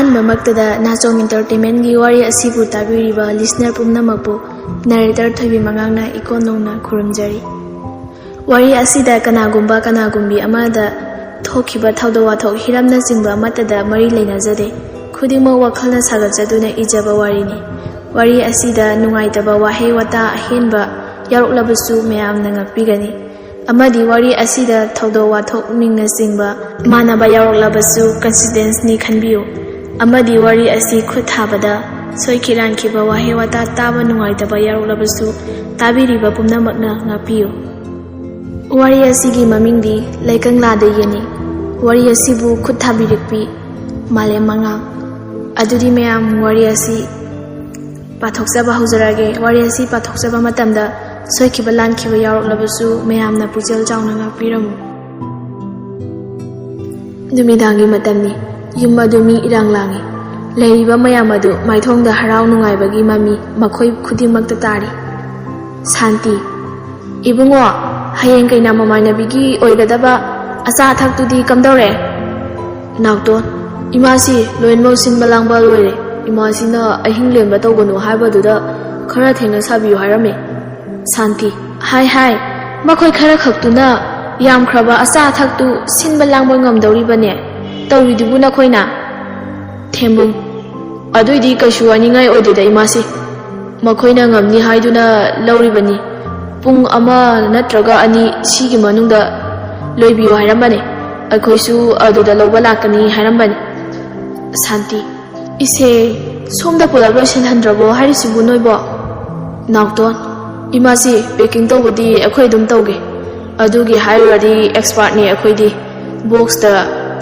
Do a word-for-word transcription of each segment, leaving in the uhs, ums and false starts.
ꯑꯍꯥꯟꯕꯃꯛꯇꯗ ꯅꯥꯆꯣꯝ ꯏꯟꯇꯔꯇꯦꯟꯃꯦꯟꯒꯤ ꯋꯥꯔꯤ ꯑꯁꯤꯕꯨ ꯇꯥꯕꯤꯔꯤꯕ ꯂꯤꯁꯅꯔ ꯄꯨꯝꯅꯃꯛꯄꯨ ꯅꯦꯔꯦꯇꯔ ꯊꯣꯏꯕꯤ ꯃꯉꯥꯡꯅ ꯏꯀꯣꯟ ꯅꯧꯅ ꯈꯨꯔꯨꯝꯖꯔꯤ꯫ ꯋꯥꯔꯤ ꯑꯁꯤꯗ ꯀꯅꯥꯒꯨꯝꯕ ꯀꯅꯥꯒꯨꯝꯕꯤ ꯑꯃꯗ ꯊꯣꯛꯈꯤꯕ ꯊꯧꯗꯣꯛ ꯋꯥꯊꯣꯛ ꯍꯤꯔꯝꯅꯆꯤꯡꯕ ꯑꯃꯠꯇꯗ ꯃꯔꯤ ꯂꯩꯅꯖꯗꯦ꯫ ꯈꯨꯗꯤꯡꯃꯛ ꯋꯥꯈꯜꯅ ꯁꯥꯒꯠꯆꯗꯨꯅ ꯏꯖꯕ ꯋꯥꯔꯤꯅꯤ꯫ ꯋꯥꯔꯤ ꯑꯁꯤꯗ ꯅꯨꯡꯉꯥꯏꯇꯕ ꯋꯥꯍꯩ ꯋꯥꯇꯥ ꯑꯍꯦꯟꯕ ꯌꯥꯎꯔꯛꯂꯕꯁꯨ ꯃꯌꯥꯝꯅ ꯉꯥꯛꯄꯤꯒꯅꯤ꯫ ꯑꯃꯗꯤ ꯋꯥꯔꯤ ꯑꯁꯤꯗ ꯊꯧꯗꯣꯛ ꯋꯥꯊꯣꯛ ꯃꯤꯡꯅꯆꯤꯡꯕ ꯃꯥꯟꯅꯕ ꯌꯥꯎꯔꯛꯂꯕꯁꯨ ꯀꯟꯁꯤꯗꯦꯟꯁꯅꯤ ꯈꯟꯕꯤꯌꯨ꯫ ꯑꯃꯗꯤ ꯋꯥꯔꯤ ꯑꯁꯤ ꯈꯨꯠ ꯊꯥꯕꯗ ꯁꯣꯏꯈꯤ ꯂꯥꯟꯈꯤꯕ ꯋꯥꯍꯩ ꯋꯥꯇꯥ ꯇꯥꯕ ꯅꯨꯡꯉꯥꯏꯇꯕ ꯌꯥꯎꯔꯛꯂꯕꯁꯨ ꯇꯥꯕꯤꯔꯤꯕ ꯄꯨꯝꯅꯃꯛꯅ ꯉꯥꯛꯄꯤꯌꯨ꯫ ꯋꯥꯔꯤ ꯑꯁꯤꯒꯤ ꯃꯃꯤꯡꯗꯤ ꯂꯩꯀꯪꯂꯥꯗ ꯌꯦꯟꯅꯤ꯫ ꯋꯥꯔꯤ ꯑꯁꯤꯕꯨ ꯈꯨꯠ ꯊꯥꯕꯤꯔꯛꯄꯤ ꯃꯥꯂꯦꯝ ꯃꯉꯥꯡ꯫ ꯑꯗꯨꯗꯤ ꯃꯌꯥꯝ ꯋꯥꯔꯤ ꯑꯁꯤ ꯄꯥꯊꯣꯛꯆꯕ ꯍꯧꯖꯔꯒꯦ꯫ ꯋꯥꯔꯤ ꯑꯁꯤ ꯄꯥꯊꯣꯛꯆꯕ ꯃꯇꯝꯗ ꯁꯣꯏꯈꯤꯕ ꯂꯥꯟꯈꯤꯕ ꯌꯥꯎꯔꯛꯂꯕꯁꯨ ꯃꯌꯥꯝꯅ ꯄꯨꯛꯆꯦꯜ ꯆꯥꯎꯅ ꯉꯥꯛꯄꯤꯔꯝꯃꯨ꯫ ꯅꯨꯃꯤꯗꯥꯡꯒꯤ ꯃꯇꯝꯅꯤ꯫ ꯌꯨꯝ ꯑꯗꯨ ꯃꯤ ꯏꯔꯥꯡ ꯂꯥꯡꯏ꯫ ꯂꯩꯔꯤꯕ ꯃꯌꯥꯝ ꯑꯗꯨ ꯃꯥꯏꯊꯣꯡꯗ ꯍꯔꯥꯎ ꯅꯨꯡꯉꯥꯏꯕꯒꯤ ꯃꯃꯤ ꯃꯈꯣꯏ ꯈꯨꯗꯤꯡꯃꯛꯇ ꯇꯥꯔꯤ꯫ ꯁꯥꯟꯇꯤ, "ꯏꯕꯨꯡꯉꯣ, ꯍꯌꯦꯡ ꯀꯩꯅꯥ ꯃꯃꯥꯟꯅꯕꯤꯒꯤ ꯑꯣꯏꯒꯗꯕ ꯑꯆꯥ ꯑꯊꯛꯇꯨꯗꯤ ꯀꯝꯗꯧꯔꯦ?" ꯅꯥꯎꯇꯣꯟ, "ꯏꯃꯥꯁꯤ ꯂꯣꯏꯅꯃꯛ ꯁꯤꯟꯕ ꯂꯥꯡꯕ ꯂꯣꯏꯔꯦ꯫ ꯏꯃꯥꯁꯤꯅ ꯑꯍꯤꯡ ꯂꯦꯟꯕ ꯇꯧꯒꯅꯨ ꯍꯥꯏꯕꯗꯨꯗ ꯈꯔ ꯊꯦꯡꯅ ꯁꯥꯕꯤꯌꯨ ꯍꯥꯏꯔꯝꯃꯦ꯫" ꯁꯥꯟꯇꯤ, "ꯍꯥꯏ ꯍꯥꯏ, ꯃꯈꯣꯏ ꯈꯔ ꯈꯛꯇꯨꯅ ꯌꯥꯝꯈ꯭ꯔꯕ ꯑꯆꯥ ꯑꯊꯛꯇꯨ ꯁꯤꯟꯕ ꯂꯥꯡꯕ ꯉꯝꯗꯧꯔꯤꯕꯅꯦ ꯇꯧꯔꯤꯗꯨꯕꯨ ꯅꯈꯣꯏꯅ?" ꯊꯦꯝꯕꯨꯡ, "ꯑꯗꯨꯏꯗꯤ ꯀꯩꯁꯨ ꯋꯥꯅꯤꯡꯉꯥꯏ ꯑꯣꯏꯗꯦꯗ ꯏꯃꯥꯁꯤ꯫ ꯃꯈꯣꯏꯅ ꯉꯝꯅꯤ ꯍꯥꯏꯗꯨꯅ ꯂꯧꯔꯤꯕꯅꯤ꯫ ꯄꯨꯡ ꯑꯃ ꯅꯠꯇ꯭ꯔꯒ ꯑꯅꯤ ꯁꯤꯒꯤ ꯃꯅꯨꯡꯗ ꯂꯣꯏꯕꯤꯌꯨ ꯍꯥꯏꯔꯝꯕꯅꯦ꯫ ꯑꯩꯈꯣꯏꯁꯨ ꯑꯗꯨꯗ ꯂꯧꯕ ꯂꯥꯛꯀꯅꯤ ꯍꯥꯏꯔꯝꯕꯅꯤ꯫" ꯁꯥꯟꯇꯤ, "ꯏꯁꯦ, ꯁꯣꯝꯗ ꯄꯨꯂꯞ ꯂꯣꯏꯁꯤꯜꯍꯟꯗ꯭ꯔꯕꯣ ꯍꯥꯏꯔꯤꯁꯤꯕꯨ ꯅꯣꯏꯕꯣ?" ꯅꯥꯎꯇꯣꯟ, "ꯏꯃꯥꯁꯤ, ꯄꯦꯀꯤꯡ ꯇꯧꯕꯗꯤ ꯑꯩꯈꯣꯏ ꯑꯗꯨꯝ ꯇꯧꯒꯦ꯫ ꯑꯗꯨꯒꯤ ꯍꯥꯏꯔꯨꯔꯗꯤ ꯑꯦꯛꯁꯄꯥꯔꯠꯅꯤ ꯑꯩꯈꯣꯏꯗꯤ꯫ ꯕꯣꯛꯁꯇ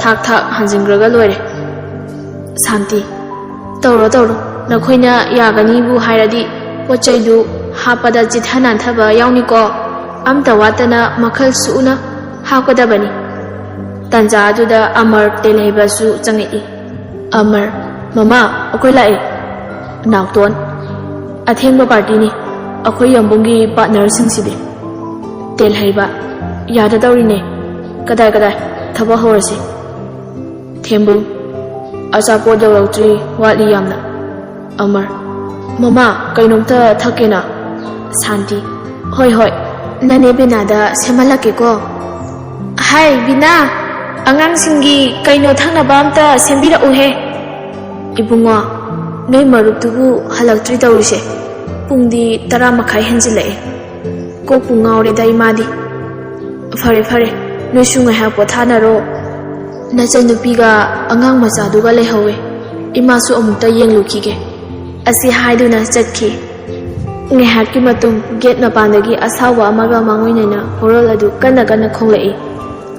ꯊꯥꯛ ꯊꯥꯛ ꯍꯥꯟꯖꯤꯟꯈ꯭ꯔꯒ ꯂꯣꯏꯔꯦ꯫" ꯁꯥꯟꯇꯤ, "ꯇꯧꯔꯣ ꯇꯧꯔꯣ, ꯅꯈꯣꯏꯅ ꯌꯥꯒꯅꯤꯕꯨ ꯍꯥꯏꯔꯗꯤ ꯄꯣꯠ ꯆꯩꯗꯨ ꯍꯥꯞꯄꯗ ꯆꯤꯠꯊ ꯅꯥꯟꯊꯕ ꯌꯥꯎꯅꯤꯀꯣ꯫ ꯑꯝꯇ ꯋꯥꯠꯇꯅ ꯃꯈꯜ ꯁꯨꯅ ꯍꯥꯞꯀꯗꯕꯅꯤ꯫" ꯇꯥꯟꯖꯥ ꯑꯗꯨꯗ ꯑꯃꯔ ꯇꯦꯜꯍꯩꯕꯁꯨ ꯆꯪꯉꯛꯏ꯫ ꯑꯃꯔ, "ꯃꯃꯥ, ꯑꯩꯈꯣꯏ ꯂꯥꯛꯑꯦ꯫" ꯅꯥꯎꯇꯣꯟ, "ꯑꯊꯦꯡꯕ ꯄꯥꯔꯇꯤꯅꯤ, ꯑꯩꯈꯣꯏ ꯌꯥꯝꯕꯨꯡꯒꯤ ꯄꯥꯔꯠꯅꯔꯁꯤꯡꯁꯤꯗꯤ꯫" ꯇꯦꯜꯍꯩꯕ, "ꯌꯥꯗ ꯇꯧꯔꯤꯅꯦ꯫ ꯀꯗꯥꯏ ꯀꯗꯥꯏ, ꯊꯕꯛ ꯍꯧꯔꯁꯤ꯫" ꯊꯦꯝꯕꯨꯡ, ꯑꯆꯥꯄꯣꯠ ꯌꯧꯔꯛꯇ꯭ꯔꯤ, ꯋꯥꯠꯂꯤ ꯌꯥꯝꯅ꯫ ꯑꯃꯔ, "ꯃꯃꯥ, ꯀꯩꯅꯣꯝꯇ ꯊꯛꯀꯦꯅ?" ꯁꯥꯟꯇꯤ, "ꯍꯣꯏ ꯍꯣꯏ, ꯅꯅꯦ ꯕꯤꯅꯥꯗ ꯁꯦꯝꯍꯜꯂꯛꯀꯦꯀꯣ꯫ ꯍꯥꯏ ꯕꯤꯅꯥ, ꯑꯉꯥꯡꯁꯤꯡꯒꯤ ꯀꯩꯅꯣ ꯊꯛꯅꯕ ꯑꯝꯇ ꯁꯦꯝꯕꯤꯔꯛꯎꯍꯦ꯫ ꯏꯕꯨꯡꯉꯣ, ꯅꯣꯏ ꯃꯔꯨꯞꯇꯨꯕꯨ ꯍꯜꯂꯛꯇ꯭ꯔꯤ ꯇꯧꯔꯤꯁꯦ꯫ ꯄꯨꯡꯗꯤ ꯇꯔꯥ ꯃꯈꯥꯏ ꯍꯦꯟꯖꯤꯜꯂꯛꯑꯦ꯫ ꯀꯣꯛꯄꯨ ꯉꯥꯎꯔꯦꯗ ꯏꯃꯥꯗꯤ꯫ ꯐꯔꯦ ꯐꯔꯦ, ꯅꯣꯏꯁꯨ ꯉꯥꯏꯍꯥꯛ ꯄꯣꯊꯥꯅꯔꯣ꯫ ꯅꯆꯟꯅꯨꯄꯤꯒ ꯑꯉꯥꯡ ꯃꯆꯥꯗꯨꯒ ꯂꯩꯍꯧꯋꯦ꯫ ꯏꯃꯥꯁꯨ ꯑꯃꯨꯛꯇ ꯌꯦꯡꯂꯨꯈꯤꯒꯦ꯫" ꯑꯁꯤ ꯍꯥꯏꯗꯨꯅ ꯆꯠꯈꯤ꯫ ꯉꯥꯏꯍꯥꯛꯀꯤ ꯃꯇꯨꯡ ꯒꯦꯠ ꯃꯄꯥꯟꯗꯒꯤ ꯑꯁꯥꯎꯕ ꯑꯃꯒ ꯃꯥꯡꯑꯣꯏꯅꯅ ꯍꯣꯔꯣꯜ ꯑꯗꯨ ꯀꯟꯅ ꯀꯟꯅ ꯈꯣꯡꯂꯛꯏ꯫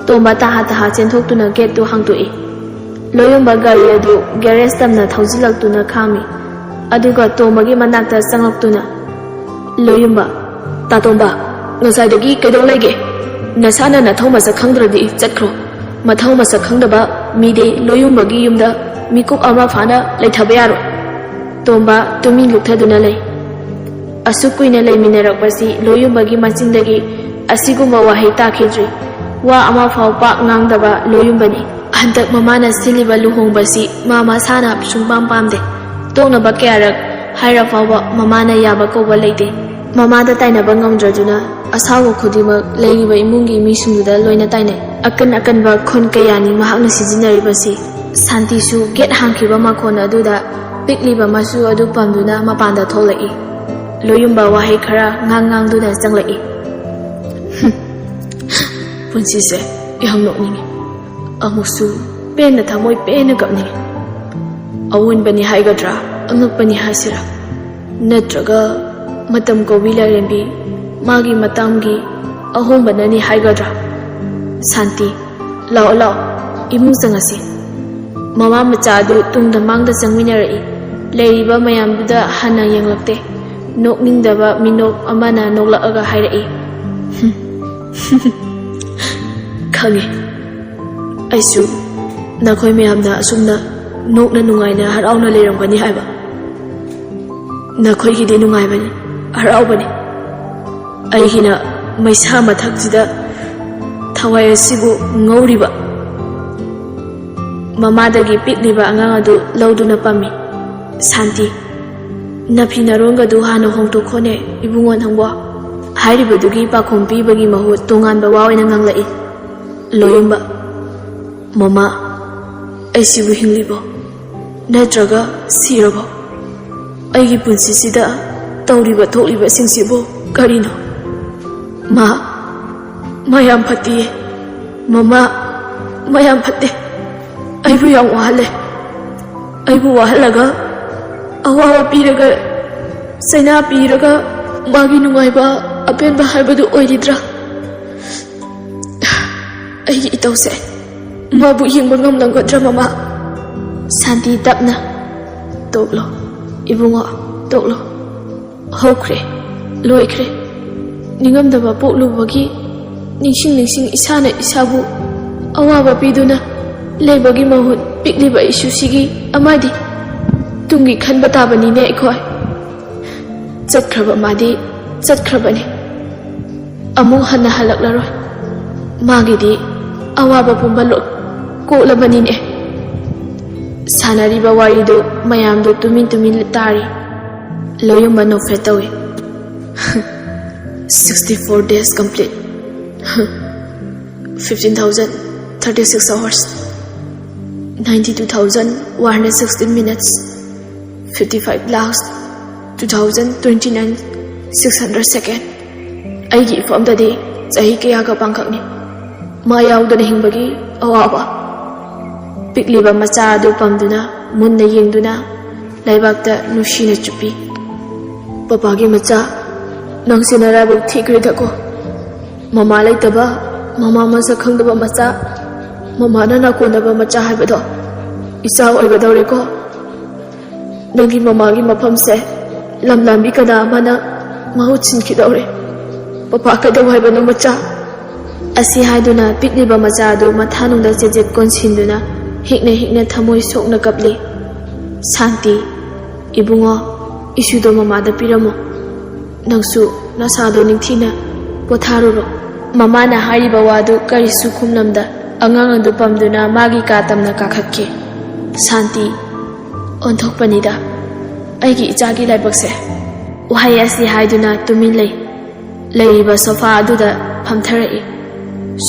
ꯇꯣꯝꯕ ꯇꯍꯥ ꯇꯍꯥ ꯆꯦꯟꯊꯣꯛꯇꯨꯅ ꯒꯦꯠꯇꯨ ꯍꯥꯡꯗꯣꯛꯏ꯫ ꯂꯣꯌꯨꯝꯕ ꯒꯥꯔꯤ ꯑꯗꯨ ꯒꯦꯔꯦꯖ ꯇꯝꯅ ꯊꯧꯖꯤꯜꯂꯛꯇꯨꯅ ꯈꯥꯝꯃꯤ꯫ ꯑꯗꯨꯒ ꯇꯣꯝꯕꯒꯤ ꯃꯅꯥꯛꯇ ꯆꯪꯂꯛꯇꯨꯅ, "ꯂꯣꯌꯨꯝꯕ, ꯇꯥꯇꯣꯝꯕ, ꯉꯁꯥꯏꯗꯒꯤ ꯀꯩꯗꯧ ꯂꯩꯒꯦ? ꯅꯁꯥꯅ ꯅꯊꯧ ꯃꯁꯛ ꯈꯪꯗ꯭ꯔꯗꯤ ꯆꯠꯈ꯭ꯔꯣ꯫ ꯃꯊꯧ ꯃꯁꯛ ꯈꯪꯗꯕ ꯃꯤꯗꯤ ꯂꯣꯌꯨꯝꯕꯒꯤ ꯌꯨꯝꯗ ꯃꯤꯀꯨꯞ ꯑꯃ ꯐꯥꯅ ꯂꯩꯊꯕ ꯌꯥꯔꯣꯏ꯫" ꯇꯣꯝꯕ ꯇꯨꯃꯤꯟ ꯂꯨꯞꯊꯗꯨꯅ ꯂꯩ꯫ ꯑꯁꯨꯛ ꯀꯨꯏꯅ ꯂꯩꯃꯤꯟꯅꯔꯛꯄꯁꯤ ꯂꯣꯌꯨꯝꯕꯒꯤ ꯃꯆꯤꯟꯗꯒꯤ ꯑꯁꯤꯒꯨꯝꯕ ꯋꯥꯍꯩ ꯇꯥꯈꯤꯗ꯭ꯔꯤ꯫ ꯋꯥ ꯑꯃ ꯐꯥꯎ ꯄꯥꯛ ꯉꯥꯡꯗꯕ ꯂꯣꯌꯨꯝꯕꯅꯤ꯫ ꯍꯟꯗꯛ ꯃꯃꯥꯅ ꯁꯤꯜꯂꯤꯕ ꯂꯨꯍꯣꯡꯕꯁꯤ ꯃꯥ ꯃꯁꯥꯅ ꯁꯨꯡꯄꯥꯝ ꯄꯥꯝꯗꯦ꯫ ꯇꯣꯛꯅꯕ ꯀꯌꯥꯔꯛ ꯍꯥꯏꯔ ꯐꯥꯎꯕ ꯃꯃꯥꯅ ꯌꯥꯕ ꯀꯧꯕ ꯂꯩꯇꯦ꯫ ꯃꯃꯥꯗ ꯇꯥꯏꯅꯕ ꯉꯝꯗ꯭ꯔꯗꯨꯅ ꯑꯁꯥꯎꯕ ꯈꯨꯗꯤꯡꯃꯛ ꯂꯩꯔꯤꯕ ꯏꯃꯨꯡꯒꯤ ꯃꯤꯁꯤꯡꯗꯨꯗ ꯂꯣꯏꯅ ꯇꯥꯏꯅꯩ꯫ ꯑꯀꯟ ꯑꯀꯟꯕ ꯈꯨꯟ ꯀꯌꯥꯅꯤ ꯃꯍꯥꯛꯅ ꯁꯤꯖꯤꯟꯅꯔꯤꯕꯁꯤ꯫ ꯁꯥꯟꯇꯤꯁꯨ ꯒꯦꯠ ꯍꯥꯡꯈꯤꯕ ꯃꯈꯣꯟ ꯑꯗꯨꯗ ꯄꯤꯛꯂꯤꯕ ꯃꯆꯨ ꯑꯗꯨ ꯄꯝꯗꯨꯅ ꯃꯄꯥꯟꯗ ꯊꯣꯛꯂꯛꯏ꯫ ꯂꯣꯌꯨꯝꯕ ꯋꯥꯍꯩ ꯈꯔ ꯉꯥꯡ ꯉꯥꯡꯗꯨꯅ ꯆꯪꯂꯛꯏ꯫ "ꯍꯨꯝ, ꯄꯨꯟꯁꯤꯁꯦ ꯌꯥꯝ ꯅꯣꯛꯅꯤꯡꯉꯤ꯫ ꯑꯃꯨꯛꯁꯨ ꯄꯦꯟꯅ ꯊꯃꯣꯏ ꯄꯦꯟꯅ ꯀꯞꯅꯤꯡꯉꯤ꯫ ꯑꯑꯣꯟꯕꯅꯤ ꯍꯥꯏꯒꯗ꯭ꯔꯥ, ꯑꯉꯛꯄꯅꯤ ꯍꯥꯏꯁꯤꯔꯥ, ꯅꯠꯇ꯭ꯔꯒ ꯃꯇꯝ ꯀꯧꯕꯤ ꯂꯥꯏꯔꯦꯝꯕꯤ ꯃꯥꯒꯤ ꯃꯇꯥꯡꯒꯤ ꯑꯍꯣꯡꯕꯅꯅꯤ ꯍꯥꯏꯒꯗ꯭ꯔꯥ?" "ꯁꯥꯟꯇꯤ, ꯂꯥꯛꯑꯣ ꯂꯥꯛꯑꯣ, ꯏꯃꯨꯡ ꯆꯪꯉꯁꯤ꯫" ꯃꯃꯥ ꯃꯆꯥ ꯑꯗꯨ ꯇꯨꯡꯗ ꯃꯥꯡꯗ ꯆꯪꯃꯤꯟꯅꯔꯛꯏ꯫ ꯂꯩꯔꯤꯕ ꯃꯌꯥꯝꯗꯨꯗ ꯍꯟꯅ ꯌꯦꯡꯂꯛꯇꯦ꯫ ꯅꯣꯛꯅꯤꯡꯗꯕ ꯃꯤꯅꯣꯛ ꯑꯃꯅ ꯅꯣꯛꯂꯛꯑꯒ ꯍꯥꯏꯔꯛꯏ, "ꯍꯨꯝ, ꯈꯪꯉꯦ꯫ ꯑꯩꯁꯨ ꯅꯈꯣꯏ ꯃꯌꯥꯝꯅ ꯑꯁꯨꯝꯅ ꯅꯣꯛꯅ ꯅꯨꯡꯉꯥꯏꯅ ꯍꯔꯥꯎꯅ ꯂꯩꯔꯝꯒꯅꯤ ꯍꯥꯏꯕ꯫ ꯅꯈꯣꯏꯒꯤꯗꯤ ꯅꯨꯡꯉꯥꯏꯕꯅꯤ, ꯍꯔꯥꯎꯕꯅꯤ꯫ ꯑꯩꯒꯤꯅ ꯃꯩꯁꯥ ꯃꯊꯛꯁꯤꯗ ꯊꯋꯥꯏ ꯑꯁꯤꯕꯨ ꯉꯧꯔꯤꯕ꯫ ꯃꯃꯥꯗꯒꯤ ꯄꯤꯛꯂꯤꯕ ꯑꯉꯥꯡ ꯑꯗꯨ ꯂꯧꯗꯨꯅ ꯄꯝꯃꯤ꯫ "ꯁꯥꯟꯇꯤ, ꯅꯐꯤ ꯅꯔꯣꯟꯒꯗꯨ ꯍꯥꯟꯅ ꯍꯣꯡꯗꯣꯛꯈꯣꯅꯦ ꯏꯕꯨꯡꯉꯣ ꯅꯪꯕꯣ꯫" ꯍꯥꯏꯔꯤꯕꯗꯨꯒꯤ ꯄꯥꯈꯣꯝ ꯄꯤꯕꯒꯤ ꯃꯍꯨꯠ ꯇꯣꯉꯥꯟꯕ ꯋꯥ ꯑꯣꯏꯅ ꯉꯥꯡꯂꯛꯏ꯫ ꯂꯣꯌꯨꯝꯕ, "ꯃꯃꯥ, ꯑꯩꯁꯤꯕꯨ ꯍꯤꯡꯂꯤꯕꯣ? ꯅꯠꯇ꯭ꯔꯒ ꯁꯤꯔꯕꯣ? ꯑꯩꯒꯤ ꯄꯨꯟꯁꯤꯁꯤꯗ ꯇꯧꯔꯤꯕ ꯊꯣꯛꯂꯤꯕꯁꯤꯡꯁꯤꯕꯨ ꯀꯔꯤꯅꯣ? ꯃꯥ, ꯃꯥ ꯌꯥꯝ ꯐꯠꯇꯤꯌꯦ꯫ ꯃꯃꯥ, ꯃꯥ ꯌꯥꯝ ꯐꯠꯇꯦ꯫ ꯑꯩꯕꯨ ꯌꯥꯝ ꯋꯥꯍꯜꯂꯦ꯫ ꯑꯩꯕꯨ ꯋꯥꯍꯜꯂꯒ, ꯑꯋꯥꯕ ꯄꯤꯔꯒ, ꯆꯩꯅꯥ ꯄꯤꯔꯒ, ꯃꯥꯒꯤ ꯅꯨꯡꯉꯥꯏꯕ, ꯑꯄꯦꯟꯕ ꯍꯥꯏꯕꯗꯨ ꯑꯣꯏꯔꯤꯗ꯭ꯔꯥ? ꯑꯩꯒꯤ ꯏꯇꯧꯁꯦ ꯃꯥꯕꯨ ꯌꯦꯡꯕ ꯉꯝꯂꯝꯒꯗ꯭ꯔꯥ, ꯃꯃꯥ?" ꯁꯥꯟꯇꯤ, ꯇꯞꯅ, "ꯇꯣꯛꯂꯣ, ꯏꯕꯨꯡꯉꯣ, ꯇꯣꯛꯂꯣ꯫ ꯍꯧꯈ꯭ꯔꯦ, ꯂꯣꯏꯈ꯭ꯔꯦ꯫ ꯅꯤꯡꯉꯝꯗꯕ ꯄꯣꯛꯂꯨꯕꯒꯤ ꯅꯤꯡꯁꯤꯡ ꯅꯤꯡꯁꯤꯡ ꯏꯁꯥꯅ ꯏꯁꯥꯕꯨ ꯑꯋꯥꯕ ꯄꯤꯗꯨꯅ ꯂꯩꯕꯒꯤ ꯃꯍꯨꯠ ꯄꯤꯛꯂꯤꯕ ꯏꯁꯨꯁꯤꯒꯤ ꯑꯃꯗꯤ ꯇꯨꯡꯒꯤ ꯈꯟꯕ ꯇꯥꯕꯅꯤꯅꯦ ꯑꯩꯈꯣꯏ꯫ ꯆꯠꯈ꯭ꯔꯕ ꯃꯥꯗꯤ ꯆꯠꯈ꯭ꯔꯕꯅꯤ꯫ ꯑꯃꯨꯛ ꯍꯟꯅ ꯍꯜꯂꯛꯂꯔꯣꯏ꯫ ꯃꯥꯒꯤꯗꯤ ꯑꯋꯥꯕ ꯄꯨꯝꯕ ꯂꯣ-, ꯀꯣꯛꯂꯕꯅꯤꯅꯦ꯫" ꯁꯥꯟꯅꯔꯤꯕ ꯋꯥꯔꯤꯗꯨ ꯃꯌꯥꯝꯗꯨ ꯇꯨꯃꯤꯟ ꯇꯨꯃꯤꯟ ꯇꯥꯔꯤ꯫ ꯂꯣꯌꯨꯝꯕ ꯅꯣꯛꯐꯦꯠ ꯇꯧꯏ꯫ "Sixty four days complete꯫ Fifteen thousand thirty six hours꯫ Ninety two thousand one hundred sixteen minutes꯫ Fifty five lakhs two thousand twenty nine six hundred second꯫ ꯑꯩꯒꯤ ꯏꯐꯝꯗꯗꯤ ꯆꯍꯤ ꯀꯌꯥꯒ ꯄꯥꯡꯈꯛꯅꯤ꯫ ꯃꯥ ꯌꯥꯎꯗꯅ ꯍꯤꯡꯕꯒꯤ ꯑꯋꯥꯕ꯫" ꯄꯤꯛꯂꯤꯕ ꯃꯆꯥ ꯑꯗꯨ ꯄꯝꯗꯨꯅ ꯃꯨꯟꯅ ꯌꯦꯡꯗꯨꯅ ꯂꯩꯕꯥꯛꯇ ꯅꯨꯡꯁꯤꯅ ꯆꯨꯞꯄꯤ꯫ "ꯄꯄꯥꯒꯤ ꯃꯆꯥ, ꯅꯪꯁꯦ ꯅꯔꯥꯏꯕꯛ ꯊꯤꯈ꯭ꯔꯦꯗꯀꯣ꯫ ꯃꯃꯥ ꯂꯩꯇꯕ, ꯃꯃꯥ ꯃꯁꯛ ꯈꯪꯗꯕ ꯃꯆꯥ, ꯃꯃꯥꯅ ꯅꯥꯀꯣꯟꯅꯕ ꯃꯆꯥ ꯍꯥꯏꯕꯗꯣ ꯏꯆꯥ ꯑꯣꯏꯒꯗꯧꯔꯦꯀꯣ꯫ ꯅꯪꯒꯤ ꯃꯃꯥꯒꯤ ꯃꯐꯝꯁꯦ ꯂꯝ ꯂꯥꯟꯕꯤ ꯀꯅꯥ ꯑꯃꯅ ꯃꯍꯨꯠ ꯁꯤꯟꯈꯤꯗꯧꯔꯦ꯫ ꯄꯄꯥ ꯀꯩꯗꯧ ꯍꯥꯏꯕꯅꯣ ꯃꯆꯥ?" ꯑꯁꯤ ꯍꯥꯏꯗꯨꯅ ꯄꯤꯛꯂꯤꯕ ꯃꯆꯥ ꯑꯗꯨ ꯃꯊꯥꯅꯨꯡꯗ ꯆꯦꯖꯦꯠ ꯀꯣꯟꯁꯤꯟꯗꯨꯅ ꯍꯤꯛꯅ ꯍꯤꯛꯅ ꯊꯃꯣꯏ ꯁꯣꯛꯅ ꯀꯞꯂꯤ꯫ "ꯁꯥꯟꯇꯤ, ꯏꯕꯨꯡꯉꯣ, ꯏꯁꯨꯗꯣ ꯃꯃꯥꯗ ꯄꯤꯔꯝꯃꯣ꯫ ꯅꯪꯁꯨ ꯅꯁꯥꯗꯣ ꯅꯤꯡꯊꯤꯅ ꯄꯣꯊꯥꯔꯨꯔꯣ꯫" ꯃꯃꯥꯅ ꯍꯥꯏꯔꯤꯕ ꯋꯥꯗꯨ ꯀꯔꯤꯁꯨ ꯈꯨꯝꯂꯝꯗ ꯑꯉꯥꯡ ꯑꯗꯨ ꯄꯝꯗꯨꯅ ꯃꯥꯒꯤ ꯀꯥ ꯇꯝꯅ ꯀꯥꯈꯠꯈꯤ꯫ "ꯁꯥꯟꯇꯤ, ꯑꯣꯟꯊꯣꯛꯄꯅꯤꯗ ꯑꯩꯒꯤ ꯏꯆꯥꯒꯤ ꯂꯥꯏꯕꯛꯁꯦ"꯫ ꯋꯥꯍꯩ ꯑꯁꯤ ꯍꯥꯏꯗꯨꯅ ꯇꯨꯃꯤꯟ ꯂꯩ꯫ ꯂꯩꯔꯤꯕ ꯁꯣꯐꯥ ꯑꯗꯨꯗ ꯐꯝꯊꯔꯛꯏ꯫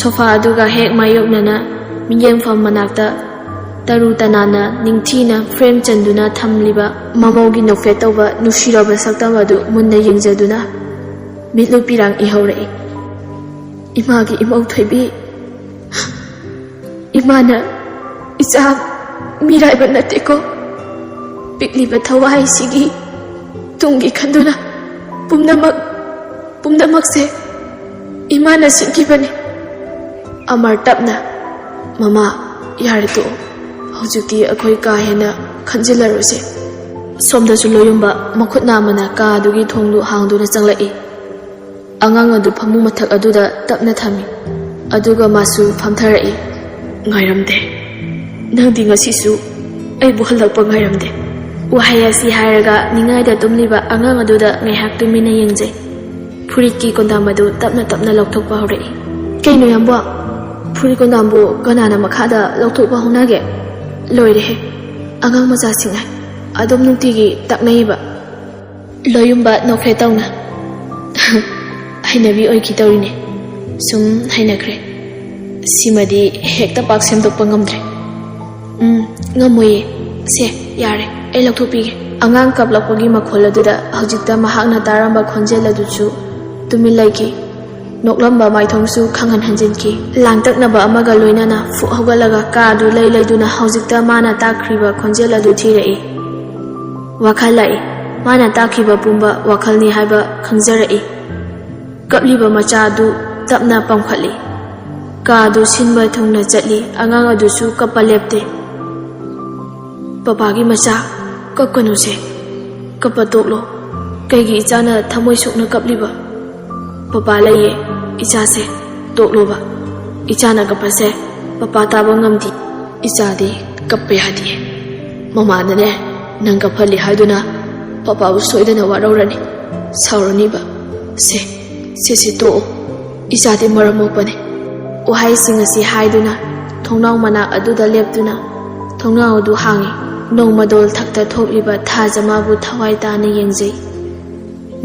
ꯁꯣꯐꯥ ꯑꯗꯨꯒ ꯍꯦꯛ ꯃꯥꯌꯣꯛꯅꯅ ꯃꯤꯠꯌꯦꯡꯐꯝ ꯃꯅꯥꯛꯇ ꯇꯔꯨ ꯇꯅꯥꯟꯅ ꯅꯤꯡꯊꯤꯅ ꯐ꯭ꯔꯦꯝ ꯆꯟꯗꯨꯅ ꯊꯝꯂꯤꯕ ꯃꯃꯧꯒꯤ ꯅꯣꯛꯐꯦꯠ ꯇꯧꯕ ꯅꯨꯡꯁꯤꯔꯕ ꯁꯛꯇꯝ ꯑꯗꯨ ꯃꯨꯟꯅ ꯌꯦꯡꯖꯗꯨꯅ ꯃꯤꯠꯂꯨ ꯄꯤꯔꯥꯡ ꯏꯍꯧꯔꯛꯏ꯫ "ꯏꯃꯥꯒꯤ ꯏꯃꯧ ꯊꯣꯏꯕꯤ, ꯏꯃꯥꯅ ꯏꯆꯥ ꯃꯤꯔꯥꯏꯕ ꯅꯠꯇꯦꯀꯣ꯫ ꯄꯤꯛꯂꯤꯕ ꯊꯋꯥꯏꯁꯤꯒꯤ ꯇꯨꯡꯒꯤ ꯈꯟꯗꯨꯅ ꯄꯨꯝꯅꯃꯛ, ꯄꯨꯝꯅꯃꯛꯁꯦ ꯏꯃꯥꯅ ꯁꯤꯟꯈꯤꯕꯅꯤ"꯫ ꯑꯃꯔ ꯇꯞꯅ, "ꯃꯃꯥ, ꯌꯥꯔꯦ ꯇꯣꯛꯑꯣ꯫ ꯍꯧꯖꯤꯛꯇꯤ ꯑꯩꯈꯣꯏ ꯀꯥ ꯍꯦꯟꯅ ꯈꯟꯖꯤꯜꯂꯔꯣꯏꯁꯦ"꯫ ꯁꯣꯝꯗꯁꯨ ꯂꯣꯌꯨꯝꯕ ꯃꯈꯨꯠ ꯅꯥꯝꯃꯅ ꯀꯥ ꯑꯗꯨꯒꯤ ꯊꯣꯡꯗꯨ ꯍꯥꯡꯗꯨꯅ ꯆꯪꯂꯛꯏ꯫ ꯑꯉꯥꯡ ꯑꯗꯨ ꯐꯃꯨꯡ ꯃꯊꯛ ꯑꯗꯨꯗ ꯇꯞꯅ ꯊꯝꯃꯤ꯫ ꯑꯗꯨꯒ ꯃꯥꯁꯨ ꯐꯝꯊꯔꯛꯏ꯫ "ꯉꯥꯏꯔꯝꯗꯦ꯫ ꯅꯪꯗꯤ ꯉꯁꯤꯁꯨ ꯑꯩꯕꯨ ꯍꯜꯂꯛꯄ ꯉꯥꯏꯔꯝꯗꯦ"꯫ ꯋꯥꯍꯩ ꯑꯁꯤ ꯍꯥꯏꯔꯒ ꯅꯤꯡꯉꯥꯏꯗ ꯇꯨꯝꯂꯤꯕ ꯑꯉꯥꯡ ꯑꯗꯨꯗ ꯉꯥꯏꯍꯥꯛ ꯇꯨꯃꯤꯟꯅ ꯌꯦꯡꯖꯩ꯫ ꯐꯨꯔꯤꯠꯀꯤ ꯀꯣꯟꯗꯥꯝ ꯑꯗꯨ ꯇꯞꯅ ꯇꯞꯅ ꯂꯧꯊꯣꯛꯄ ꯍꯧꯔꯛꯏ꯫ "ꯀꯩꯅꯣ ꯌꯥꯝꯕꯣ? ꯐꯨꯔꯤꯠ ꯀꯣꯟꯗꯥꯝꯕꯨ ꯀꯅꯥꯅ ꯃꯈꯥꯗ ꯂꯧꯊꯣꯛꯄ ꯍꯧꯅꯒꯦ? ꯂꯣꯏꯔꯦꯍꯦ, ꯑꯉꯥꯡ ꯃꯆꯥꯁꯤꯡ ꯍꯥꯏ꯫ ꯑꯗꯨꯝ ꯅꯨꯡꯇꯤꯒꯤ ꯇꯛꯅꯩꯕ"꯫ ꯂꯣꯌꯨꯝꯕ ꯅꯣꯛꯐꯦꯠ ꯇꯧꯅ, "ꯍꯩꯅꯕꯤ ꯑꯣꯏꯈꯤ ꯇꯧꯔꯤꯅꯦ꯫ ꯁꯨꯝ ꯍꯩꯅꯈ꯭ꯔꯦ꯫ ꯁꯤꯃꯗꯤ ꯍꯦꯛꯇ ꯄꯥꯛ ꯁꯦꯝꯗꯣꯛꯄ ꯉꯝꯗ꯭ꯔꯦ"꯫ "ꯎꯝ, ꯉꯝꯃꯣꯏꯌꯦ꯫ ꯁꯦ, ꯌꯥꯔꯦ, ꯑꯩ ꯂꯧꯊꯣꯛꯄꯤꯒꯦ"꯫ ꯑꯉꯥꯡ ꯀꯞꯂꯛꯄꯒꯤ ꯃꯈꯣꯜ ꯑꯗꯨꯗ ꯍꯧꯖꯤꯛꯇ ꯃꯍꯥꯛꯅ ꯇꯥꯔꯝꯕ ꯈꯣꯟꯖꯦꯜ ꯑꯗꯨꯁꯨ ꯇꯨꯃꯤꯟ ꯂꯩꯈꯤ꯫ ꯅꯣꯛꯂꯝꯕ ꯃꯥꯏꯊꯣꯡꯁꯨ ꯈꯪꯍꯟ ꯍꯟꯖꯤꯟꯈꯤ꯫ ꯂꯥꯡꯇꯛꯅꯕ ꯑꯃꯒ ꯂꯣꯏꯅꯅ ꯐꯨꯛ ꯍꯧꯒꯠꯂꯒ ꯀꯥ ꯑꯗꯨ ꯂꯩ ꯂꯩꯗꯨꯅ ꯍꯧꯖꯤꯛꯇ ꯃꯥꯅ ꯇꯥꯈ꯭ꯔꯤꯕ ꯈꯣꯟꯖꯦꯜ ꯑꯗꯨ ꯊꯤꯔꯛꯏ꯫ ꯋꯥꯈꯜ ꯂꯥꯛꯏ꯫ ꯃꯥꯅ ꯇꯥꯈꯤꯕ ꯄꯨꯝꯕ ꯋꯥꯈꯜꯅꯤ ꯍꯥꯏꯕ ꯈꯪꯖꯔꯛꯏ꯫ ꯀꯞꯂꯤꯕ ꯃꯆꯥ ꯑꯗꯨ ꯇꯞꯅ ꯄꯝꯈꯠꯂꯤ꯫ ꯀꯥ ꯑꯗꯨ ꯁꯤꯟꯕ ꯊꯨꯡꯅ ꯆꯠꯂꯤ꯫ ꯑꯉꯥꯡ ꯑꯗꯨꯁꯨ ꯀꯞꯄ ꯂꯦꯞꯇꯦ꯫ "ꯄꯄꯥꯒꯤ ꯃꯆꯥ, ꯀꯞꯀꯅꯨꯁꯦ꯫ ꯀꯞꯄ ꯇꯣꯛꯂꯣ꯫ ꯀꯩꯒꯤ ꯏꯆꯥꯅ ꯊꯃꯣꯏ ꯁꯣꯛꯅ ꯀꯞꯂꯤꯕ? ꯄꯄꯥ ꯂꯩꯌꯦ, ꯏꯆꯥꯁꯦ꯫ ꯇꯣꯛꯂꯣꯕ꯫ ꯏꯆꯥꯅ ꯀꯞꯄꯁꯦ ꯄꯄꯥ ꯇꯥꯕ ꯉꯝꯗꯦ"꯫ "ꯏꯆꯥꯗꯤ ꯀꯞꯄ ꯌꯥꯗꯦ꯫ ꯃꯃꯥꯅꯅꯦ, ꯅꯪ ꯀꯞꯍꯜꯂꯤ ꯍꯥꯏꯗꯨꯅ ꯄꯄꯥꯕꯨ ꯁꯣꯏꯗꯅ ꯋꯥꯔꯧꯔꯅꯤ, ꯁꯥꯎꯔꯅꯤꯕ꯫ ꯁꯦ, ꯁꯦ, ꯁꯦ, ꯇꯣꯛꯑꯣ꯫ ꯏꯆꯥꯗꯤ ꯃꯔꯝ ꯃꯣꯛꯄꯅꯦ"꯫ ꯋꯥꯍꯩꯁꯤꯡ ꯑꯁꯤ ꯍꯥꯏꯗꯨꯅ ꯊꯣꯡꯅꯥꯎ ꯃꯅꯥꯛ ꯑꯗꯨꯗ ꯂꯦꯞꯇꯨꯅ ꯊꯣꯡꯅꯥꯎ ꯑꯗꯨ ꯍꯥꯡꯏ꯫ ꯅꯣꯡꯃꯗꯣꯜ ꯊꯛꯇ ꯊꯣꯛꯂꯤꯕ ꯊꯥꯖꯃꯥꯕꯨ ꯊꯋꯥꯏ ꯇꯥꯅ ꯌꯦꯡꯖꯩ꯫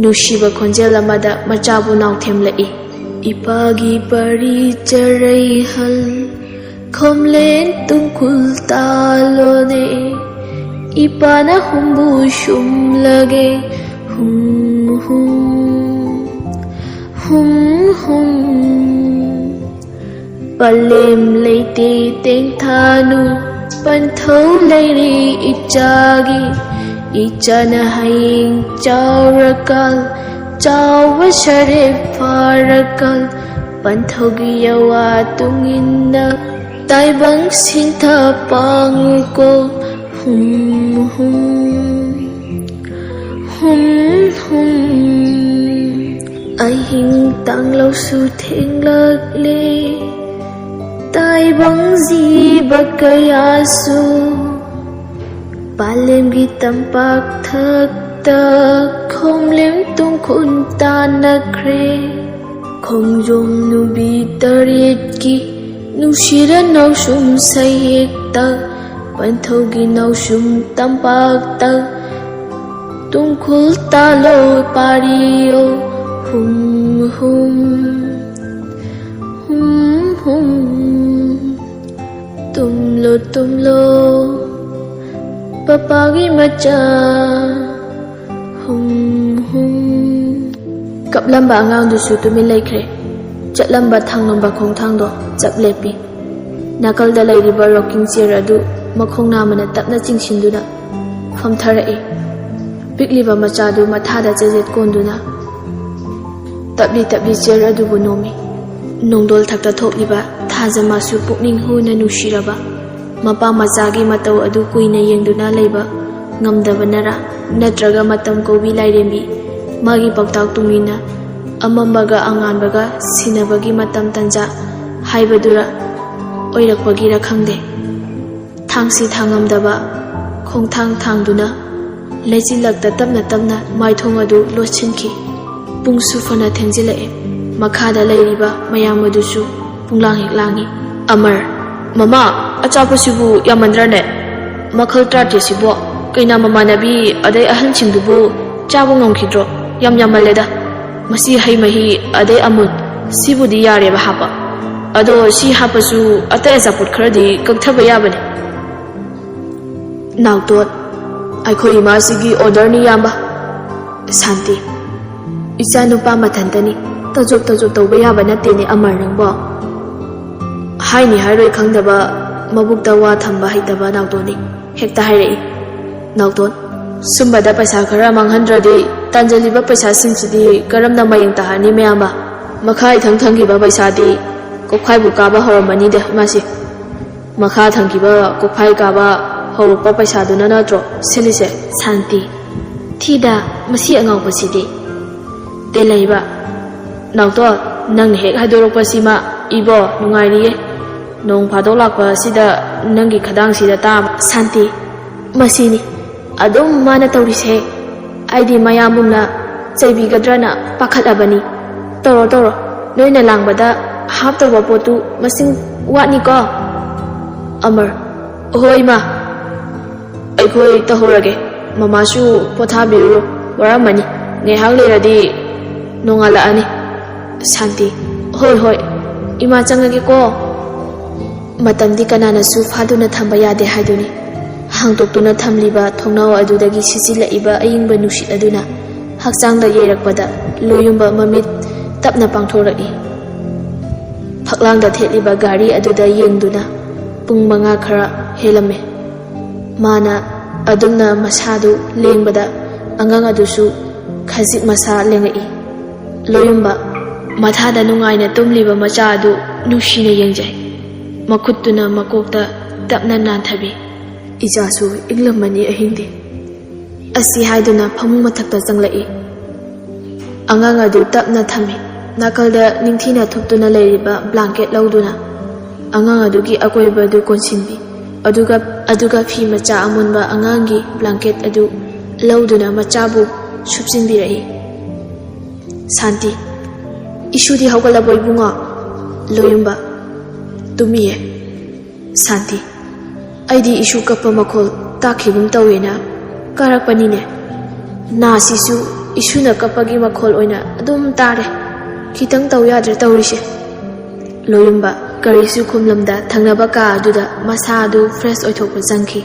ꯅꯨꯡꯁꯤꯕ ꯈꯣꯟꯖꯦꯜ ꯑꯃꯗ ꯃꯆꯥꯕꯨ ꯅꯥꯎꯊꯦꯝꯂꯛꯏ꯫ ꯏꯄꯥꯒꯤ ꯄꯥꯔꯤ ꯆꯔꯩꯍꯜ ꯈꯣꯝꯂꯦꯟ ꯇꯨꯡꯈꯨꯜ ꯇꯥꯂꯣꯅꯦ꯫ ꯏꯄꯥꯅ ꯍꯨꯝꯕꯨ ꯁꯨꯝꯂꯒꯦ꯫ ꯍꯨꯝ ꯍꯨꯝ ꯍꯨꯝ ꯍꯨꯝ꯫ ꯄꯂꯦꯝ ꯂꯩꯇꯦ ꯇꯦꯡꯊꯥꯅꯨ ꯄꯟꯊꯧ ꯂꯩꯔꯤ ꯏꯆꯥꯒꯤ꯫ ꯏꯆꯥꯅ ꯍꯌꯦꯡ ꯆꯥꯎꯔꯀꯜ ꯆꯥꯎꯕ ꯁꯔꯦꯞ ꯐꯥꯔꯀꯜ ꯄꯟꯊꯧꯒꯤ ꯌꯋꯥ ꯇꯨꯡꯏꯟꯅ ꯇꯥꯏꯕꯪ ꯁꯤꯟꯊ ꯄꯥꯡꯉꯨꯀꯣ꯫ ꯍꯨꯝ ꯍꯨꯝ ꯍꯨꯝ ꯍꯨꯝ꯫ ꯑꯍꯤꯡ ꯇꯥꯡꯂꯧꯁꯨ ꯊꯦꯡꯂꯛꯂꯦ꯫ ꯇꯥꯏꯕꯪ ꯖꯤꯕ ꯀꯌꯥꯁꯨ ꯄꯥꯂꯦꯝꯒꯤ ꯇꯝꯄꯥꯛ ꯊꯛꯇ ꯈꯣꯝꯂꯦꯝ ꯇꯨꯡꯈꯨꯟ ꯇꯥꯟꯅꯈ꯭ꯔꯦ꯫ ꯈꯣꯡꯖꯣꯝ ꯅꯨꯕꯤ ꯇꯔꯦꯠꯀꯤ ꯅꯨꯡꯁꯤꯔ ꯅꯥꯎꯁꯨꯝ ꯁꯩꯍꯦꯛꯇ ꯄꯟꯊꯧꯒꯤ ꯅꯥꯎꯁꯨꯝ ꯇꯝꯄꯥꯛꯇ ꯇꯨꯡꯈꯨꯜ ꯇꯥꯂꯣ ꯄꯥꯔꯤꯌꯣ꯫ ꯍꯨꯝ ꯍꯨꯝ ꯍꯨꯝ ꯍꯨꯝ꯫ ꯇꯨꯝꯂꯣ ꯇꯨꯝꯂꯣ ꯄꯄꯥꯒꯤ ꯃꯆꯥ꯫ ꯍꯨꯝ ꯍꯨꯝ꯫ ꯀꯞꯂꯝꯕ ꯑꯉꯥꯡꯗꯨꯁꯨ ꯇꯨꯃꯤꯟ ꯂꯩꯈ꯭ꯔꯦ꯫ ꯆꯠꯂꯝꯕ ꯊꯥꯡꯂꯝꯕ ꯈꯣꯡꯊꯥꯡꯗꯣ ꯆꯞ ꯂꯦꯞꯄꯤ꯫ ꯅꯥꯀꯜꯗ ꯂꯩꯔꯤꯕ rocking chair ꯑꯗꯨ ꯃꯈꯣꯡ ꯅꯥꯝꯃꯅ ꯇꯞꯅ ꯆꯤꯡꯁꯤꯟꯗꯨꯅ ꯐꯝꯊꯔꯛꯏ꯫ ꯄꯤꯛꯂꯤꯕ ꯃꯆꯥꯗꯨ ꯃꯊꯥꯗ ꯆꯦꯖꯦꯠ ꯀꯣꯟꯗꯨꯅ ꯇꯞꯂꯤ ꯇꯞꯂꯤ chair ꯑꯗꯨꯕꯨ ꯅꯣꯝꯃꯤ꯫ ꯅꯣꯡꯗꯣꯜ ꯊꯛꯇ ꯊꯣꯛꯂꯤꯕ ꯊꯥꯖꯃꯥꯁꯨ ꯄꯨꯛꯅꯤꯡ ꯍꯨꯅ ꯅꯨꯡꯁꯤꯔꯕ ꯃꯄꯥ ꯃꯆꯥꯒꯤ ꯃꯇꯧ ꯑꯗꯨ ꯀꯨꯏꯅ ꯌꯦꯡꯗꯨꯅ ꯂꯩꯕ ꯉꯝꯗꯕꯅꯔꯥ, ꯅꯠꯇ꯭ꯔꯒ ꯃꯇꯝ ꯀꯧꯕꯤ ꯂꯥꯏꯔꯦꯝꯕꯤ ꯃꯥꯒꯤ ꯄꯥꯎꯇꯥꯛ ꯇꯨꯡꯏꯟꯅ ꯑꯃꯝꯕꯒ ꯑꯉꯥꯟꯕꯒ ꯁꯤꯟꯅꯕꯒꯤ ꯃꯇꯝ ꯇꯟꯖꯥ ꯍꯥꯏꯕꯗꯨꯔ ꯑꯣꯏꯔꯛꯄꯒꯤꯔ ꯈꯪꯗꯦ꯫ ꯊꯥꯡꯁꯤ ꯊꯥꯡꯉꯝꯗꯕ ꯈꯣꯡꯊꯥꯡ ꯊꯥꯡꯗꯨꯅ ꯂꯩꯆꯤꯜꯂꯛꯇ ꯇꯞꯅ ꯇꯞꯅ ꯃꯥꯏꯊꯣꯡ ꯑꯗꯨ ꯂꯣꯠꯁꯤꯟꯈꯤ꯫ ꯄꯨꯡꯁꯨ ꯐꯅ ꯊꯦꯡꯖꯤꯜꯂꯛꯑꯦ꯫ ꯃꯈꯥꯗ ꯂꯩꯔꯤꯕ ꯃꯌꯥꯝ ꯑꯗꯨꯁꯨ ꯄꯨꯡꯂꯥꯡ ꯍꯦꯛ ꯂꯥꯡꯉꯤ꯫ ꯑꯃꯔ, "ꯃꯃꯥ, ꯑꯆꯥꯄꯣꯠꯁꯤꯕꯨ ꯌꯥꯝꯃꯟꯗ꯭ꯔꯅꯦ? ꯃꯈꯜ ꯇꯔꯥꯇꯔꯦꯠꯁꯤꯕꯣ ꯀꯩꯅꯥ ꯃꯃꯥꯟꯅꯕꯤ ꯑꯗꯩ ꯑꯍꯟꯁꯤꯡꯗꯨꯕꯨ ꯆꯥꯕ ꯉꯝꯈꯤꯗ꯭ꯔꯣ? ꯌꯥꯝ ꯌꯥꯝꯃꯜꯂꯦꯗ꯫ ꯃꯁꯤ ꯍꯩ ꯃꯍꯤ ꯑꯗꯩ ꯑꯃꯨꯜ, ꯁꯤꯕꯨꯗꯤ ꯌꯥꯔꯦꯕ ꯍꯥꯞꯄ꯫ ꯑꯗꯣ ꯁꯤ ꯍꯥꯞꯄꯁꯨ ꯑꯇꯩ ꯑꯆꯥꯄꯣꯠ ꯈꯔꯗꯤ ꯀꯛꯊꯕ ꯌꯥꯕꯅꯦ꯫" ꯅꯥꯎꯇꯣꯟ, "ꯑꯩꯈꯣꯏ ꯏꯃꯥꯁꯤꯒꯤ ꯑꯣꯔꯗꯔꯅꯤ, ꯏꯌꯥꯝꯕ꯫" ꯁꯥꯟꯇꯤ, "ꯏꯆꯥ ꯅꯨꯄꯥ ꯃꯊꯟꯇꯅꯤ, ꯇꯖꯣꯞ ꯇꯖꯣꯞ ꯇꯧꯕ ꯌꯥꯕ ꯅꯠꯇꯦꯅꯦ ꯑꯃꯔ ꯅꯪꯕꯣ꯫" ꯍꯥꯏꯅꯤ ꯍꯥꯏꯔꯣꯏ ꯈꯪꯗꯕ, ꯃꯕꯨꯛꯇ ꯋꯥ ꯊꯝꯕ ꯍꯩꯇꯕ ꯅꯥꯎꯇꯣꯟꯅꯤ꯫ ꯍꯦꯛꯇ ꯍꯥꯏꯔꯛꯏ꯫ ꯅꯥꯎꯇꯣꯟ, "ꯁꯨꯝꯕꯗ ꯄꯩꯁꯥ ꯈꯔ ꯃꯥꯡꯍꯟꯗ꯭ꯔꯗꯤ ꯇꯥꯟꯖꯜꯂꯤꯕ ꯄꯩꯁꯥꯁꯤꯡꯁꯤꯗꯤ ꯀꯔꯝꯅ ꯃꯌꯦꯡ ꯇꯥꯍꯟꯅꯤ ꯃꯌꯥꯝꯕ? ꯃꯈꯥ ꯏꯊꯪ ꯊꯪꯈꯤꯕ ꯄꯩꯁꯥꯗꯤ ꯀꯣꯛꯐꯥꯏꯕꯨ ꯀꯥꯕ ꯍꯧꯔꯝꯃꯅꯤꯗ ꯃꯥꯁꯤ꯫ ꯃꯈꯥ ꯊꯪꯈꯤꯕ ꯀꯣꯛꯐꯥꯏ ꯀꯥꯕ ꯍꯧꯔꯛꯄ ꯄꯩꯁꯥꯗꯨꯅ ꯅꯠꯇ꯭ꯔꯣ ꯁꯤꯜꯂꯤꯁꯦ?" ꯁꯥꯟꯇꯤ, "ꯊꯤꯗ, ꯃꯁꯤ ꯑꯉꯥꯎꯕꯁꯤꯗꯤ꯫" ꯇꯦꯂꯩꯕ, "ꯅꯥꯎꯇꯣꯟ, ꯅꯪꯅ ꯍꯦꯛ ꯍꯥꯏꯗꯣꯔꯛꯄꯁꯤꯃ ꯏꯕꯣ ꯅꯨꯡꯉꯥꯏꯔꯤꯌꯦ꯫ ꯅꯣꯡ ꯐꯥꯗꯣꯛ ꯂꯥꯛꯄ ꯑꯁꯤꯗ ꯅꯪꯒꯤ ꯈꯗꯥꯡꯁꯤꯗ ꯇꯥꯕ꯫" ꯁꯥꯟꯇꯤ, "ꯃꯁꯤꯅꯤ ꯑꯗꯨꯝ ꯃꯥꯅ ꯇꯧꯔꯤꯁꯦ꯫ ꯑꯩꯗꯤ ꯃꯌꯥꯝꯕꯨꯡꯅ ꯆꯩꯕꯤꯒꯗ꯭ꯔꯅ ꯄꯥꯈꯠꯂꯕꯅꯤ꯫ ꯇꯧꯔꯣ, ꯇꯧꯔꯣ, ꯅꯣꯏꯅ ꯂꯥꯡꯕꯗ ꯍꯥꯞꯇꯧꯕ ꯄꯣꯠꯇꯨ ꯃꯁꯤꯡ ꯋꯥꯠꯅꯤꯀꯣ꯫" ꯑꯃꯔ, "ꯍꯣꯏ ꯏꯃꯥ, ꯑꯩꯈꯣꯏ ꯇꯧꯍꯧꯔꯒꯦ꯫ ꯃꯃꯥꯁꯨ ꯄꯣꯊꯥꯕꯤꯔꯨꯔꯣ, ꯋꯥꯔꯝꯃꯅꯤ꯫ ꯉꯥꯏꯍꯥꯛ ꯂꯩꯔꯗꯤ ꯅꯣꯡꯉꯥꯜꯂꯛꯑꯅꯤ꯫" ꯁꯥꯟꯇꯤ, "ꯍꯣꯏ, ꯍꯣꯏ, ꯏꯃꯥ ꯆꯪꯉꯒꯦꯀꯣ꯫" ꯃꯇꯝꯗꯤ ꯀꯅꯥꯅꯁꯨ ꯐꯥꯗꯨꯅ ꯊꯝꯕ ꯌꯥꯗꯦ ꯍꯥꯏꯗꯨꯅꯤ꯫ ꯍꯥꯡꯗꯣꯛꯇꯨꯅ ꯊꯝꯂꯤꯕ ꯊꯣꯡꯅꯥꯎ ꯑꯗꯨꯗꯒꯤ ꯁꯤꯠꯆꯤꯜꯂꯛꯏꯕ ꯑꯏꯪꯕ ꯅꯨꯡꯁꯤꯠ ꯑꯗꯨꯅ ꯍꯛꯆꯥꯡꯗ ꯌꯩꯔꯛꯄꯗ ꯂꯣꯌꯨꯝꯕ ꯃꯃꯤꯠ ꯇꯞꯅ ꯄꯥꯡꯊꯣꯔꯛꯏ꯫ ꯐꯛꯂꯥꯡꯗ ꯊꯦꯠꯂꯤꯕ ꯘꯔꯤ ꯑꯗꯨꯗ ꯌꯦꯡꯗꯨꯅ ꯄꯨꯡ ꯃꯉꯥ ꯈꯔ ꯍꯦꯜꯂꯝꯃꯦ꯫ ꯃꯥꯅ ꯑꯗꯨꯝꯅ ꯃꯁꯥꯗꯨ ꯂꯦꯡꯕꯗ ꯑꯉꯥꯡ ꯑꯗꯨꯁꯨ ꯈꯖꯤꯛ ꯃꯁꯥ ꯂꯦꯡꯉꯛꯏ꯫ ꯂꯣꯌꯨꯝꯕ, ꯃꯊꯥꯗ ꯅꯨꯡꯉꯥꯏꯅ ꯇꯨꯝꯂꯤꯕ ꯃꯆꯥ ꯑꯗꯨ ꯅꯨꯡꯁꯤꯅ ꯌꯦꯡꯖꯩ꯫ ꯃꯈꯨꯠꯇꯨꯅ ꯃꯀꯣꯛꯇ ꯇꯞꯅ ꯅꯥꯟꯊꯕꯤ꯫ "ꯏꯆꯥꯁꯨ ꯏꯪꯂꯝꯃꯅꯤ ꯑꯍꯤꯡꯗꯤ꯫" ꯑꯁꯤ ꯍꯥꯏꯗꯨꯅ ꯐꯃꯨꯡ ꯃꯊꯛꯇ ꯆꯪꯂꯛꯏ꯫ ꯑꯉꯥꯡ ꯑꯗꯨ ꯇꯞꯅ ꯊꯝꯃꯤ꯫ ꯅꯥꯀꯜꯗ ꯅꯤꯡꯊꯤꯅ ꯊꯨꯞꯇꯨꯅ ꯂꯩꯔꯤꯕ ꯕ꯭ꯂꯥꯡꯀꯦꯠ ꯂꯧꯗꯨꯅ ꯑꯉꯥꯡ ꯑꯗꯨꯒꯤ ꯑꯀꯣꯏꯕꯗꯨ ꯀꯣꯟꯁꯤꯟꯕꯤ꯫ ꯑꯗꯨꯒ, ꯑꯗꯨꯒ ꯐꯤ ꯃꯆꯥ ꯑꯃꯨꯟꯕ ꯑꯉꯥꯡꯒꯤ ꯕ꯭ꯂꯥꯡꯀꯦꯠ ꯑꯗꯨ ꯂꯧꯗꯨꯅ ꯃꯆꯥꯕꯨ ꯁꯨꯞꯆꯤꯟꯕꯤꯔꯛꯏ꯫ ꯁꯥꯟꯇꯤ, "ꯏꯁꯨꯗꯤ ꯍꯧꯒꯠꯂꯕꯣ ꯏꯕꯨꯡꯉꯣ?" ꯂꯣꯌꯨꯝꯕ, ꯇꯨꯝꯃꯤꯌꯦ꯫ ꯁꯥꯟꯇꯤ, ꯑꯩꯗꯤ ꯏꯁꯨ ꯀꯞꯄ ꯃꯈꯣꯜ ꯇꯥꯈꯤꯒꯨꯝ ꯇꯧꯋꯦꯅ ꯀꯥꯔꯛꯄꯅꯤꯅꯦ꯫ ꯅꯥꯁꯤꯁꯨ ꯏꯁꯨꯅ ꯀꯞꯄꯒꯤ ꯃꯈꯣꯜ ꯑꯣꯏꯅ ꯑꯗꯨꯝ ꯇꯥꯔꯦ꯫ ꯈꯤꯇꯪ ꯇꯧ ꯌꯥꯗ꯭ꯔꯦ ꯇꯧꯔꯤꯁꯦ꯫ ꯂꯣꯌꯨꯝꯕ ꯀꯔꯤꯁꯨ ꯈꯨꯝꯂꯝꯗ ꯊꯪꯅꯕ ꯀꯥ ꯑꯗꯨꯗ ꯃꯁꯥ ꯑꯗꯨ ꯐ꯭ꯔꯦꯁ ꯑꯣꯏꯊꯣꯛꯄ ꯆꯪꯈꯤ꯫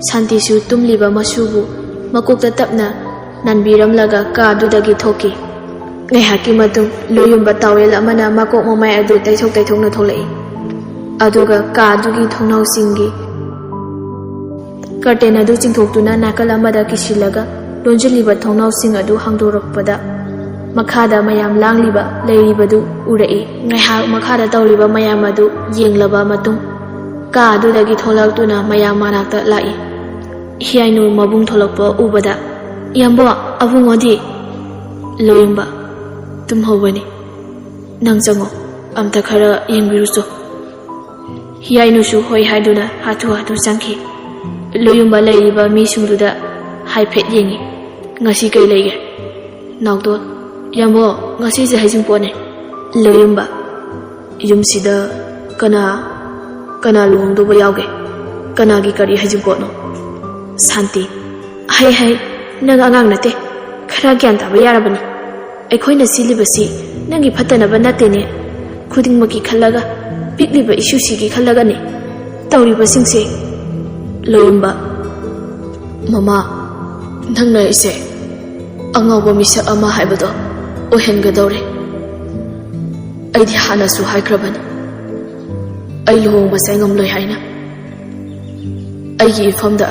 ꯁꯥꯟꯇꯤꯁꯨ ꯇꯨꯝꯂꯤꯕ ꯃꯁꯨꯕꯨ ꯃꯀꯣꯛꯇ ꯇꯞꯅ ꯅꯥꯟꯕꯤꯔꯝꯂꯒ ꯀꯥ ꯑꯗꯨꯗꯒꯤ ꯊꯣꯛꯈꯤ꯫ ꯉꯥꯏꯍꯥꯛꯀꯤ ꯃꯇꯨꯡ ꯂꯣꯌꯨꯝꯕ ꯇꯥꯋꯦꯜ ꯑꯃꯅ ꯃꯀꯣꯛ ꯃꯃꯥꯏ ꯑꯗꯨ ꯇꯩꯊꯣꯛ ꯇꯩꯊꯣꯛꯅ ꯊꯣꯛꯂꯛꯏ꯫ ꯑꯗꯨꯒ ꯀꯥ ꯑꯗꯨꯒꯤ ꯊꯣꯡꯅꯥꯎꯁꯤꯡꯒꯤ ꯀꯔꯇꯦꯟ ꯑꯗꯨ ꯆꯤꯡꯊꯣꯛꯇꯨꯅ ꯅꯥꯀꯜ ꯑꯃꯗ ꯀꯤꯁꯤꯜꯂꯒ ꯂꯣꯟꯁꯤꯜꯂꯤꯕ ꯊꯣꯡꯅꯥꯎꯁꯤꯡ ꯑꯗꯨ ꯍꯥꯡꯗꯣꯔꯛꯄꯗ ꯃꯈꯥꯗ ꯃꯌꯥꯝ ꯂꯥꯡꯂꯤꯕ ꯂꯩꯔꯤꯕꯗꯨ ꯎꯔꯛꯏ꯫ ꯉꯥꯏꯍꯥꯛ ꯃꯈꯥꯗ ꯇꯧꯔꯤꯕ ꯃꯌꯥꯝ ꯑꯗꯨ ꯌꯦꯡꯂꯕ ꯃꯇꯨꯡ ꯀꯥ ꯑꯗꯨꯗꯒꯤ ꯊꯣꯛꯂꯛꯇꯨꯅ ꯃꯌꯥꯝ ꯃꯅꯥꯛꯇ ꯂꯥꯛꯏ꯫ ꯍꯤꯌꯥꯏꯅꯨ ꯃꯕꯨꯡ ꯊꯣꯛꯂꯛꯄ ꯎꯕꯗ, "ꯏꯌꯥꯝꯕꯣ, ꯑꯕꯨꯡꯉꯣꯗꯤ?" ꯂꯣꯌꯨꯝꯕ, "ꯇꯨꯝꯍꯧꯕꯅꯤ꯫ ꯅꯪ ꯆꯪꯉꯣ, ꯑꯝꯇ ꯈꯔ ꯌꯦꯡꯕꯤꯔꯨꯆꯣ꯫" ꯍꯤꯌꯥꯏꯅꯨꯁꯨ ꯍꯣꯏ ꯍꯥꯏꯗꯨꯅ ꯍꯥꯊꯨ ꯍꯥꯊꯨ ꯆꯪꯈꯤ꯫ ꯂꯣꯌꯨꯝꯕ ꯂꯩꯔꯤꯕ ꯃꯤꯁꯤꯡꯗꯨꯗ ꯍꯥꯏꯐꯦꯠ ꯌꯦꯡꯉꯤ꯫ "ꯉꯁꯤ ꯀꯩ ꯂꯩꯒꯦ?" ꯅꯥꯎꯇꯣꯟ, "ꯏꯌꯥꯝꯕꯣ, ꯉꯁꯤꯁꯦ ꯍꯩꯖꯤꯡꯄꯣꯠꯅꯦ꯫" ꯂꯣꯌꯨꯝꯕ, "ꯌꯨꯝꯁꯤꯗ ꯀꯅꯥ, ꯀꯅꯥ ꯂꯨꯍꯣꯡꯗꯧꯕ ꯌꯥꯎꯒꯦ? ꯀꯅꯥꯒꯤ ꯀꯔꯤ ꯍꯩꯖꯤꯡꯄꯣꯠꯅꯣ?" ꯁꯥꯟꯇꯤ, "ꯍꯩ ꯍꯩ, ꯅꯪ ꯑꯉꯥꯡ ꯅꯠꯇꯦ, ꯈꯔ ꯒ꯭ꯌꯥꯟ ꯇꯥꯕ ꯌꯥꯔꯕꯅꯤ꯫ ꯑꯩꯈꯣꯏꯅ ꯁꯤꯜꯂꯤꯕꯁꯤ ꯅꯪꯒꯤ ꯐꯠꯇꯅꯕ ꯅꯠꯇꯦꯅꯦ, ꯈꯨꯗꯤꯡꯃꯛꯀꯤ ꯈꯜꯂꯒ, ꯄꯤꯛꯂꯤꯕ ꯏꯁꯨꯁꯤꯒꯤ ꯈꯜꯂꯒꯅꯤ ꯇꯧꯔꯤꯕꯁꯤꯡꯁꯦ꯫" ꯂꯣꯌꯨꯝꯕ, "ꯃꯃꯥ, ꯅꯪꯅ ꯑꯩꯁꯦ ꯑꯉꯥꯎꯕ ꯃꯤꯁꯛ ꯑꯃ ꯍꯥꯏꯕꯗꯣ ꯑꯣꯏꯍꯟꯒꯗꯧꯔꯦ꯫ ꯑꯩꯗꯤ ꯍꯥꯟꯅꯁꯨ ꯍꯥꯏꯈ꯭ꯔꯕꯅꯤ, ꯑꯩ ꯂꯨꯍꯣꯡꯕꯁꯦ ꯉꯝꯂꯣꯏ ꯍꯥꯏꯅ꯫ ꯑꯩꯒꯤ ꯏꯐꯝꯗ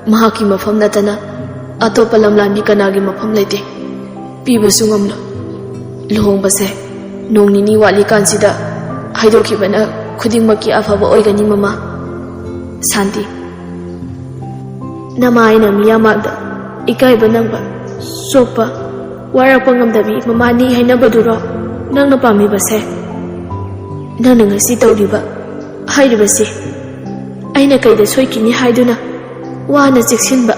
ꯃꯍꯥꯛꯀꯤ ꯃꯐꯝ ꯅꯠꯇꯅ ꯑꯇꯣꯞꯄ ꯂꯝꯂꯥꯟꯕꯤ ꯀꯅꯥꯒꯤ ꯃꯐꯝ ꯂꯩꯇꯦ, ꯄꯤꯕꯁꯨ ꯉꯝꯂꯣꯏ꯫ ꯂꯨꯍꯣꯡꯕꯁꯦ ꯅꯣꯡ ꯅꯤꯅꯤ ꯋꯥꯠꯂꯤꯀꯥꯟꯁꯤꯗ ꯍꯥꯏꯗꯣꯛꯈꯤꯕꯅ ꯈꯨꯗꯤꯡꯃꯛꯀꯤ ꯑꯐꯕ ꯑꯣꯏꯒꯅꯤ, ꯃꯃꯥ꯫" ꯁꯥꯟꯇꯤ, "ꯅꯃꯥ ꯑꯩꯅ ꯃꯤꯌꯥꯝ ꯃꯥꯡꯗ ꯏꯀꯥꯏꯕ ꯅꯪꯕ, ꯆꯣꯞꯄ, ꯋꯥꯔꯛꯄ ꯉꯝꯗꯕꯤ ꯃꯃꯥꯅꯤ ꯍꯥꯏꯅꯕꯗꯨꯔꯣ ꯅꯪꯅ ꯄꯥꯝꯃꯤꯕꯁꯦ? ꯅꯪꯅ ꯉꯁꯤ ꯇꯧꯔꯤꯕ, ꯍꯥꯏꯔꯤꯕꯁꯦ ꯑꯩꯅ ꯀꯩꯗ ꯁꯣꯏꯈꯤꯅꯤ ꯍꯥꯏꯗꯨꯅ ꯋꯥꯅ ꯆꯦꯛꯁꯤꯟꯕ,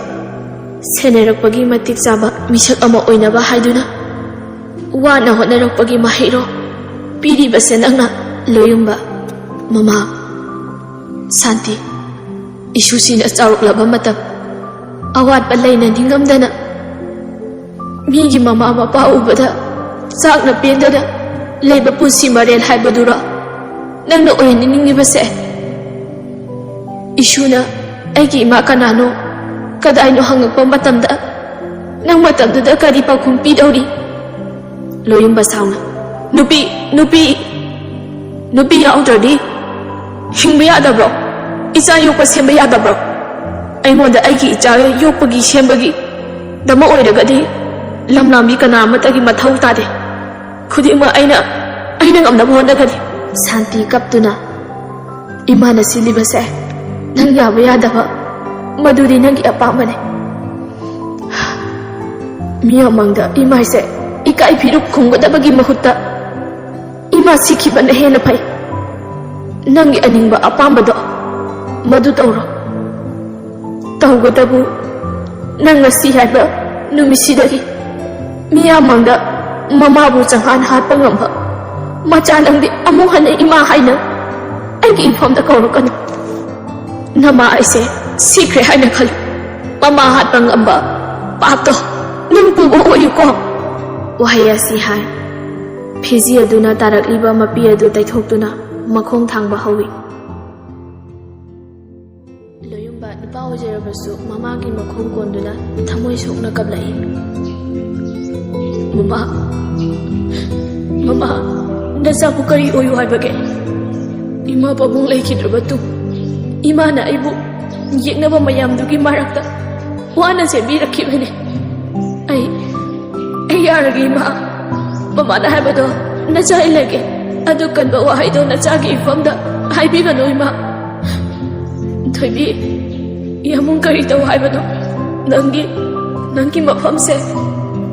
ꯁꯦꯟꯅꯔꯛꯄꯒꯤ ꯃꯇꯤꯛ ꯆꯥꯕ ꯃꯤꯁꯛ ꯑꯃ ꯑꯣꯏꯅꯕ ꯍꯥꯏꯗꯨꯅ ꯋꯥꯅ ꯍꯣꯠꯅꯔꯛꯄꯒꯤ ꯃꯍꯩꯔꯣ? ꯄꯤꯔꯤꯕꯁꯦ ꯅꯪꯅ ꯂꯣꯌꯨꯝꯕ, ꯃꯃꯥ, ꯁꯥꯟꯇꯤ, ꯏꯁꯨꯁꯤꯅ ꯆꯥꯎꯔꯛꯂꯕ ꯃꯇꯝ, ꯑꯋꯥꯠꯄ ꯂꯩꯅ ꯅꯤꯡꯉꯝꯗꯅ, ꯃꯤꯒꯤ ꯃꯃꯥ ꯃꯄꯥ ꯎꯕꯗ ꯆꯥꯛꯅ ꯄꯦꯟꯗꯅ ꯂꯩꯕ ꯄꯨꯟꯁꯤ ꯃꯔꯦꯜ ꯍꯥꯏꯕꯗꯨꯔꯣ ꯅꯪꯅ ꯑꯣꯏꯍꯟꯅꯤꯡꯉꯤꯕꯁꯦ? ꯏꯁꯨꯅ ꯑꯩꯒꯤ ꯏꯃꯥ ꯀꯅꯥꯅꯣ, ꯀꯗꯥꯏꯅꯣ ꯍꯪꯉꯛꯄ ꯃꯇꯝꯗ, ꯅꯪ ꯃꯇꯝꯗꯨꯗ ꯀꯔꯤ ꯄꯥꯎꯈꯨꯝ ꯄꯤꯗꯧꯔꯤ? ꯂꯣꯌꯨꯝꯕ ꯁꯥꯎꯅ, "ꯅꯨꯄꯤ, ꯅꯨꯄꯤ, ꯅꯨꯄꯤ ꯌꯥꯎꯗ꯭ꯔꯗꯤ ꯍꯤꯡꯕ ꯌꯥꯗꯕ꯭ꯔꯣ? ꯏꯆꯥ ꯌꯣꯛꯄ ꯁꯦꯝꯕ ꯌꯥꯗꯕ꯭ꯔꯣ? ꯑꯩꯉꯣꯟꯗ ꯑꯩꯒꯤ ꯏꯆꯥ ꯌꯣꯛꯄꯒꯤ ꯁꯦꯝꯕꯒꯤ ꯗꯃꯛ ꯑꯣꯏꯔꯒꯗꯤ ꯂꯝꯂꯥꯝꯕꯤ ꯀꯅꯥ ꯑꯃꯠꯇꯒꯤ ꯃꯊꯧ ꯇꯥꯗꯦ꯫ ꯈꯨꯗꯤꯡꯃꯛ ꯑꯩꯅ, ꯑꯩꯅ ꯉꯝꯅꯕ ꯍꯣꯠꯅꯒꯅꯤ꯫" ꯁꯥꯟꯇꯤ ꯀꯞꯇꯨꯅ, "ꯏꯃꯥꯅ ꯁꯤꯜꯂꯤꯕꯁꯦ ꯅꯪ ꯌꯥꯕ ꯌꯥꯗꯕ, ꯃꯗꯨꯗꯤ ꯅꯪꯒꯤ ꯑꯄꯥꯝꯕꯅꯤ꯫ ꯃꯤ ꯃꯃꯥꯡꯗ ꯏꯃꯥꯏꯁꯦ ꯏꯀꯥꯏ ꯐꯤꯔꯨꯛ ꯈꯨꯝꯒꯗꯕꯒꯤ ꯃꯍꯨꯠꯇ ꯏꯃꯥ ꯁꯤꯈꯤꯕꯅ ꯍꯦꯟꯅ ꯐꯩ꯫ ꯅꯪꯒꯤ ꯑꯅꯤꯡꯕ ꯑꯄꯥꯝꯕꯗꯣ ꯃꯗꯨ ꯇꯧꯔꯣ꯫ ꯇꯧꯒꯗꯕꯨ ꯅꯪ ꯉꯁꯤ ꯍꯥꯏꯕ ꯅꯨꯃꯤꯠꯁꯤꯗꯒꯤ ꯃꯤꯌꯥꯝ ꯃꯥꯡꯗ ꯃꯃꯥꯕꯨ ꯆꯪꯍꯥꯟ ꯍꯥꯠꯄ ꯉꯝꯕ ꯃꯆꯥ ꯅꯪꯗꯤ ꯑꯃꯨꯛ ꯍꯟꯅ ꯏꯃꯥ ꯍꯥꯏꯅ ꯑꯩꯒꯤ ꯏꯐꯝꯗ ꯀꯧꯔꯛꯀꯅꯨ꯫ ꯅꯃꯥ ꯑꯩꯁꯦ ꯁꯤꯈ꯭ꯔꯦ ꯍꯥꯏꯅ ꯈꯜꯂꯨ꯫ ꯃꯃꯥ ꯍꯥꯠꯄ ꯉꯝꯕ ꯄꯥꯞꯇꯣ ꯅꯪ ꯄꯨꯕ ꯑꯣꯏꯌꯨꯀꯣ꯫" ꯋꯥꯍꯩ ꯑꯁꯤ ꯍꯥꯏ, ꯐꯤꯖꯤ ꯑꯗꯨꯅ ꯇꯥꯔꯛꯂꯤꯕ ꯃꯄꯤ ꯑꯗꯨ ꯇꯩꯊꯣꯛꯇꯨꯅ ꯃꯈꯣꯡ ꯊꯥꯡꯕ ꯍꯧꯏ꯫ ꯂꯣꯌꯨꯝꯕ ꯅꯨꯄꯥ ꯑꯣꯏꯖꯔꯕꯁꯨ ꯃꯃꯥꯒꯤ ꯃꯈꯣꯡ ꯀꯣꯟꯗꯨꯅ ꯊꯃꯣꯏ ꯁꯣꯛꯅ ꯀꯞꯂꯛꯏ꯫ "ꯃꯃꯥ, ꯃꯃꯥ, ꯅꯆꯥꯕꯨ ꯀꯔꯤ ꯑꯣꯏꯌꯨ ꯍꯥꯏꯕꯒꯦ? ꯏꯃꯥ ꯄꯥꯕꯨꯡ ꯂꯩꯈꯤꯗ꯭ꯔꯕ ꯇꯨꯡ ꯏꯃꯥꯅ ꯑꯩꯕꯨ ꯌꯦꯛꯅꯕ ꯃꯌꯥꯝꯗꯨꯒꯤ ꯃꯔꯛꯇ ꯋꯥꯅ ꯆꯦꯟꯕꯤꯔꯛꯈꯤꯕꯅꯤ꯫ ꯑꯩ, ꯑꯩ ꯌꯥꯔꯒꯦ ꯏꯃꯥ꯫ ꯃꯃꯥꯅ ꯍꯥꯏꯕꯗꯣ ꯅꯆꯥ ꯏꯜꯂꯒꯦ꯫ ꯑꯗꯨ ꯀꯟꯕ ꯋꯥꯍꯩꯗꯣ ꯅꯆꯥꯒꯤ ꯏꯐꯝꯗ ꯍꯥꯏꯕꯤꯒꯅꯨ ꯏꯃꯥ꯫" "ꯊꯣꯏꯕꯤ, ꯌꯥꯃꯨꯡ ꯀꯔꯤ ꯇꯧ ꯍꯥꯏꯕꯅꯣ? ꯅꯪꯒꯤ, ꯅꯪꯒꯤ ꯃꯐꯝꯁꯦ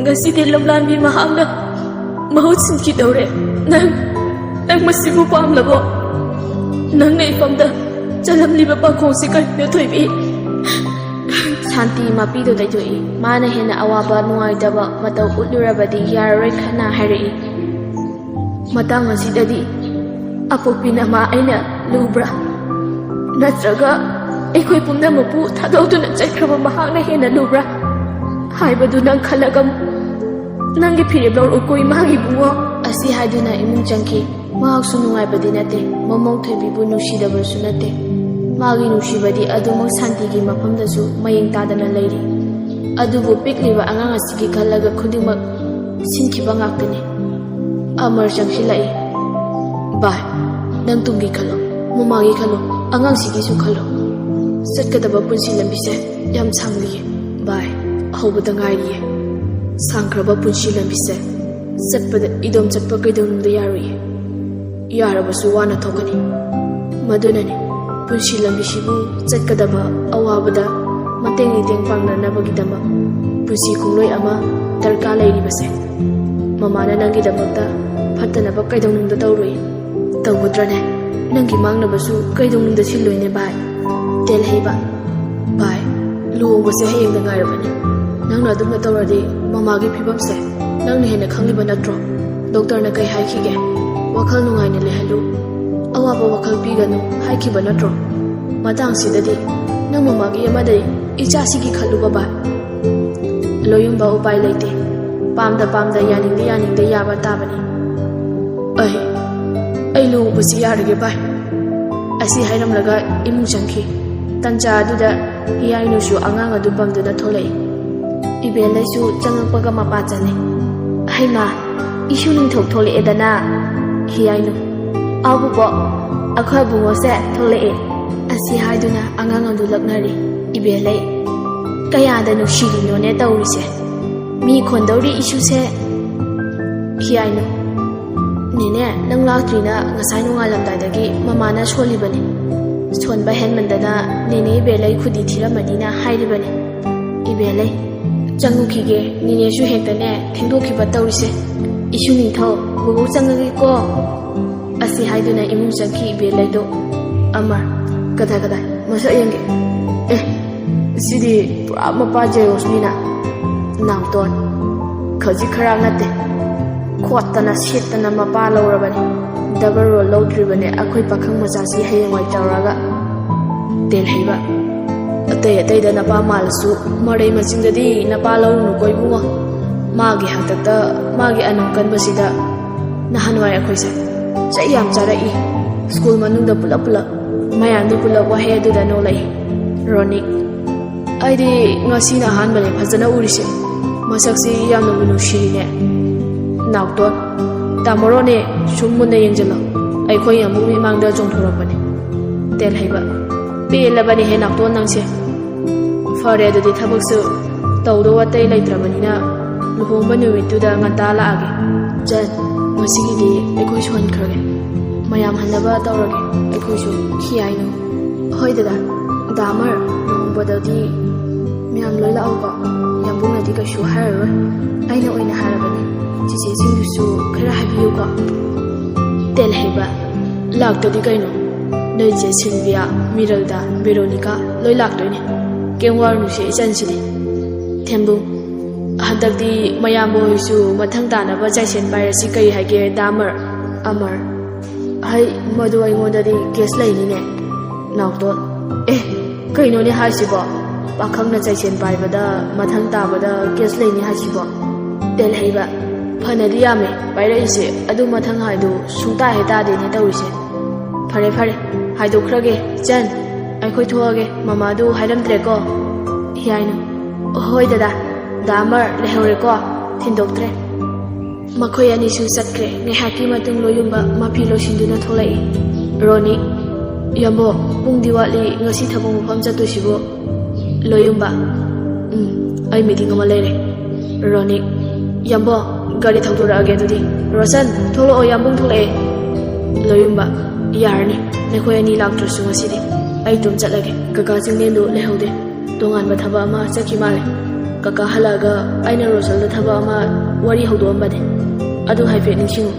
ꯉꯁꯤꯗꯤ ꯂꯝꯂꯥꯟꯕꯤ ꯃꯍꯥꯛꯅ ꯃꯍꯨꯠ ꯁꯤꯟꯈꯤꯗꯧꯔꯦ꯫ ꯅꯪ, ꯅꯪ ꯃꯁꯤꯕꯨ ꯄꯥꯝꯂꯕꯣ? ꯅꯪꯅ ꯏꯐꯝꯗ ꯆꯜꯂꯝꯂꯤꯕ ꯄꯥꯈꯣꯡꯁꯤ ꯀꯔꯤꯅꯣ, ꯊꯣꯏꯕꯤ?" ꯁꯥꯟꯇꯤ ꯃꯄꯤꯗꯨ ꯇꯩꯊꯣꯛꯏ꯫ ꯃꯥꯅ ꯍꯦꯟꯅ ꯑꯋꯥꯕ, ꯅꯨꯡꯉꯥꯏꯇꯕ ꯃꯇꯧ ꯎꯠꯂꯨꯔꯕꯗꯤ ꯌꯥꯔꯔꯣꯏ ꯈꯟꯅ ꯍꯥꯏꯔꯛꯏ꯫ "ꯃꯇꯥꯡ ꯑꯁꯤꯗꯗꯤ ꯑꯄꯣꯛꯄꯤ ꯅꯃꯥ ꯑꯩꯅ ꯂꯨꯕ꯭ꯔꯥ? ꯅꯠꯇ꯭ꯔꯒ ꯑꯩꯈꯣꯏ ꯄꯨꯝꯅꯃꯛꯄꯨ ꯊꯥꯗꯣꯛꯇꯨꯅ ꯆꯠꯈ꯭ꯔꯕ ꯃꯍꯥꯛꯅ ꯍꯦꯟꯅ ꯂꯨꯕ꯭ꯔꯥ ꯍꯥꯏꯕꯗꯨ ꯅꯪ ꯈꯜꯂꯒ ꯅꯪꯒꯤ ꯐꯤꯔꯦꯞ ꯂꯧꯔꯛꯎꯀꯣ, ꯏꯃꯥꯒꯤ ꯏꯕꯨꯡꯉꯣ꯫ ꯑꯁꯤ ꯍꯥꯏꯗꯨꯅ ꯏꯃꯨꯡ ꯆꯪꯈꯤ꯫ ꯃꯍꯥꯛꯁꯨ ꯅꯨꯡꯉꯥꯏꯕꯗꯤ ꯅꯠꯇꯦ, ꯃꯃꯧ ꯊꯣꯏꯕꯤꯕꯨ ꯅꯨꯡꯁꯤꯗꯕꯁꯨ ꯅꯠꯇꯦ꯫ ꯃꯥꯒꯤ ꯅꯨꯡꯁꯤꯕꯗꯤ ꯑꯗꯨꯃꯛ ꯁꯥꯟꯇꯤꯒꯤ ꯃꯐꯝꯗꯁꯨ ꯃꯌꯦꯡ ꯇꯥꯗꯅ ꯂꯩꯔꯤ꯫ ꯑꯗꯨꯕꯨ ꯄꯤꯛꯂꯤꯕ ꯑꯉꯥꯡ ꯑꯁꯤꯒꯤ ꯈꯜꯂꯒ ꯈꯨꯗꯤꯡꯃꯛ ꯁꯤꯟꯈꯤꯕ ꯉꯥꯛꯇꯅꯤ꯫ ꯑꯃꯔ ꯆꯪꯁꯤꯜꯂꯛꯏ꯫ ꯚꯥꯏ, ꯅꯪ ꯇꯨꯡꯒꯤ ꯈꯜꯂꯣ, ꯃꯃꯥꯒꯤ ꯈꯜꯂꯣ, ꯑꯉꯥꯡꯁꯤꯒꯤꯁꯨ ꯈꯜꯂꯣ꯫ ꯆꯠꯀꯗꯕ ꯄꯨꯟꯁꯤ ꯂꯝꯕꯤꯁꯦ ꯌꯥꯝ ꯁꯥꯡꯂꯤꯌꯦ꯫ ꯚꯥꯏ, ꯍꯧꯕꯗ ꯉꯥꯏꯔꯤꯌꯦ꯫ ꯁꯥꯡꯈ꯭ꯔꯕ ꯄꯨꯟꯁꯤ ꯂꯝꯕꯤꯁꯦ ꯆꯠꯄꯗ ꯏꯗꯣꯝ ꯆꯠꯄ ꯀꯩꯗꯧꯅꯨꯡꯗ ꯌꯥꯔꯣꯏꯌꯦ꯫ ꯌꯥꯔꯕꯁꯨ ꯋꯥꯅ ꯊꯣꯛꯀꯅꯤ꯫ ꯃꯗꯨꯅꯅꯤ ꯄꯨꯟꯁꯤ ꯂꯝꯕꯤꯁꯤꯕꯨ ꯆꯠꯀꯗꯕ ꯑꯋꯥꯕꯗ ꯃꯇꯦꯡ ꯃꯇꯦꯡ ꯄꯥꯡꯅꯅꯕꯒꯤꯗꯃꯛ ꯄꯨꯟꯁꯤ ꯈꯣꯡꯂꯣꯏ ꯑꯃ ꯗꯔꯀꯥꯔ ꯂꯩꯔꯤꯕꯁꯦ꯫ ꯃꯃꯥꯅ ꯅꯪꯒꯤꯗꯃꯛꯇ ꯐꯠꯇꯅꯕ ꯀꯩꯗꯧꯅꯨꯡꯗ ꯇꯧꯔꯣꯏ꯫ ꯇꯧꯒꯗ꯭ꯔꯅꯦ? ꯅꯪꯒꯤ ꯃꯥꯡꯅꯕꯁꯨ ꯀꯩꯗꯧꯅꯨꯡꯗ ꯁꯤꯜꯂꯣꯏꯅꯦ ꯚꯥꯏ꯫ ꯇꯦꯜꯍꯩꯕ, ꯚꯥꯏ, ꯂꯨꯍꯣꯡꯕꯁꯦ ꯍꯌꯦꯡꯗ ꯉꯥꯏꯔꯕꯅꯤ꯫ ꯅꯪꯅ ꯑꯗꯨꯝꯅ ꯇꯧꯔꯗꯤ ꯃꯃꯥꯒꯤ ꯐꯤꯕꯝꯁꯦ ꯅꯪꯅ ꯍꯦꯟꯅ ꯈꯪꯂꯤꯕ ꯅꯠꯇ꯭ꯔꯣ? ꯗꯣꯛꯇꯔꯅ ꯀꯩ ꯍꯥꯏꯈꯤꯒꯦ? ꯋꯥꯈꯜ ꯅꯨꯡꯉꯥꯏꯅ ꯂꯩꯍꯜꯂꯨ, ꯑꯋꯥꯕ ꯋꯥꯈꯜ ꯄꯤꯒꯅꯨ ꯍꯥꯏꯈꯤꯕ ꯅꯠꯇ꯭ꯔꯣ? ꯃꯇꯥꯡꯁꯤꯗꯗꯤ ꯅꯪ ꯃꯃꯥꯒꯤ ꯑꯃꯗꯤ ꯏꯆꯥꯁꯤꯒꯤ ꯈꯜꯂꯨꯕ ꯚꯥꯏ꯫ ꯂꯣꯌꯨꯝꯕ ꯎꯄꯥꯏ ꯂꯩꯇꯦ꯫ ꯄꯥꯝꯗ ꯄꯥꯝꯗ, ꯌꯥꯅꯤꯡꯗ ꯌꯥꯅꯤꯡꯗ ꯌꯥꯕ ꯇꯥꯕꯅꯤ꯫ ꯑꯩ, ꯑꯩ ꯂꯨꯍꯣꯡꯕꯁꯤ ꯌꯥꯔꯒꯦ ꯚꯥꯏ꯫ ꯑꯁꯤ ꯍꯥꯏꯔꯝꯂꯒ ꯏꯃꯨꯡ ꯆꯪꯈꯤ꯫ ꯇꯟꯖꯥ ꯑꯗꯨꯗ ꯍꯤꯌꯥꯏꯅꯨꯁꯨ ꯑꯉꯥꯡ ꯑꯗꯨ ꯄꯝꯗꯨꯅ ꯊꯣꯛꯂꯛꯏ꯫ ꯏꯕꯦꯜꯂꯩꯁꯨ ꯆꯪꯂꯛꯄꯒ ꯃꯄꯥ ꯆꯠꯂꯦ꯫ "ꯍꯩꯃꯥ, ꯏꯁꯨ ꯅꯤꯡꯊꯧ ꯊꯣꯛꯂꯛꯑꯦꯗꯅ, ꯍꯤꯌꯥꯏꯅꯨ꯫ ꯑꯥꯎ ꯕꯨꯕꯣꯛ, ꯑꯩꯈꯣꯏ ꯑꯕꯨꯡꯉꯣꯁꯦ ꯊꯣꯛꯂꯛꯑꯦ"꯫ ꯑꯁꯤ ꯍꯥꯏꯗꯨꯅ ꯑꯉꯥꯡ ꯑꯗꯨ ꯂꯛꯅꯔꯤ꯫ ꯏꯕꯦꯜꯂꯩ, ꯀꯌꯥꯗ ꯅꯨꯡꯁꯤꯔꯤꯅꯣꯅꯦ ꯇꯧꯔꯤꯁꯦ꯫ ꯃꯤ ꯈꯣꯟꯗꯧꯔꯤ ꯏꯁꯨꯁꯦ꯫ ꯍꯤꯌꯥꯏꯅꯨ, "ꯅꯦꯅꯦ, ꯅꯪ ꯂꯥꯛꯇ꯭ꯔꯤꯅ ꯉꯁꯥꯏ ꯅꯣꯡꯉꯥꯜꯂꯝꯗꯥꯏꯗꯒꯤ ꯃꯃꯥꯅ ꯁꯣꯜꯂꯤꯕꯅꯤ꯫ ꯁꯣꯟꯕ ꯍꯦꯟꯃꯟꯗꯅ ꯅꯦꯅꯦ ꯏꯕꯦꯜꯂꯩ ꯈꯨꯗꯤ ꯊꯤꯔꯝꯃꯅꯤꯅ ꯍꯥꯏꯔꯤꯕꯅꯤ"꯫ ꯏꯕꯦꯜꯂꯩ, "ꯆꯪꯉꯨꯈꯤꯒꯦ, ꯅꯦꯅꯦꯁꯨ ꯍꯦꯛꯇꯅꯦ ꯊꯦꯡꯗꯣꯛꯈꯤꯕ ꯇꯧꯔꯤꯁꯦ꯫ ꯏꯁꯨ ꯅꯤꯡꯊꯧ, ꯕꯨꯕꯣꯛ ꯆꯪꯉꯒꯦꯀꯣ"꯫ ꯑꯁꯤ ꯍꯥꯏꯗꯨꯅ ꯏꯃꯨꯡ ꯆꯪꯈꯤ ꯏꯕꯦꯜꯂꯩꯗꯣ꯫ ꯑꯃꯔ, "ꯀꯗꯥꯏ, ꯀꯗꯥꯏ? ꯃꯁꯛ ꯌꯦꯡꯒꯦ꯫ ꯑꯦ, ꯁꯤꯗꯤ ꯄꯨꯔꯥ ꯃꯄꯥ ꯖꯦꯔꯣꯁꯅꯤꯅ꯫ ꯅꯥꯎꯇꯣꯟ, ꯈꯖꯤꯛ ꯈꯔꯥꯛ ꯅꯠꯇꯦ꯫ ꯈꯣꯠꯇꯅ ꯁꯦꯠꯇꯅ ꯃꯄꯥ ꯂꯧꯔꯕꯅꯤ꯫ ꯗꯕꯜ ꯔꯣꯜ ꯂꯧꯗ꯭ꯔꯤꯕꯅꯦ ꯑꯩꯈꯣꯏ ꯄꯥꯈꯪ ꯃꯆꯥꯁꯤ ꯍꯌꯦꯡꯋꯥꯏ ꯆꯥꯎꯔꯒ꯫ ꯇꯦꯜꯍꯩꯕ, ꯑꯇꯩ ꯑꯇꯩꯗ ꯅꯄꯥ ꯃꯥꯜꯂꯁꯨ ꯃꯔꯩ ꯃꯆꯤꯟꯗꯗꯤ ꯅꯄꯥ ꯂꯧꯔꯨꯅꯨꯀꯣ ꯏꯕꯨꯡꯉꯣ꯫ ꯃꯥꯒꯤ ꯍꯥꯛꯇꯛꯇ ꯃꯥꯒꯤ ꯑꯅꯝ ꯀꯟꯕꯁꯤꯗ ꯅꯍꯥꯟꯋꯥꯏ ꯑꯩꯈꯣꯏꯁꯦ ꯆꯩ ꯌꯥꯝ ꯆꯥꯔꯛꯏ꯫ ꯁ꯭ꯀꯨꯜ ꯃꯅꯨꯡꯗ ꯄꯨꯂꯞ ꯄꯨꯂꯞ ꯃꯌꯥꯝꯗꯨ ꯄꯨꯂꯞ ꯋꯥꯍꯩ ꯑꯗꯨꯗ ꯅꯣꯛꯂꯛꯏ꯫ ꯔꯣꯅꯤꯛ, ꯑꯩꯗꯤ ꯉꯁꯤꯅ ꯑꯍꯥꯟꯕꯅꯦ ꯐꯖꯅ ꯎꯔꯤꯁꯦ꯫ ꯃꯁꯛꯁꯤ ꯌꯥꯝꯅꯕꯨ ꯅꯨꯡꯁꯤꯔꯤꯅꯦ꯫ ꯅꯥꯎꯇꯣꯟ, ꯇꯥꯃꯣꯔꯣꯅꯦ, ꯁꯨꯝ ꯃꯨꯟꯅ ꯌꯦꯡꯁꯤꯜꯂꯣ꯫ ꯑꯩꯈꯣꯏ ꯑꯃꯨꯛ ꯃꯤꯃꯥꯡꯗ ꯆꯣꯡꯊꯣꯔꯛꯄꯅꯦ꯫ ꯇꯦꯜꯍꯩꯕ, ꯄꯦꯜꯂꯕꯅꯦꯍꯦ ꯅꯥꯎꯇꯣꯟ ꯅꯪꯁꯦ꯫ ꯐꯔꯦ, ꯑꯗꯨꯗꯤ ꯊꯕꯛꯁꯨ ꯇꯧꯗꯧ ꯑꯇꯩ ꯂꯩꯇ꯭ꯔꯕꯅꯤꯅ ꯂꯨꯍꯣꯡꯕ ꯅꯨꯃꯤꯠꯇꯨꯗ ꯉꯟꯇꯥ ꯂꯥꯛꯑꯒꯦ꯫ ꯆꯟ, ꯉꯁꯤꯒꯤꯗꯤ ꯑꯩꯈꯣꯏ ꯁꯣꯟꯈ꯭ꯔꯒꯦ꯫ ꯃꯌꯥꯝ ꯍꯟꯅꯕ ꯇꯧꯔꯒꯦ ꯑꯩꯈꯣꯏꯁꯨ꯫ ꯈꯤꯌꯥꯏꯅꯨ, ꯍꯣꯏ ꯗꯗꯥ꯫ ꯗꯥꯃꯔ, ꯂꯨꯍꯣꯡꯕꯗꯗꯤ ꯃꯌꯥꯝ ꯂꯣꯏ ꯂꯥꯛꯎꯀꯣ꯫ ꯌꯥꯝꯕꯨꯡꯅꯗꯤ ꯀꯩꯁꯨ ꯍꯥꯏꯔꯔꯣꯏ꯫ ꯑꯩꯅ ꯑꯣꯏꯅ ꯍꯥꯏꯔꯕꯅꯤ꯫ ꯆꯤꯆꯦꯁꯤꯡꯗꯨꯁꯨ ꯈꯔ ꯍꯥꯏꯕꯤꯌꯨꯀꯣ꯫ ꯇꯦꯜꯍꯩꯕ, ꯂꯥꯛꯇꯗꯤ ꯀꯩꯅꯣ? ꯅꯣꯏ ꯆꯦ ꯁꯤꯜꯚꯤꯌꯥ, ꯃꯤꯔꯜꯗꯥ, ꯚꯦꯔꯣꯅꯤꯀꯥ ꯂꯣꯏ ꯂꯥꯛꯇꯣꯏꯅꯦ꯫ ꯀꯩꯝ ꯋꯥꯔꯨꯅꯨꯁꯦ ꯏꯆꯟꯁꯤꯗꯤ꯫ ꯊꯦꯝꯕꯨꯡ, ꯍꯟꯗꯛꯇꯤ ꯃꯌꯥꯝꯕ ꯍꯣꯏꯁꯨ ꯃꯊꯪ ꯇꯥꯅꯕ ꯆꯥꯏꯁꯦꯟ ꯄꯥꯏꯔꯁꯤ ꯀꯔꯤ ꯍꯥꯏꯒꯦ ꯗꯥꯃꯔ? ꯑꯃꯔ, ꯍꯩ, ꯃꯗꯨ ꯑꯩꯉꯣꯟꯗꯗꯤ ꯀꯦꯁ ꯂꯩꯅꯤꯅꯦ꯫ ꯅꯥꯎꯇꯣꯟ, ꯑꯦ, ꯀꯩꯅꯣꯅꯦ ꯍꯥꯏꯁꯤꯕꯣ? ꯄꯥꯈꯪꯅ ꯆꯥꯏꯁꯦꯟ ꯄꯥꯏꯕꯗ ꯃꯊꯪ ꯇꯥꯕꯗ ꯀꯦꯁ ꯂꯩꯅꯤ ꯍꯥꯏꯁꯤꯕꯣ? ꯇꯦꯜꯍꯩꯕ, ꯐꯅꯗꯤ ꯌꯥꯝꯃꯦ ꯄꯥꯏꯔꯛꯏꯁꯦ, ꯑꯗꯨ ꯃꯊꯪ ꯍꯥꯏꯗꯨ ꯁꯨꯡꯇꯥ ꯍꯦꯛ ꯇꯥꯗꯦꯅꯦ ꯇꯧꯔꯤꯁꯦ꯫ ꯐꯔꯦ ꯐꯔꯦ, ꯍꯥꯏꯗꯣꯛꯈ꯭ꯔꯒꯦ꯫ ꯆꯟ, ꯑꯩꯈꯣꯏ ꯊꯣꯛꯑꯒꯦ, ꯃꯃꯥꯗꯨ ꯍꯥꯏꯔꯝꯗ꯭ꯔꯦꯀꯣ? ꯍꯤꯌꯥꯏꯅꯨ, ꯍꯣꯏ ꯗꯗꯥ, ꯗꯥꯃꯔ ꯂꯩꯍꯧꯔꯦꯀꯣ? ꯊꯤꯟꯗꯣꯛꯇ꯭ꯔꯦ꯫ ꯃꯈꯣꯏ ꯑꯅꯤꯁꯨ ꯆꯠꯈ꯭ꯔꯦ꯫ ꯉꯥꯏꯍꯥꯛꯀꯤ ꯃꯇꯨꯡ ꯂꯣꯌꯨꯝꯕ ꯃꯐꯤ ꯂꯣꯏꯁꯤꯟꯗꯨꯅ ꯊꯣꯛꯂꯛꯏ꯫ ꯔꯣꯅꯤ, ꯌꯥꯝꯕꯣ, ꯄꯨꯡꯗꯤ ꯋꯥꯠꯂꯤ, ꯉꯁꯤ ꯊꯕꯛ ꯃꯐꯝ ꯆꯠꯇꯣꯏꯁꯤꯕꯨ? ꯂꯣꯌꯨꯝꯕ, ꯎꯝ, ꯑꯩ ꯃꯤꯇꯤꯡ ꯑꯃ ꯂꯩꯔꯦ꯫ ꯔꯣꯅꯤ, ꯌꯥꯝꯕꯣ, ꯒꯥꯔꯤ ꯊꯧꯗꯣꯔꯛꯑꯒꯦ ꯑꯗꯨꯗꯤ꯫ ꯔꯣꯁꯟ, ꯊꯣꯛꯂꯛꯑꯣ, ꯌꯥꯝꯕꯨꯡ ꯊꯣꯛꯂꯛꯑꯦ꯫ ꯂꯣꯌꯨꯝꯕ, ꯌꯥꯔꯅꯤ, ꯅꯈꯣꯏ ꯑꯅꯤ ꯂꯥꯛꯇ꯭ꯔꯁꯨ ꯉꯁꯤꯗꯤ꯫ ꯑꯩ ꯏꯇꯣꯝ ꯆꯠꯂꯒꯦ꯫ ꯀꯀꯥ ꯆꯤꯡꯂꯦꯟꯗꯨ ꯂꯩꯍꯧꯗꯦ꯫ ꯇꯣꯉꯥꯟꯕ ꯊꯕꯛ ꯑꯃ ꯆꯠꯈꯤ ꯃꯥꯜꯂꯦ꯫ ꯀꯀꯥ ꯍꯜꯂꯛꯑꯒ ꯑꯩꯅ ꯔꯣꯁꯜꯗ ꯊꯕꯛ ꯑꯃ ꯋꯥꯔꯤ ꯍꯧꯗꯣꯛꯑꯝꯕꯅꯦ꯫ ꯑꯗꯨ ꯍꯥꯏꯐꯦꯠ ꯅꯤꯡꯁꯤꯡꯉꯨ꯫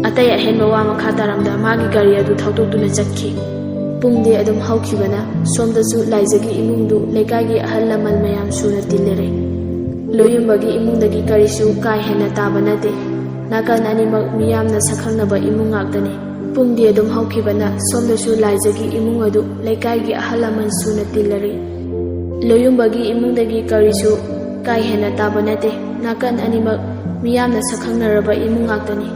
ꯑꯇꯩ ꯑꯍꯦꯟꯕ ꯋꯥ ꯃꯈꯥ ꯇꯥꯔꯝꯗ ꯃꯥꯒꯤ ꯒꯥꯔꯤ ꯑꯗꯨ ꯊꯧꯗꯣꯛꯇꯨꯅ ꯆꯠꯈꯤ꯫ ꯄꯨꯡꯗꯤ ꯑꯗꯨꯝ ꯍꯧꯈꯤꯕꯅ ꯁꯣꯝꯗꯁꯨ ꯂꯥꯏꯖꯒꯤ ꯏꯃꯨꯡꯗꯨ ꯂꯩꯀꯥꯏꯒꯤ ꯑꯍꯜ ꯂꯃꯟ ꯃꯌꯥꯝ ꯁꯨꯅ ꯇꯤꯜꯂꯔꯦ꯫ ꯂꯣꯌꯨꯝꯕꯒꯤ ꯏꯃꯨꯡꯗꯒꯤ ꯀꯔꯤꯁꯨ ꯀꯥ ꯍꯦꯟꯅ ꯇꯥꯕ ꯅꯠꯇꯦ꯫ ꯅꯥꯀꯟ ꯑꯅꯤꯃꯛ ꯃꯤꯌꯥꯝꯅ ꯁꯛꯈꯪꯅꯕ ꯏꯃꯨꯡ ꯉꯥꯛꯇꯅꯤ꯫ ꯄꯨꯡꯗꯤ ꯑꯗꯨꯝ ꯍꯧꯈꯤꯕꯅ ꯁꯣꯝꯗꯁꯨ ꯂꯥꯏꯖꯒꯤ ꯏꯃꯨꯡ ꯑꯗꯨ ꯂꯩꯀꯥꯏꯒꯤ ꯑꯍꯜ ꯂꯃꯟ ꯁꯨꯅ ꯇꯤꯜꯂꯔꯤ꯫ ꯂꯣꯌꯨꯝꯕꯒꯤ ꯏꯃꯨꯡꯗꯒꯤ ꯀꯔꯤꯁꯨ ꯀꯥ ꯍꯦꯟꯅ ꯇꯥꯕ ꯅꯠꯇꯦ꯫ ꯅꯥꯀꯟ ꯑꯅꯤꯃꯛ ꯃꯤꯌꯥꯝꯅ ꯁꯛꯈꯪꯅꯔꯕ ꯏꯃꯨꯡ ꯉꯥꯛꯇꯅꯤ꯫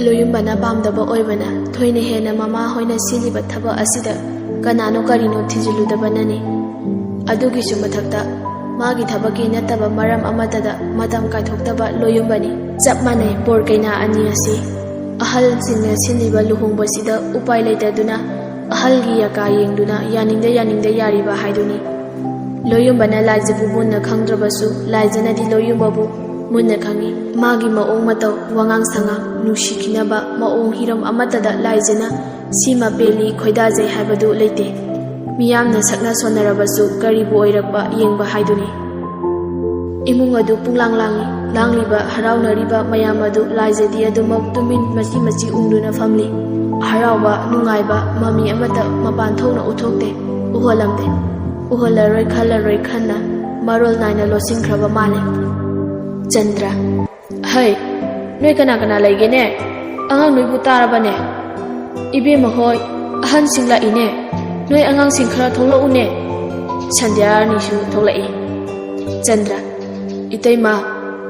ꯂꯣꯌꯨꯝꯕꯅ ꯄꯥꯝꯗꯕ ꯑꯣꯏꯕꯅ ꯊꯣꯏꯅ ꯍꯦꯟꯅ ꯃꯃꯥ ꯍꯣꯏꯅ ꯁꯤꯜꯂꯤꯕ ꯊꯕꯛ ꯑꯁꯤꯗ ꯀꯅꯥꯅꯣ ꯀꯔꯤꯅꯣ ꯊꯤꯖꯤꯜꯂꯨꯗꯕꯅꯅꯤ꯫ ꯑꯗꯨꯒꯤꯁꯨ ꯃꯊꯛꯇ ꯃꯥꯒꯤ ꯊꯕꯛꯀꯤ ꯅꯠꯇꯕ ꯃꯔꯝ ꯑꯃꯠꯇꯗ ꯃꯇꯝ ꯀꯥꯏꯊꯣꯛꯇꯕ ꯂꯣꯌꯨꯝꯕꯅꯤ꯫ ꯆꯞ ꯃꯥꯟꯅꯩ ꯕꯣꯔ ꯀꯩꯅꯥ ꯑꯅꯤ ꯑꯁꯤ꯫ ꯑꯍꯜꯁꯤꯡꯅ ꯁꯤꯜꯂꯤꯕ ꯂꯨꯍꯣꯡꯕꯁꯤꯗ ꯎꯄꯥꯏ ꯂꯩꯇꯗꯨꯅ ꯑꯍꯜꯒꯤ ꯌꯥꯀꯥ ꯌꯦꯡꯗꯨꯅ ꯌꯥꯅꯤꯡꯗ ꯌꯥꯅꯤꯡꯗ ꯌꯥꯔꯤꯕ ꯍꯥꯏꯗꯨꯅꯤ꯫ ꯂꯣꯌꯨꯝꯕꯅ ꯂꯥꯏꯖꯕꯨ ꯃꯨꯟꯅ ꯈꯪꯗ꯭ꯔꯕꯁꯨ ꯂꯥꯏꯖꯅꯗꯤ ꯂꯣꯌꯨꯝꯕꯕꯨ ꯃꯨꯟꯅ ꯈꯪꯏ꯫ ꯃꯥꯒꯤ ꯃꯑꯣꯡ ꯃꯇꯧ, ꯋꯥꯉꯥꯡ ꯁꯉꯥꯡ, ꯅꯨꯡꯁꯤ ꯈꯤꯅꯕ ꯃꯑꯣꯡ ꯍꯤꯔꯝ ꯑꯃꯠꯇꯗ ꯂꯥꯏꯖꯅ ꯁꯤꯃ ꯄꯦꯜꯂꯤ ꯈꯣꯏꯗꯥꯖꯩ ꯍꯥꯏꯕꯗꯨ ꯂꯩꯇꯦ꯫ ꯃꯤꯌꯥꯝꯅ ꯁꯛꯅ ꯁꯣꯟꯅꯔꯕꯁꯨ ꯀꯔꯤꯕꯨ ꯑꯣꯏꯔꯛꯄ ꯌꯦꯡꯕ ꯍꯥꯏꯗꯨꯅꯤ꯫ ꯏꯃꯨꯡ ꯑꯗꯨ ꯄꯨꯡꯂꯥꯡ ꯂꯥꯡꯏ꯫ ꯂꯥꯡꯂꯤꯕ ꯍꯔꯥꯎꯅꯔꯤꯕ ꯃꯌꯥꯝ ꯑꯗꯨ ꯂꯥꯏꯖꯗꯤ ꯑꯗꯨꯃꯛ ꯇꯨꯃꯤꯟ ꯃꯆꯤ ꯃꯆꯤ ꯎꯪꯗꯨꯅ ꯐꯝꯂꯤ꯫ ꯍꯔꯥꯎꯕ ꯅꯨꯡꯉꯥꯏꯕ ꯃꯃꯤ ꯑꯃꯠꯇ ꯃꯄꯥꯟ ꯊꯣꯛꯅ ꯎꯠꯊꯣꯛꯇꯦ꯫ ꯎꯍꯜꯂꯝꯗꯦ꯫ ꯎꯍꯜꯂꯔꯣꯏ ꯈꯜꯂꯔꯣꯏ ꯈꯟꯅ ꯃꯔꯣꯜ ꯅꯥꯏꯅ ꯂꯣꯠꯁꯤꯟꯈ꯭ꯔꯕ ꯃꯥꯜꯂꯦ꯫ ꯆꯟꯗ꯭ꯔ꯫ ꯍꯩ, ꯅꯣꯏ ꯀꯅꯥ ꯀꯅꯥ ꯂꯩꯒꯦꯅꯦ? ꯑꯉꯥꯡ ꯅꯣꯏꯕꯨ ꯇꯥꯔꯕꯅꯦ? ꯏꯕꯦꯝꯃ ꯍꯣꯏ, ꯑꯍꯟꯁꯤꯡ ꯂꯥꯛꯏꯅꯦ꯫ ꯅꯣꯏ ꯑꯉꯥꯡꯁꯤꯡ ꯈꯔ ꯊꯣꯛꯂꯛꯎꯅꯦ꯫ ꯁꯟꯙ꯭ꯌꯥꯔꯥꯅꯤꯁꯨ ꯊꯣꯛꯂꯛꯏ꯫ ꯆꯟꯗ꯭ꯔ꯫ ꯏꯇꯩꯃ,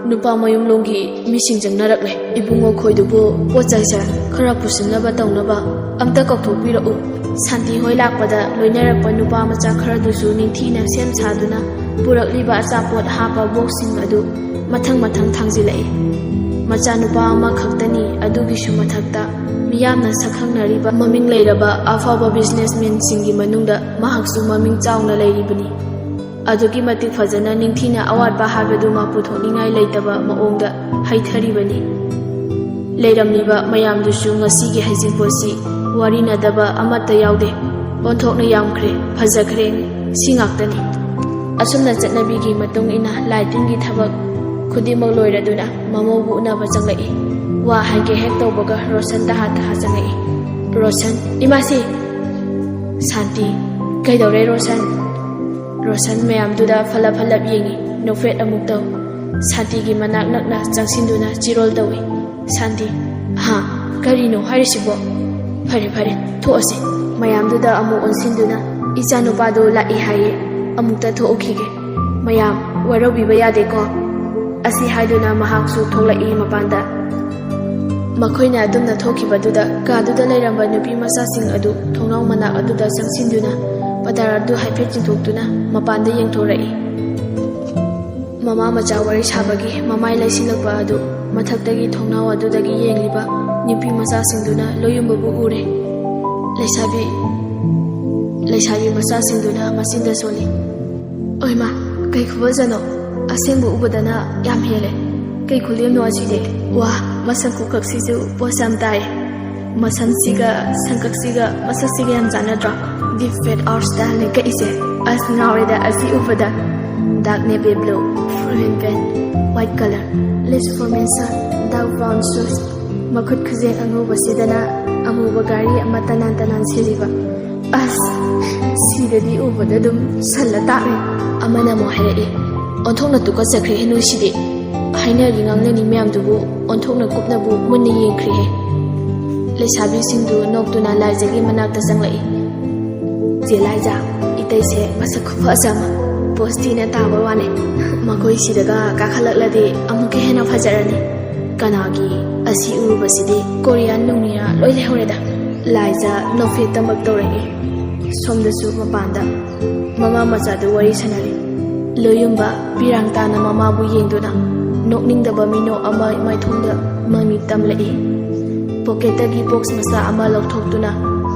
ꯅꯨꯄꯥ ꯃꯌꯨꯝꯂꯣꯝꯒꯤ ꯃꯤꯁꯤꯡ ꯆꯪꯅꯔꯛꯂꯦ꯫ ꯏꯕꯨꯡꯉꯣ ꯈꯣꯏꯗꯨꯕꯨ ꯄꯣꯠ ꯆꯩꯁꯦ ꯈꯔ ꯄꯨꯁꯤꯟꯅꯕ ꯇꯧꯅꯕ ꯑꯝꯇ ꯀꯧꯊꯣꯛꯄꯤꯔꯛꯎ꯫ ꯁꯥꯟꯇꯤ ꯍꯣꯏ ꯂꯥꯛꯄꯗ ꯂꯣꯏꯅꯔꯛꯄ ꯅꯨꯄꯥ ꯃꯆꯥ ꯈꯔꯗꯨꯁꯨ ꯅꯤꯡꯊꯤꯅ ꯁꯦꯝ ꯁꯥꯗꯨꯅ ꯄꯨꯔꯛꯂꯤꯕ ꯑꯆꯥꯄꯣꯠ ꯍꯥꯞꯄ ꯕꯣꯛꯁꯁꯤꯡ ꯑꯗꯨ ꯃꯊꯪ ꯃꯊꯪ ꯊꯥꯡꯖꯤꯜꯂꯛꯏ꯫ ꯃꯆꯥꯅꯨꯄꯥ ꯑꯃꯈꯛꯇꯅꯤ, ꯑꯗꯨꯒꯤꯁꯨ ꯃꯊꯛꯇ ꯃꯤꯌꯥꯝꯅ ꯁꯛꯈꯪꯅꯔꯤꯕ ꯃꯃꯤꯡ ꯂꯩꯔꯕ ꯑꯐꯥꯎꯕ ꯕꯤꯖꯤꯅꯦꯁꯃꯦꯟꯁꯤꯡꯒꯤ ꯃꯅꯨꯡꯗ ꯃꯍꯥꯛꯁꯨ ꯃꯃꯤꯡ ꯆꯥꯎꯅ ꯂꯩꯔꯤꯕꯅꯤ꯫ ꯑꯗꯨꯛꯀꯤ ꯃꯇꯤꯛ ꯐꯖꯅ ꯅꯤꯡꯊꯤꯅ ꯑꯋꯥꯠꯄ ꯍꯥꯏꯕꯗꯨꯃ ꯄꯨꯊꯣꯛꯅꯤꯡꯉꯥꯏ ꯂꯩꯇꯕ ꯃꯑꯣꯡꯗ ꯍꯩꯊꯔꯤꯕꯅꯤ꯫ ꯂꯩꯔꯝꯂꯤꯕ ꯃꯌꯥꯝꯗꯨꯁꯨ ꯉꯁꯤꯒꯤ ꯍꯩꯖꯤꯡꯄꯣꯠꯁꯤ ꯋꯥꯔꯤꯅꯗꯕ ꯑꯃꯠꯇ ꯌꯥꯎꯗꯦ꯫ ꯑꯣꯟꯊꯣꯛꯅ ꯌꯥꯝꯈ꯭ꯔꯦ, ꯐꯖꯈ꯭ꯔꯦ, ꯁꯤ ꯉꯥꯛꯇꯅꯤ꯫ ꯑꯁꯨꯝꯅ ꯆꯠꯅꯕꯤꯒꯤ ꯃꯇꯨꯡ ꯏꯟꯅ ꯂꯥꯏ ꯇꯤꯟꯒꯤ ꯊꯕꯛ ꯈꯨꯗꯤꯡꯃꯛ ꯂꯣꯏꯔꯗꯨꯅ ꯃꯃꯧꯕꯨ ꯎꯅꯕ ꯆꯪꯂꯛꯏ꯫ ꯋꯥ ꯍꯥꯏꯒꯦ ꯍꯦꯛ ꯇꯧꯕꯒ ꯔꯣꯁꯟ ꯇꯍꯥ ꯇꯍꯥ ꯆꯪꯂꯛꯏ꯫ ꯔꯣꯁꯟ, ꯏꯃꯥꯁꯤ! ꯁꯥꯟꯇꯤ, ꯀꯩꯗꯧꯔꯦ ꯔꯣꯁꯟ? ꯔꯣꯁꯟ ꯃꯌꯥꯝꯗꯨꯗ ꯐꯠꯂꯞ ꯐꯠꯂꯞ ꯌꯦꯡꯏ, ꯅꯣꯛꯐꯦꯠ ꯑꯃꯨꯛ ꯇꯧ꯫ ꯁꯥꯟꯇꯤꯒꯤ ꯃꯅꯥꯛ ꯅꯛꯅ ꯆꯪꯁꯤꯟꯗꯨꯅ ꯆꯤꯔꯣꯜ ꯇꯧꯏ꯫ ꯁꯥꯟꯇꯤ, ꯍꯥ? ꯀꯔꯤꯅꯣ ꯍꯥꯏꯔꯤꯁꯤꯕꯣ? ꯐꯔꯦ, ꯐꯔꯦ, ꯊꯣꯛꯑꯁꯤ꯫ ꯃꯌꯥꯝꯗꯨꯗ ꯑꯃꯨꯛ ꯑꯣꯟꯁꯤꯟꯗꯨꯅ, "ꯏꯆꯥꯅꯨꯄꯥꯗꯣ ꯂꯥꯛꯏ ꯍꯥꯏꯌꯦ, ꯑꯃꯨꯛꯇ ꯊꯣꯛꯎꯈꯤꯒꯦ꯫" "ꯃꯌꯥꯝ, ꯋꯥꯔꯧꯕꯤꯕ ꯌꯥꯗꯦꯀꯣ꯫" ꯑꯁꯤ ꯍꯥꯏꯗꯨꯅ ꯃꯍꯥꯛꯁꯨ ꯊꯣꯛꯂꯛꯏ ꯃꯄꯥꯟꯗ꯫ ꯃꯈꯣꯏꯅ ꯑꯗꯨꯝꯅ ꯊꯣꯛꯈꯤꯕꯗꯨꯗ ꯀꯥꯗꯨꯗ ꯂꯩꯔꯝꯕ ꯅꯨꯄꯤ ꯃꯆꯥꯁꯤꯡ ꯑꯗꯨ ꯊꯣꯡꯅꯥꯎ ꯃꯅꯥꯛ ꯑꯗꯨꯗ ꯆꯪꯁꯤꯟꯗꯨꯅ ꯄꯗꯥꯔ ꯑꯗꯨ ꯍꯥꯏꯐꯦꯠ ꯆꯤꯡꯊꯣꯛꯇꯨꯅ ꯃꯄꯥꯟꯗ ꯌꯦꯡꯊꯣꯔꯛꯏ꯫ ꯃꯃꯥ ꯃꯆꯥ ꯋꯥꯔꯤ ꯁꯥꯕꯒꯤ ꯃꯃꯥꯏ ꯂꯩꯁꯤꯜꯂꯛꯄ ꯑꯗꯨ ꯃꯊꯛꯇꯒꯤ ꯊꯣꯡꯅꯥꯎ ꯑꯗꯨꯗꯒꯤ ꯌꯦꯡꯂꯤꯕ ꯅꯨꯄꯤ ꯃꯆꯥꯁꯤꯡꯗꯨꯅ ꯂꯣꯌꯨꯝꯕꯕꯨ ꯎꯔꯦ꯫ ꯂꯩꯁꯥꯕꯤ, ꯂꯩꯁꯥꯕꯤ ꯃꯆꯥꯁꯤꯡꯗꯨꯅ ꯃꯆꯤꯟꯗ ꯁꯣꯜꯂꯤ꯫ "ꯑꯣꯏꯃꯥ, ꯀꯩ ꯈꯨꯐꯖꯅꯣ! ꯑꯁꯦꯡꯕ ꯎꯕꯗꯅ ꯌꯥꯝ ꯍꯦꯜꯂꯦ꯫ ꯀꯩ ꯈꯨꯂꯦꯝꯅꯣ ꯑꯁꯤꯗꯤ? ꯋꯥ, ꯃꯁꯛ ꯈꯨꯀꯛꯁꯤꯁꯨ ꯄꯣꯁ ꯌꯥꯝ ꯇꯥꯏ꯫ ꯃꯁꯝꯁꯤꯒ ꯁꯪꯀꯛꯁꯤꯒ ꯃꯁꯛꯁꯤꯒ ꯌꯥꯝ ꯆꯥꯟꯅꯗ꯭ꯔꯣ? Deep fat our style ꯅꯦ ꯀꯛꯏꯁꯦ꯫ ꯑꯁ, ꯉꯥꯎꯔꯦꯗ ꯑꯁꯤ ꯎꯕꯗ꯫ Dark navy blue, full hand pant, white color, lace formation, dark brown shoes, ꯃꯈꯨꯠ ꯈꯨꯖꯦꯡ ꯑꯉꯧꯕꯁꯤꯗꯅ ꯑꯃꯨꯕ ꯘꯔꯤ ꯑꯃ ꯇꯅꯥꯟ ꯇꯅꯥꯟ ꯁꯤꯔꯤꯕ꯫ ꯑꯁ, ꯁꯤꯗꯗꯤ ꯎꯕꯗ ꯑꯗꯨꯝ ꯁꯜꯂ ꯇꯥꯛꯂꯦ꯫" ꯑꯃꯅ ꯑꯃꯨꯛ ꯍꯥꯏꯔꯛꯏ, "ꯑꯣꯟꯊꯣꯛꯅ ꯇꯨꯀꯠꯆꯈ꯭ꯔꯦ ꯅꯣꯏꯁꯤꯗꯤ꯫ ꯍꯥꯏꯅꯔꯤ ꯉꯥꯡꯅꯔꯤ ꯃꯌꯥꯝꯗꯨꯕꯨ ꯑꯣꯟꯊꯣꯛꯅ ꯀꯨꯞꯅꯕꯨ ꯃꯨꯟꯅ ꯌꯦꯡꯈ꯭ꯔꯦꯍꯦ꯫" ꯂꯩꯁꯥꯕꯤꯁꯤꯡꯗꯨ ꯅꯣꯛꯇꯨꯅ ꯂꯥꯏꯖꯒꯤ ꯃꯅꯥꯛꯇ ꯆꯪꯂꯛꯏ꯫ "ꯆꯦ ꯂꯥꯏꯖ, ꯏꯇꯩꯁꯦ ꯃꯁꯛ ꯈꯨꯐꯖ ꯑꯃ, ꯄꯣꯁ ꯊꯤꯅ ꯇꯥꯕ ꯋꯥꯅꯦ꯫ ꯃꯈꯣꯏ ꯁꯤꯗꯒ ꯀꯥꯈꯠꯂꯛꯂꯗꯤ ꯑꯃꯨꯛꯀ ꯍꯦꯟꯅ ꯐꯖꯔꯅꯤ꯫ ꯀꯅꯥꯒꯤ ꯑꯁꯤ ꯎꯔꯨꯕꯁꯤꯗꯤ ꯀꯣꯔꯤꯌꯥꯟ ꯅꯨꯡꯅꯤꯌꯥ ꯂꯣꯏ ꯂꯩꯍꯧꯔꯦꯗ꯫" ꯂꯥꯏꯖ ꯅꯣꯛꯐꯦꯠꯇꯃꯛ ꯇꯧꯔꯛꯏ꯫ ꯁꯣꯝꯗꯁꯨ ꯃꯄꯥꯟꯗ ꯃꯃꯥ ꯃꯆꯥꯗꯨ ꯋꯥꯔꯤ ꯁꯥꯟꯅꯔꯤ꯫ ꯂꯣꯌꯨꯝꯕ ꯄꯤꯔꯥꯡ ꯇꯥꯅ ꯃꯃꯥꯕꯨ ꯌꯦꯡꯗꯨꯅ ꯅꯣꯛꯅꯤꯡꯗꯕ ꯃꯤꯅꯣꯛ ꯑꯃ ꯃꯥꯏꯊꯣꯡꯗ ꯃꯃꯤ ꯇꯝꯂꯛꯏ꯫ ꯄꯣꯀꯦꯠꯇꯒꯤ ꯕꯣꯛꯁ ꯃꯆꯥ ꯑꯃ ꯂꯧꯊꯣꯛꯇꯨꯅ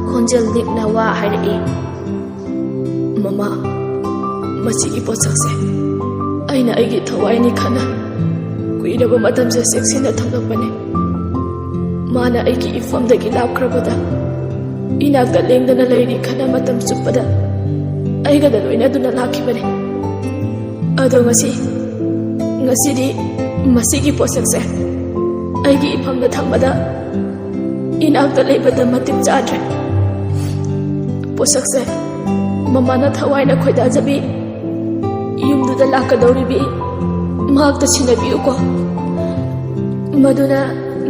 ꯈꯣꯟꯖꯦꯜ ꯂꯤꯛꯅ ꯋꯥ ꯍꯥꯏꯔꯛꯏ꯫ "ꯃꯃꯥ, ꯃꯁꯤꯒꯤ ꯄꯣꯠꯁꯛꯁꯦ ꯑꯩꯅ ꯑꯩꯒꯤ ꯊꯋꯥꯏꯅꯤ ꯈꯟꯅ ꯀꯨꯏꯔꯕ ꯃꯇꯝꯁꯦ ꯆꯦꯛꯁꯤꯟꯅ ꯊꯝꯂꯛꯄꯅꯤ꯫ ꯃꯥꯅ ꯑꯩꯒꯤ ꯏꯐꯝꯗꯒꯤ ꯂꯥꯞꯈ꯭ꯔꯕꯗ ꯏꯅꯥꯛꯇ ꯂꯦꯡꯗꯅ ꯂꯩꯔꯤ ꯈꯟꯅ ꯃꯇꯝ ꯆꯨꯞꯄꯗ ꯑꯩꯒꯗ ꯂꯣꯏꯅꯗꯨꯅ ꯂꯥꯛꯈꯤꯕꯅꯤ꯫ ꯑꯗꯣ ꯉꯁꯤ, ꯉꯁꯤꯗꯤ ꯃꯁꯤꯒꯤ ꯄꯣꯠꯁꯛꯁꯦ ꯑꯩꯒꯤ ꯏꯐꯝꯗ ꯊꯝꯕꯗ ꯏꯅꯥꯛꯇ ꯂꯩꯕꯗ ꯃꯇꯤꯛ ꯆꯥꯗ꯭ꯔꯦ꯫ ꯄꯣꯠꯁꯛꯁꯦ ꯃꯃꯥꯅ ꯊꯋꯥꯏꯅ ꯈꯣꯏꯗꯥꯖꯕꯤ ꯌꯨꯝꯗꯨꯗ ꯂꯥꯛꯀꯗꯧꯔꯤꯕꯤ ꯃꯍꯥꯛꯇ ꯁꯤꯟꯅꯕꯤꯌꯨꯀꯣ꯫ ꯃꯗꯨꯅ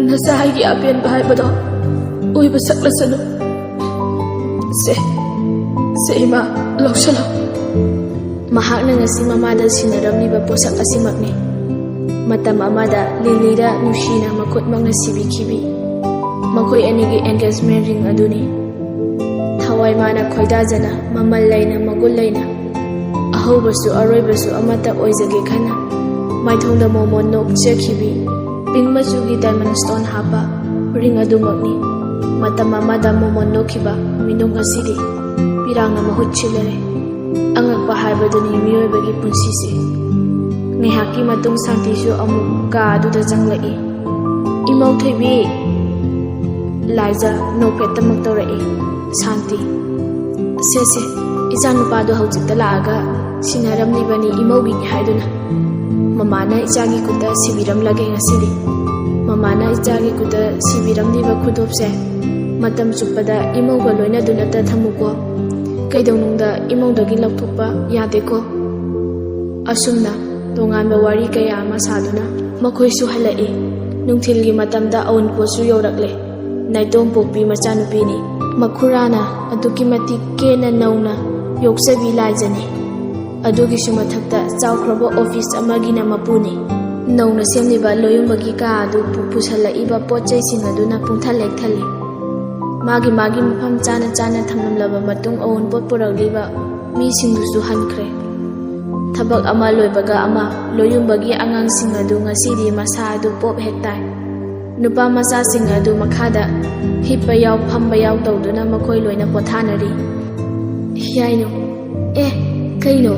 ꯅꯆꯥ ꯑꯩꯒꯤ ꯑꯄꯦꯟꯕ ꯍꯥꯏꯕꯗꯣ ꯑꯣꯏꯕ ꯁꯛꯂꯁꯅꯨ꯫ ꯁꯦ, ꯁꯦ ꯏꯃꯥ, ꯂꯧꯁꯤꯜꯂꯣ꯫ ꯃꯍꯥꯛꯅ ꯉꯁꯤ ꯃꯃꯥꯗ ꯁꯤꯟꯅꯔꯝꯂꯤꯕ ꯄꯣꯠꯁꯛ ꯑꯁꯤꯃꯛꯅꯤ꯫ ꯃꯇꯝ ꯑꯃꯗ ꯂꯤꯂꯤꯗ ꯅꯨꯡꯁꯤꯅ ꯃꯈꯨꯠꯃꯛꯅ ꯁꯤꯕꯤꯈꯤꯕꯤ ꯃꯈꯣꯏ ꯑꯅꯤꯒꯤ engagement ring ꯑꯗꯨꯅꯤ꯫ ꯊꯋꯥꯏ ꯃꯥꯅ ꯈꯣꯏꯗꯥꯖꯅ, ꯃꯃꯜ ꯂꯩꯅ, ꯃꯒꯨꯟ ꯂꯩꯅ, ꯑꯍꯧꯕꯁꯨ ꯑꯔꯣꯏꯕꯁꯨ ꯑꯃꯠꯇ ꯑꯣꯏꯖꯒꯦ ꯈꯟꯅ, ꯃꯥꯏꯊꯣꯡꯗ ꯃꯣꯃꯣꯟ ꯅꯣꯛꯆꯈꯤꯕꯤ pink ꯃꯆꯨꯒꯤ diamond stone ꯍꯥꯞꯄ ring ꯑꯗꯨꯃꯛꯅꯤ꯫ ꯃꯇꯝ ꯑꯃꯗ ꯃꯣꯃꯣꯟ ꯅꯣꯛꯈꯤꯕ ꯃꯤꯅꯨꯡ ꯉꯁꯤꯗꯤ ꯄꯤꯔꯥꯡꯅ ꯃꯍꯨꯠ ꯁꯤꯜꯂꯔꯦ꯫ ꯑꯉꯛꯄ ꯍꯥꯏꯕꯗꯨꯅꯤ ꯃꯤꯑꯣꯏꯕꯒꯤ ꯄꯨꯟꯁꯤꯁꯦ꯫ ꯉꯥꯏꯍꯥꯛꯀꯤ ꯃꯇꯨꯡ ꯁꯥꯟꯇꯤꯁꯨ ꯑꯃꯨꯛ ꯀꯥ ꯑꯗꯨꯗ ꯆꯪꯂꯛꯏ꯫ "ꯏꯃꯧ ꯊꯣꯏꯕꯤ!" ꯂꯥꯏꯖ ꯅꯣꯛꯐꯦꯠꯇꯃꯛ ꯇꯧꯔꯛꯏ꯫ "ꯁꯥꯟꯇꯤ, ꯁꯦ, ꯁꯦ, ꯏꯆꯥꯅꯨꯄꯥꯗꯣ ꯍꯧꯖꯤꯛꯇ ꯂꯥꯛꯑꯒ ꯁꯤꯟꯅꯔꯝꯂꯤꯕꯅꯤ ꯏꯃꯧꯒꯤꯅꯤ ꯍꯥꯏꯗꯨꯅ꯫ ꯃꯃꯥꯅ ꯏꯆꯥꯒꯤ ꯈꯨꯠꯇ ꯁꯤꯕꯤꯔꯝꯂꯒꯦ ꯉꯁꯤꯗꯤ꯫ ꯃꯃꯥꯅ ꯏꯆꯥꯒꯤ ꯈꯨꯠꯇ ꯁꯤꯕꯤꯔꯝꯂꯤꯕ ꯈꯨꯗꯣꯞꯁꯦ ꯃꯇꯝ ꯆꯨꯞꯄꯗ ꯏꯃꯧꯒ ꯂꯣꯏꯅꯗꯨꯅꯇ ꯊꯝꯃꯨꯀꯣ꯫ ꯀꯩꯗꯧꯅꯨꯡꯗ ꯏꯃꯧꯗꯒꯤ ꯂꯧꯊꯣꯛꯄ ꯌꯥꯗꯦꯀꯣ꯫" ꯑꯁꯨꯝꯅ ꯇꯣꯉꯥꯟꯕ ꯋꯥꯔꯤ ꯀꯌꯥ ꯑꯃ ꯁꯥꯗꯨꯅ ꯃꯈꯣꯏꯁꯨ ꯍꯜꯂꯛꯏ꯫ ꯅꯨꯡꯊꯤꯜꯒꯤ ꯃꯇꯝꯗ ꯑꯋꯨꯟꯄꯣꯠꯁꯨ ꯌꯧꯔꯛꯂꯦ꯫ ꯅꯥꯏꯇꯣꯝ ꯄꯣꯛꯄꯤ ꯃꯆꯥꯅꯨꯄꯤꯅꯤ꯫ ꯃꯈꯨꯔꯥꯅ ꯑꯗꯨꯛꯀꯤ ꯃꯇꯤꯛ ꯀꯦꯅ ꯅꯧꯅ ꯌꯣꯛꯆꯕꯤ ꯂꯥꯏꯖꯅꯤ꯫ ꯑꯗꯨꯒꯤꯁꯨ ꯃꯊꯛꯇ ꯆꯥꯎꯈ꯭ꯔꯕ office ꯑꯃꯒꯤꯅ ꯃꯄꯨꯅꯤ꯫ ꯅꯧꯅ ꯁꯦꯝꯂꯤꯕ ꯂꯣꯌꯨꯝꯕꯒꯤ ꯀꯥ ꯑꯗꯨ ꯄꯨ-, ꯄꯨꯁꯜꯂꯛꯏꯕ ꯄꯣꯠ ꯆꯩꯁꯤꯡ ꯑꯗꯨꯅ ꯄꯨꯡꯊꯜ ꯍꯦꯛ ꯊꯜꯂꯤ꯫ ꯃꯥꯒꯤ ꯃꯥꯒꯤ ꯃꯐꯝ ꯆꯥꯅ ꯆꯥꯅ ꯊꯝꯂꯝꯂꯕ ꯃꯇꯨꯡ ꯑꯋꯨꯟꯄꯣꯠ ꯄꯨꯔꯛꯂꯤꯕ ꯃꯤꯁꯤꯡꯗꯨꯁꯨ ꯍꯟꯈ꯭ꯔꯦ꯫ ꯊꯕꯛ ꯑꯃ ꯂꯣꯏꯕꯒ ꯑꯃ, ꯂꯣꯌꯨꯝꯕꯒꯤ ꯑꯉꯥꯡꯁꯤꯡ ꯑꯗꯨ ꯉꯁꯤꯗꯤ ꯃꯁꯥ ꯑꯗꯨ ꯄꯣꯞ ꯍꯦꯛ ꯇꯥꯏ꯫ ꯅꯨꯄꯥ ꯃꯆꯥꯁꯤꯡ ꯑꯗꯨ ꯃꯈꯥꯗ ꯍꯤꯞꯄ ꯌꯥꯎ, ꯐꯝꯕ ꯌꯥꯎ ꯇꯧꯗꯨꯅ ꯃꯈꯣꯏ ꯂꯣꯏꯅ ꯄꯣꯊꯥꯅꯔꯤ꯫ ꯍꯤꯌꯥꯏꯅꯨ, "ꯑꯦ, ꯀꯩꯅꯣ?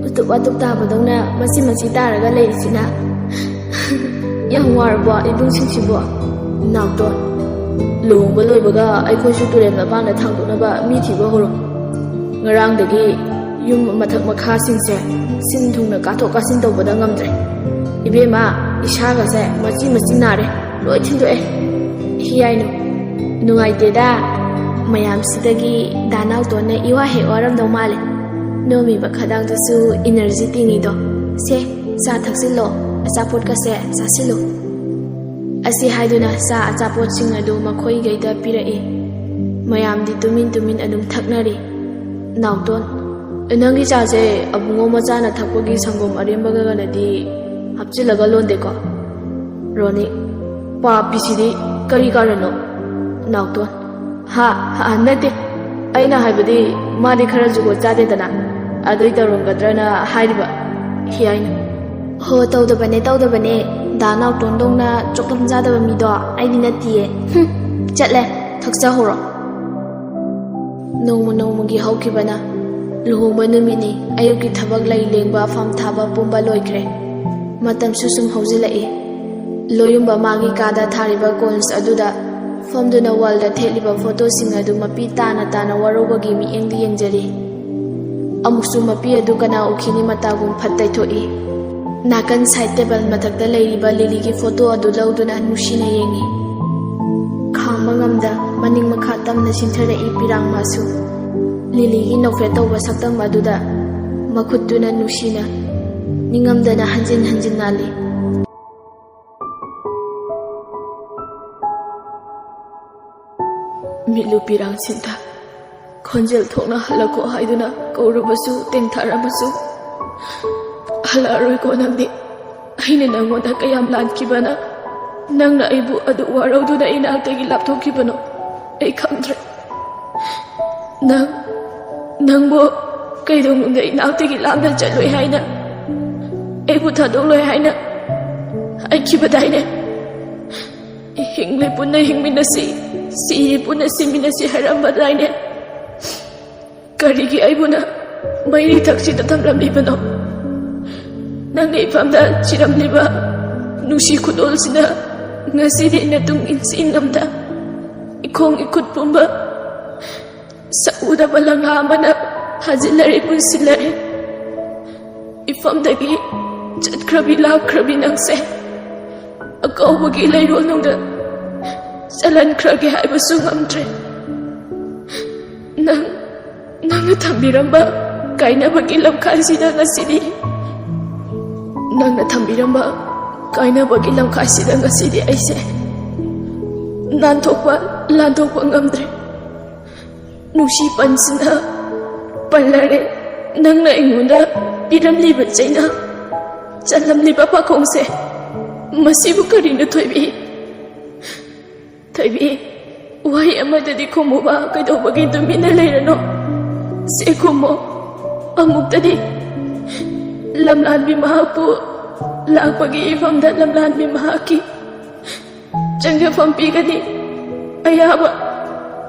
ꯎꯇꯨꯞ ꯋꯥꯇꯨꯞ ꯇꯥꯕꯗꯧꯅ ꯃꯆꯤ ꯃꯆꯤ ꯇꯥꯔꯒ ꯂꯩꯔꯤꯁꯤꯅ?" "ꯌꯥꯝ ꯋꯥꯔꯕꯣ ꯏꯕꯨꯡꯁꯤꯡꯁꯤꯕꯣ?" "ꯅꯥꯎꯇꯣꯟ, ꯂꯨꯍꯣꯡꯕ ꯂꯣꯏꯕꯒ ꯑꯩꯈꯣꯏꯁꯨ ꯇꯨꯔꯦꯜ ꯃꯄꯥꯟꯗ ꯊꯥꯡꯗꯣꯛꯅꯕ ꯃꯤ ꯊꯤꯕ ꯍꯧꯔꯣ꯫ ꯉꯔꯥꯡꯗꯒꯤ ꯌꯨꯝ ꯃꯊꯛ ꯃꯈꯥꯁꯤꯡꯁꯦ ꯁꯤꯟ ꯊꯨꯡꯅ ꯀꯥꯊꯣꯛ ꯀꯥꯁꯤꯟ ꯇꯧꯕꯗ ꯉꯝꯗ꯭ꯔꯦ꯫ ꯏꯕꯦꯝꯃ, ꯏꯁꯥꯒꯁꯦ ꯃꯆꯤ ꯃꯆꯤ ꯅꯥꯔꯦ, ꯂꯣꯏ ꯊꯤꯟꯗꯣꯛꯑꯦ꯫" "ꯍꯤꯌꯥꯏꯅꯨ, ꯅꯨꯡꯉꯥꯏꯇꯦꯗ꯫ ꯃꯌꯥꯝꯁꯤꯗꯒꯤ ꯗꯥ ꯅꯥꯎꯇꯣꯟꯅ ꯏꯋꯥ ꯍꯦꯛ ꯋꯥꯔꯝꯗꯧ ꯃꯥꯜꯂꯦ꯫ ꯅꯣꯝꯃꯤꯕ ꯈꯗꯥꯡꯗꯨꯁꯨ energy ꯇꯤꯡꯉꯤꯗꯣ꯫ ꯁꯦ, ꯆꯥ ꯊꯛꯆꯤꯜꯂꯣ, ꯑꯆꯥꯄꯣꯠꯀꯁꯦ ꯆꯥꯁꯤꯜꯂꯨ꯫" ꯑꯁꯤ ꯍꯥꯏꯗꯨꯅ ꯆꯥ ꯑꯆꯥꯄꯣꯠꯁꯤꯡ ꯑꯗꯨ ꯃꯈꯣꯏꯒꯩꯗ ꯄꯤꯔꯛꯏ꯫ ꯃꯌꯥꯝꯗꯤ ꯇꯨꯃꯤꯟ ꯇꯨꯃꯤꯟ ꯑꯗꯨꯝ ꯊꯛꯅꯔꯤ꯫ ꯅꯥꯎꯇꯣꯟ, "ꯅꯪꯒꯤ ꯆꯥꯁꯦ ꯑꯕꯨꯡꯉꯣ ꯃꯆꯥꯅ ꯊꯛꯄꯒꯤ ꯁꯪꯒꯣꯝ ꯑꯔꯦꯝꯕꯒꯅꯗꯤ ꯍꯥꯞꯆꯤꯜꯂꯒ ꯂꯣꯟꯗꯦꯀꯣ?" ꯔꯣꯅꯤ, "ꯄꯥꯞꯀꯤꯁꯤꯗꯤ ꯀꯔꯤ ꯀꯥꯔꯟꯅꯣ?" ꯅꯥꯎꯇꯣꯟ, "ꯍꯥ, ꯍꯥ, ꯅꯠꯇꯦ꯫ ꯑꯩꯅ ꯍꯥꯏꯕꯗꯤ ꯃꯥꯗꯤ ꯈꯔ ꯖꯨꯒꯣꯠ ꯆꯥꯗꯦꯗꯅ, ꯑꯗꯨꯏ ꯇꯧꯔꯝꯒꯗ꯭ꯔꯅ ꯍꯥꯏꯔꯤꯕ꯫ ꯍꯤꯌꯥꯏꯅ꯫ ꯍꯣ, ꯇꯧꯗꯕꯅꯦ, ꯇꯧꯗꯕꯅꯦ꯫ ꯗꯥ ꯅꯥꯎꯇꯣꯟꯗꯧꯅ ꯆꯣꯛꯂꯝ ꯆꯥꯗꯕ ꯃꯤꯗꯣ ꯑꯩꯗꯤ ꯅꯠꯇꯤꯌꯦ꯫ ꯍꯨꯝ, ꯆꯠꯂꯦ, ꯊꯛꯆꯍꯧꯔꯣ꯫" ꯅꯣꯡꯃ ꯅꯣꯡꯃꯒꯤ ꯍꯧꯈꯤꯕꯅ ꯂꯨꯍꯣꯡꯕ ꯅꯨꯃꯤꯠꯅꯤ꯫ ꯑꯌꯨꯛꯀꯤ ꯊꯕꯛ ꯂꯩ ꯂꯦꯡꯕ, ꯐꯝ ꯊꯥꯕ ꯄꯨꯝꯕ ꯂꯣꯏꯈ꯭ꯔꯦ꯫ ꯃꯇꯝꯁꯨ ꯁꯨꯝ ꯍꯧꯖꯤꯜꯂꯛꯏ꯫ ꯂꯣꯌꯨꯝꯕ ꯃꯥꯒꯤ ꯀꯥꯗ ꯊꯥꯔꯤꯕ ꯀꯣꯟꯁ ꯑꯗꯨꯗ ꯐꯝꯗꯨꯅ ꯋꯥꯜꯗ ꯊꯦꯠꯂꯤꯕ ꯐꯣꯇꯣꯁꯤꯡ ꯑꯗꯨ ꯃꯄꯤ ꯇꯥꯅ ꯇꯥꯅ ꯋꯥꯔꯧꯕꯒꯤ ꯃꯤꯠꯌꯦꯡꯗ ꯌꯦꯡꯖꯔꯤ꯫ ꯑꯃꯨꯛꯁꯨ ꯃꯄꯤ ꯑꯗꯨ ꯀꯅꯥ ꯎꯈꯤꯅꯤ ꯃꯇꯥꯒꯨꯝ ꯐꯠ ꯇꯩꯊꯣꯛꯏ꯫ ꯅꯥꯀꯟ ꯁꯥꯏꯠ ꯇꯦꯕꯜ ꯃꯊꯛꯇ ꯂꯩꯔꯤꯕ ꯂꯤꯂꯤꯒꯤ ꯐꯣꯇꯣ ꯑꯗꯨ ꯂꯧꯗꯨꯅ ꯅꯨꯡꯁꯤꯅ ꯌꯦꯡꯏ꯫ ꯈꯥꯡꯕ ꯉꯝꯗ ꯃꯅꯤꯡ ꯃꯈꯥ ꯇꯝꯅ ꯆꯤꯟꯊꯔꯛꯏ ꯄꯤꯔꯥꯡ ꯃꯥꯁꯨ꯫ ꯂꯤꯂꯤꯒꯤ ꯅꯣꯛꯐꯦꯠ ꯇꯧꯕ ꯁꯛꯇꯝ ꯑꯗꯨꯗ ꯃꯈꯨꯠꯇꯨꯅ ꯅꯨꯡꯁꯤꯅ, ꯅꯤꯡꯉꯝꯗꯅ ꯍꯟꯖꯤꯟ ꯍꯟꯖꯤꯟ ꯅꯥꯜꯂꯤ꯫ ꯃꯤꯠꯂꯨ ꯄꯤꯔꯥꯡ ꯁꯤꯟꯊ꯫ ꯈꯣꯟꯖꯦꯜ ꯊꯣꯛꯅ "ꯍꯜꯂꯛꯈꯣ" ꯍꯥꯏꯗꯨꯅ ꯀꯧꯔꯕꯁꯨ, ꯇꯦꯡꯊꯥꯔꯕꯁꯨ ꯍꯜꯂꯛꯑꯔꯣꯏꯀꯣ ꯅꯪꯗꯤ꯫ ꯑꯩꯅ ꯅꯪꯉꯣꯟꯗ ꯀꯌꯥꯝ ꯂꯥꯟꯈꯤꯕꯅ, ꯅꯪꯅ ꯑꯩꯕꯨ ꯑꯗꯨ ꯋꯥꯔꯧꯗꯨꯅ ꯏꯅꯥꯛꯇꯒꯤ ꯂꯥꯞꯊꯣꯛꯈꯤꯕꯅꯣ, ꯑꯩ ꯈꯪꯗ꯭ꯔꯦ꯫ ꯅꯪ, ꯅꯪꯕꯨ ꯀꯩꯗꯧꯅꯨꯡꯗ ꯏꯅꯥꯛꯇꯒꯤ ꯂꯥꯞꯅ ꯆꯠꯂꯣꯏ ꯍꯥꯏꯅ, ꯑꯩꯕꯨ ꯊꯥꯗꯣꯛꯂꯣꯏ ꯍꯥꯏꯅ ꯍꯥꯏꯈꯤꯕꯗꯥꯏꯅꯦ? "ꯍꯤꯡꯂꯤ ꯄꯨꯟꯅ ꯍꯤꯡꯃꯤꯟꯅꯁꯤ, ꯁꯤꯔꯤ ꯄꯨꯟꯅ ꯁꯤꯃꯤꯟꯅꯁꯤ" ꯍꯥꯏꯔꯝꯕꯗꯥꯏꯅꯦ? ꯀꯔꯤꯒꯤ ꯑꯩꯕꯨꯅ ꯃꯩꯔꯤ ꯊꯛꯁꯤꯗ ꯊꯝꯂꯝꯂꯤꯕꯅꯣ? ꯅꯪꯅ ꯏꯄꯥꯝꯗ ꯆꯤꯔꯝꯂꯤꯕ ꯅꯨꯡꯁꯤ ꯈꯨꯗꯣꯜꯁꯤꯅ ꯉꯁꯤꯗꯤ ꯅꯇꯨꯡ ꯏꯟꯁꯤ ꯏꯉꯝꯗ ꯏꯈꯣꯡ ꯏꯈꯨꯠ ꯄꯨꯝꯕ ꯁꯛꯎꯗꯕ ꯂꯪꯍꯥ ꯑꯃꯅ ꯐꯥꯖꯤꯜꯂꯔꯦ, ꯄꯨꯟꯁꯤꯜꯂꯔꯦ꯫ ꯏꯐꯝꯗꯒꯤ ꯆꯠꯈ꯭ꯔꯕꯤ ꯂꯥꯛꯈ꯭ꯔꯕꯤ ꯅꯪꯁꯦ ꯑꯀꯧꯕꯒꯤ ꯂꯩꯔꯣꯜꯅꯨꯡꯗ ꯆꯜꯍꯟꯈ꯭ꯔꯒꯦ ꯍꯥꯏꯕꯁꯨ ꯉꯝꯗ꯭ꯔꯦ꯫ ꯅꯪ, ꯅꯪꯅ ꯊꯝꯕꯤꯔꯝꯕ ꯀꯥꯏꯅꯕꯒꯤ ꯂꯝꯈꯥꯏꯁꯤꯗ ꯉꯁꯤꯗꯤ ꯅꯪꯅ ꯊꯝꯕꯤꯔꯝꯕ ꯀꯥꯏꯅꯕꯒꯤ ꯂꯝꯈꯥꯏꯁꯤꯗ ꯉꯁꯤꯗꯤ ꯑꯩꯁꯦ ꯅꯥꯟꯊꯣꯛꯄ ꯂꯥꯟꯊꯣꯛꯄ ꯉꯝꯗ꯭ꯔꯦ꯫ ꯅꯨꯡꯁꯤ ꯄꯟꯁꯤꯅ ꯄꯜꯂꯔꯦ꯫ ꯅꯪꯅ ꯑꯩꯉꯣꯟꯗ ꯄꯤꯔꯝꯂꯤꯕ ꯆꯩꯅ, ꯆꯜꯂꯝꯂꯤꯕ ꯄꯥꯈꯣꯡꯁꯦ, ꯃꯁꯤꯕꯨ ꯀꯔꯤꯅꯣ ꯊꯣꯏꯕꯤ? ꯊꯣꯏꯕꯤ, ꯋꯥꯍꯩ ꯑꯃꯗꯗꯤ ꯈꯨꯝꯃꯨꯕ, ꯀꯩꯗꯧꯕꯒꯤ ꯇꯨꯃꯤꯟꯅ ꯂꯩꯔꯅꯣ? ꯁꯦ ꯈꯨꯝꯃꯣ꯫ ꯑꯃꯨꯛꯇꯗꯤ ꯂꯝꯂꯥꯟꯕꯤ ꯃꯍꯥꯛꯄꯨ ꯂꯥꯛꯄꯒꯤ ꯏꯐꯝꯗ ꯂꯝꯂꯥꯟꯕꯤ ꯃꯍꯥꯛꯀꯤ ꯆꯪꯖꯐꯝ ꯄꯤꯒꯅꯤ꯫ ꯑꯌꯥꯕ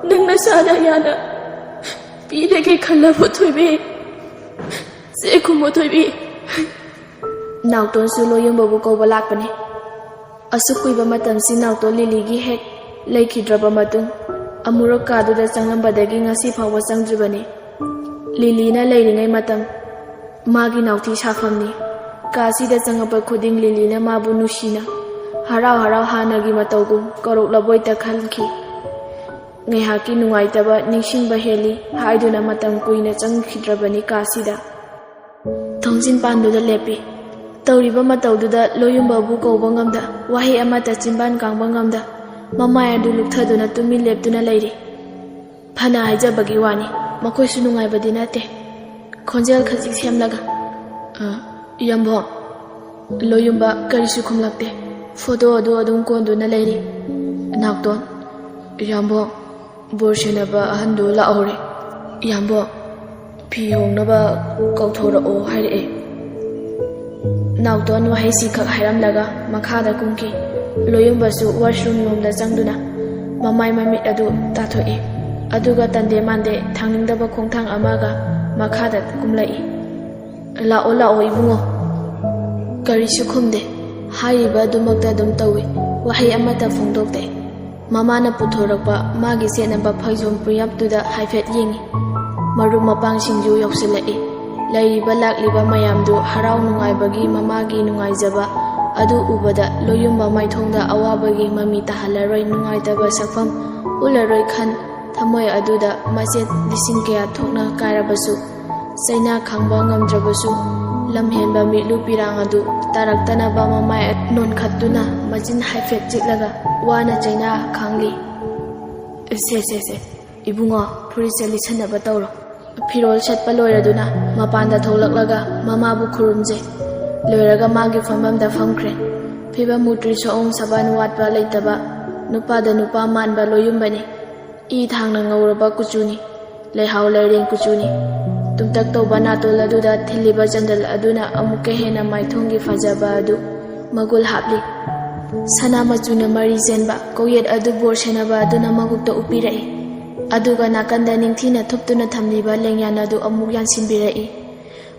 ꯅꯪ ꯅꯁꯥꯅ ꯌꯥꯅ ꯄꯤꯔꯒꯦ ꯈꯜꯂꯕꯨ ꯊꯣꯏꯕꯤ? ꯁꯦ ꯈꯨꯝꯃꯣ ꯊꯣꯏꯕꯤ꯫ ꯅꯥꯎꯇꯣꯟꯁꯨ ꯂꯣꯌꯨꯝꯕꯕꯨ ꯀꯧꯕ ꯂꯥꯛꯄꯅꯤ꯫ ꯑꯁꯨꯛ ꯀꯨꯏꯕ ꯃꯇꯝꯁꯤ ꯅꯥꯎꯇꯣꯟ ꯂꯤꯂꯤꯒꯤ ꯍꯦꯛ ꯂꯩꯈꯤꯗ꯭ꯔꯕ ꯃꯇꯨꯡ, ꯑꯃꯨꯔꯛ ꯀꯥꯗꯨꯗ ꯆꯪꯂꯝꯕꯗꯒꯤ ꯉꯁꯤ ꯐꯥꯎꯕ ꯆꯪꯗ꯭ꯔꯤꯕꯅꯤ꯫ ꯂꯤꯂꯤꯅ ꯂꯩꯔꯤꯉꯩ ꯃꯇꯝ ꯃꯥꯒꯤ ꯅꯥꯎꯊꯤ ꯁꯥꯐꯝꯅꯤ꯫ ꯀꯥꯁꯤꯗ ꯆꯪꯉꯛꯄ ꯈꯨꯗꯤꯡ ꯂꯤꯂꯤꯅ ꯃꯥꯕꯨ ꯅꯨꯡꯁꯤꯅ, ꯍꯔꯥꯎ ꯍꯔꯥꯎ ꯍꯥꯟꯅꯒꯤ ꯃꯇꯧꯒꯨꯝ ꯀꯧꯔꯛꯂꯕꯣꯏꯇ ꯈꯟꯈꯤ꯫ ꯉꯥꯏꯍꯥꯛꯀꯤ ꯅꯨꯡꯉꯥꯏꯇꯕ ꯅꯤꯡꯁꯤꯡꯕ ꯍꯦꯜꯂꯤ ꯍꯥꯏꯗꯨꯅ ꯃꯇꯝ ꯀꯨꯏꯅ ꯆꯪꯈꯤꯗ꯭ꯔꯕꯅꯤ ꯀꯥꯁꯤꯗ꯫ ꯊꯣꯡꯖꯤꯟ ꯄꯥꯟꯗꯨꯗ ꯂꯦꯞꯄꯤ꯫ ꯇꯧꯔꯤꯕ ꯃꯇꯧꯗꯨꯗ ꯂꯣꯌꯨꯝꯕꯕꯨ ꯀꯧꯕ ꯉꯝꯗ, ꯋꯥꯍꯩ ꯑꯃꯠꯇ ꯆꯤꯟꯕꯥꯟ ꯀꯥꯡꯕ ꯉꯝꯗ, ꯃꯃꯥꯏ ꯑꯗꯨ ꯂꯨꯞꯊꯗꯨꯅ ꯇꯨꯃꯤꯟ ꯂꯦꯞꯇꯨꯅ ꯂꯩꯔꯤ꯫ ꯐꯅ ꯍꯥꯏꯖꯕꯒꯤ ꯋꯥꯅꯤ, ꯃꯈꯣꯏꯁꯨ ꯅꯨꯡꯉꯥꯏꯕꯗꯤ ꯅꯠꯇꯦ꯫ ꯈꯣꯟꯖꯦꯜ ꯈꯖꯤꯛ ꯁꯦꯝꯂꯒ, "ꯑ, ꯏꯌꯥꯝꯕꯣ?" ꯂꯣꯌꯨꯝꯕ ꯀꯔꯤꯁꯨ ꯈꯨꯝꯂꯛꯇꯦ꯫ ꯐꯣꯇꯣ ꯑꯗꯨ ꯑꯗꯨꯝ ꯀꯣꯟꯗꯨꯅ ꯂꯩꯔꯤ꯫ ꯅꯥꯎꯇꯣꯟ, "ꯏꯌꯥꯝꯕꯣ, ꯕꯣꯔ ꯁꯦꯟꯅꯕ ꯑꯍꯟꯗꯨ ꯂꯥꯛꯍꯧꯔꯦ꯫ ꯏꯌꯥꯝꯕꯣ, ꯐꯤ ꯍꯣꯡꯅꯕ ꯀꯧꯊꯣꯔꯛꯑꯣ ꯍꯥꯏꯔꯛꯑꯦ꯫" ꯅꯥꯎꯇꯣꯟ ꯋꯥꯍꯩꯁꯤꯈꯛ ꯍꯥꯏꯔꯝꯂꯒ ꯃꯈꯥꯗ ꯀꯨꯝꯈꯤ꯫ ꯂꯣꯌꯨꯝꯕꯁꯨ ꯋꯥꯁꯔꯨꯝ ꯂꯣꯝꯗ ꯆꯪꯗꯨꯅ ꯃꯃꯥꯏ ꯃꯃꯤꯠ ꯑꯗꯨ ꯇꯥꯊꯣꯛꯏ꯫ ꯑꯗꯨꯒ ꯇꯟꯗꯦ ꯃꯥꯟꯗꯦ ꯊꯥꯡꯅꯤꯡꯗꯕ ꯈꯣꯡꯊꯥꯡ ꯑꯃꯒ ꯃꯈꯥꯗ ꯀꯨꯝꯂꯛꯏ꯫ "ꯂꯥꯛꯑꯣ, ꯂꯥꯛꯑꯣ ꯏꯕꯨꯡꯉꯣ꯫" ꯀꯔꯤꯁꯨ ꯈꯨꯝꯗꯦ꯫ ꯍꯥꯏꯔꯤꯕ ꯑꯗꯨꯃꯛꯇ ꯑꯗꯨꯝ ꯇꯧꯏ꯫ ꯋꯥꯍꯩ ꯑꯃꯠꯇ ꯐꯣꯡꯗꯣꯛꯇꯦ꯫ ꯃꯃꯥꯅ ꯄꯨꯊꯣꯔꯛꯄ ꯃꯥꯒꯤ ꯁꯦꯠꯅꯕ ꯐꯩꯖꯣꯝ ꯄꯨꯌꯥꯞꯇꯨꯗ ꯍꯥꯏꯐꯦꯠ ꯌꯦꯡꯏ꯫ ꯃꯔꯨꯞ ꯃꯄꯥꯡꯁꯤꯡꯁꯨ ꯌꯧꯁꯤꯜꯂꯛꯏ꯫ ꯂꯩꯔꯤꯕ ꯂꯥꯛꯂꯤꯕ ꯃꯌꯥꯝꯗꯨ ꯍꯔꯥꯎ ꯅꯨꯡꯉꯥꯏꯕꯒꯤ ꯃꯃꯥꯒꯤ ꯅꯨꯡꯉꯥꯏꯖꯕ ꯑꯗꯨ ꯎꯕꯗ ꯂꯣꯌꯨꯝꯕ ꯃꯥꯏꯊꯣꯡꯗ ꯑꯋꯥꯕꯒꯤ ꯃꯃꯤ ꯇꯥꯍꯜꯂꯔꯣꯏ, ꯅꯨꯡꯉꯥꯏꯇꯕ ꯁꯛꯐꯝ ꯎꯠꯂꯔꯣꯏ ꯈꯟ ꯊꯃꯣꯏ ꯑꯗꯨꯗ ꯃꯆꯦꯠ ꯂꯤꯁꯤꯡ ꯀꯌꯥ ꯊꯣꯛꯅ ꯀꯥꯏꯔꯕꯁꯨ, ꯆꯩꯅꯥ ꯈꯥꯡꯕ ꯉꯝꯗ꯭ꯔꯕꯁꯨ, ꯂꯝꯍꯦꯟꯕ ꯃꯤꯠꯂꯨ ꯄꯤꯔꯥꯡ ꯑꯗꯨ ꯇꯥꯔꯛꯇꯅꯕ ꯃꯃꯥꯏ ꯅꯣꯟꯈꯠꯇꯨꯅ ꯃꯆꯤꯟ ꯍꯥꯏꯐꯦꯠ ꯆꯤꯛꯂꯒ ꯋꯥꯅ ꯆꯩꯅꯥ ꯈꯥꯡꯂꯤ꯫ "ꯁꯦ, ꯁꯦ, ꯁꯦ, ꯏꯕꯨꯡꯉꯣ, ꯐꯨꯔꯤꯠꯁꯦ ꯂꯤꯠꯁꯟꯅꯕ ꯇꯧꯔꯣ꯫" ꯐꯤꯔꯣꯜ ꯁꯦꯠꯄ ꯂꯣꯏꯔꯗꯨꯅ ꯃꯄꯥꯟꯗ ꯊꯣꯛꯂꯛꯂꯒ ꯃꯃꯥꯕꯨ ꯈꯨꯔꯨꯝꯖꯩ꯫ ꯂꯣꯏꯔꯒ ꯃꯥꯒꯤ ꯐꯝꯐꯝꯗ ꯐꯝꯈ꯭ꯔꯦ꯫ ꯐꯤꯕꯝ ꯃꯨꯇ꯭ꯔꯤ ꯁꯣꯛꯑꯣꯡ ꯁꯕꯥꯟ ꯋꯥꯠꯄ ꯂꯩꯇꯕ, ꯅꯨꯄꯥꯗ ꯅꯨꯄꯥ ꯃꯥꯟꯕ ꯂꯣꯌꯨꯝꯕꯅꯤ꯫ ꯏ ꯊꯥꯡꯅ ꯉꯧꯔꯕ ꯀꯨꯆꯨꯅꯤ꯫ ꯂꯩꯍꯥꯎ ꯂꯩꯔꯦꯡ ꯀꯨꯆꯨꯅꯤ꯫ ꯇꯨꯝꯇꯛ ꯇꯧꯕ ꯅꯥꯇꯣꯜ ꯑꯗꯨꯗ ꯊꯤꯜꯂꯤꯕ ꯆꯟꯗꯜ ꯑꯗꯨꯅ ꯑꯃꯨꯛꯀ ꯍꯦꯟꯅ ꯃꯥꯏꯊꯣꯡꯒꯤ ꯐꯖꯕ ꯑꯗꯨ ꯃꯒꯨꯜ ꯍꯥꯞꯂꯤ꯫ ꯁꯅꯥ ꯃꯆꯨꯅ ꯃꯔꯤ ꯆꯦꯟꯕ ꯀꯣꯛꯌꯦꯠ ꯑꯗꯨ ꯕꯣꯔ ꯁꯦꯟꯅꯕ ꯑꯗꯨꯅ ꯃꯀꯣꯛꯇ ꯎꯞꯄꯤꯔꯛꯏ꯫ ꯑꯗꯨꯒ ꯅꯥꯀꯟꯗ ꯅꯤꯡꯊꯤꯅ ꯊꯨꯞꯇꯨꯅ ꯊꯝꯂꯤꯕ ꯂꯦꯡꯌꯥꯟ ꯑꯗꯨ ꯑꯃꯨꯛ ꯌꯥꯟꯁꯤꯟꯕꯤꯔꯛꯏ꯫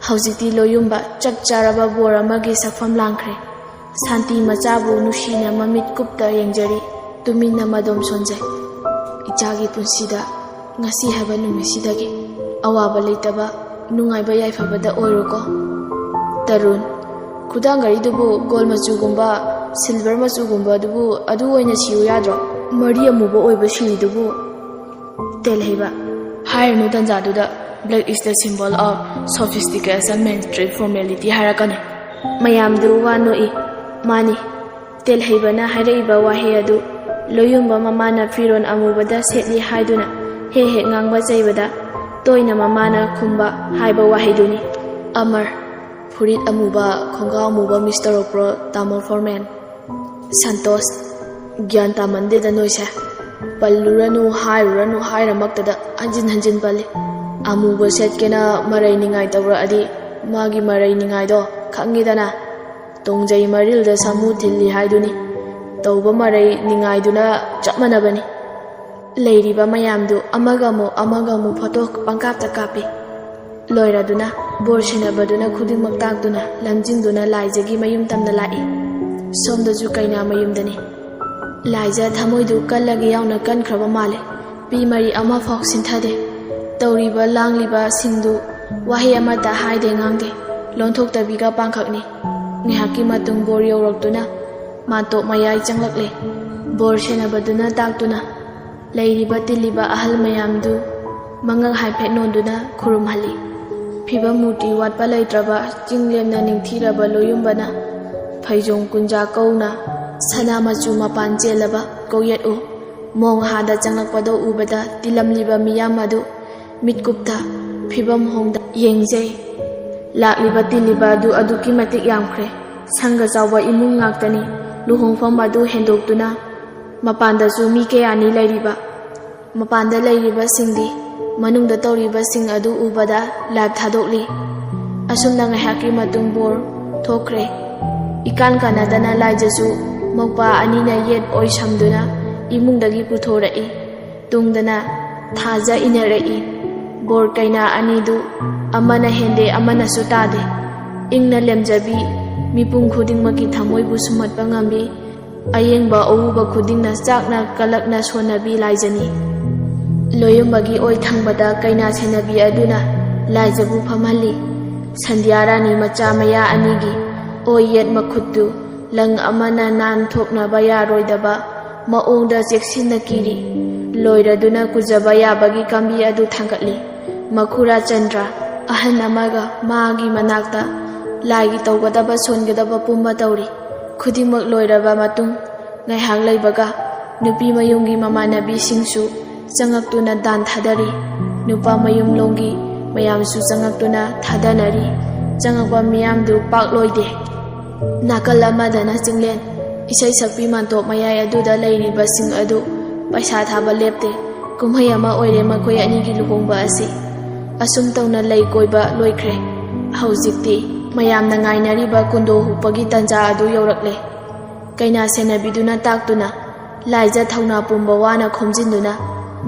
ꯍꯧꯖꯤꯛꯇꯤ ꯂꯣꯌꯨꯝꯕ ꯆꯞ ꯆꯥꯔꯕ ꯕꯣꯔ ꯑꯃꯒꯤ ꯁꯛꯐꯝ ꯂꯥꯡꯈ꯭ꯔꯦ꯫ ꯁꯥꯟꯇꯤ ꯃꯆꯥꯕꯨ ꯅꯨꯡꯁꯤꯅ ꯃꯃꯤꯠ ꯀꯨꯞꯇ ꯌꯦꯡꯖꯔꯤ꯫ ꯇꯨꯃꯤꯟꯅ ꯃꯗꯣꯝ ꯁꯣꯟꯖꯩ꯫ "ꯏꯆꯥꯒꯤ ꯄꯨꯟꯁꯤꯗ ꯉꯁꯤ ꯍꯥꯏꯕ ꯅꯨꯃꯤꯠꯁꯤꯗꯒꯤ ꯑꯋꯥꯕ ꯂꯩꯇꯕ, ꯅꯨꯡꯉꯥꯏꯕ ꯌꯥꯏꯐꯕꯗ ꯑꯣꯏꯔꯣꯀꯣ꯫ ꯇꯔꯨꯟ, ꯈꯨꯗꯥꯡ ꯘꯔꯤꯗꯨꯕꯨ ꯒꯣꯜ ꯃꯆꯨꯒꯨꯝꯕ, ꯁꯤꯜꯚꯔ ꯃꯆꯨꯒꯨꯝꯕꯗꯨꯕꯨ ꯑꯗꯨ ꯑꯣꯏꯅ ꯁꯤꯌꯨ ꯌꯥꯗ꯭ꯔꯣ? ꯃꯔꯤ ꯑꯃꯨꯕ ꯑꯣꯏꯕ ꯁꯤꯔꯤꯗꯨꯕꯨ?" ꯇꯦꯜꯍꯩꯕ, "ꯍꯥꯏꯔꯅꯨ ꯇꯟꯖꯥꯗꯨꯗ, black is the symbol of sophistication, mainstream formality ꯍꯥꯏꯔꯛꯀꯅꯤ꯫" ꯃꯌꯥꯝꯗꯨ ꯋꯥ ꯅꯣꯛꯏ꯫ ꯃꯥꯅꯤ, ꯇꯦꯜꯍꯩꯕꯅ ꯍꯥꯏꯔꯛꯏꯕ ꯋꯥꯍꯩ ꯑꯗꯨ ꯂꯣꯌꯨꯝꯕ ꯃꯃꯥꯅ ꯐꯤꯔꯣꯜ ꯑꯃꯨꯕꯗ ꯁꯦꯠꯂꯤ ꯍꯥꯏꯗꯨꯅ ꯍꯦꯛ ꯍꯦꯛ ꯉꯥꯡꯕ ꯆꯩꯕꯗ ꯇꯣꯏꯅ ꯃꯃꯥꯅ ꯈꯨꯝꯕ ꯍꯥꯏꯕ ꯋꯥꯍꯩꯗꯨꯅꯤ꯫ "ꯑꯃꯔ, ꯐꯨꯔꯤꯠ ꯑꯃꯨꯕ, ꯈꯣꯡꯒ꯭ꯔꯥꯎ ꯑꯃꯨꯕ miss ꯇꯧꯔꯛꯄ꯭ꯔꯣ, ꯇꯥꯃꯣ ꯐꯣꯔꯃꯦꯟ?" ꯁꯟꯇꯣꯁ, "ꯒ꯭ꯌꯥꯟ ꯇꯥꯃꯟꯗꯦꯗ ꯅꯣꯏꯁꯦ꯫ ꯄꯜꯂꯨꯔꯅꯨ, ꯍꯥꯏꯔꯨꯔꯅꯨ ꯍꯥꯏꯔꯃꯛꯇꯗ ꯍꯟꯖꯤꯟ ꯍꯟꯖꯤꯟ ꯄꯜꯂꯤ꯫ ꯑꯃꯨꯕ ꯁꯦꯠꯀꯦꯅ ꯃꯔꯩ ꯅꯤꯡꯉꯥꯏ ꯇꯧꯔꯛꯑꯗꯤ ꯃꯥꯒꯤ ꯃꯔꯩ ꯅꯤꯡꯉꯥꯏꯗꯣ ꯈꯪꯉꯤꯗꯅ꯫ ꯇꯣꯡꯖꯩ ꯃꯔꯤꯜꯗ ꯁꯥꯃꯨ ꯊꯤꯜꯂꯤ ꯍꯥꯏꯗꯨꯅꯤ꯫ ꯇꯧꯕ ꯃꯔꯩ ꯅꯤꯡꯉꯥꯏꯗꯨꯅ ꯆꯞ ꯃꯥꯟꯅꯕꯅꯤ꯫" ꯂꯩꯔꯤꯕ ꯃꯌꯥꯝꯗꯨ ꯑꯃꯒ ꯑꯃꯨꯛ ꯑꯃꯒ ꯑꯃꯨꯛ ꯐꯣꯇꯣ ꯄꯪꯀꯥꯞꯇ ꯀꯥꯞꯄꯤ꯫ ꯂꯣꯏꯔꯗꯨꯅ ꯕꯣꯔ ꯁꯦꯟꯅꯕꯗꯨꯅ ꯈꯨꯗꯤꯡꯃꯛ ꯇꯥꯛꯇꯨꯅ ꯂꯝꯖꯤꯡꯗꯨꯅ ꯂꯥꯏꯖꯒꯤ ꯃꯌꯨꯝ ꯇꯝꯅ ꯂꯥꯛꯏ꯫ ꯁꯣꯝꯗꯁꯨ ꯀꯩꯅꯥ ꯃꯌꯨꯝꯗꯅꯤ꯫ ꯂꯥꯏꯖ ꯊꯃꯣꯏꯗꯨ ꯀꯜꯂꯒꯦ ꯌꯥꯎꯅ ꯀꯟꯈ꯭ꯔꯕ ꯃꯥꯜꯂꯦ꯫ ꯄꯤ ꯃꯔꯤ ꯑꯃꯐꯥꯎ ꯁꯤꯟꯊꯗꯦ꯫ ꯇꯧꯔꯤꯕ ꯂꯥꯡꯂꯤꯕꯁꯤꯡꯗꯨ ꯋꯥꯍꯩ ꯑꯃꯠꯇ ꯍꯥꯏꯗꯦ ꯉꯥꯡꯗꯦ꯫ ꯂꯣꯟꯊꯣꯛꯇꯕꯤꯒ ꯄꯥꯡꯈꯛꯅꯤ꯫ ꯉꯥꯏꯍꯥꯛꯀꯤ ꯃꯇꯨꯡ ꯕꯣꯔ ꯌꯧꯔꯛꯇꯨꯅ ꯃꯥꯟꯇꯣꯞ ꯃꯌꯥꯏ ꯆꯪꯂꯛꯂꯦ꯫ ꯕꯣꯔ ꯁꯦꯟꯅꯕꯗꯨꯅ ꯇꯥꯛꯇꯨꯅ ꯂꯩꯔꯤꯕ ꯇꯤꯜꯂꯤꯕ ꯑꯍꯜ ꯃꯌꯥꯝꯗꯨ ꯃꯉꯛ ꯍꯥꯏꯐꯦꯠ ꯅꯣꯟꯗꯨꯅ ꯈꯨꯔꯨꯝꯍꯜꯂꯤ꯫ ꯐꯤꯕꯝ ꯃꯨꯔꯇꯤ ꯋꯥꯠꯄ ꯂꯩꯇ꯭ꯔꯕ ꯆꯤꯡꯂꯦꯝꯅ ꯅꯤꯡꯊꯤꯔꯕ ꯂꯣꯌꯨꯝꯕꯅ ꯐꯩꯖꯣꯝ ꯀꯨꯟꯖꯥ ꯀꯧꯅ ꯁꯅꯥ ꯃꯆꯨ ꯃꯄꯥꯟ ꯆꯦꯜꯂꯕ ꯀꯧꯌꯦꯠꯎ ꯃꯣꯡ ꯍꯥꯗ ꯆꯪꯂꯛꯄꯗꯣ ꯎꯕꯗ ꯇꯤꯜꯂꯝꯂꯤꯕ ꯃꯤꯌꯥꯝ ꯑꯗꯨ ꯃꯤꯠꯀꯨꯞꯇ ꯐꯤꯕꯝ ꯍꯣꯡꯗ ꯌꯦꯡꯖꯩ꯫ ꯂꯥꯛꯂꯤꯕ ꯇꯤꯜꯂꯤꯕ ꯑꯗꯨ ꯑꯗꯨꯛꯀꯤ ꯃꯇꯤꯛ ꯌꯥꯝꯈ꯭ꯔꯦ꯫ ꯁꯪꯒ ꯆꯥꯎꯕ ꯏꯃꯨꯡ ꯉꯥꯛꯇꯅꯤ꯫ ꯂꯨꯍꯣꯡꯐꯝ ꯑꯗꯨ ꯍꯦꯟꯗꯣꯛꯇꯨꯅ ꯃꯄꯥꯟꯗꯁꯨ ꯃꯤ ꯀꯌꯥꯅꯤ ꯂꯩꯔꯤꯕ꯫ ꯃꯄꯥꯟꯗ ꯂꯩꯔꯤꯕꯁꯤꯡꯗꯤ ꯃꯅꯨꯡꯗ ꯇꯧꯔꯤꯕꯁꯤꯡ ꯑꯗꯨ ꯎꯕꯗ ꯂꯥꯏꯞ ꯊꯥꯗꯣꯛꯂꯤ꯫ ꯑꯁꯨꯝꯅ ꯉꯥꯏꯍꯥꯛꯀꯤ ꯃꯇꯨꯡ ꯕꯣꯔ ꯊꯣꯛꯈ꯭ꯔꯦ꯫ ꯏꯀꯥꯟ ꯀꯥꯟꯅꯗꯅ ꯂꯥꯏꯖꯁꯨ ꯃꯧꯄꯥ ꯑꯅꯤꯅ ꯌꯦꯠ ꯑꯣꯏ ꯁꯝꯗꯨꯅ ꯏꯃꯨꯡꯗꯒꯤ ꯄꯨꯊꯣꯔꯛꯏ꯫ ꯇꯨꯡꯗꯅ ꯊꯥꯖ ꯏꯟꯅꯔꯛꯏ꯫ ꯕꯣꯔ ꯀꯩꯅꯥ ꯑꯅꯤꯗꯨ ꯑꯃꯅ ꯍꯦꯟꯗꯦ, ꯑꯃꯅꯁꯨ ꯇꯥꯗꯦ꯫ ꯏꯪꯅ ꯂꯦꯝꯖꯕꯤ ꯃꯤꯄꯨꯝ ꯈꯨꯗꯤꯡꯃꯛꯀꯤ ꯊꯃꯣꯏꯕꯨ ꯁꯨꯝꯍꯠꯄ ꯉꯝꯕꯤ꯫ ꯑꯌꯦꯡꯕ ꯑꯎꯕ ꯈꯨꯗꯤꯡꯅ ꯆꯥꯛꯅ ꯀꯂꯛꯅ ꯁꯣꯟꯅꯕꯤ ꯂꯥꯏꯖꯅꯤ꯫ ꯂꯣꯌꯨꯝꯕꯒꯤ ꯑꯣꯏ ꯊꯪꯕꯗ ꯀꯩꯅꯥ ꯁꯦꯟꯅꯕꯤ ꯑꯗꯨꯅ ꯂꯥꯏꯖꯕꯨ ꯐꯝꯍꯜꯂꯤ꯫ ꯁꯟꯙ꯭ꯌꯥ ꯔꯥꯅꯤ ꯃꯆꯥ ꯃꯌꯥ ꯑꯅꯤꯒꯤ ꯑꯣꯏ ꯌꯦꯠ ꯃꯈꯨꯠꯇꯨ ꯂꯪ ꯑꯃꯅ ꯅꯥꯟꯊꯣꯛꯅꯕ ꯌꯥꯔꯣꯏꯗꯕ ꯃꯑꯣꯡꯗ ꯆꯦꯛꯁꯤꯟꯅ ꯀꯤꯔꯤ꯫ ꯂꯣꯏꯔꯗꯨꯅ ꯀꯨꯖꯕ ꯌꯥꯕꯒꯤ ꯀꯥꯝꯕꯤ ꯑꯗꯨ ꯊꯥꯡꯒꯠꯂꯤ꯫ ꯃꯈꯨꯔꯥ ꯆꯟꯗ꯭ꯔ ꯑꯍꯟ ꯑꯃꯒ ꯃꯥꯒꯤ ꯃꯅꯥꯛꯇ ꯂꯥꯏꯒꯤ ꯇꯧꯒꯗꯕ ꯁꯣꯟꯒꯗꯕ ꯄꯨꯝꯕ ꯇꯧꯔꯤ꯫ ꯈꯨꯗꯤꯡꯃꯛ ꯂꯣꯏꯔꯕ ꯃꯇꯨꯡ ꯉꯥꯏꯍꯥꯛ ꯂꯩꯕꯒ ꯅꯨꯄꯤ ꯃꯌꯨꯝꯒꯤ ꯃꯃꯥꯟꯅꯕꯤꯁꯤꯡꯁꯨ ꯆꯪꯉꯛꯇꯨꯅ ꯗꯥꯟ ꯊꯥꯗꯔꯤ꯫ ꯅꯨꯄꯥ ꯃꯌꯨꯝꯂꯣꯝꯒꯤ ꯃꯌꯥꯝꯁꯨ ꯆꯪꯉꯛꯇꯨꯅ ꯊꯥꯗꯅꯔꯤ꯫ ꯆꯪꯉꯛꯄ ꯃꯤꯌꯥꯝꯗꯨ ꯄꯥꯛ ꯂꯣꯏꯗꯦ꯫ ꯅꯥꯀꯜ ꯑꯃꯗꯅ ꯆꯤꯡꯂꯦꯟ ꯏꯁꯩ ꯁꯛꯄꯤ ꯃꯥꯟꯇꯣꯞ ꯃꯌꯥꯏ ꯑꯗꯨꯗ ꯂꯩꯔꯤꯕꯁꯤꯡ ꯑꯗꯨ ꯄꯩꯁꯥ ꯊꯥꯕ ꯂꯦꯞꯇꯦ꯫ ꯀꯨꯝꯍꯩ ꯑꯃ ꯑꯣꯏꯔꯦ ꯃꯈꯣꯏ ꯑꯅꯤꯒꯤ ꯂꯨꯍꯣꯡꯕ ꯑꯁꯤ꯫ ꯑꯁꯨꯝ ꯇꯧꯅ ꯂꯩ ꯀꯣꯏꯕ ꯂꯣꯏꯈ꯭ꯔꯦ꯫ ꯍꯧꯖꯤꯛꯇꯤ ꯃꯌꯥꯝꯅ ꯉꯥꯏꯅꯔꯤꯕ ꯀꯨꯟꯗꯣ ꯍꯨꯛꯄꯒꯤ ꯇꯥꯟꯖꯥ ꯑꯗꯨ ꯌꯧꯔꯛꯂꯦ꯫ ꯀꯩꯅꯥ ꯁꯦꯟꯅꯕꯤꯗꯨꯅ ꯇꯥꯛꯇꯨꯅ ꯂꯥꯏꯖ ꯊꯧꯅꯥ ꯄꯨꯝꯕ ꯋꯥꯅ ꯈꯣꯝꯖꯤꯟꯗꯨꯅ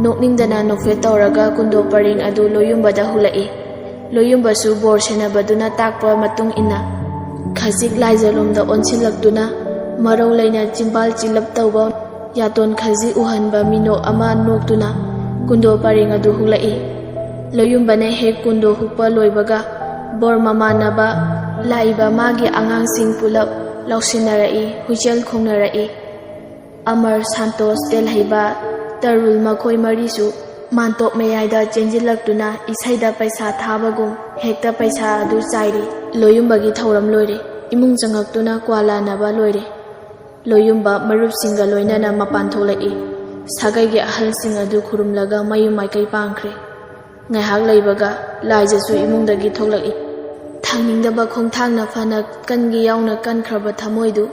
ꯅꯣꯛꯅꯤꯡꯗꯅ ꯅꯣꯛꯐꯦꯠ ꯇꯧꯔꯒ ꯀꯨꯟꯗꯣ ꯄꯔꯦꯡ ꯑꯗꯨ ꯂꯣꯌꯨꯝꯕꯗ ꯍꯨꯜꯂꯛꯏ꯫ ꯂꯣꯌꯨꯝꯕꯁꯨ ꯕꯣꯔ ꯁꯦꯟꯅꯕꯗꯨꯅ ꯇꯥꯛꯄ ꯃꯇꯨꯡ ꯏꯟꯅ ꯈꯖꯤꯛ ꯂꯥꯏꯖꯂꯣꯝꯗ ꯑꯣꯟꯁꯤꯜꯂꯛꯇꯨꯅ ꯃꯔꯧ ꯂꯩꯅ ꯆꯤꯝꯕꯥꯜ ꯆꯤꯜꯂꯞ ꯇꯧꯕ ꯌꯥꯇꯣꯟ ꯈꯖꯤꯛ ꯎꯍꯟꯕ ꯃꯤꯅꯣꯛ ꯑꯃ ꯅꯣꯛꯇꯨꯅ ꯀꯨꯟꯗꯣ ꯄꯔꯦꯡ ꯑꯗꯨ ꯍꯨꯛꯂꯛꯏ꯫ ꯂꯣꯌꯨꯝꯕꯅ ꯍꯦꯛ ꯀꯨꯟꯗꯣ ꯍꯨꯛꯄ ꯂꯣꯏꯕꯒ ꯕꯣꯔ ꯃꯃꯥꯟꯅꯕ ꯂꯥꯛꯏꯕ ꯃꯥꯒꯤ ꯑꯉꯥꯡꯁꯤꯡ ꯄꯨꯂꯞ ꯂꯥꯎꯁꯤꯟꯅꯔꯛꯏ, ꯍꯨꯏꯆꯦꯜ ꯈꯣꯡꯅꯔꯛꯏ꯫ ꯑꯃꯔ, ꯁꯥꯟꯇꯣꯁ, ꯇꯦꯜꯍꯩꯕ, ꯇꯔꯨꯜ ꯃꯈꯣꯏ ꯃꯔꯤꯁꯨ ꯃꯥꯟꯇꯣꯞ ꯃꯌꯥꯏꯗ ꯆꯦꯟꯁꯤꯜꯂꯛꯇꯨꯅ ꯏꯁꯩꯗ ꯄꯩꯁꯥ ꯊꯥꯕꯒꯨꯝ ꯍꯦꯛꯇ ꯄꯩꯁꯥ ꯑꯗꯨ ꯆꯥꯏꯔꯤ꯫ ꯂꯣꯌꯨꯝꯕꯒꯤ ꯊꯧꯔꯝ ꯂꯣꯏꯔꯦ꯫ ꯏꯃꯨꯡ ꯆꯪꯉꯛꯇꯨꯅ ꯀ꯭ꯋꯥ ꯂꯥꯟꯅꯕ ꯂꯣꯏꯔꯦ꯫ ꯂꯣꯌꯨꯝꯕ ꯃꯔꯨꯞꯁꯤꯡꯒ ꯂꯣꯏꯅꯅ ꯃꯄꯥꯟ ꯊꯣꯛꯂꯛꯏ꯫ ꯁꯥꯒꯩꯒꯤ ꯑꯍꯜꯁꯤꯡ ꯑꯗꯨ ꯈꯨꯔꯨꯝꯂꯒ ꯃꯌꯨꯝ ꯃꯥꯏꯀꯩ ꯄꯥꯡꯈ꯭ꯔꯦ꯫ ꯉꯥꯏꯍꯥꯛ ꯂꯩꯕꯒ ꯂꯥꯏꯖꯁꯨ ꯏꯃꯨꯡꯗꯒꯤ ꯊꯣꯛꯂꯛꯏ꯫ ꯊꯥꯡꯅꯤꯡꯗꯕ ꯈꯣꯡꯊꯥꯡꯅ ꯐꯅ ꯀꯟꯒꯦ ꯌꯥꯎꯅ ꯀꯟꯈ꯭ꯔꯕ ꯊꯃꯣꯏꯗꯨ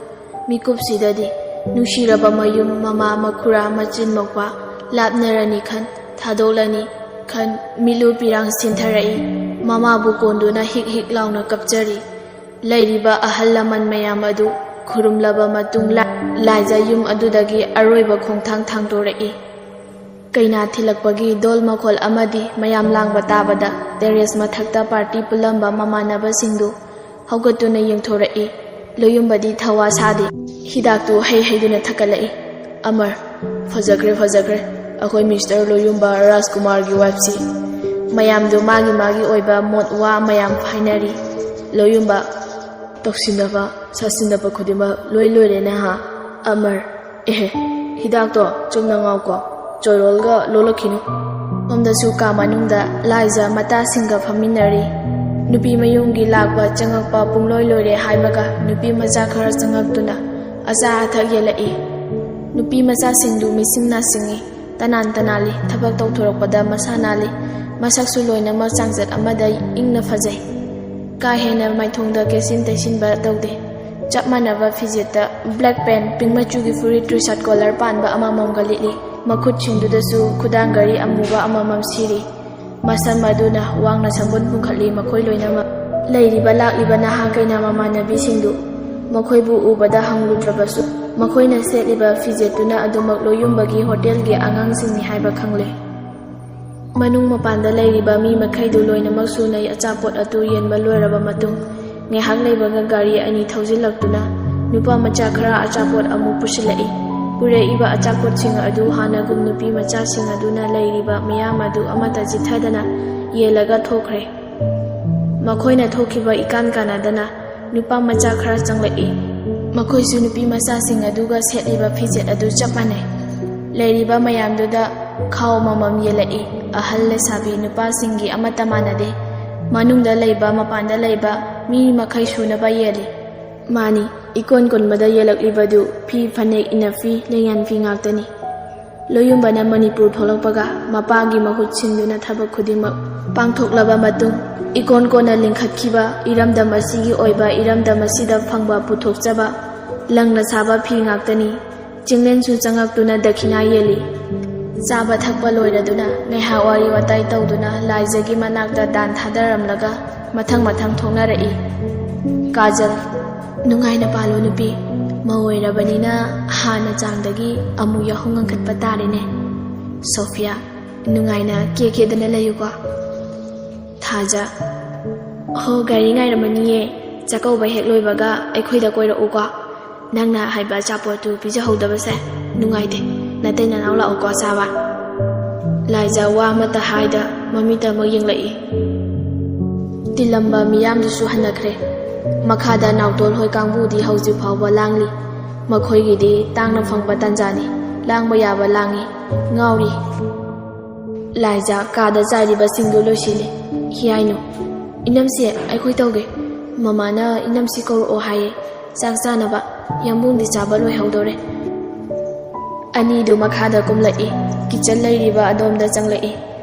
ꯃꯤꯀꯨꯞꯁꯤꯗꯗꯤ ꯅꯨꯡꯁꯤꯔꯕ ꯃꯌꯨꯝ, ꯃꯃꯥ, ꯃꯈꯨꯔꯥ, ꯃꯆꯤꯟ ꯃꯧꯄ꯭ꯋꯥ ꯂꯥꯞꯅꯔꯅꯤ ꯈꯟ, ꯊꯥꯗꯣꯛꯂꯅꯤ ꯈꯟ, ꯃꯤꯠꯂꯨ ꯄꯤꯔꯥꯡ ꯁꯤꯟꯊꯔꯛꯏ꯫ ꯃꯃꯥꯕꯨ ꯀꯣꯟꯗꯨꯅ ꯍꯤꯛ ꯍꯤꯛ ꯂꯥꯎꯅ ꯀꯞꯆꯔꯤ꯫ ꯂꯩꯔꯤꯕ ꯑꯍꯜ ꯂꯃꯟ ꯃꯌꯥꯝ ꯑꯗꯨ ꯈꯨꯔꯨꯝꯂꯕ ꯃꯇꯨꯡ ꯂꯥ-, ꯂꯥꯏꯖ ꯌꯨꯝ ꯑꯗꯨꯗꯒꯤ ꯑꯔꯣꯏꯕ ꯈꯣꯡꯊꯥꯡ ꯊꯥꯡꯗꯣꯔꯛꯏ꯫ ꯀꯩꯅꯥ ꯊꯤꯜꯂꯛꯄꯒꯤ ꯗꯣꯜ ꯃꯈꯣꯜ ꯑꯃꯗꯤ ꯃꯌꯥꯝ ꯂꯥꯡꯕ ꯇꯥꯕꯗ ꯇꯦꯔꯦꯁ ꯃꯊꯛꯇ ꯄꯥꯔꯇꯤ ꯄꯨꯜꯂꯝꯕ ꯃꯃꯥꯟꯅꯕꯁꯤꯡꯗꯨ ꯍꯧꯒꯠꯇꯨꯅ ꯌꯦꯡꯊꯣꯔꯛꯏ꯫ ꯂꯣꯌꯨꯝꯕꯗꯤ ꯊꯋꯥ ꯁꯥꯗꯦ꯫ ꯍꯤꯗꯥꯛꯇꯨ ꯍꯩ ꯍꯩꯗꯨꯅ ꯊꯛꯀꯠꯂꯛꯏ꯫ "ꯑꯃꯔ, ꯐꯖꯈ꯭ꯔꯦ, ꯐꯖꯈ꯭ꯔꯦ꯫ ꯑꯩꯈꯣꯏ ꯃꯤꯁꯇꯔ ꯂꯣꯌꯨꯝꯕ ꯔꯥꯖꯀꯨꯃꯥꯔꯒꯤ ꯋꯥꯏꯐꯁꯤ꯫" ꯃꯌꯥꯝꯗꯨ ꯃꯥꯒꯤ ꯃꯥꯒꯤ ꯑꯣꯏꯕ ꯃꯣꯠ ꯋꯥ ꯃꯌꯥꯝ ꯍꯥꯏꯅꯔꯤ꯫ ꯂꯣꯌꯨꯝꯕ, "ꯇꯧꯁꯤꯟꯅꯕ ꯁꯥꯁꯤꯟꯅꯕ ꯈꯨꯗꯤꯡꯃꯛ ꯂꯣꯏ ꯂꯣꯏꯔꯦ ꯅꯍꯥ꯫ ꯑꯃꯔ, ꯑꯦꯍꯦ, ꯍꯤꯗꯥꯛꯇꯣ ꯆꯨꯝꯅ ꯉꯥꯎꯀꯣ, ꯆꯣꯏꯔꯣꯜꯒ ꯂꯣꯜꯂꯛꯈꯤꯅꯨ꯫" ꯁꯣꯝꯗꯁꯨ ꯀꯥ ꯃꯅꯨꯡꯗ ꯂꯥꯏꯖ ꯃꯇꯥꯁꯤꯡꯒ ꯐꯝꯃꯤꯟꯅꯔꯤ꯫ ꯅꯨꯄꯤ ꯃꯌꯨꯝꯒꯤ ꯂꯥꯛꯄ ꯆꯪꯉꯛꯄ ꯄꯨꯡꯂꯣꯏ ꯂꯣꯏꯔꯦ ꯍꯥꯏꯕꯒ ꯅꯨꯄꯤ ꯃꯆꯥ ꯈꯔ ꯆꯪꯉꯛꯇꯨꯅ ꯑꯆꯥ ꯑꯊꯛ ꯌꯦꯜꯂꯛꯏ꯫ ꯅꯨꯄꯤ ꯃꯆꯥꯁꯤꯡꯗꯨ ꯃꯤꯁꯤꯡ ꯅꯥꯁꯤꯡꯉꯤ꯫ ꯇꯅꯥꯟ ꯇꯅꯥꯜꯂꯤ꯫ ꯊꯕꯛ ꯇꯧꯊꯣꯔꯛꯄꯗ ꯃꯁꯥ ꯅꯥꯜꯂꯤ꯫ ꯃꯁꯛꯁꯨ ꯂꯣꯏꯅꯃꯛ ꯆꯥꯡꯆꯠ ꯑꯃꯗ ꯏꯪꯅ ꯐꯖꯩ꯫ ꯀꯥ ꯍꯦꯟꯅ ꯃꯥꯏꯊꯣꯡꯗ ꯀꯦꯁꯤꯟ ꯇꯩꯁꯤꯟꯕ ꯇꯧꯗꯦ꯫ ꯆꯞ ꯃꯥꯟꯅꯕ ꯐꯤꯖꯦꯠꯇ black pant, pink ꯃꯆꯨꯒꯤ ꯐꯨꯔꯤꯠ, T-shirt collar ꯄꯥꯟꯕ ꯑꯃꯃꯝꯒ ꯂꯤꯠꯂꯤ꯫ ꯃꯈꯨꯠꯁꯤꯡꯗꯨꯗꯁꯨ ꯈꯨꯗꯥꯡ ꯘꯔꯤ ꯑꯃꯨꯕ ꯑꯃꯃꯝ ꯁꯤꯔꯤ꯫ ꯃꯁꯝ ꯑꯗꯨꯅ ꯋꯥꯡꯅ ꯁꯝꯕꯨꯟ ꯄꯨꯡꯈꯠꯂꯤ ꯃꯈꯣꯏ ꯂꯣꯏꯅꯃꯛ꯫ ꯂꯩꯔꯤꯕ ꯂꯥꯛꯂꯤꯕ ꯅꯍꯥ ꯀꯩꯅꯥ ꯃꯃꯥꯟꯅꯕꯤꯁꯤꯡꯗꯨ ꯃꯈꯣꯏꯕꯨ ꯎꯕꯗ ꯍꯪꯂꯨꯗ꯭ꯔꯕꯁꯨ, ꯃꯈꯣꯏꯅ ꯁꯦꯠꯂꯤꯕ ꯐꯤꯖꯦꯠꯇꯨꯅ ꯑꯗꯨꯃꯛ ꯂꯣꯌꯨꯝꯕꯒꯤ ꯍꯣꯇꯦꯜꯒꯤ ꯑꯉꯥꯡꯁꯤꯡꯅꯤ ꯍꯥꯏꯕ ꯈꯪꯂꯦ꯫ ꯃꯅꯨꯡ ꯃꯄꯥꯟꯗ ꯂꯩꯔꯤꯕ ꯃꯤ ꯃꯈꯩꯗꯨ ꯂꯣꯏꯅꯃꯛ ꯁꯨꯅ ꯑꯆꯥꯄꯣꯠ ꯑꯗꯨ ꯌꯦꯟꯕ ꯂꯣꯏꯔꯕ ꯃꯇꯨꯡ, ꯉꯥꯏꯍꯥꯛ ꯂꯩꯕꯒ ꯒꯥꯔꯤ ꯑꯅꯤ ꯊꯧꯖꯤꯜꯂꯛꯇꯨꯅ ꯅꯨꯄꯥ ꯃꯆꯥ ꯈꯔ ꯑꯆꯥꯄꯣꯠ ꯑꯃꯨꯛ ꯄꯨꯁꯤꯜꯂꯛꯏ꯫ ꯄꯨꯔꯛꯏꯕ ꯑꯆꯥꯄꯣꯠꯁꯤꯡ ꯑꯗꯨ ꯍꯥꯟꯅꯒꯨꯝ ꯅꯨꯄꯤ ꯃꯆꯥꯁꯤꯡ ꯑꯗꯨꯅ ꯂꯩꯔꯤꯕ ꯃꯤꯌꯥꯝ ꯑꯗꯨ ꯑꯃꯠꯇ ꯆꯤꯠꯊꯗꯅ ꯌꯦꯜꯂꯒ ꯊꯣꯛꯈ꯭ꯔꯦ꯫ ꯃꯈꯣꯏꯅ ꯊꯣꯛꯈꯤꯕ ꯏꯀꯥꯟ ꯀꯥꯟꯅꯗꯅ ꯅꯨꯄꯥ ꯃꯆꯥ ꯈꯔ ꯆꯪꯂꯛꯏ꯫ ꯃꯈꯣꯏꯁꯨ ꯅꯨꯄꯤ ꯃꯆꯥꯁꯤꯡ ꯑꯗꯨꯒ ꯁꯦꯠꯂꯤꯕ ꯐꯤꯖꯦꯠ ꯑꯗꯨ ꯆꯞ ꯃꯥꯟꯅꯩ꯫ ꯂꯩꯔꯤꯕ ꯃꯌꯥꯝꯗꯨꯗ ꯈꯥꯎ ꯑꯃꯃꯝ ꯌꯦꯜꯂꯛꯏ꯫ ꯑꯍꯜ ꯂꯩꯁꯥꯕꯤ ꯅꯨꯄꯥꯁꯤꯡꯒꯤ ꯑꯃꯠꯇ ꯃꯥꯟꯅꯗꯦ꯫ ꯃꯅꯨꯡꯗ ꯂꯩꯕ, ꯃꯄꯥꯟꯗ ꯂꯩꯕ ꯃꯤ ꯃꯈꯩ ꯁꯨꯅꯕ ꯌꯦꯜꯂꯤ꯫ ꯃꯥꯅꯤ, ꯏꯀꯣꯟ ꯀꯣꯟꯕꯗ ꯌꯦꯜꯂꯛꯂꯤꯕꯗꯨ ꯐꯤ, ꯐꯅꯦꯛ, ꯏꯅꯐꯤ, ꯂꯦꯡꯌꯥꯟ ꯐꯤ ꯉꯥꯛꯇꯅꯤ꯫ ꯂꯣꯌꯨꯝꯕꯅ ꯃꯅꯤꯄꯨꯔ ꯊꯣꯛꯂꯛꯄꯒ ꯃꯄꯥꯒꯤ ꯃꯍꯨꯠ ꯁꯤꯟꯗꯨꯅ ꯊꯕꯛ ꯈꯨꯗꯤꯡꯃꯛ ꯄꯥꯡꯊꯣꯛꯂꯕ ꯃꯇꯨꯡ, ꯏꯀꯣꯟ ꯀꯣꯟꯅ ꯂꯤꯡꯈꯠꯈꯤꯕ ꯏꯔꯝꯗꯝ ꯑꯁꯤꯒꯤ ꯑꯣꯏꯕ ꯏꯔꯝꯗꯝ ꯑꯁꯤꯗ ꯐꯪꯕ ꯄꯨꯊꯣꯛꯆꯕ ꯂꯪꯅ ꯁꯥꯕ ꯐꯤ ꯉꯥꯛꯇꯅꯤ꯫ ꯆꯤꯡꯂꯦꯟꯁꯨ ꯆꯪꯉꯛꯇꯨꯅ ꯗꯈꯤꯅꯥ ꯌꯦꯜꯂꯤ꯫ ꯆꯥꯕ ꯊꯛꯄ ꯂꯣꯏꯔꯗꯨꯅ ꯉꯥꯏꯍꯥꯛ ꯋꯥꯔꯤ ꯋꯥꯇꯥꯏ ꯇꯧꯗꯨꯅ ꯂꯥꯏꯖꯒꯤ ꯃꯅꯥꯛꯇ ꯗꯥꯟ ꯊꯥꯗꯔꯝꯂꯒ ꯃꯊꯪ ꯃꯊꯪ ꯊꯣꯛꯅꯔꯛꯏ꯫ ꯀꯥꯖꯜ, ꯅꯨꯡꯉꯥꯏꯅ ꯄꯥꯜꯂꯨ ꯅꯨꯄꯤ꯫ ꯃꯧ ꯑꯣꯏꯔꯕꯅꯤꯅ ꯍꯥꯟꯅ ꯆꯥꯡꯗꯒꯤ ꯑꯃꯨꯛ ꯌꯥꯍꯧ ꯉꯟꯈꯠꯄ ꯇꯥꯔꯦꯅꯦ꯫ ꯁꯣꯐꯤꯌꯥ, ꯅꯨꯡꯉꯥꯏꯅ ꯀꯦ ꯀꯦꯗꯅ ꯂꯩꯌꯨꯀꯣ꯫ ꯊꯥꯖ, ꯍꯣ, ꯒꯥꯔꯤ ꯉꯥꯏꯔꯝꯃꯅꯤꯌꯦ꯫ ꯆꯥꯛꯀꯧꯕ ꯍꯦꯛ ꯂꯣꯏꯕꯒ ꯑꯩꯈꯣꯏꯗ ꯀꯣꯏꯔꯛꯎꯀꯣ꯫ ꯅꯪꯅ ꯍꯥꯏꯕ ꯑꯆꯥꯄꯣꯠꯇꯨ ꯄꯤꯖꯍꯧꯗꯕꯁꯦ ꯅꯨꯡꯉꯥꯏꯇꯦ꯫ ꯅꯇꯩ ꯅꯅꯥꯎ ꯂꯥꯛꯎꯀꯣ ꯆꯥꯕ꯫ ꯂꯥꯏꯖ ꯋꯥ ꯑꯃꯠꯇ ꯍꯥꯏꯗ ꯃꯃꯤꯠꯇ ꯑꯃꯨꯛ ꯌꯦꯡꯂꯛꯏ꯫ ꯇꯤꯜꯂꯝꯕ ꯃꯤꯌꯥꯝꯗꯨꯁꯨ ꯍꯟꯅꯈ꯭ꯔꯦ꯫ ꯃꯈꯥꯗ ꯅꯥꯎꯇꯣꯜ ꯍꯣꯏ ꯀꯥꯡꯕꯨꯗꯤ ꯍꯧꯖꯤꯛ ꯐꯥꯎꯕ ꯂꯥꯡꯂꯤ꯫ ꯃꯈꯣꯏꯒꯤꯗꯤ ꯇꯥꯡꯅ ꯐꯪꯕ ꯇꯥꯟꯖꯥꯅꯤ꯫ ꯂꯥꯡꯕ ꯌꯥꯕ ꯂꯥꯡꯉꯤ꯫ ꯉꯥꯎꯔꯤ꯫ ꯂꯥꯏꯖ ꯀꯥꯗ ꯆꯥꯏꯔꯤꯕꯁꯤꯡꯗꯨ ꯂꯣꯏꯁꯤꯜꯂꯤ꯫ ꯍꯤꯌꯥꯏꯅꯨ, ꯏꯅꯝꯁꯦ ꯑꯩꯈꯣꯏ ꯇꯧꯒꯦ꯫ ꯃꯃꯥꯅ ꯏꯅꯝꯁꯤ ꯀꯧꯔꯛꯑꯣ ꯍꯥꯏꯌꯦ꯫ ꯆꯥꯛ ꯆꯥꯅꯕ꯫ ꯌꯥꯝꯕꯨꯡꯗꯤ ꯆꯥꯕ ꯂꯣꯏꯍꯧꯗꯧꯔꯦ꯫ ꯑꯅꯤꯗꯨ ꯃꯈꯥꯗ ꯀꯨꯝꯂꯛꯏ꯫ ꯀꯤꯆꯟ ꯂꯩꯔꯤꯕ ꯑꯗꯣꯝꯗ ꯆꯪꯂꯛꯏ꯫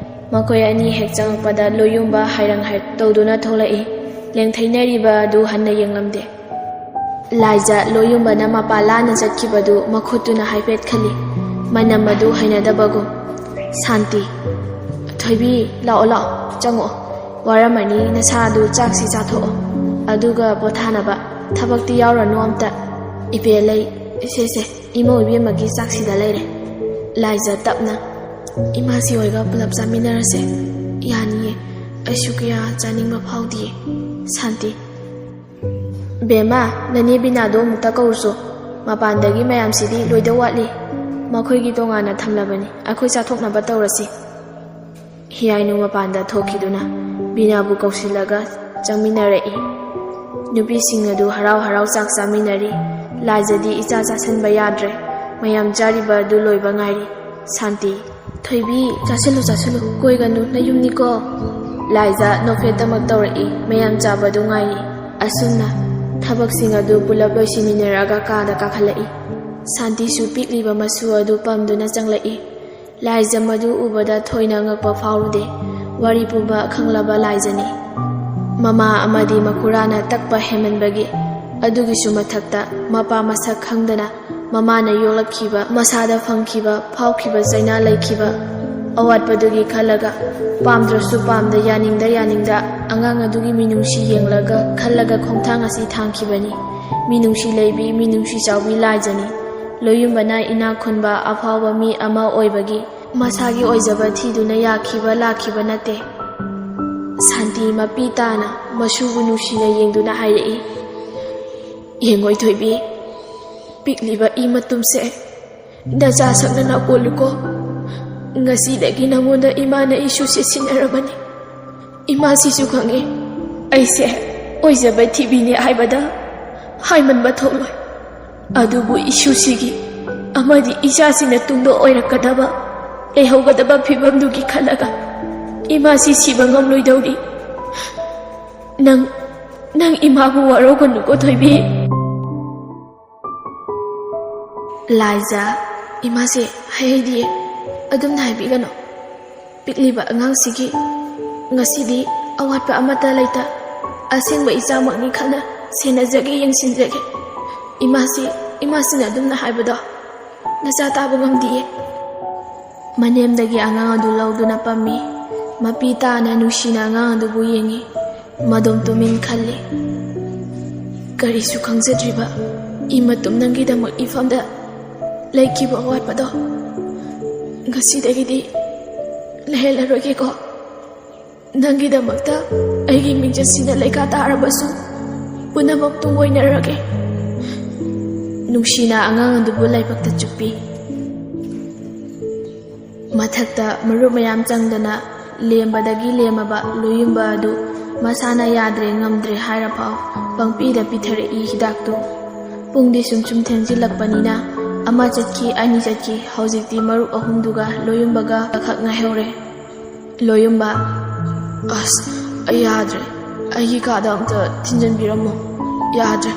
ꯃꯈꯣꯏ ꯑꯅꯤ ꯍꯦꯛ ꯆꯪꯉꯛꯄꯗ ꯂꯣꯌꯨꯝꯕ ꯍꯥꯏꯔꯪ ꯍꯥꯏ ꯇꯧꯗꯨꯅ ꯊꯣꯛꯂꯛꯏ꯫ ꯂꯦꯡꯊꯩꯅꯔꯤꯕ ꯑꯗꯨ ꯍꯟꯅ ꯌꯦꯡꯂꯝꯗꯦ꯫ ꯂꯥꯏꯖ ꯂꯣꯌꯨꯝꯕꯅ ꯃꯄꯥ ꯂꯥꯟꯅ ꯆꯠꯈꯤꯕꯗꯨ ꯃꯈꯨꯠꯇꯨꯅ ꯍꯥꯏꯐꯦꯠ ꯈꯜꯂꯤ꯫ ꯃꯅꯝ ꯑꯗꯨ ꯍꯩꯅꯗꯕꯒꯨꯝ꯫ ꯁꯥꯟꯇꯤ꯫ ꯊꯣꯏꯕꯤ, ꯂꯥꯛꯑꯣ, ꯂꯥꯛꯑꯣ, ꯆꯪꯉꯛꯑꯣ꯫ ꯋꯥꯔꯝꯃꯅꯤ, ꯅꯁꯥꯗꯨ ꯆꯥꯛꯁꯤ ꯆꯥꯊꯣꯛꯑꯣ꯫ ꯑꯗꯨꯒ ꯄꯣꯊꯥꯅꯕ꯫ ꯊꯕꯛꯇꯤ ꯌꯥꯎꯔꯅꯨ ꯑꯝꯇ꯫ ꯏꯕꯦ ꯂꯩ, ꯁꯦ, ꯁꯦ, ꯏꯃꯧ ꯏꯕꯦꯝꯃꯒꯤ ꯆꯥꯛꯁꯤꯗ ꯂꯩꯔꯦ꯫ ꯂꯥꯏꯖ ꯇꯞꯅ꯫ ꯏꯃꯥꯁꯤ ꯍꯣꯏꯒ ꯄꯨꯂꯞ ꯆꯥꯃꯤꯟꯅꯔꯁꯦ꯫ ꯌꯥꯅꯤꯌꯦ꯫ ꯑꯩꯁꯨ ꯀꯌꯥ ꯆꯥꯅꯤꯡꯕ ꯐꯥꯎꯗꯤꯌꯦ꯫ ꯁꯥꯟꯇꯤ꯫ ꯕꯦꯝꯃ, ꯅꯅꯦ ꯕꯤꯅꯥꯗꯣ ꯑꯃꯨꯛꯇ ꯀꯧꯔꯨꯆꯣ꯫ ꯃꯄꯥꯟꯗꯒꯤ ꯃꯌꯥꯝꯁꯤꯗꯤ ꯂꯣꯏꯗꯧ ꯋꯥꯠꯂꯤ꯫ ꯃꯈꯣꯏꯒꯤ ꯇꯣꯉꯥꯟꯅ ꯊꯝꯂꯕꯅꯤ꯫ ꯑꯩꯈꯣꯏ ꯆꯥꯊꯣꯛꯅꯕ ꯇꯧꯔꯁꯤ꯫ ꯍꯤꯌꯥꯏꯅꯨ ꯃꯄꯥꯟꯗ ꯊꯣꯛꯈꯤꯗꯨꯅ ꯕꯤꯅꯥꯕꯨ ꯀꯧꯁꯤꯜꯂꯒ ꯆꯪꯃꯤꯟꯅꯔꯛꯏ꯫ ꯅꯨꯄꯤꯁꯤꯡ ꯑꯗꯨ ꯍꯔꯥꯎ ꯍꯔꯥꯎ ꯆꯥꯛ ꯆꯥꯃꯤꯟꯅꯔꯤ꯫ ꯂꯥꯏꯖꯗꯤ ꯏꯆꯥ ꯆꯥꯁꯤꯟꯕ ꯌꯥꯗ꯭ꯔꯦ꯫ ꯃꯌꯥꯝ ꯆꯥꯔꯤꯕ ꯑꯗꯨ ꯂꯣꯏꯕ ꯉꯥꯏꯔꯤ꯫ ꯁꯥꯟꯇꯤ꯫ "ꯊꯣꯏꯕꯤ, ꯆꯥꯁꯤꯜꯂꯨ, ꯆꯥꯁꯤꯜꯂꯨ, ꯀꯣꯏꯒꯅꯨ, ꯅꯌꯨꯝꯅꯤꯀꯣ"꯫ ꯂꯥꯏꯖ ꯅꯣꯛꯐꯦꯠꯇꯃꯛ ꯇꯧꯔꯛꯏ꯫ ꯃꯌꯥꯝ ꯆꯥꯕꯗꯨ ꯉꯥꯏꯔꯤ꯫ ꯑꯁꯨꯝꯅ ꯊꯕꯛꯁꯤꯡ ꯑꯗꯨ ꯄꯨꯂꯞ ꯂꯣꯏꯁꯤꯟꯃꯤꯟꯅꯔꯒ ꯀꯥꯗ ꯀꯥꯈꯠꯂꯛꯏ꯫ ꯁꯥꯟꯇꯤꯁꯨ ꯄꯤꯛꯂꯤꯕ ꯃꯁꯨ ꯑꯗꯨ ꯄꯝꯗꯨꯅ ꯆꯪꯂꯛꯏ꯫ ꯂꯥꯏꯖ ꯃꯗꯨ ꯎꯕꯗ ꯊꯣꯏꯅ ꯉꯛꯄ ꯐꯥꯎꯔꯨꯗꯦ꯫ ꯋꯥꯔꯤ ꯄꯨꯝꯕ ꯈꯪꯂꯕ ꯂꯥꯏꯖꯅꯤ꯫ ꯃꯃꯥ ꯑꯃꯗꯤ ꯃꯈꯨꯔꯥꯅ ꯇꯛꯄ ꯍꯦꯟꯃꯟꯕꯒꯤ, ꯑꯗꯨꯒꯤꯁꯨ ꯃꯊꯛꯇ ꯃꯄꯥ ꯃꯁꯛ ꯈꯪꯗꯅ ꯃꯃꯥꯅ ꯌꯣꯛꯂꯛꯈꯤꯕ, ꯃꯁꯥꯗ ꯐꯪꯈꯤꯕ, ꯐꯥꯎꯈꯤꯕ ꯆꯩꯅꯥ ꯂꯩꯈꯤꯕ ꯑꯋꯥꯠꯄꯗꯨꯒꯤ ꯈꯜꯂꯒ, ꯄꯥꯝꯗ꯭ꯔꯁꯨ ꯄꯥꯝꯗ, ꯌꯥꯅꯤꯡꯗ ꯌꯥꯅꯤꯡꯗ, ꯑꯉꯥꯡ ꯑꯗꯨꯒꯤ ꯃꯤꯅꯨꯡꯁꯤ ꯌꯦꯡꯂꯒ ꯈꯜꯂꯒ ꯈꯣꯡꯊꯥꯡ ꯑꯁꯤ ꯊꯥꯡꯈꯤꯕꯅꯤ꯫ ꯃꯤꯅꯨꯡꯁꯤ ꯂꯩꯕꯤ, ꯃꯤꯅꯨꯡꯁꯤ ꯆꯥꯎꯕꯤ ꯂꯥꯏꯖꯅꯤ꯫ ꯂꯣꯌꯨꯝꯕꯅ ꯏꯅꯥꯛ ꯈꯨꯟꯕ ꯑꯐꯥꯎꯕ ꯃꯤ ꯑꯃ ꯑꯣꯏꯕꯒꯤ ꯃꯁꯥꯒꯤ ꯑꯣꯏꯖꯕ ꯊꯤꯗꯨꯅ ꯌꯥꯈꯤꯕ ꯂꯥꯛꯈꯤꯕ ꯅꯠꯇꯦ꯫ ꯁꯥꯟꯇꯤ ꯃꯄꯤ ꯇꯥꯅ ꯃꯁꯨꯕꯨ ꯅꯨꯡꯁꯤꯅ ꯌꯦꯡꯗꯨꯅ ꯍꯥꯏꯔꯛꯏ, "ꯌꯦꯡꯉꯣꯏ ꯊꯣꯏꯕꯤ, ꯄꯤꯛꯂꯤꯕ ꯏ ꯃꯇꯨꯝꯁꯦ ꯅꯆꯥ ꯁꯛꯅ ꯅꯥꯀꯣꯜꯂꯨꯀꯣ꯫ ꯉꯁꯤꯗꯒꯤ ꯅꯉꯣꯟꯗ ꯏꯃꯥꯅ ꯏꯁꯨꯁꯦ ꯁꯤꯟꯅꯔꯕꯅꯤ꯫ ꯏꯃꯥꯁꯤꯁꯨ ꯈꯪꯉꯤ, ꯑꯩꯁꯦ ꯑꯣꯏꯖꯕ ꯊꯤꯕꯤꯅꯦ ꯍꯥꯏꯕꯗ ꯍꯥꯏꯃꯟꯕ ꯊꯣꯛꯂꯣꯏ꯫ ꯑꯗꯨꯕꯨ ꯏꯁꯨꯁꯤꯒꯤ ꯑꯃꯗꯤ ꯏꯆꯥꯁꯤꯅ ꯇꯨꯡꯗ ꯑꯣꯏꯔꯛꯀꯗꯕ, ꯂꯩꯍꯧꯒꯗꯕ ꯐꯤꯕꯝꯗꯨꯒꯤ ꯈꯜꯂꯒ ꯏꯃꯥꯁꯤ ꯁꯤꯕ ꯉꯝꯂꯣꯏꯗꯧꯔꯤ꯫ ꯅꯪ, ꯅꯪ ꯏꯃꯥꯕꯨ ꯋꯥꯔꯧꯒꯅꯨꯀꯣ ꯊꯣꯏꯕꯤ"꯫ ꯂꯥꯏꯖ, "ꯏꯃꯥꯁꯦ ꯍꯥꯏꯍꯩꯗꯤꯌꯦ, ꯑꯗꯨꯝꯅ ꯍꯥꯏꯕꯤꯒꯅꯨ꯫ ꯄꯤꯛꯂꯤꯕ ꯑꯉꯥꯡꯁꯤꯒꯤ ꯉꯁꯤꯗꯤ ꯑꯋꯥꯠꯄ ꯑꯃꯠꯇ ꯂꯩꯇ꯫ ꯑꯁꯦꯡꯕ ꯏꯆꯥꯃꯛꯅꯤ ꯈꯟꯅ ꯁꯦꯟꯅꯖꯒꯦ, ꯌꯦꯡꯁꯤꯟꯖꯒꯦ꯫ ꯏꯃꯥꯁꯤ, ꯏꯃꯥꯁꯤꯅ ꯑꯗꯨꯝꯅ ꯍꯥꯏꯕꯗꯣ ꯅꯆꯥ ꯇꯥꯕ ꯉꯝꯗꯤꯌꯦ"꯫ ꯃꯅꯦꯝꯗꯒꯤ ꯑꯉꯥꯡ ꯑꯗꯨ ꯂꯧꯗꯨꯅ ꯄꯝꯃꯤ꯫ ꯃꯄꯤ ꯇꯥꯅ ꯅꯨꯡꯁꯤꯅ ꯑꯉꯥꯡ ꯑꯗꯨꯕꯨ ꯌꯦꯡꯉꯤ꯫ ꯃꯗꯣꯝ ꯇꯨꯃꯤꯟ ꯈꯜꯂꯤ꯫ "ꯀꯔꯤꯁꯨ ꯈꯪꯖꯗ꯭ꯔꯤꯕ ꯏ ꯃꯇꯨꯝ ꯅꯪꯒꯤꯗꯃꯛ ꯏꯐꯝꯗ ꯂꯩꯈꯤꯕ ꯑꯋꯥꯠꯄꯗꯣ ꯉꯁꯤꯗꯒꯤꯗꯤ ꯂꯩꯍꯜꯂꯔꯣꯏꯒꯦꯀꯣ꯫ ꯅꯪꯒꯤꯗꯃꯛꯇ ꯑꯩꯒꯤ ꯃꯤꯡꯆꯠꯁꯤꯅ ꯂꯩꯈꯥ ꯇꯥꯔꯕꯁꯨ ꯄꯨꯝꯅꯃꯛ ꯇꯨꯡ ꯑꯣꯏꯅꯔꯒꯦ"꯫ ꯅꯨꯡꯁꯤꯅ ꯑꯉꯥꯡ ꯑꯗꯨꯕꯨ ꯂꯥꯏꯕꯛꯇ ꯆꯨꯞꯄꯤ꯫ ꯃꯊꯛꯇ ꯃꯔꯨꯞ ꯃꯌꯥꯝ ꯆꯪꯗꯅ ꯂꯦꯝꯕꯗꯒꯤ ꯂꯦꯝꯃꯕ ꯂꯣꯌꯨꯝꯕ ꯑꯗꯨ ꯃꯁꯥꯅ ꯌꯥꯗ꯭ꯔꯦ ꯉꯝꯗ꯭ꯔꯦ ꯍꯥꯏꯔꯐꯥꯎ ꯄꯪꯄꯤꯗ ꯄꯤꯊꯔꯛꯏ ꯍꯤꯗꯥꯛꯇꯨ꯫ ꯄꯨꯡꯗꯤ ꯁꯨꯝ ꯁꯨꯝ ꯊꯦꯡꯖꯤꯜꯂꯛꯄꯅꯤꯅ ꯑꯃ ꯆꯠꯈꯤ, ꯑꯅꯤ ꯆꯠꯈꯤ, ꯍꯧꯖꯤꯛꯇꯤ ꯃꯔꯨꯞ ꯑꯍꯨꯝꯗꯨꯒ ꯂꯣꯌꯨꯝꯕꯒ ꯈꯛ ꯉꯥꯏꯍꯧꯔꯦ꯫ ꯂꯣꯌꯨꯝꯕ, "ꯑꯁ, ꯑꯩ ꯌꯥꯗ꯭ꯔꯦ, ꯑꯩꯒꯤ ꯀꯥꯗ ꯑꯝꯇ ꯊꯤꯟꯖꯤꯟꯕꯤꯔꯝꯃꯣ, ꯌꯥꯗ꯭ꯔꯦ,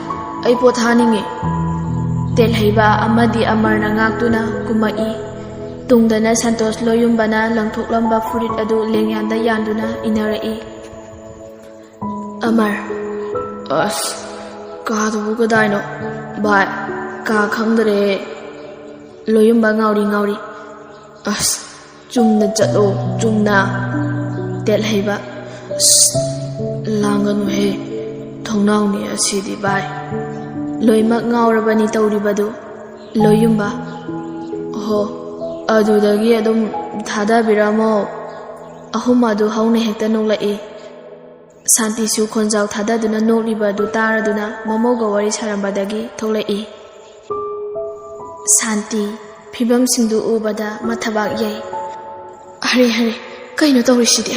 ꯑꯩ ꯄꯣꯊꯥꯅꯤꯡꯉꯦ"꯫ ꯇꯦꯜꯍꯩꯕ ꯑꯃꯗꯤ ꯑꯃꯔꯅ ꯉꯥꯛꯇꯨꯅ ꯀꯨꯝꯃꯛꯏ꯫ ꯇꯨꯡꯗꯅ ꯁꯟꯇꯣꯁ ꯂꯣꯌꯨꯝꯕꯅ ꯂꯪꯊꯣꯛꯂꯝꯕ ꯐꯨꯔꯤꯠ ꯑꯗꯨ ꯂꯦꯡꯌꯥꯟꯗ ꯌꯥꯟꯗꯨꯅ ꯏꯟꯅꯔꯛꯏ꯫ ꯑꯃꯔ, "ꯑꯁ, ꯀꯥꯗꯨꯕꯨ ꯀꯗꯥꯏꯅꯣ? ꯚꯥꯏ, ꯀꯥ ꯈꯪꯗ꯭ꯔꯦ"꯫ ꯂꯣꯌꯨꯝꯕ ꯉꯥꯎꯔꯤ ꯉꯥꯎꯔꯤ, "ꯑꯁ, ꯆꯨꯝꯅ ꯆꯠꯂꯣ, ꯆꯨꯝꯅ"꯫ ꯇꯦꯜꯍꯩꯕ, "ꯑꯁ, ꯂꯥꯡꯒꯅꯨꯍꯦ, ꯊꯣꯡꯅꯥꯎꯅꯤ ꯑꯁꯤꯗꯤ ꯚꯥꯏ"꯫ ꯂꯣꯏꯃꯛ ꯉꯥꯎꯔꯕꯅꯤ ꯇꯧꯔꯤꯕꯗꯨ꯫ ꯂꯣꯌꯨꯝꯕ, "ꯑꯣꯍꯣ, ꯑꯗꯨꯗꯒꯤ ꯑꯗꯨꯝ ꯊꯥꯗꯕꯤꯔꯝꯃꯣ"꯫ ꯑꯍꯨꯝ ꯑꯗꯨ ꯍꯧꯅ ꯍꯦꯛꯇ ꯅꯣꯛꯂꯛꯏ꯫ ꯁꯥꯟꯇꯤꯁꯨ ꯈꯣꯟꯖꯥꯎ ꯊꯥꯗꯗꯨꯅ ꯅꯣꯛꯂꯤꯕ ꯑꯗꯨ ꯇꯥꯔꯗꯨꯅ ꯃꯃꯧꯒ ꯋꯥꯔꯤ ꯁꯥꯔꯝꯕꯗꯒꯤ ꯊꯣꯛꯂꯛꯏ꯫ ꯁꯥꯟꯇꯤ, ꯐꯤꯕꯝꯁꯤꯡꯗꯨ ꯎꯕꯗ ꯃꯊꯕꯥꯛ ꯌꯩ꯫ "ꯑꯔꯦ, ꯑꯔꯦ, ꯀꯩꯅꯣ ꯇꯧꯔꯤꯁꯤꯗꯤ?"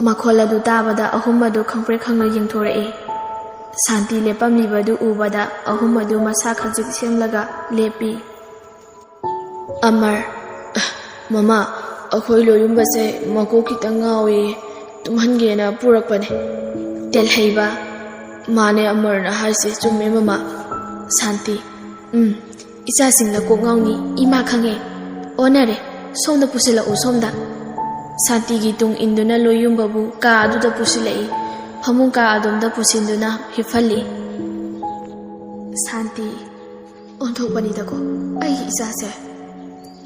ꯃꯈꯣꯜ ꯑꯗꯨ ꯇꯥꯕꯗ ꯑꯍꯨꯝ ꯑꯗꯨ ꯈꯪꯄ꯭ꯔꯦꯛ ꯈꯪꯅ ꯌꯦꯡꯊꯣꯔꯛꯏ꯫ ꯁꯥꯟꯇꯤ ꯂꯦꯞꯄꯝꯂꯤꯕꯗꯨ ꯎꯕꯗ ꯑꯍꯨꯝ ꯑꯗꯨ ꯃꯁꯥ ꯈꯖꯤꯛ ꯁꯦꯝꯂꯒ ꯂꯦꯞꯄꯤ꯫ ꯑꯃꯔ, "ꯃꯃꯥ, ꯑꯩꯈꯣꯏ ꯂꯣꯌꯨꯝꯕꯁꯦ ꯃꯀꯣꯛ ꯈꯤꯇꯪ ꯉꯥꯎꯏ, ꯇꯨꯝꯍꯟꯒꯦꯅ ꯄꯨꯔꯛꯄꯅꯦ"꯫ ꯇꯦꯜꯍꯩꯕ, "ꯃꯥꯅꯦ, ꯑꯃꯔꯅ ꯍꯥꯏꯁꯦ ꯆꯨꯝꯃꯦ ꯃꯃꯥ"꯫ ꯁꯥꯟꯇꯤ, "ꯎꯝ, ꯏꯆꯥꯁꯤꯡꯅ ꯀꯣꯛ ꯉꯥꯎꯅꯤ, ꯏꯃꯥ ꯈꯪꯉꯦ꯫ ꯑꯣꯟꯅꯔꯦ, ꯁꯣꯝꯗ ꯄꯨꯁꯤꯜꯂꯛꯎ, ꯁꯣꯝꯗ"꯫ ꯁꯥꯟꯇꯤꯒꯤ ꯇꯨꯡ ꯏꯟꯗꯨꯅ ꯂꯣꯌꯨꯝꯕꯕꯨ ꯀꯥ ꯑꯗꯨꯗ ꯄꯨꯁꯤꯜꯂꯛꯏ꯫ ꯐꯃꯨꯡ ꯀꯥ ꯑꯗꯣꯝꯗ ꯄꯨꯁꯤꯟꯗꯨꯅ ꯍꯤꯞꯍꯜꯂꯤ꯫ ꯁꯥꯟꯇꯤ, "ꯑꯣꯟꯊꯣꯛꯄꯅꯤꯗꯀꯣ ꯑꯩꯒꯤ ꯏꯆꯥꯁꯦ"꯫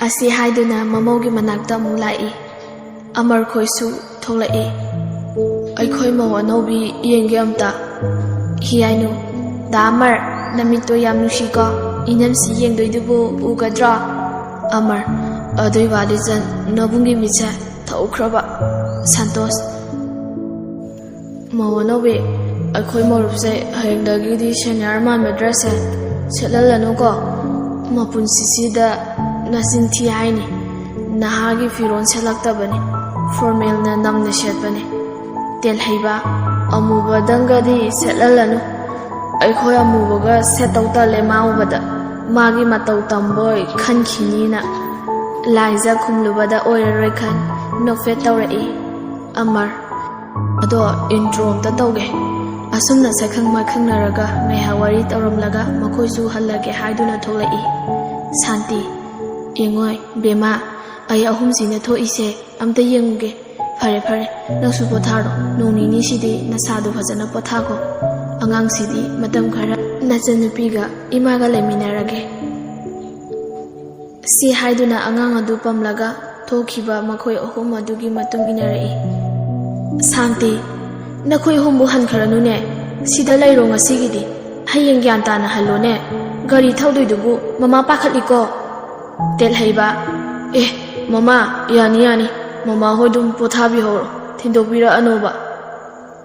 ꯑꯁꯤ ꯍꯥꯏꯗꯨꯅ ꯃꯃꯧꯒꯤ ꯃꯅꯥꯛꯇ ꯑꯃꯨꯛ ꯂꯥꯛꯏ꯫ ꯑꯃꯔ ꯈꯣꯏꯁꯨ ꯊꯣꯛꯂꯛꯏ꯫ "ꯑꯩꯈꯣꯏ ꯃꯧ ꯑꯅꯧꯕꯤ ꯌꯦꯡꯒꯦ ꯑꯝꯇ"꯫ ꯍꯤꯌꯥꯏꯅꯨ, "ꯗꯥ ꯑꯃꯔ, ꯅꯃꯤꯠꯇꯣ ꯌꯥꯝ ꯅꯨꯡꯁꯤꯀꯣ, ꯏꯅꯝꯁꯤ ꯌꯦꯡꯗꯣꯏꯗꯨꯕꯨ ꯎꯒꯗ꯭ꯔꯣ?" ꯑꯃꯔ, "ꯑꯗꯨꯏ ꯋꯥꯗꯤ ꯆꯟ, ꯅꯕꯨꯡꯒꯤ ꯃꯤꯠꯁꯦ ꯊꯧꯈ꯭ꯔꯕ"꯫ ꯁꯟꯇꯣꯁ, "ꯃꯧ ꯑꯅꯧꯕꯤ, ꯑꯩꯈꯣꯏ ꯃꯧꯔꯨꯞꯁꯦ ꯍꯌꯦꯡꯗꯒꯤꯗꯤ ꯁꯦꯅꯤꯌꯔ ꯃꯥꯟꯕ ꯗ꯭ꯔꯦꯁꯁꯦ ꯁꯦꯠꯍꯜꯂꯅꯨꯀꯣ꯫ ꯃꯄꯨꯟꯁꯤꯁꯤꯗ ꯅꯆꯤꯟ ꯊꯤ ꯍꯥꯏꯅꯤ, ꯅꯍꯥꯒꯤ ꯐꯤꯔꯣꯜ ꯁꯦꯠꯂꯛꯇꯕꯅꯤ, ꯐꯣꯔꯃꯦꯜꯅ ꯅꯝꯅ ꯁꯦꯠꯄꯅꯤ"꯫ ꯇꯦꯜꯍꯩꯕ, "ꯑꯃꯨꯕꯗꯪꯒꯗꯤ ꯁꯦꯠꯍꯜꯂꯅꯨ, ꯑꯩꯈꯣꯏ ꯑꯃꯨꯕꯒ ꯁꯦꯠꯇꯧ ꯇꯜꯂꯦ ꯃꯥ ꯎꯕꯗ"꯫ ꯃꯥꯒꯤ ꯃꯇꯧ ꯇꯝꯕꯣꯏ ꯈꯟꯈꯤꯅꯤꯅ꯫ ꯂꯥꯏꯖ ꯈꯨꯝꯂꯨꯕꯗ ꯑꯣꯏꯔꯔꯣꯏ ꯈꯟ ꯅꯣꯛꯐꯦꯠ ꯇꯧꯔꯛꯏ ꯑꯃꯔ꯫ ꯑꯗꯣ intro ꯑꯝꯇ ꯇꯧꯒꯦ꯫ ꯑꯁꯨꯝꯅ ꯁꯛꯈꯪ ꯃꯥꯏꯈꯪꯅꯔꯒ ꯉꯥꯏꯍꯥꯛ ꯋꯥꯔꯤ ꯇꯧꯔꯝꯂꯒ ꯃꯈꯣꯏꯁꯨ ꯍꯜꯂꯒꯦ ꯍꯥꯏꯗꯨꯅ ꯊꯣꯛꯂꯛꯏ꯫ ꯁꯥꯟꯇꯤ, ꯌꯦꯡꯉꯣꯏ ꯕꯦꯝꯃ, ꯑꯩ ꯑꯍꯨꯝꯁꯤꯅ ꯊꯣꯛꯏꯁꯦ ꯑꯝꯇ ꯌꯦꯡꯉꯨꯒꯦ꯫ ꯐꯔꯦ ꯐꯔꯦ, ꯅꯪꯁꯨ ꯄꯣꯊꯥꯔꯣ꯫ ꯅꯣꯡ ꯅꯤꯅꯤꯁꯤꯗꯤ ꯅꯁꯥꯗꯣ ꯐꯖꯅ ꯄꯣꯊꯥꯈꯣ꯫ ꯑꯉꯥꯡꯁꯤꯗꯤ ꯃꯇꯝ ꯈꯔ ꯅꯆꯟꯅꯨꯄꯤꯒ ꯏꯃꯥꯒ ꯂꯩꯃꯤꯟꯅꯔꯒꯦ꯫ ꯁꯤ ꯍꯥꯏꯗꯨꯅ ꯑꯉꯥꯡ ꯑꯗꯨ ꯄꯝꯂꯒ ꯊꯣꯛꯈꯤꯕ ꯃꯈꯣꯏ ꯑꯍꯨꯝ ꯑꯗꯨꯒꯤ ꯃꯇꯨꯡ ꯏꯟꯅꯔꯛꯏ꯫ ꯁꯥꯟꯇꯤ, ꯅꯈꯣꯏ ꯑꯍꯨꯝꯕꯨ ꯍꯟꯈ꯭ꯔꯅꯨꯅꯦ꯫ ꯁꯤꯗ ꯂꯩꯔꯣ ꯉꯁꯤꯒꯤꯗꯤ꯫ ꯍꯌꯦꯡ ꯒ꯭ꯌꯥꯟ ꯇꯥꯅ ꯍꯜꯂꯣꯅꯦ꯫ ꯒꯥꯔꯤ ꯊꯧꯗꯣꯏꯗꯨꯕꯨ ꯃꯃꯥ ꯄꯥꯈꯠꯂꯤꯀꯣ꯫ ꯇꯦꯜꯍꯩꯕ, ꯑꯦ, ꯃꯃꯥ, ꯌꯥꯅꯤ ꯌꯥꯅꯤ꯫ ꯃꯃꯥ ꯍꯣꯏ ꯑꯗꯨꯝ ꯄꯣꯊꯥꯕꯤꯍꯧꯔꯣ꯫ ꯊꯤꯟꯗꯣꯛꯄꯤꯔꯛꯑꯅꯣꯕ꯫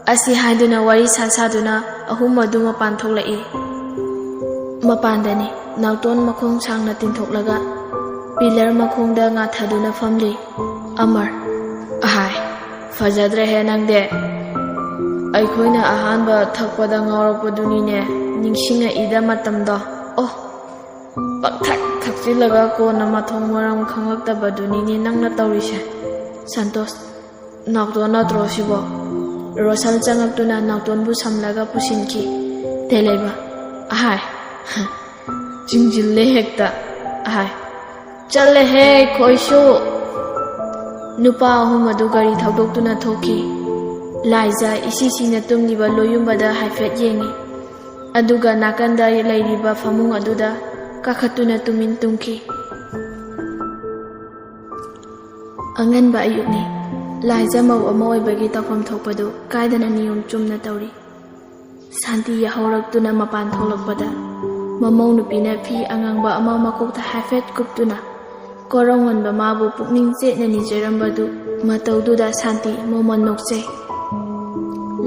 ꯑꯁꯤ ꯍꯥꯏꯗꯨꯅ ꯋꯥꯔꯤ ꯁꯥ ꯁꯥꯗꯨꯅ ꯑꯍꯨꯝ ꯑꯗꯨ ꯃꯄꯥꯟ ꯊꯣꯛꯂꯛꯏ꯫ ꯃꯄꯥꯟꯗꯅꯤ ꯅꯥꯎꯇꯣꯟ ꯃꯈꯣꯡ ꯁꯥꯡꯅ ꯇꯤꯡꯊꯣꯛꯂꯒ ꯄꯤꯂꯔ ꯃꯈꯣꯡꯗ ꯉꯥꯊꯗꯨꯅ ꯐꯝꯂꯤ ꯑꯃꯔ꯫ ꯑꯍꯥꯏ, ꯐꯖꯗ꯭ꯔꯦꯍꯦ ꯅꯪꯗꯤ꯫ ꯑꯩꯈꯣꯏꯅ ꯑꯍꯥꯟꯕ ꯊꯛꯄꯗ ꯉꯥꯎꯔꯛꯄꯗꯨꯅꯤꯅꯦ ꯅꯤꯡꯁꯤꯡꯉꯛꯏꯗ ꯃꯇꯝꯗꯣ꯫ ꯑꯣ, ꯄꯪꯊꯛ ꯊꯛꯆꯤꯜꯂꯒ ꯀꯣꯟꯅ ꯃꯊꯣꯡ ꯃꯔꯝ ꯈꯪꯂꯛꯇꯕꯗꯨꯅꯤꯅꯦ ꯅꯪꯅ ꯇꯧꯔꯤꯁꯦ꯫ ꯁꯟꯇꯣꯁ, ꯅꯥꯎꯇꯣꯟ ꯅꯠꯇ꯭ꯔꯣ ꯁꯤꯕꯣ? ꯔꯣꯁꯟ ꯆꯪꯉꯛꯇꯨꯅ ꯅꯥꯎꯇꯣꯟꯕꯨ ꯁꯝꯂꯒ ꯄꯨꯁꯤꯟꯈꯤ꯫ ꯇꯦꯂꯩꯕ, ꯑꯍꯥꯏ, ꯆꯤꯡꯁꯤꯜꯂꯦ ꯍꯦꯛꯇ꯫ ꯑꯍꯥꯏ, ꯆꯠꯂꯦꯍꯦ ꯈꯣꯏꯁꯨ꯫ ꯅꯨꯄꯥ ꯑꯍꯨꯝ ꯑꯗꯨ ꯒꯥꯔꯤ ꯊꯧꯗꯣꯛꯇꯨꯅ ꯊꯣꯛꯈꯤ꯫ ꯂꯥꯏꯖ ꯏꯁꯤ ꯁꯤꯅ ꯇꯨꯝꯂꯤꯕ ꯂꯣꯌꯨꯝꯕꯗ ꯍꯥꯏꯐꯦꯠ ꯌꯦꯡꯉꯤ꯫ ꯑꯗꯨꯒ ꯅꯥꯀꯟꯗ ꯂꯩꯔꯤꯕ ꯐꯃꯨꯡ ꯑꯗꯨꯗ ꯀꯥꯈꯠꯇꯨꯅ ꯇꯨꯃꯤꯟ ꯇꯨꯝꯈꯤ꯫ ꯑꯉꯟꯕ ꯑꯌꯨꯛꯅꯤ꯫ ꯂꯥꯏꯖ ꯃꯧ ꯑꯃ ꯑꯣꯏꯕꯒꯤ ꯇꯧꯐꯝ ꯊꯣꯛꯄꯗꯨ ꯀꯥꯏꯗꯅ ꯅꯤꯌꯣꯝ ꯆꯨꯝꯅ ꯇꯧꯔꯤ꯫ ꯁꯥꯟꯇꯤ ꯌꯥꯍꯧꯔꯛꯇꯨꯅ ꯃꯄꯥꯟ ꯊꯣꯛꯂꯛꯄꯗ ꯃꯃꯧ ꯅꯨꯄꯤꯅ ꯐꯤ ꯑꯉꯥꯡꯕ ꯑꯃ ꯃꯀꯣꯛꯇ ꯍꯥꯏꯐꯦꯠ ꯀꯨꯞꯇꯨꯅ ꯀꯣꯔꯧꯉꯟꯕ ꯃꯥꯕꯨ ꯄꯨꯛꯅꯤꯡ ꯆꯦꯠꯅ ꯅꯤꯖꯔꯝꯕꯗꯨ ꯃꯇꯧꯗꯨꯗ ꯁꯥꯟꯇꯤ ꯃꯃꯜ ꯅꯣꯛꯆꯩ꯫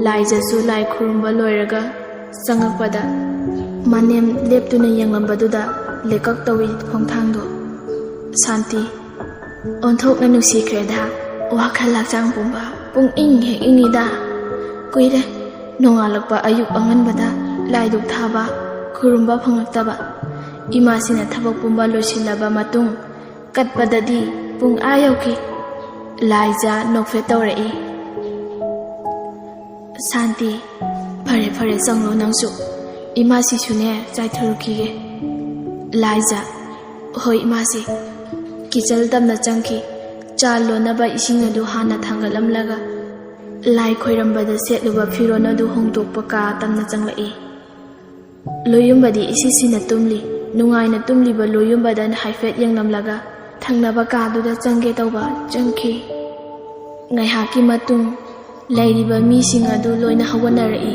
ꯂꯥꯏꯖꯁꯨ ꯂꯥꯏ ꯈꯨꯔꯨꯝꯕ ꯂꯣꯏꯔꯒ ꯆꯪꯉꯛꯄꯗ ꯃꯅꯦꯝ ꯂꯦꯞꯇꯨꯅ ꯌꯦꯡꯂꯝꯕꯗꯨꯗ ꯂꯦꯀꯛ ꯇꯧꯏ ꯈꯣꯡꯊꯥꯡꯗꯣ꯫ ꯁꯥꯟꯇꯤ, ꯑꯣꯟꯊꯣꯛꯅ ꯅꯨꯡꯁꯤꯈ꯭ꯔꯦꯗ꯫ ꯋꯥꯈꯜ ꯍꯛꯆꯥꯡ ꯄꯨꯝꯕ ꯄꯨꯡ ꯏꯪ ꯍꯦꯛ ꯏꯪꯉꯤꯗ꯫ ꯀꯨꯏꯔꯦ ꯅꯣꯡꯉꯥꯜꯂꯛꯄ ꯑꯌꯨꯛ ꯑꯉꯟꯕꯗ ꯂꯥꯏꯗꯨꯛ ꯊꯥꯕ, ꯈꯨꯔꯨꯝꯕ ꯐꯪꯂꯛꯇꯕ꯫ ꯏꯃꯥꯁꯤꯅ ꯊꯕꯛ ꯄꯨꯝꯕ ꯂꯣꯏꯁꯤꯜꯂꯕ ꯃꯇꯨꯡ ꯀꯠꯄꯗꯗꯤ ꯄꯨꯡ ꯑꯥ ꯌꯧꯈꯤ꯫ ꯂꯥꯏꯖ ꯅꯣꯛꯐꯦꯠ ꯇꯧꯔꯛꯏ꯫ "ꯁꯥꯟꯇꯤ, ꯐꯔꯦ ꯐꯔꯦ, ꯆꯪꯂꯣ ꯅꯪꯁꯨ꯫ ꯏꯃꯥꯁꯤꯁꯨꯅꯦ ꯆꯥꯏꯊꯔꯨꯈꯤꯒꯦ꯫" ꯂꯥꯏꯖ, "ꯍꯣꯏ ꯏꯃꯥꯁꯤ꯫" ꯀꯤꯆꯟ ꯇꯝꯅ ꯆꯪꯈꯤ꯫ ꯆꯥ ꯂꯣꯟꯅꯕ ꯏꯁꯤꯡ ꯑꯗꯨ ꯍꯥꯟꯅ ꯊꯥꯡꯒꯠꯂꯝꯂꯒ ꯂꯥꯏ ꯈꯣꯏꯔꯝꯕꯗ ꯁꯦꯠꯂꯨꯕ ꯐꯤꯔꯣꯜ ꯑꯗꯨ ꯍꯣꯡꯗꯣꯛꯄ ꯀꯥ ꯇꯝꯅ ꯆꯪꯂꯛꯏ꯫ ꯂꯣꯌꯨꯝꯕꯗꯤ ꯏꯁꯤꯁꯤꯅ ꯇꯨꯝꯂꯤ꯫ ꯅꯨꯡꯉꯥꯏꯅ ꯇꯨꯝꯂꯤꯕ ꯂꯣꯌꯨꯝꯕꯗ ꯍꯥꯏꯐꯦꯠ ꯌꯦꯡꯂꯝꯂꯒ ꯊꯪꯅꯕ ꯀꯥꯗꯨꯗ ꯆꯪꯒꯦ ꯇꯧꯕ ꯆꯪꯈꯤ꯫ ꯉꯥꯏꯍꯥꯛꯀꯤ ꯃꯇꯨꯡ ꯂꯩꯔꯤꯕ ꯃꯤꯁꯤꯡ ꯑꯗꯨ ꯂꯣꯏꯅ ꯍꯧꯒꯠꯅꯔꯛꯏ꯫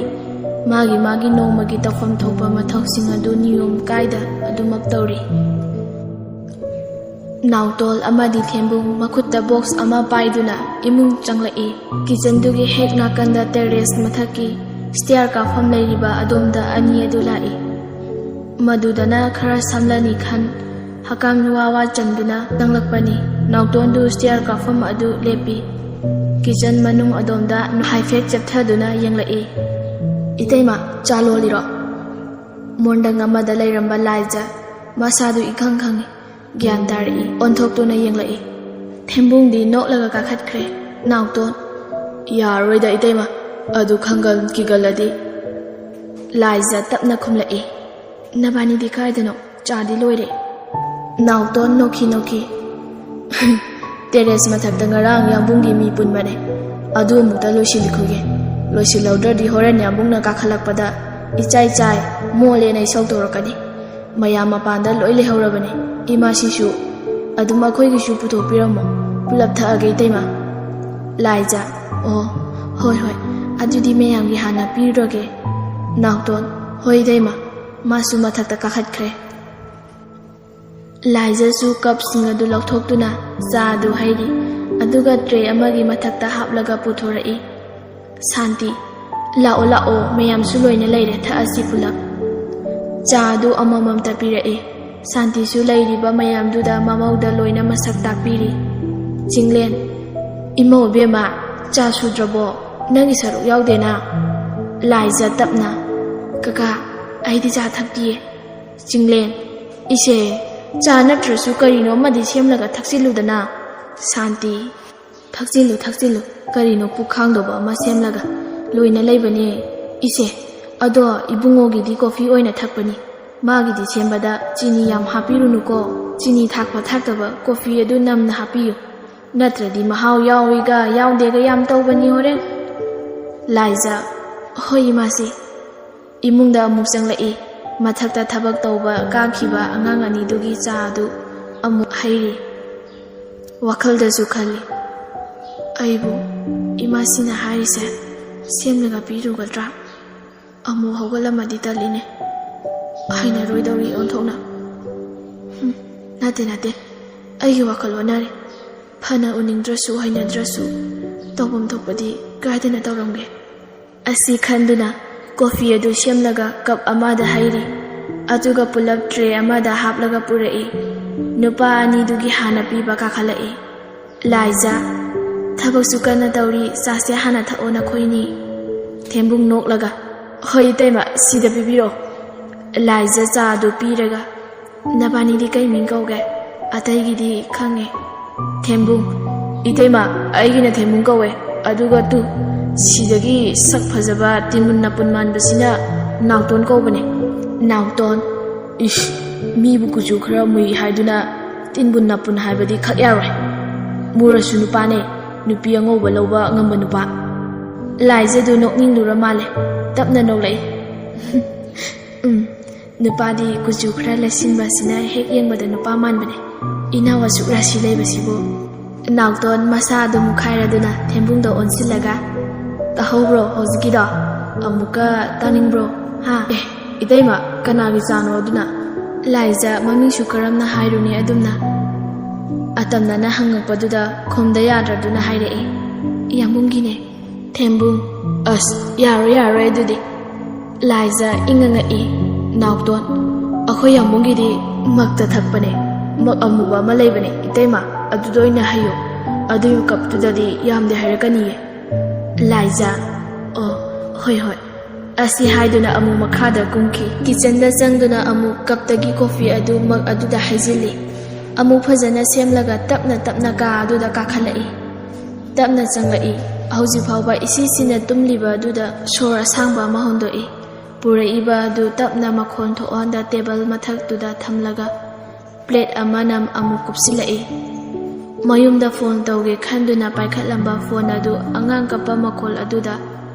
ꯃꯥꯒꯤ ꯃꯥꯒꯤ ꯅꯣꯡꯃꯒꯤ ꯇꯧꯐꯝ ꯊꯣꯛꯄ ꯃꯊꯧꯁꯤꯡ ꯑꯗꯨ ꯅꯤꯌꯣꯝ ꯀꯥꯏꯗ ꯑꯗꯨꯃꯛ ꯇꯧꯔꯤ꯫ ꯅꯥꯎꯇꯣꯟ ꯑꯃꯗꯤ ꯊꯦꯝꯕꯨꯡ ꯃꯈꯨꯠꯇ ꯕꯣꯛꯁ ꯑꯃ ꯄꯥꯏꯗꯨꯅ ꯏꯃꯨꯡ ꯆꯪꯂꯛꯏ꯫ ꯀꯤꯆꯟꯗꯨꯒꯤ ꯍꯦꯛ ꯅꯥꯀꯟꯗ ꯇꯦꯔꯦꯁ ꯃꯊꯛꯀꯤ ꯁ꯭ꯇꯤꯌꯔ ꯀꯥꯐꯝ ꯂꯩꯔꯤꯕ ꯑꯗꯣꯝꯗ ꯑꯅꯤ ꯑꯗꯨ ꯂꯥꯛꯏ꯫ ꯃꯗꯨꯗꯅ ꯈꯔ ꯁꯝꯂꯅꯤ ꯈꯟ ꯍꯀꯥꯝ ꯋꯥ ꯋꯥ ꯆꯟꯗꯨꯅ ꯆꯪꯂꯛꯄꯅꯤ꯫ ꯅꯥꯎꯇꯣꯟꯗꯨ ꯁ꯭ꯇꯤꯌꯔ ꯀꯥꯐꯝ ꯑꯗꯨ ꯂꯦꯞꯄꯤ꯫ ꯀꯤꯆꯟ ꯃꯅꯨꯡ ꯑꯗꯣꯝꯗ ꯍꯥꯏꯐꯦꯠ ꯆꯦꯞꯊꯗꯨꯅ ꯌꯦꯡꯂꯛꯏ꯫ "ꯏꯇꯩꯃ, ꯆꯥ ꯂꯣꯜꯂꯤꯔꯣ?" ꯃꯣꯟꯗꯪ ꯑꯃꯗ ꯂꯩꯔꯝꯕ ꯂꯥꯏꯖ ꯃꯁꯥꯗꯨ ꯏꯈꯪ ꯈꯪꯏ꯫ ꯒ꯭ꯌꯥꯟ ꯇꯥꯔꯛꯏ꯫ ꯑꯣꯟꯊꯣꯛꯇꯨꯅ ꯌꯦꯡꯂꯛꯏ꯫ ꯊꯦꯝꯕꯨꯡꯗꯤ ꯅꯣꯛꯂꯒ ꯀꯥꯈꯠꯈ꯭ꯔꯦ꯫ ꯅꯥꯎꯇꯣꯟ, "ꯌꯥꯔꯣꯏꯗ ꯏꯇꯩꯃ, ꯑꯗꯨ ꯈꯪꯒꯜ ꯀꯤꯒꯜꯂꯗꯤ꯫" ꯂꯥꯏꯖ ꯇꯞꯅ ꯈꯨꯝꯂꯛꯏ꯫ "ꯅꯕꯥꯅꯤꯗꯤ ꯀꯥꯏꯗꯅꯣ? ꯆꯥꯗꯤ ꯂꯣꯏꯔꯦ꯫" ꯅꯥꯎꯇꯣꯟ ꯅꯣꯛꯈꯤ ꯅꯣꯛꯈꯤ꯫ "ꯇꯦꯔꯦꯁ ꯃꯊꯛꯇ ꯉꯔꯥꯡ ꯌꯥꯝꯕꯨꯡꯒꯤ ꯃꯤ ꯄꯨꯟꯕꯅꯦ꯫ ꯑꯗꯨ ꯑꯃꯨꯛꯇ ꯂꯣꯏꯁꯤꯜꯂꯤꯈꯨꯒꯦ꯫ ꯂꯣꯏꯁꯤꯜꯍꯧꯗ꯭ꯔꯗꯤ ꯍꯣꯔꯦꯟ ꯌꯥꯝꯕꯨꯡꯅ ꯀꯥꯈꯠꯂꯛꯄꯗ ꯏꯆꯥꯏ ꯆꯥꯏ, ꯃꯣꯠꯂꯦꯅ ꯏꯁꯧ ꯇꯧꯔꯛꯀꯅꯤ꯫ ꯃꯌꯥꯝ ꯃꯄꯥꯟꯗ ꯂꯣꯏ ꯂꯩꯍꯧꯔꯕꯅꯤ꯫ ꯏꯃꯥꯁꯤꯁꯨ ꯑꯗꯨꯝ ꯑꯩꯈꯣꯏꯒꯤꯁꯨ ꯄꯨꯊꯣꯛꯄꯤꯔꯝꯃꯣ, ꯄꯨꯂꯞ ꯊꯛꯑꯒꯦ ꯏꯇꯩꯃ꯫" ꯂꯥꯏꯖ, "ꯑꯣ, ꯍꯣꯏ ꯍꯣꯏ, ꯑꯗꯨꯗꯤ ꯃꯌꯥꯝꯒꯤ ꯍꯥꯟꯅ ꯄꯤꯔꯨꯔꯒꯦ꯫" ꯅꯥꯎꯇꯣꯟ, "ꯍꯣꯏ ꯏꯇꯩꯃ꯫" ꯃꯥꯁꯨ ꯃꯊꯛꯇ ꯀꯥꯈꯠꯈ꯭ꯔꯦ꯫ ꯂꯥꯏꯖꯁꯨ ꯀꯞꯁꯤꯡ ꯑꯗꯨ ꯂꯧꯊꯣꯛꯇꯨꯅ ꯆꯥ ꯑꯗꯨ ꯍꯩꯔꯤ, ꯑꯗꯨꯒ ꯇ꯭ꯔꯦ ꯑꯃꯒꯤ ꯃꯊꯛꯇ ꯍꯥꯞꯂꯒ ꯄꯨꯊꯣꯔꯛꯏ꯫ "ꯁꯥꯟꯇꯤ, ꯂꯥꯛꯑꯣ ꯂꯥꯛꯑꯣ, ꯃꯌꯥꯝꯁꯨ ꯂꯣꯏꯅ ꯂꯩꯔꯦ, ꯊꯛꯑꯁꯤ ꯄꯨꯂꯞ꯫" ꯆꯥ ꯑꯗꯨ ꯑꯃꯃꯝꯇ ꯄꯤꯔꯛꯏ꯫ ꯁꯥꯟꯇꯤꯁꯨ ꯂꯩꯔꯤꯕ ꯃꯌꯥꯝꯗꯨꯗ ꯃꯃꯧꯗ ꯂꯣꯏꯅ ꯃꯁꯛ ꯇꯥꯛꯄꯤꯔꯤ꯫ ꯆꯤꯡꯂꯦꯟ, "ꯏꯃꯧ ꯏꯕꯦꯝꯃ, ꯆꯥ ꯁꯨꯗ꯭ꯔꯕꯣ? ꯅꯪꯒꯤ ꯁꯔꯨꯛ ꯌꯥꯎꯗꯦꯅ?" ꯂꯥꯏꯖ ꯇꯞꯅ, "ꯀꯀꯥ, ꯑꯩꯗꯤ ꯆꯥ ꯊꯛꯇꯤꯌꯦ꯫" ꯆꯤꯡꯂꯦꯟ, ꯏꯆꯦ, ꯆꯥ ꯅꯠꯇ꯭ꯔꯁꯨ ꯀꯔꯤꯅꯣ ꯑꯃꯗꯤ ꯁꯦꯝꯂꯒ ꯊꯛꯆꯤꯜꯂꯨꯗꯅ꯫ ꯁꯥꯟꯇꯤ, ꯊꯛꯆꯤꯜꯂꯨ, ꯊꯛꯆꯤꯜꯂꯨ꯫ ꯀꯔꯤꯅꯣ ꯄꯨꯛ ꯈꯥꯡꯗꯧꯕ ꯑꯃ ꯁꯦꯝꯂꯒ꯫ ꯂꯣꯏꯅ ꯂꯩꯕꯅꯦ꯫ ꯏꯆꯦ, ꯑꯗꯣ ꯏꯕꯨꯡꯉꯣꯒꯤꯗꯤ ꯀꯣꯐꯤ ꯑꯣꯏꯅ ꯊꯛꯄꯅꯤ꯫ ꯃꯥꯒꯤꯗꯤ ꯁꯦꯝꯕꯗ ꯆꯤꯅꯤ ꯌꯥꯝ ꯍꯥꯞꯄꯤꯔꯨꯅꯨꯀꯣ꯫ ꯆꯤꯅꯤ ꯊꯥꯛꯄ ꯊꯥꯛꯇꯕ ꯀꯣꯐꯤ ꯑꯗꯨ ꯅꯝꯅ ꯍꯥꯞꯄꯤꯌꯨ꯫ ꯅꯠꯇ꯭ꯔꯗꯤ ꯃꯍꯥꯎ ꯌꯥꯎꯏꯒ ꯌꯥꯎꯗꯦꯒ ꯌꯥꯝ ꯇꯧꯕꯅꯤ ꯍꯣꯔꯦꯟ꯫ ꯂꯥꯏꯖ, ꯍꯣꯏ ꯏꯃꯥꯁꯤ꯫ ꯏꯃꯨꯡꯗ ꯑꯃꯨꯛ ꯆꯪꯂꯛꯏ꯫ ꯃꯊꯛꯇ ꯊꯕꯛ ꯇꯧꯕ ꯀꯥꯈꯤꯕ ꯑꯉꯥꯡ ꯑꯅꯤꯗꯨꯒꯤ ꯆꯥ ꯑꯗꯨ ꯑꯃꯨꯛ ꯍꯩꯔꯤ꯫ ꯋꯥꯈꯜꯗꯁꯨ ꯈꯜꯂꯤ, "ꯑꯩꯕꯨ ꯏꯃꯥꯁꯤꯅ ꯍꯥꯏꯔꯤꯁꯦ ꯁꯦꯝꯂꯒ ꯄꯤꯔꯨꯒꯗ꯭ꯔꯥ? ꯑꯃꯨꯛ ꯍꯧꯒꯠꯂꯝꯃꯗꯤ ꯇꯜꯂꯤꯅꯦ꯫ ꯍꯩꯅꯔꯣꯏꯗꯧꯔꯤ ꯑꯣꯟꯊꯣꯛꯅ꯫ ꯍꯨꯝ, ꯅꯠꯇꯦ, ꯅꯠꯇꯦ꯫ ꯑꯩꯒꯤ ꯋꯥꯈꯜ ꯑꯣꯟꯅꯔꯦ꯫ ꯐꯅ ꯎꯅꯤꯡꯗ꯭ꯔꯁꯨ ꯍꯩꯅꯗ꯭ꯔꯁꯨ ꯇꯧꯐꯝ ꯊꯣꯛꯄꯗꯤ ꯀꯥꯏꯗꯅ ꯇꯧꯔꯝꯒꯦ?" ꯑꯁꯤ ꯈꯟꯗꯨꯅ ꯀꯣꯐꯤ ꯑꯗꯨ ꯁꯦꯝꯂꯒ ꯀꯞ ꯑꯃꯗ ꯍꯩꯔꯤ꯫ ꯑꯗꯨꯒ ꯄꯨꯂꯞ ꯇ꯭ꯔꯦ ꯑꯃꯗ ꯍꯥꯞꯂꯒ ꯄꯨꯔꯛꯏ꯫ ꯅꯨꯄꯥ ꯑꯅꯤꯗꯨꯒꯤ ꯍꯥꯟꯅ ꯄꯤꯕ ꯀꯥꯈꯠꯂꯛꯏ꯫ "ꯂꯥꯏꯖ, ꯊꯕꯛꯁꯨ ꯀꯟꯅ ꯇꯧꯔꯤ, ꯆꯥꯁꯦ ꯍꯥꯟꯅ ꯊꯛꯑꯣ ꯅꯈꯣꯏꯅꯤ꯫" ꯊꯦꯝꯕꯨꯡ ꯅꯣꯛꯂꯒ, "ꯍꯣꯏ ꯏꯇꯩꯃ, ꯁꯤꯗ ꯄꯤꯕꯤꯔꯛꯑꯣ꯫" ꯂꯥꯏꯖ ꯆꯥ ꯑꯗꯨ ꯄꯤꯔꯒ, "ꯅꯕꯥꯅꯤꯗꯤ ꯀꯩ ꯃꯤꯡ ꯀꯧꯒꯦ? ꯑꯇꯩꯒꯤꯗꯤ ꯈꯪꯉꯦ꯫" ꯊꯦꯝꯕꯨꯡ, "ꯏꯇꯩꯃ, ꯑꯩꯒꯤꯅ ꯊꯦꯝꯕꯨꯡ ꯀꯧꯋꯦ꯫ ꯑꯗꯨꯒ ꯇꯨ, ꯁꯤꯗꯒꯤ ꯁꯛ ꯐꯖꯕ ꯇꯤꯟꯃꯨꯟ ꯅꯥꯄꯨꯟ ꯃꯥꯟꯕꯁꯤꯅ ꯅꯥꯎꯇꯣꯟ ꯀꯧꯕꯅꯦ꯫" ꯅꯥꯎꯇꯣꯟ? ꯏꯁ, ꯃꯤꯕꯨ ꯀꯨꯆꯨ ꯈꯔ ꯃꯨꯏ ꯍꯥꯏꯗꯨꯅ ꯇꯤꯟꯕꯨꯟ ꯅꯥꯄꯨꯟ ꯍꯥꯏꯕꯗꯤ ꯈꯛ ꯌꯥꯔꯣꯏ꯫ ꯃꯨꯔꯁꯨ ꯅꯨꯄꯥꯅꯦ, ꯅꯨꯄꯤ ꯑꯉꯧꯕ ꯂꯧꯕ ꯉꯝꯕ ꯅꯨꯄꯥ꯫ ꯂꯥꯏꯖꯗꯨ ꯅꯣꯛꯅꯤꯡꯂꯨꯔ ꯃꯥꯜꯂꯦ꯫ ꯇꯞꯅ ꯅꯣꯛꯂꯛꯏ꯫ "ꯎꯝ, ꯅꯨꯄꯥꯗꯤ ꯀꯨꯆꯨ ꯈꯔ ꯂꯩꯁꯤꯟꯕꯁꯤꯅ ꯍꯦꯛ ꯌꯦꯡꯕꯗ ꯅꯨꯄꯥ ꯃꯥꯟꯕꯅꯦ꯫ ꯏꯅꯥꯎ ꯑꯁꯨꯛ ꯔꯥꯁꯤ ꯂꯩꯕꯁꯤꯕꯨ꯫" ꯅꯥꯎꯇꯣꯟ ꯃꯁꯥ ꯑꯗꯨ ꯃꯨꯛꯈꯥꯏꯔꯗꯨꯅ ꯊꯦꯝꯕꯨꯡꯗ ꯑꯣꯟꯁꯤꯜꯂꯒ, "ꯇꯥꯍꯧꯕ꯭ꯔꯣ ꯍꯧꯖꯤꯛꯀꯤꯗꯣ? ꯑꯃꯨꯛꯀ ꯇꯥꯅꯤꯡꯕ꯭ꯔꯣ? ꯍꯥ?" "ꯑꯦ, ꯏꯇꯩꯃ, ꯀꯅꯥꯒꯤ ꯆꯥꯅꯣ ꯑꯗꯨꯅ?" ꯂꯥꯏꯖ ꯃꯃꯤꯡꯁꯨ ꯀꯔꯝꯅ ꯍꯥꯏꯔꯨꯅꯤ ꯑꯗꯨꯝꯅ꯫ ꯑꯇꯝꯅꯅ ꯍꯪꯉꯛꯄꯗꯨꯗ ꯈꯨꯝꯗ ꯌꯥꯗ꯭ꯔꯗꯨꯅ ꯍꯥꯏꯔꯛꯏ, "ꯌꯥꯝꯕꯨꯡꯒꯤꯅꯦ꯫" ꯊꯦꯝꯕꯨꯡ, "ꯑꯁ, ꯌꯥꯔꯣꯏ, ꯌꯥꯔꯣꯏ ꯑꯗꯨꯗꯤ꯫" ꯂꯥꯏꯖ ꯏꯪꯉ ꯉꯛꯏ, "ꯅꯥꯎꯇꯣꯟ, ꯑꯩꯈꯣꯏ ꯌꯥꯝꯕꯨꯡꯒꯤꯗꯤ ꯃꯛꯇ ꯊꯛꯄꯅꯦ, ꯃꯛ ꯑꯃꯨꯕ ꯑꯃ ꯂꯩꯕꯅꯦ, ꯏꯇꯩꯃ, ꯑꯗꯨꯗ ꯑꯣꯏꯅ ꯍꯩꯌꯨ, ꯑꯗꯨꯒꯤ ꯀꯞꯇꯨꯗꯗꯤ ꯌꯥꯝꯗꯦ ꯍꯥꯏꯔꯛꯀꯅꯤꯌꯦ꯫" ꯂꯥꯏꯖ, "ꯑꯣ, ꯍꯣꯏ, ꯍꯣꯏ꯫" ꯑꯁꯤ ꯍꯥꯏꯗꯨꯅ ꯑꯃꯨꯛ ꯃꯈꯥꯗ ꯀꯨꯝꯈꯤ꯫ ꯀꯤꯆꯟꯗ ꯆꯪꯗꯨꯅ ꯑꯃꯨꯛ ꯀꯞꯇꯒꯤ ꯀꯣꯐꯤ ꯑꯗꯨ ꯃꯒ ꯑꯗꯨꯗ ꯍꯩꯖꯤꯜꯂꯤ꯫ ꯑꯃꯨꯛ ꯐꯖꯅ ꯁꯦꯝꯂꯒ ꯇꯞꯅ ꯇꯞꯅ ꯀꯥ ꯑꯗꯨꯗ ꯀꯥꯈꯠꯂꯛꯏ꯫ ꯇꯞꯅ ꯆꯪꯂꯛꯏ꯫ ꯍꯧꯖꯤꯛ ꯐꯥꯎꯕ ꯏꯁꯤ ꯁꯤꯅ ꯇꯨꯝꯂꯤꯕ ꯑꯗꯨꯗ ꯁꯣꯔ ꯑꯁꯥꯡꯕ ꯑꯃ ꯍꯣꯟꯗꯣꯛꯏ꯫ ꯄꯨꯔꯛꯏꯕ ꯑꯗꯨ ꯇꯞꯅ ꯃꯈꯣꯟ ꯊꯣꯛꯍꯟꯗ ꯇꯦꯕꯜ ꯃꯊꯛꯇꯨꯗ ꯊꯝꯂꯒ ꯄ꯭ꯂꯦꯠ ꯑꯃꯅ ꯑꯃꯨꯛ ꯀꯨꯞꯁꯤꯜꯂꯛꯏ꯫ ꯃꯌꯨꯝꯗ ꯐꯣꯟ ꯇꯧꯒꯦ ꯈꯟꯗꯨꯅ ꯄꯥꯏꯈꯠꯂꯝꯕ ꯐꯣꯟ ꯑꯗꯨ ꯑꯉꯥꯡ ꯀꯞꯄ ꯃꯈꯣꯜ ꯑꯗꯨꯗ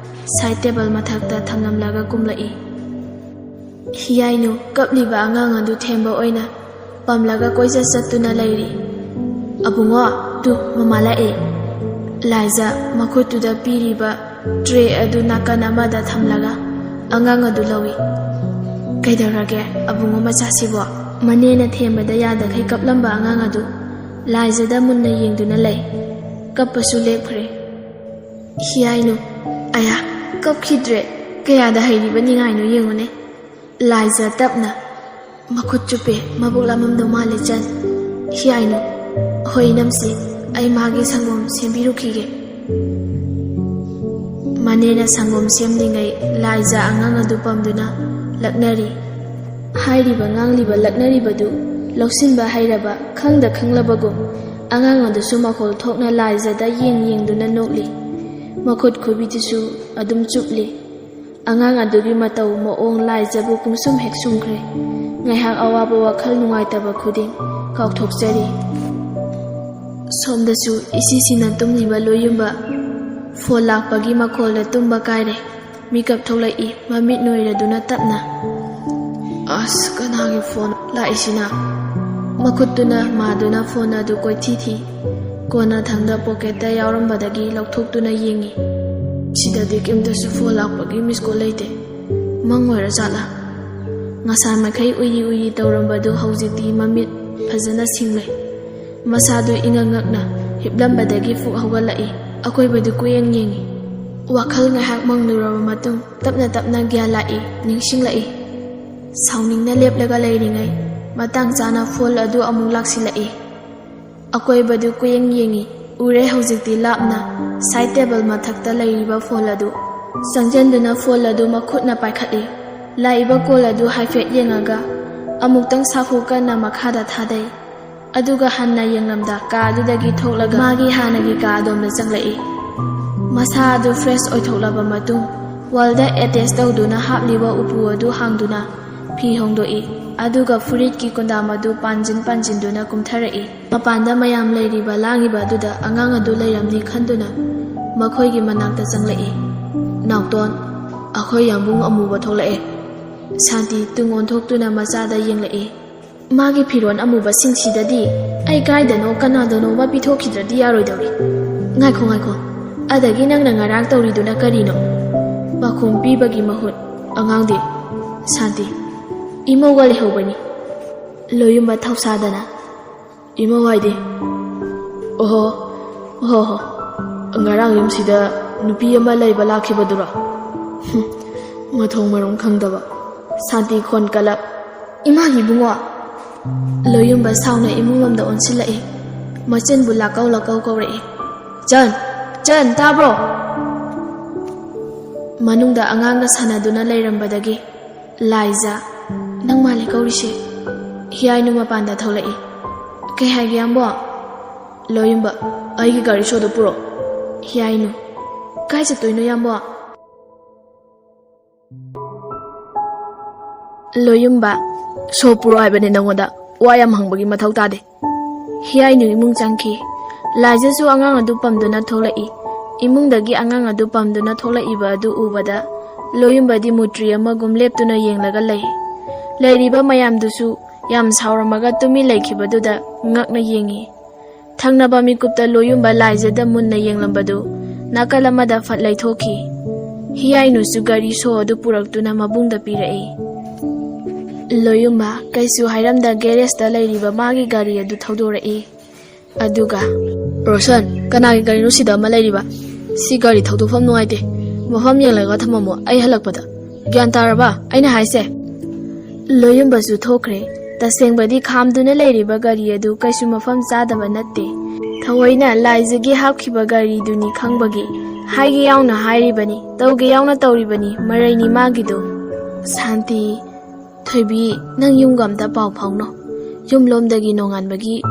ꯁꯥꯏꯠ ꯇꯦꯕꯜ ꯃꯊꯛꯇ ꯊꯝꯂꯝꯂꯒ ꯀꯨꯝꯂꯛꯏ꯫ ꯍꯤꯌꯥꯏꯅꯨ ꯀꯞꯂꯤꯕ ꯑꯉꯥꯡ ꯑꯗꯨ ꯊꯦꯝꯕ ꯑꯣꯏꯅ ꯄꯝꯂꯒ ꯀꯣꯏꯆꯠ ꯆꯠꯇꯨꯅ ꯂꯩꯔꯤ꯫ "ꯑꯕꯨꯡꯉꯣ, ꯇꯨ, ꯃꯃꯥ ꯂꯥꯛꯑꯦ!" ꯂꯥꯏꯖ ꯃꯈꯨꯠꯇꯨꯗ ꯄꯤꯔꯤꯕ ꯇ꯭ꯔꯦ ꯑꯗꯨ ꯅꯥꯀꯟ ꯑꯃꯗ ꯊꯝꯂꯒ ꯑꯉꯥꯡ ꯑꯗꯨ ꯂꯧꯏ꯫ "ꯀꯩꯗꯧꯔꯒꯦ ꯑꯕꯨꯡꯉꯣ ꯃꯆꯥꯁꯤꯕꯣ?" ꯃꯅꯦꯅ ꯊꯦꯝꯕꯗ ꯌꯥꯗꯈꯩ ꯀꯞꯂꯝꯕ ꯑꯉꯥꯡ ꯑꯗꯨ ꯂꯥꯏꯖꯗ ꯃꯨꯟꯅ ꯌꯦꯡꯗꯨꯅ ꯂꯩ꯫ ꯀꯞꯄꯁꯨ ꯂꯦꯞꯈ꯭ꯔꯦ꯫ ꯍꯤꯌꯥꯏꯅꯨ, "ꯑꯌꯥ, ꯀꯞꯈꯤꯗ꯭ꯔꯦ꯫ ꯀꯌꯥꯗ ꯍꯩꯔꯤꯕ ꯅꯤꯡꯉꯥꯏꯅꯣ ꯌꯦꯡꯉꯨꯅꯦ!" ꯂꯥꯏꯖ ꯇꯞꯅ, "ꯃꯈꯨꯠ ꯆꯨꯞꯄꯦ, ꯃꯕꯨꯛ ꯂꯥꯝꯃꯝꯗꯧ ꯃꯥꯜꯂꯦ ꯆꯟ꯫" ꯍꯤꯌꯥꯏꯅꯨ, "ꯍꯣꯏ ꯏꯅꯝꯁꯤ, ꯑꯩ ꯃꯥꯒꯤ ꯁꯪꯒꯣꯝ ꯁꯦꯝꯕꯤꯔꯨꯈꯤꯒꯦ꯫" ꯃꯅꯦꯅ ꯁꯪꯒꯣꯝ ꯁꯦꯝꯂꯤꯉꯩ ꯂꯥꯏꯖ ꯑꯉꯥꯡ ꯑꯗꯨ ꯄꯝꯗꯨꯅ ꯂꯛꯅꯔꯤ꯫ ꯍꯥꯏꯔꯤꯕ ꯉꯥꯡꯂꯤꯕ ꯂꯛꯅꯔꯤꯕꯗꯨ ꯂꯧꯁꯤꯟꯕ ꯍꯩꯔꯕ ꯈꯪꯗ ꯈꯪꯂꯕꯒꯨꯝ ꯑꯉꯥꯡ ꯑꯗꯨꯁꯨ ꯃꯈꯣꯜ ꯊꯣꯛꯅ ꯂꯥꯏꯖꯗ ꯌꯦꯡ ꯌꯦꯡꯗꯨꯅ ꯅꯣꯛꯂꯤ꯫ ꯃꯈꯨꯠ ꯈꯨꯕꯤꯗꯨꯁꯨ ꯑꯗꯨꯝ ꯆꯨꯞꯂꯤ꯫ ꯑꯉꯥꯡ ꯑꯗꯨꯒꯤ ꯃꯇꯧ ꯃꯑꯣꯡ ꯂꯥꯏꯖꯕꯨ ꯄꯨꯡꯁꯨꯝ ꯍꯦꯛ ꯁꯨꯝꯈ꯭ꯔꯦ꯫ ꯉꯥꯏꯍꯥꯛ ꯑꯋꯥꯕ ꯋꯥꯈꯜ ꯅꯨꯡꯉꯥꯏꯇꯕ ꯈꯨꯗꯤꯡ ꯀꯥꯎꯊꯣꯛꯆꯔꯤ꯫ ꯁꯣꯝꯗꯁꯨ ꯏꯁꯤꯁꯤꯅ ꯇꯨꯝꯂꯤꯕ ꯂꯣꯏꯌꯨꯝꯕ ꯐꯣꯟ ꯂꯥꯛꯄꯒꯤ ꯃꯈꯣꯜꯗ ꯇꯨꯝꯕ ꯀꯥꯏꯔꯦ꯫ ꯃꯤꯀꯞ ꯊꯣꯛꯂꯛꯏ, ꯃꯃꯤꯠ ꯅꯣꯏꯔꯗꯨꯅ ꯇꯞꯅ꯫ "ꯑꯁ, ꯀꯅꯥꯒꯤ ꯐꯣꯟ ꯂꯥꯛꯏꯁꯤꯅ?" ꯃꯈꯨꯠꯇꯨꯅ ꯃꯥꯗꯨꯅ ꯐꯣꯟ ꯑꯗꯨ ꯀꯣꯏꯊꯤ ꯊꯤ꯫ ꯀꯣꯟꯅꯊꯪꯗ ꯄꯣꯀꯦꯠꯇ ꯌꯥꯎꯔꯝꯕꯗꯒꯤ ꯂꯧꯊꯣꯛꯇꯨꯅ ꯌꯦꯡꯉꯤ꯫ ꯁꯤꯗꯗꯤ ꯀꯩꯝꯇꯁꯨ ꯐꯣꯟ ꯂꯥꯛꯄꯒꯤ ꯃꯤꯁ ꯀꯣꯜ ꯂꯩꯇꯦ꯫ ꯃꯪ ꯑꯣꯏꯔ ꯖꯥꯠꯂꯥ? ꯉꯁꯥꯏ ꯃꯈꯩ ꯎꯏꯔꯤ ꯎꯏꯔꯤ ꯇꯧꯔꯝꯕꯗꯨ ꯍꯧꯖꯤꯛꯇꯤ ꯃꯃꯤꯠ ꯐꯖꯅ ꯁꯤꯡꯂꯦ꯫ ꯃꯁꯥꯗꯨ ꯏꯉꯛ ꯉꯛꯅ ꯍꯤꯞꯂꯝꯕꯗꯒꯤ ꯐꯨꯛ ꯍꯧꯒꯠꯂꯛꯏ꯫ ꯑꯀꯣꯏꯕꯗꯨ ꯀꯨꯌꯦꯡ ꯌꯦꯡꯉꯤ꯫ ꯋꯥꯈꯜ ꯉꯥꯏꯍꯥꯛ ꯃꯪꯂꯨꯔꯕ ꯃꯇꯨꯡ ꯇꯞꯅ ꯇꯞꯅ ꯒ꯭ꯌꯥꯟ ꯂꯥꯛꯏ, ꯅꯤꯡꯁꯤꯡꯂꯛꯏ꯫ ꯁꯥꯎꯅꯤꯡꯅ ꯂꯦꯞꯂꯒ ꯂꯩꯔꯤꯉꯩ ꯃꯇꯥꯡ ꯆꯥꯅ ꯐꯣꯟ ꯑꯗꯨ ꯑꯃꯨꯛ ꯂꯥꯛꯁꯤꯜꯂꯛꯏ꯫ ꯑꯀꯣꯏꯕꯗꯨ ꯀꯨꯌꯦꯡ ꯌꯦꯡꯉꯤ꯫ ꯎꯔꯦ ꯍꯧꯖꯤꯛꯇꯤ ꯂꯥꯞꯅ ꯁꯥꯏꯠ ꯇꯦꯕꯜ ꯃꯊꯛꯇ ꯂꯩꯔꯤꯕ ꯐꯣꯟ ꯑꯗꯨ꯫ ꯆꯪꯁꯤꯟꯗꯨꯅ ꯐꯣꯟ ꯑꯗꯨ ꯃꯈꯨꯠꯅ ꯄꯥꯏꯈꯠꯂꯤ꯫ ꯂꯥꯛꯏꯕ ꯀꯣꯜ ꯑꯗꯨ ꯍꯥꯏꯐꯦꯠ ꯌꯦꯡꯉꯒ ꯑꯃꯨꯛꯇꯪ ꯁꯥꯐꯨ ꯀꯟꯅ ꯃꯈꯥꯗ ꯊꯥꯗꯩ꯫ ꯑꯗꯨꯒ ꯍꯟꯅ ꯌꯦꯡꯂꯝꯗ ꯀꯥ ꯑꯗꯨꯗꯒꯤ ꯊꯣꯛꯂꯒ ꯃꯥꯒꯤ ꯍꯥꯟꯅꯒꯤ ꯀꯥ ꯑꯗꯣꯝꯗ ꯆꯪꯂꯛꯏ꯫ ꯃꯁꯥ ꯑꯗꯨ ꯐ꯭ꯔꯦꯁ ꯑꯣꯏꯊꯣꯛꯂꯕ ꯃꯇꯨꯡ ꯋꯥꯜꯗ ꯑꯦꯇꯦꯆ ꯇꯧꯗꯨꯅ ꯍꯥꯞꯂꯤꯕ ꯎꯄꯨ ꯑꯗꯨ ꯍꯥꯡꯗꯨꯅ ꯐꯤ ꯍꯣꯡꯗꯣꯛꯏ꯫ ꯑꯗꯨꯒ ꯐꯨꯔꯤꯠꯀꯤ ꯀꯨꯟꯗꯥꯝ ꯑꯗꯨ ꯄꯥꯟꯖꯤꯟ ꯄꯥꯟꯖꯤꯟꯗꯨꯅ ꯀꯨꯝꯊꯔꯛꯏ꯫ ꯃꯄꯥꯟꯗ ꯃꯌꯥꯝ ꯂꯩꯔꯤꯕ ꯂꯥꯡꯉꯤꯕ ꯑꯗꯨꯗ ꯑꯉꯥꯡ ꯑꯗꯨ ꯂꯩꯔꯝꯅꯤ ꯈꯟꯗꯨꯅ ꯃꯈꯣꯏꯒꯤ ꯃꯅꯥꯛꯇ ꯆꯪꯂꯛꯏ꯫ "ꯅꯥꯎꯇꯣꯟ, ꯑꯩꯈꯣꯏ ꯌꯥꯝꯕꯨꯡ ꯑꯃꯨꯕ ꯊꯣꯛꯂꯛꯑꯦ꯫" ꯁꯥꯟꯇꯤ ꯇꯨꯡ ꯑꯣꯟꯊꯣꯛꯇꯨꯅ ꯃꯆꯥꯗ ꯌꯦꯡꯂꯛꯏ꯫ "ꯃꯥꯒꯤ ꯐꯤꯔꯣꯜ ꯑꯃꯨꯕꯁꯤꯡꯁꯤꯗꯗꯤ ꯑꯩ ꯀꯥꯏꯗꯅꯣ ꯀꯅꯥꯗꯅꯣ ꯑꯃ ꯄꯤꯊꯣꯛꯈꯤꯗ꯭ꯔꯗꯤ ꯌꯥꯔꯣꯏꯗꯧꯔꯤ꯫ ꯉꯥꯏꯈꯣ, ꯉꯥꯏꯈꯣ꯫ ꯑꯗꯒꯤ ꯅꯪꯅ ꯉꯔꯥꯡ ꯇꯧꯔꯤꯗꯨꯅ ꯀꯔꯤꯅꯣ?" ꯄꯥꯈꯣꯡ ꯄꯤꯕꯒꯤ ꯃꯍꯨꯠ, "ꯑꯉꯥꯡꯗꯤ, ꯁꯥꯟꯇꯤ, ꯏꯃꯧꯒ ꯂꯩꯍꯧꯕꯅꯤ꯫" ꯂꯣꯌꯨꯝꯕ ꯊꯧꯁꯥꯗꯅ, "ꯏꯃꯧ ꯍꯥꯏꯗꯤ?" "ꯑꯣꯍꯣ, ꯑꯣꯍꯣ, ꯍꯣ꯫ ꯉꯔꯥꯡ ꯌꯨꯝꯁꯤꯗ ꯅꯨꯄꯤ ꯑꯃ ꯂꯩꯕ ꯂꯥꯛꯈꯤꯕꯗꯨꯔꯣ?" ꯍꯨꯝ, ꯃꯊꯣꯡ ꯃꯔꯝ ꯈꯪꯗꯕ꯫ ꯁꯥꯟꯇꯤ ꯈꯣꯟ ꯀꯜꯂꯞ, "ꯏꯃꯥꯒꯤ ꯏꯕꯨꯡꯉꯣ!" ꯂꯣꯌꯨꯝꯕ ꯁꯥꯎꯅ ꯏꯃꯨꯡ ꯂꯣꯝꯗ ꯑꯣꯟꯁꯤꯜꯂꯛꯏ꯫ ꯃꯆꯤꯟꯕꯨ ꯂꯥꯛꯀꯧ ꯂꯥꯛꯀꯧ ꯀꯧꯔꯛꯏ꯫ "ꯆꯟ! ꯆꯟ, ꯇꯥꯕ꯭ꯔꯣ?" ꯃꯅꯨꯡꯗ ꯑꯉꯥꯡꯒ ꯁꯥꯟꯅꯗꯨꯅ ꯂꯩꯔꯝꯕꯗꯒꯤ, "ꯂꯥꯏꯖ, ꯅꯪ ꯃꯥꯜꯂꯦ ꯀꯧꯔꯤꯁꯦ꯫" ꯍꯤꯌꯥꯏꯅꯨ ꯃꯄꯥꯟꯗ ꯊꯣꯛꯂꯛꯏ꯫ "ꯀꯩ ꯍꯥꯏꯒꯦ, ꯌꯥꯝꯕꯣ?" ꯂꯣꯌꯨꯝꯕ, "ꯑꯩꯒꯤ ꯒꯥꯔꯤ ꯁꯣꯗꯨ ꯄꯨꯔꯛꯑꯣ꯫" ꯍꯤꯌꯥꯏꯅꯨ, "ꯀꯥꯏ ꯆꯠꯇꯣꯏꯅꯣ, ꯌꯥꯝꯕꯣ?" ꯂꯣꯌꯨꯝꯕ, "ꯁꯣ ꯄꯨꯔꯛꯑꯣ ꯍꯥꯏꯕꯅꯦ ꯅꯪꯉꯣꯟꯗ, ꯋꯥ ꯌꯥꯝ ꯍꯪꯕꯒꯤ ꯃꯊꯧ ꯇꯥꯗꯦ꯫" ꯍꯤꯌꯥꯏꯅꯨ ꯏꯃꯨꯡ ꯆꯪꯈꯤ꯫ ꯂꯥꯏꯖꯁꯨ ꯑꯉꯥꯡ ꯑꯗꯨ ꯄꯝꯗꯨꯅ ꯊꯣꯛꯂꯛꯏ꯫ ꯏꯃꯨꯡꯗꯒꯤ ꯑꯉꯥꯡ ꯑꯗꯨ ꯄꯝꯗꯨꯅ ꯊꯣꯛꯂꯛꯏꯕ ꯑꯗꯨ ꯎꯕꯗ ꯂꯣꯌꯨꯝꯕꯗꯤ ꯃꯨꯇ꯭ꯔꯤ ꯑꯃꯒꯨꯝ ꯂꯦꯞꯇꯨꯅ ꯌꯦꯡꯂꯒ ꯂꯩ꯫ ꯂꯩꯔꯤꯕ ꯃꯌꯥꯝꯗꯨꯁꯨ ꯌꯥꯝ ꯁꯥꯎꯔꯝꯃꯒ ꯇꯨꯃꯤꯟ ꯂꯩꯈꯤꯕꯗꯨꯗ ꯉꯛꯅ ꯌꯦꯡꯉꯤ꯫ ꯊꯪꯅꯕ ꯃꯤꯀꯨꯞꯇ ꯂꯣꯌꯨꯝꯕ ꯂꯥꯏꯖꯗ ꯃꯨꯟꯅ ꯌꯦꯡꯂꯝꯕꯗꯨ ꯅꯥꯀꯜ ꯑꯃꯗ ꯐꯠ ꯂꯩꯊꯣꯛꯈꯤ꯫ ꯍꯤꯌꯥꯏꯅꯨꯁꯨ ꯒꯥꯔꯤ ꯁꯣ ꯑꯗꯨ ꯄꯨꯔꯛꯇꯨꯅ ꯃꯕꯨꯡꯗ ꯄꯤꯔꯛꯏ꯫ ꯂꯣꯌꯨꯝꯕ ꯀꯩꯁꯨ ꯍꯥꯏꯔꯝꯗ ꯒꯦꯔꯦꯖꯇ ꯂꯩꯔꯤꯕ ꯃꯥꯒꯤ ꯒꯥꯔꯤ ꯑꯗꯨ ꯊꯧꯗꯣꯔꯛꯏ꯫ ꯑꯗꯨꯒ, "ꯔꯣꯁꯟ, ꯀꯅꯥꯒꯤ ꯒꯥꯔꯤꯅꯣ ꯁꯤꯗ ꯑꯃ ꯂꯩꯔꯤꯕ? ꯁꯤ ꯒꯥꯔꯤ ꯊꯧꯗꯣꯛꯐꯝ ꯅꯨꯡꯉꯥꯏꯇꯦ꯫ ꯃꯐꯝ ꯌꯦꯡꯂꯒ ꯊꯝꯃꯝꯃꯣ, ꯑꯩ ꯍꯜꯂꯛꯄꯗ꯫ ꯒ꯭ꯌꯥꯟ ꯇꯥꯔꯕ ꯑꯩꯅ ꯍꯥꯏꯁꯦ?" ꯂꯣꯌꯨꯝꯕꯁꯨ ꯊꯣꯛꯈ꯭ꯔꯦ꯫ ꯇꯁꯦꯡꯕꯗꯤ ꯈꯥꯝꯗꯨꯅ ꯂꯩꯔꯤꯕ ꯒꯥꯔꯤ ꯑꯗꯨ ꯀꯩꯁꯨ ꯃꯐꯝ ꯆꯥꯗꯕ ꯅꯠꯇꯦ꯫ ꯊꯑꯣꯏꯅ ꯂꯥꯏꯖꯒꯤ ꯍꯥꯞꯈꯤꯕ ꯒꯥꯔꯤꯗꯨꯅꯤ ꯈꯪꯕꯒꯤ ꯍꯥꯏꯒꯦ ꯌꯥꯎꯅ ꯍꯥꯏꯔꯤꯕꯅꯤ, ꯇꯧꯒꯦ ꯌꯥꯎꯅ ꯇꯧꯔꯤꯕꯅꯤ, ꯃꯔꯩꯅꯤ ꯃꯥꯒꯤꯗꯨ꯫ ꯁꯥꯟꯇꯤ, ꯊꯣꯏꯕꯤ, ꯅꯪ ꯌꯨꯝꯒ ꯑꯝꯇ ꯄꯥꯎ ꯐꯥꯎꯅꯣ꯫ ꯌꯨꯝꯂꯣꯝꯗꯒꯤ ꯅꯣꯡꯉꯥꯟꯕꯒꯤ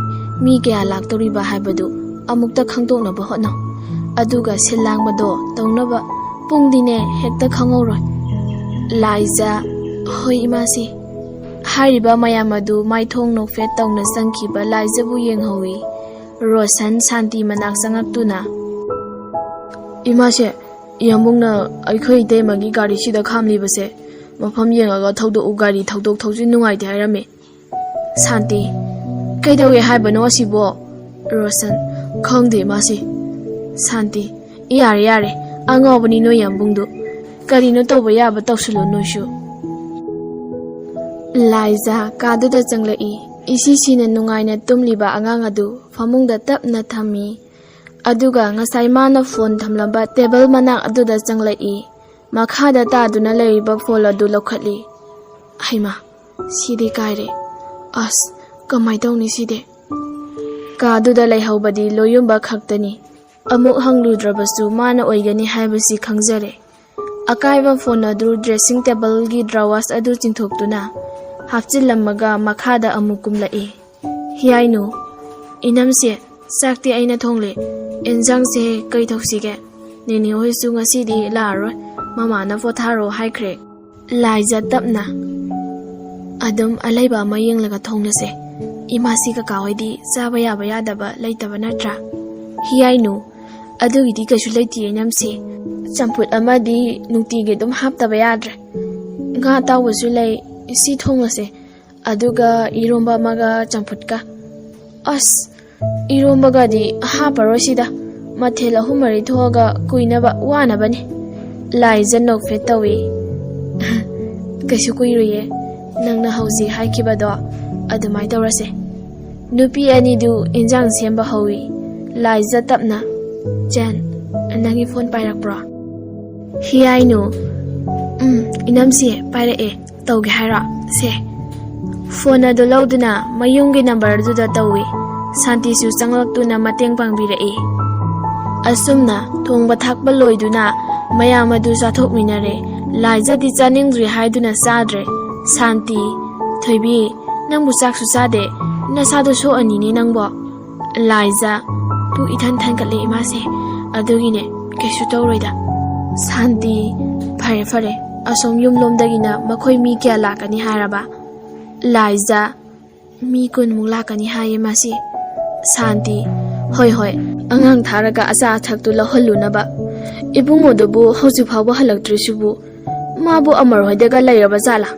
ꯃꯤ ꯀꯌꯥ ꯂꯥꯛꯇꯧꯔꯤꯕ ꯍꯥꯏꯕꯗꯨ ꯑꯃꯨꯛꯇ ꯈꯪꯗꯣꯛꯅꯕ ꯍꯣꯠꯅꯧ꯫ ꯑꯗꯨꯒ ꯁꯤꯜ ꯂꯥꯡꯕꯗꯣ ꯇꯧꯅꯕ꯫ ꯄꯨꯡꯗꯤꯅꯦ ꯍꯦꯛꯇ ꯈꯪꯍꯧꯔꯣꯏ꯫ ꯂꯥꯏꯖ, ꯍꯣꯏ ꯏꯃꯥꯁꯤ꯫ ꯍꯥꯏꯔꯤꯕ ꯃꯌꯥꯝ ꯑꯗꯨ ꯃꯥꯏꯊꯣꯡ ꯅꯣꯛꯐꯦꯠ ꯇꯧꯅ ꯆꯪꯈꯤꯕ ꯂꯥꯏꯖꯕꯨ ꯌꯦꯡꯍꯧꯏ꯫ ꯔꯣꯁꯟ ꯁꯥꯟꯇꯤ ꯃꯅꯥꯛ ꯆꯪꯉꯛꯇꯨꯅ, "ꯏꯃꯥꯁꯦ, ꯌꯥꯝꯕꯨꯡꯅ ꯑꯩꯈꯣꯏ ꯏꯇꯩꯃꯒꯤ ꯒꯥꯔꯤꯁꯤꯗ ꯈꯥꯝꯂꯤꯕꯁꯦ ꯃꯐꯝ ꯌꯦꯡꯉꯒ ꯊꯧꯗꯣꯛꯎ, ꯒꯥꯔꯤ ꯊꯧꯗꯣꯛ ꯊꯧꯖꯤꯟ ꯅꯨꯡꯉꯥꯏꯇꯦ ꯍꯥꯏꯔꯝꯃꯤ"꯫ ꯁꯥꯟꯇꯤ, "ꯀꯩꯗꯧꯋꯦ ꯍꯥꯏꯕꯅꯣ ꯑꯁꯤꯕꯣ?" ꯔꯣꯁꯟ, "ꯈꯪꯗꯦ ꯃꯥꯁꯤ"꯫ ꯁꯥꯟꯇꯤ, "ꯌꯥꯔꯦ ꯌꯥꯔꯦ, ꯑꯉꯥꯎꯕꯅꯤ ꯅꯣꯏ ꯌꯥꯝꯕꯨꯡꯗꯨ꯫ ꯀꯔꯤꯅꯣ ꯇꯧꯕ ꯌꯥꯕ ꯇꯧꯁꯤꯜꯂꯨ ꯅꯣꯏꯁꯨ"꯫ ꯂꯥꯏꯖꯥ ꯀꯥꯗꯨꯗ ꯆꯪꯂꯛꯏ꯫ ꯏꯁꯤꯁꯤꯅ ꯅꯨꯡꯉꯥꯏꯅ ꯇꯨꯝꯂꯤꯕ ꯑꯉꯥꯡ ꯑꯗꯨ ꯐꯃꯨꯡꯗ ꯇꯞꯅ ꯊꯝꯃꯤ꯫ ꯑꯗꯨꯒ ꯉꯁꯥꯏ ꯃꯥꯅ ꯐꯣꯟ ꯊꯝꯂꯝꯕ ꯇꯦꯕꯜ ꯃꯅꯥꯛ ꯑꯗꯨꯗ ꯆꯪꯂꯛꯏ꯫ ꯃꯈꯥꯗ ꯇꯥꯗꯨꯅ ꯂꯩꯔꯤꯕ ꯐꯣꯟ ꯑꯗꯨ ꯂꯧꯈꯠꯂꯤ꯫ "ꯍꯩꯃꯥ, ꯁꯤꯗꯤ ꯀꯥꯏꯔꯦ꯫ ꯑꯁ, ꯀꯃꯥꯏ ꯇꯧꯅꯤ ꯁꯤꯗꯤ?" ꯀꯥꯗꯨꯗ ꯂꯩꯍꯧꯕꯗꯤ ꯂꯣꯌꯨꯝꯕ ꯈꯛꯇꯅꯤ꯫ ꯑꯃꯨꯛ ꯍꯪꯂꯨꯗ꯭ꯔꯕꯁꯨ ꯃꯥꯅ ꯑꯣꯏꯒꯅꯤ ꯍꯥꯏꯕꯁꯤ ꯈꯪꯖꯔꯦ꯫ ꯑꯀꯥꯏꯕ ꯐꯣꯟ ꯑꯗꯨ ꯗ꯭ꯔꯦꯁꯤꯡ ꯇꯦꯕꯜꯒꯤ ꯗ꯭ꯔꯋꯥꯁ ꯑꯗꯨ ꯆꯤꯡꯊꯣꯛꯇꯨꯅ ꯍꯥꯞꯆꯤꯜꯂꯝꯃꯒ ꯃꯈꯥꯗ ꯑꯃꯨꯛ ꯀꯨꯝꯂꯛꯏ꯫ "ꯍꯤꯌꯥꯏꯅꯨ, ꯏꯅꯝꯁꯦ, ꯆꯥꯛꯇꯤ ꯑꯩꯅ ꯊꯣꯡꯂꯦ꯫ ꯏꯟꯖꯥꯡꯁꯦ ꯀꯩ ꯊꯧꯁꯤꯒꯦ? ꯅꯦꯅꯦ ꯍꯣꯏꯁꯨ ꯉꯁꯤꯗꯤ ꯂꯥꯛꯑꯔꯣꯏ꯫ ꯃꯃꯥꯅ ꯄꯣꯊꯥꯔꯣ ꯍꯥꯏꯈ꯭ꯔꯦ"꯫ ꯂꯥꯏꯖ ꯇꯞꯅ, "ꯑꯗꯨꯝ ꯑꯂꯩꯕ ꯑꯃ ꯌꯦꯡꯂꯒ ꯊꯣꯡꯂꯁꯦ꯫ ꯏꯃꯥꯁꯤ ꯀꯀꯥ ꯍꯣꯏꯗꯤ ꯆꯥꯕ ꯌꯥꯕ ꯌꯥꯗꯕ ꯂꯩꯇꯕ ꯅꯠꯇ꯭ꯔꯥ?" "ꯍꯤꯌꯥꯏꯅꯨ, ꯑꯗꯨꯒꯤꯗꯤ ꯀꯩꯁꯨ ꯂꯩꯇꯦ ꯏꯅꯝꯁꯦ꯫ ꯆꯝꯐꯨꯠ ꯑꯃꯗꯤ ꯅꯨꯡꯇꯤꯒꯤ ꯑꯗꯨꯝ ꯍꯥꯞꯇꯕ ꯌꯥꯗ꯭ꯔꯦ꯫ ꯉꯥ ꯑꯇꯥꯎꯕꯁꯨ ꯂꯩ, ꯁꯤ ꯊꯣꯡꯂꯁꯦ꯫ ꯑꯗꯨꯒ ꯏꯔꯣꯝꯕ ꯑꯃꯒ ꯆꯝꯐꯨꯠꯀ"꯫ "ꯑꯁ, ꯏꯔꯣꯝꯕꯒꯗꯤ ꯍꯥꯞꯄꯔꯣꯏ ꯁꯤꯗ꯫ ꯃꯊꯦꯜ ꯑꯍꯨꯝ ꯃꯔꯤ ꯊꯣꯛꯑꯒ ꯀꯨꯏꯅꯕ ꯋꯥꯅꯕꯅꯤ"꯫ ꯂꯥꯏꯖ ꯅꯣꯛꯐꯦꯠ ꯇꯧꯏ꯫ "ꯀꯩꯁꯨ ꯀꯨꯏꯔꯣꯏꯌꯦ꯫ ꯅꯪꯅ ꯍꯧꯖꯤꯛ ꯍꯥꯏꯈꯤꯕꯗꯣ ꯑꯗꯨꯃꯥꯏ ꯇꯧꯔꯁꯦ"꯫ ꯅꯨꯄꯤ ꯑꯅꯤꯗꯨ ꯏꯟꯖꯥꯡ ꯁꯦꯝꯕ ꯍꯧꯏ꯫ ꯂꯥꯏꯖ ꯇꯞꯅ, "ꯆꯦꯟ, ꯅꯪꯒꯤ ꯐꯣꯟ ꯄꯥꯏꯔꯛꯄ꯭ꯔꯣ?" ꯍꯤꯌꯥꯏꯅꯨ, "ꯎꯝ, ꯏꯅꯝꯁꯦ ꯄꯥꯏꯔꯛꯑꯦ꯫ ꯇꯧꯒꯦ ꯍꯥꯏꯔꯣ? ꯁꯦ"꯫ ꯐꯣꯟ ꯑꯗꯨ ꯂꯧꯗꯨꯅ ꯃꯌꯨꯝꯒꯤ ꯅꯝꯕꯔꯗꯨꯗ ꯇꯧꯏ꯫ ꯁꯥꯟꯇꯤꯁꯨ ꯆꯪꯂꯛꯇꯨꯅ ꯃꯇꯦꯡ ꯄꯥꯡꯕꯤꯔꯛꯏ꯫ ꯑꯁꯨꯝꯅ ꯊꯣꯡꯕ ꯊꯥꯛꯄ ꯂꯣꯏꯗꯨꯅ ꯃꯌꯥꯝ ꯑꯗꯨ ꯆꯥꯊꯣꯛꯃꯤꯟꯅꯔꯦ꯫ ꯂꯥꯏꯖꯗꯤ ꯆꯥꯅꯤꯡꯗ꯭ꯔꯤ ꯍꯥꯏꯗꯨꯅ ꯆꯥꯗ꯭ꯔꯦ꯫ ꯁꯥꯟꯇꯤ, "ꯊꯣꯏꯕꯤ, ꯅꯪꯕꯨ ꯆꯥꯛꯁꯨ ꯆꯥꯗꯦ, ꯅꯁꯥꯗꯣ ꯁꯣꯛꯑꯅꯤꯅꯦ ꯅꯪꯕꯣ"꯫ ꯂꯥꯏꯖ, "ꯄꯨꯛ ꯏꯊꯟ ꯊꯟꯒꯠꯂꯦ ꯏꯃꯥꯁꯦ, ꯑꯗꯨꯒꯤꯅꯦ, ꯀꯩꯁꯨ ꯇꯧꯔꯣꯏꯗ"꯫ ꯁꯥꯟꯇꯤ, "ꯐꯔꯦ ꯐꯔꯦ, ꯑꯁꯣꯝ ꯌꯨꯝꯂꯣꯝꯗꯒꯤꯅ ꯃꯈꯣꯏ ꯃꯤ ꯀꯌꯥ ꯂꯥꯛꯀꯅꯤ ꯍꯥꯏꯔꯕ"꯫ ꯂꯥꯏꯖ, "ꯃꯤ ꯀꯨꯟꯃꯨꯛ ꯂꯥꯛꯀꯅꯤ ꯍꯥꯏꯌꯦ ꯃꯥꯁꯤ"꯫ ꯁꯥꯟꯇꯤ, "ꯍꯣꯏ ꯍꯣꯏ, ꯑꯉꯥꯡ ꯊꯥꯔꯒ ꯑꯆꯥ ꯑꯊꯛꯇꯨ ꯂꯧꯍꯜꯂꯨꯅꯕ꯫ ꯏꯕꯨꯡꯉꯣꯗꯨꯕꯨ ꯍꯧꯖꯤꯛ ꯐꯥꯎꯕ ꯍꯜꯂꯛꯇ꯭ꯔꯤꯁꯤꯕꯨ? ꯃꯥꯕꯨ ꯑꯃꯔ ꯍꯣꯏꯗꯒ ꯂꯩꯔꯕ ꯖꯥꯠꯂꯥ?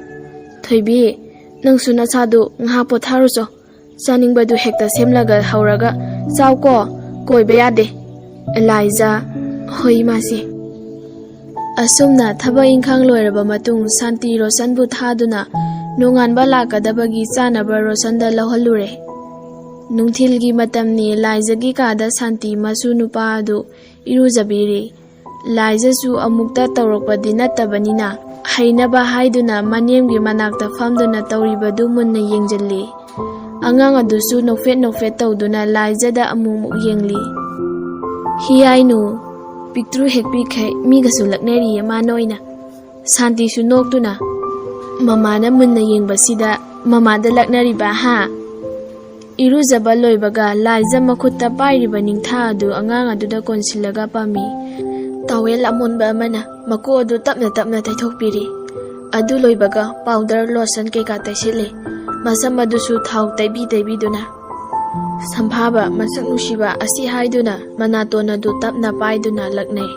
ꯊꯣꯏꯕꯤ, ꯅꯪꯁꯨ ꯅꯁꯥꯗꯨ ꯉꯥꯏꯍꯥꯛ ꯄꯣꯊꯥꯔꯨꯆꯣ꯫ ꯆꯥꯅꯤꯡꯕꯗꯨ ꯍꯦꯛꯇ ꯁꯦꯝꯂꯒ ꯍꯧꯔꯒ ꯆꯥꯎꯀꯣ, ꯀꯣꯏꯕ ꯌꯥꯗꯦ"꯫ ꯂꯥꯏꯖ, "ꯍꯣꯏ ꯏꯃꯥꯁꯤ"꯫ ꯑꯁꯨꯝꯅ ꯊꯕꯛ ꯏꯪꯈꯥꯡ ꯂꯣꯏꯔꯕ ꯃꯇꯨꯡ ꯁꯥꯟꯇꯤ ꯔꯣꯁꯟꯕꯨ ꯊꯥꯗꯨꯅ ꯅꯣꯡꯉꯥꯟꯕ ꯂꯥꯛꯀꯗꯕꯒꯤ ꯆꯥꯅꯕ ꯔꯣꯁꯟꯗ ꯂꯧꯍꯜꯂꯨꯔꯦ꯫ ꯅꯨꯡꯊꯤꯜꯒꯤ ꯃꯇꯝꯅꯤ꯫ ꯂꯥꯏꯖꯒꯤ ꯀꯥꯗ ꯁꯥꯟꯇꯤ ꯃꯁꯨ ꯅꯨꯄꯥ ꯑꯗꯨ ꯏꯔꯨꯖꯕꯤꯔꯤ꯫ ꯂꯥꯏꯖꯁꯨ ꯑꯃꯨꯛꯇ ꯇꯧꯔꯛꯄꯗꯤ ꯅꯠꯇꯕꯅꯤꯅ, ꯍꯩꯅꯕ ꯍꯥꯏꯗꯨꯅ ꯃꯅꯦꯝꯒꯤ ꯃꯅꯥꯛꯇ ꯐꯝꯗꯨꯅ ꯇꯧꯔꯤꯕꯗꯨ ꯃꯨꯟꯅ ꯌꯦꯡꯖꯤꯜꯂꯤ꯫ ꯑꯉꯥꯡ ꯑꯗꯨꯁꯨ ꯅꯣꯛꯐꯦꯠ ꯅꯣꯛꯐꯦꯠ ꯇꯧꯗꯨꯅ ꯂꯥꯏꯖꯗ ꯑꯃꯨꯛꯃꯨꯛ ꯌꯦꯡꯂꯤ꯫ "ꯍꯤꯌꯥꯏꯅꯨ, ꯄꯤꯛꯇ꯭ꯔꯨ ꯍꯦꯛ ꯄꯤꯛꯈꯩ ꯃꯤꯒꯁꯨ ꯂꯛꯅꯔꯤꯌꯦ ꯃꯥꯅ ꯑꯣꯏꯅ"꯫ ꯁꯥꯟꯇꯤꯁꯨ ꯅꯣꯛꯇꯨꯅ, "ꯃꯃꯥꯅ ꯃꯨꯟꯅ ꯌꯦꯡꯕꯁꯤꯗ ꯃꯃꯥꯗ ꯂꯛꯅꯔꯤꯕ ꯍꯥ?" ꯏꯔꯨꯖꯕ ꯂꯣꯏꯕꯒ ꯂꯥꯏꯖ ꯃꯈꯨꯠꯇ ꯄꯥꯏꯔꯤꯕ ꯅꯤꯡꯊꯥ ꯑꯗꯨ ꯑꯉꯥꯡ ꯑꯗꯨꯗ ꯀꯣꯟꯁꯤꯜꯂꯒ ꯄꯝꯃꯤ꯫ ꯇꯥꯋꯦꯜ ꯑꯃꯣꯟꯕ ꯑꯃꯅ ꯃꯀꯣꯛ ꯑꯗꯨ ꯇꯞꯅ ꯇꯞꯅ ꯇꯩꯊꯣꯛꯄꯤꯔꯤ꯫ ꯑꯗꯨ ꯂꯣꯏꯕꯒ ꯄꯥꯎꯗꯔ, ꯂꯣꯁꯟ ꯀꯩꯀꯥ ꯇꯩꯁꯤꯜꯂꯤ꯫ ꯃꯁꯝ ꯑꯗꯨꯁꯨ ꯊꯥꯎ ꯇꯩꯕꯤ ꯇꯩꯕꯤꯗꯨꯅ, "ꯁꯝꯐꯥꯕ, ꯃꯁꯛ ꯅꯨꯡꯁꯤꯕ" ꯑꯁꯤ ꯍꯥꯏꯗꯨꯅ ꯃꯅꯥꯇꯣꯟ ꯑꯗꯨ ꯇꯞꯅ ꯄꯥꯏꯗꯨꯅ ꯂꯛꯅꯩ꯫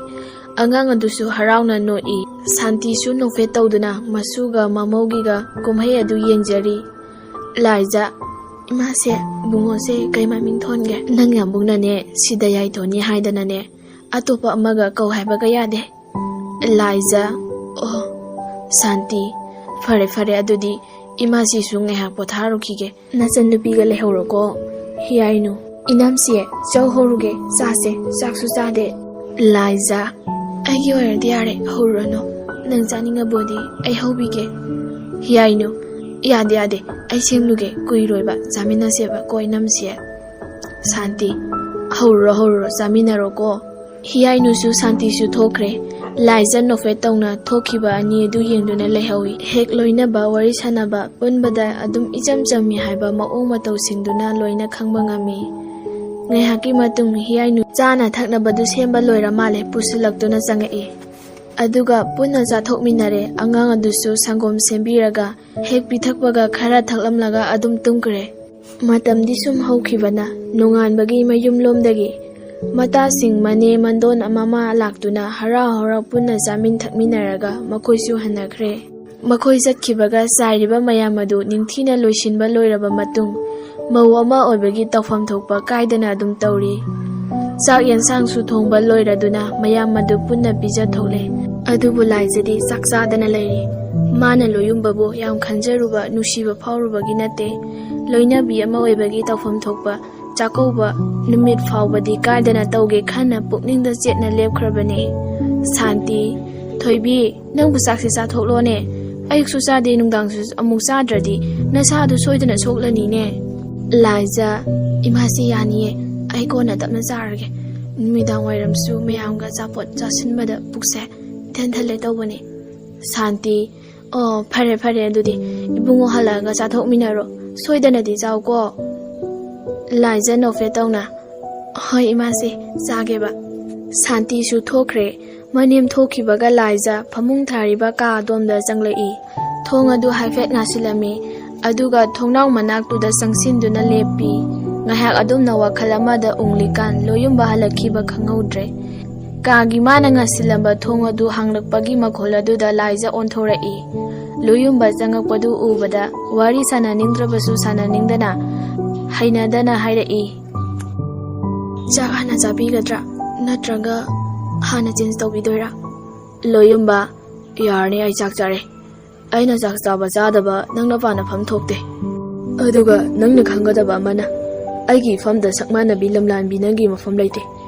ꯑꯉꯥꯡ ꯑꯗꯨꯁꯨ ꯍꯔꯥꯎꯅ ꯅꯣꯛꯏ꯫ ꯁꯥꯟꯇꯤꯁꯨ ꯅꯣꯛꯐꯦꯠ ꯇꯧꯗꯨꯅ ꯃꯁꯨꯒ ꯃꯃꯧꯒꯤꯒ ꯀꯨꯝꯍꯩ ꯑꯗꯨ ꯌꯦꯡꯖꯔꯤ꯫ ꯂꯥꯏꯖ, "ꯏꯃꯥꯁꯦ, ꯏꯕꯨꯡꯉꯣꯁꯦ ꯀꯩ ꯃꯃꯤꯡ ꯊꯣꯟꯒꯦ?" "ꯅꯪ ꯌꯥꯝꯕꯨꯡꯅꯅꯦ ꯁꯤꯗ ꯌꯥꯏꯊꯣꯟꯅꯤ ꯍꯥꯏꯗꯅꯅꯦ ꯑꯇꯣꯞꯄ ꯑꯃꯒ ꯀꯧ ꯍꯥꯏꯕꯒ ꯌꯥꯗꯦ"꯫ ꯂꯥꯏꯖ, "ꯑꯣ"꯫ ꯁꯥꯟꯇꯤ, "ꯐꯔꯦ ꯐꯔꯦ, ꯑꯗꯨꯗꯤ ꯏꯃꯥꯁꯤꯁꯨ ꯉꯥꯏꯍꯥꯛ ꯄꯣꯊꯥꯔꯨꯈꯤꯒꯦ"꯫ "ꯅꯆꯟ ꯅꯨꯄꯤꯒ ꯂꯩꯍꯧꯔꯣꯀꯣ"꯫ ꯍꯤꯌꯥꯏꯅꯨ, "ꯏꯅꯝꯁꯦ, ꯆꯧ ꯍꯧꯔꯨꯒꯦ, ꯆꯥꯁꯦ, ꯆꯥꯛꯁꯨ ꯆꯥꯗꯦ"꯫ ꯂꯥꯏꯖ, "ꯑꯩꯒꯤ ꯑꯣꯏꯔꯗꯤ ꯌꯥꯔꯦ, ꯍꯧꯔꯨꯔꯅꯨ꯫ ꯅꯪ ꯆꯥꯅꯤꯡꯉꯕꯣꯗꯤ ꯑꯩ ꯍꯧꯕꯤꯒꯦ"꯫ ꯍꯤꯌꯥꯏꯅꯨ, "ꯌꯥꯗꯦ, ꯌꯥꯗꯦ, ꯑꯩ ꯁꯦꯝꯂꯨꯒꯦ, ꯀꯨꯏꯔꯣꯏꯕ, ꯆꯥꯃꯤꯟꯅꯁꯦꯕ ꯀꯣ ꯏꯅꯝꯁꯦ"꯫ ꯁꯥꯟꯇꯤ, "ꯍꯧꯔꯨꯔꯣ, ꯍꯧꯔꯨꯔꯣ, ꯆꯥꯃꯤꯟꯅꯔꯣꯀꯣ꯫" ꯍꯤꯌꯥꯏꯅꯨꯁꯨ ꯁꯥꯟꯇꯤꯁꯨ ꯊꯣꯛꯈ꯭ꯔꯦ꯫ ꯂꯥꯏꯖ ꯅꯣꯐꯦꯠ ꯇꯧꯅ ꯊꯣꯛꯈꯤꯕ ꯑꯅꯤ ꯑꯗꯨ ꯌꯦꯡꯗꯨꯅ ꯂꯩꯍꯧꯏ꯫ ꯍꯦꯛ ꯂꯣꯏꯅꯕ, ꯋꯥꯔꯤ ꯁꯥꯟꯅꯕ, ꯄꯨꯟꯕꯗ ꯑꯗꯨꯝ ꯏꯆꯝ ꯆꯝꯃꯤ ꯍꯥꯏꯕ ꯃꯑꯣꯡ ꯃꯇꯧꯁꯤꯡꯗꯨꯅ ꯂꯣꯏꯅ ꯈꯪꯕ ꯉꯝꯃꯤ꯫ ꯉꯥꯏꯍꯥꯛꯀꯤ ꯃꯇꯨꯡ ꯍꯤꯌꯥꯏꯅꯨ ꯆꯥꯅ ꯊꯛꯅꯕꯗꯨ ꯁꯦꯝꯕ ꯂꯣꯏꯔ ꯃꯥꯜꯂꯦ, ꯄꯨꯁꯤꯜꯂꯛꯇꯨꯅ ꯆꯪꯉꯛꯏ꯫ ꯑꯗꯨꯒ ꯄꯨꯟꯅ ꯆꯥꯊꯣꯛꯃꯤꯟꯅꯔꯦ꯫ ꯑꯉꯥꯡ ꯑꯗꯨꯁꯨ ꯁꯪꯒꯣꯝ ꯁꯦꯝꯕꯤꯔꯒ ꯍꯦꯛ ꯄꯤꯊꯛꯄꯒ ꯈꯔ ꯊꯛꯂꯝꯂꯒ ꯑꯗꯨꯝ ꯇꯨꯝꯈ꯭ꯔꯦ꯫ ꯃꯇꯝꯗꯤ ꯁꯨꯝ ꯍꯧꯈꯤꯕꯅ ꯅꯣꯡꯉꯥꯟꯕꯒꯤ ꯃꯌꯨꯝꯂꯣꯝꯗꯒꯤ ꯃꯇꯥꯁꯤꯡ, ꯃꯅꯦ, ꯃꯟꯗꯣꯟ, ꯃꯃꯥ ꯂꯥꯛꯇꯨꯅ ꯍꯔꯥꯎ ꯍꯔꯥꯎ ꯄꯨꯟꯅ ꯆꯥꯃꯤꯟ ꯊꯛꯃꯤꯟꯅꯔꯒ ꯃꯈꯣꯏꯁꯨ ꯍꯟꯅꯈ꯭ꯔꯦ꯫ ꯃꯈꯣꯏ ꯆꯠꯈꯤꯕꯒ ꯆꯥꯏꯔꯤꯕ ꯃꯌꯥꯝ ꯑꯗꯨ ꯅꯤꯡꯊꯤꯅ ꯂꯣꯏꯁꯤꯟꯕ ꯂꯣꯏꯔꯕ ꯃꯇꯨꯡ, ꯃꯧ ꯑꯃ ꯑꯣꯏꯕꯒꯤ ꯇꯧꯐꯝ ꯊꯣꯛꯄ ꯀꯥꯏꯗꯅ ꯑꯗꯨꯝ ꯇꯧꯔꯤ꯫ ꯆꯥꯛ ꯌꯦꯟꯁꯥꯡꯁꯨ ꯊꯣꯡꯕ ꯂꯣꯏꯔꯗꯨꯅ ꯃꯌꯥꯝ ꯑꯗꯨ ꯄꯨꯟꯅ ꯄꯤꯖꯊꯣꯛꯂꯦ꯫ ꯑꯗꯨꯕꯨ ꯂꯥꯏꯖꯗꯤ ꯆꯥꯛ ꯆꯥꯗꯅ ꯂꯩꯔꯤ꯫ ꯃꯥꯅ ꯂꯣꯏꯌꯨꯝꯕꯕꯨ ꯌꯥꯝ ꯈꯟꯖꯔꯨꯕ, ꯅꯨꯡꯁꯤꯕ ꯐꯥꯎꯔꯨꯕꯒꯤ ꯅꯠꯇꯦ꯫ ꯂꯣꯏꯅꯕꯤ ꯑꯃ ꯑꯣꯏꯕꯒꯤ ꯇꯧꯐꯝ ꯊꯣꯛꯄ ꯆꯥꯛꯀꯧꯕ ꯅꯨꯃꯤꯠ ꯐꯥꯎꯕꯗꯤ ꯀꯥꯏꯗꯅ ꯇꯧꯒꯦ ꯈꯟꯅ ꯄꯨꯛꯅꯤꯡꯗ ꯆꯦꯠꯅ ꯂꯦꯞꯈ꯭ꯔꯕꯅꯤ꯫ ꯁꯥꯟꯇꯤ, "ꯊꯣꯏꯕꯤ, ꯅꯪꯕꯨ ꯆꯥꯛꯁꯦ ꯆꯥꯊꯣꯛꯂꯣꯅꯦ꯫ ꯑꯌꯨꯛꯁꯨ ꯆꯥꯗꯦ, ꯅꯨꯡꯗꯥꯡꯁꯨ ꯑꯃꯨꯛ ꯆꯥꯗ꯭ꯔꯗꯤ ꯅꯁꯥꯗꯨ ꯁꯣꯏꯗꯅ ꯁꯣꯛꯂꯅꯤꯅꯦ꯫" ꯂꯥꯏꯖ, "ꯏꯃꯥꯁꯤ ꯌꯥꯅꯤꯌꯦ, ꯑꯩ ꯀꯣꯟꯅ ꯇꯞꯅ ꯆꯥꯔꯒꯦ꯫ ꯅꯨꯃꯤꯗꯥꯡ ꯋꯥꯏꯔꯝꯁꯨ ꯃꯌꯥꯝꯒ ꯑꯆꯥꯄꯣꯠ ꯆꯥꯁꯤꯟꯕꯗ ꯄꯨꯛꯁꯦ ꯏꯊꯟ ꯊꯜꯂꯦ ꯇꯧꯕꯅꯦ꯫" ꯁꯥꯟꯇꯤ, "ꯑꯣ, ꯐꯔꯦ ꯐꯔꯦ, ꯑꯗꯨꯗꯤ ꯏꯕꯨꯡꯉꯣ ꯍꯜꯂꯛꯑꯒ ꯆꯥꯊꯣꯛꯃꯤꯟꯅꯔꯣ꯫ ꯁꯣꯏꯗꯅꯗꯤ ꯆꯥꯎꯀꯣ꯫" ꯂꯥꯏꯖ ꯅꯣꯐꯦꯠ ꯇꯧꯅ, "ꯍꯣꯏ ꯏꯃꯥꯁꯦ, ꯆꯥꯒꯦꯕ꯫" ꯁꯥꯟꯇꯤꯁꯨ ꯊꯣꯛꯈ꯭ꯔꯦ꯫ ꯃꯅꯦꯝ ꯊꯣꯛꯈꯤꯕꯒ ꯂꯥꯏꯖ ꯐꯃꯨꯡ ꯊꯥꯔꯤꯕ ꯀꯥ ꯑꯗꯣꯝꯗ ꯆꯪꯂꯛꯏ꯫ ꯊꯣꯡ ꯑꯗꯨ ꯍꯥꯏꯐꯦꯠ ꯉꯥꯁꯤꯜꯂꯝꯃꯤ꯫ ꯑꯗꯨꯒ ꯊꯣꯡꯅꯥꯎ ꯃꯅꯥꯛꯇꯨꯗ ꯆꯪꯁꯤꯟꯗꯨꯅ ꯂꯦꯞꯄꯤ꯫ ꯉꯥꯏꯍꯥꯛ ꯑꯗꯨꯝꯅ ꯋꯥꯈꯜ ꯑꯃꯗ ꯎꯪꯂꯤꯀꯥꯟ ꯂꯣꯌꯨꯝꯕ ꯍꯜꯂꯛꯈꯤꯕ ꯈꯪꯍꯧꯗ꯭ꯔꯦ꯫ ꯀꯥꯒꯤ ꯃꯥꯅ ꯉꯥꯁꯤꯜꯂꯝꯕ ꯊꯣꯡ ꯑꯗꯨ ꯍꯥꯡꯂꯛꯄꯒꯤ ꯃꯈꯣꯜ ꯑꯗꯨꯗ ꯂꯥꯏꯖ ꯑꯣꯟꯊꯣꯔꯛꯏ꯫ ꯂꯣꯌꯨꯝꯕ ꯆꯪꯉꯛꯄꯗꯨ ꯎꯕꯗ ꯋꯥꯔꯤ ꯁꯥꯟꯅꯅꯤꯡꯗ꯭ꯔꯕꯁꯨ ꯁꯥꯟꯅꯅꯤꯡꯗꯅ ꯍꯩꯅꯗꯅ ꯍꯥꯏꯔꯛꯏ, "ꯆꯥꯛ ꯍꯥꯟꯅ ꯆꯥꯕꯤꯒꯗ꯭ꯔꯥ? ꯅꯠꯇ꯭ꯔꯒ ꯍꯥꯟꯅ ꯆꯦꯟꯖ ꯇꯧꯕꯤꯗꯣꯏꯔꯥ?" ꯂꯣꯌꯨꯝꯕ, "ꯌꯥꯔꯅꯤ, ꯑꯩ ꯆꯥꯛ ꯆꯥꯔꯦ꯫ ꯑꯩꯅ ꯆꯥꯛ ꯆꯥꯕ ꯆꯥꯗꯕ ꯅꯪꯅ ꯄꯥꯅꯐꯝ ꯊꯣꯛꯇꯦ꯫ ꯑꯗꯨꯒ ꯅꯪꯅ ꯈꯪꯒꯗꯕ ꯑꯃꯅ, ꯑꯩꯒꯤ ꯏꯐꯝꯗ ꯁꯛ ꯃꯥꯟꯅꯕꯤ ꯂꯝꯂꯥꯟꯕꯤ ꯅꯪꯒꯤ ꯃꯐꯝ ꯂꯩꯇꯦ꯫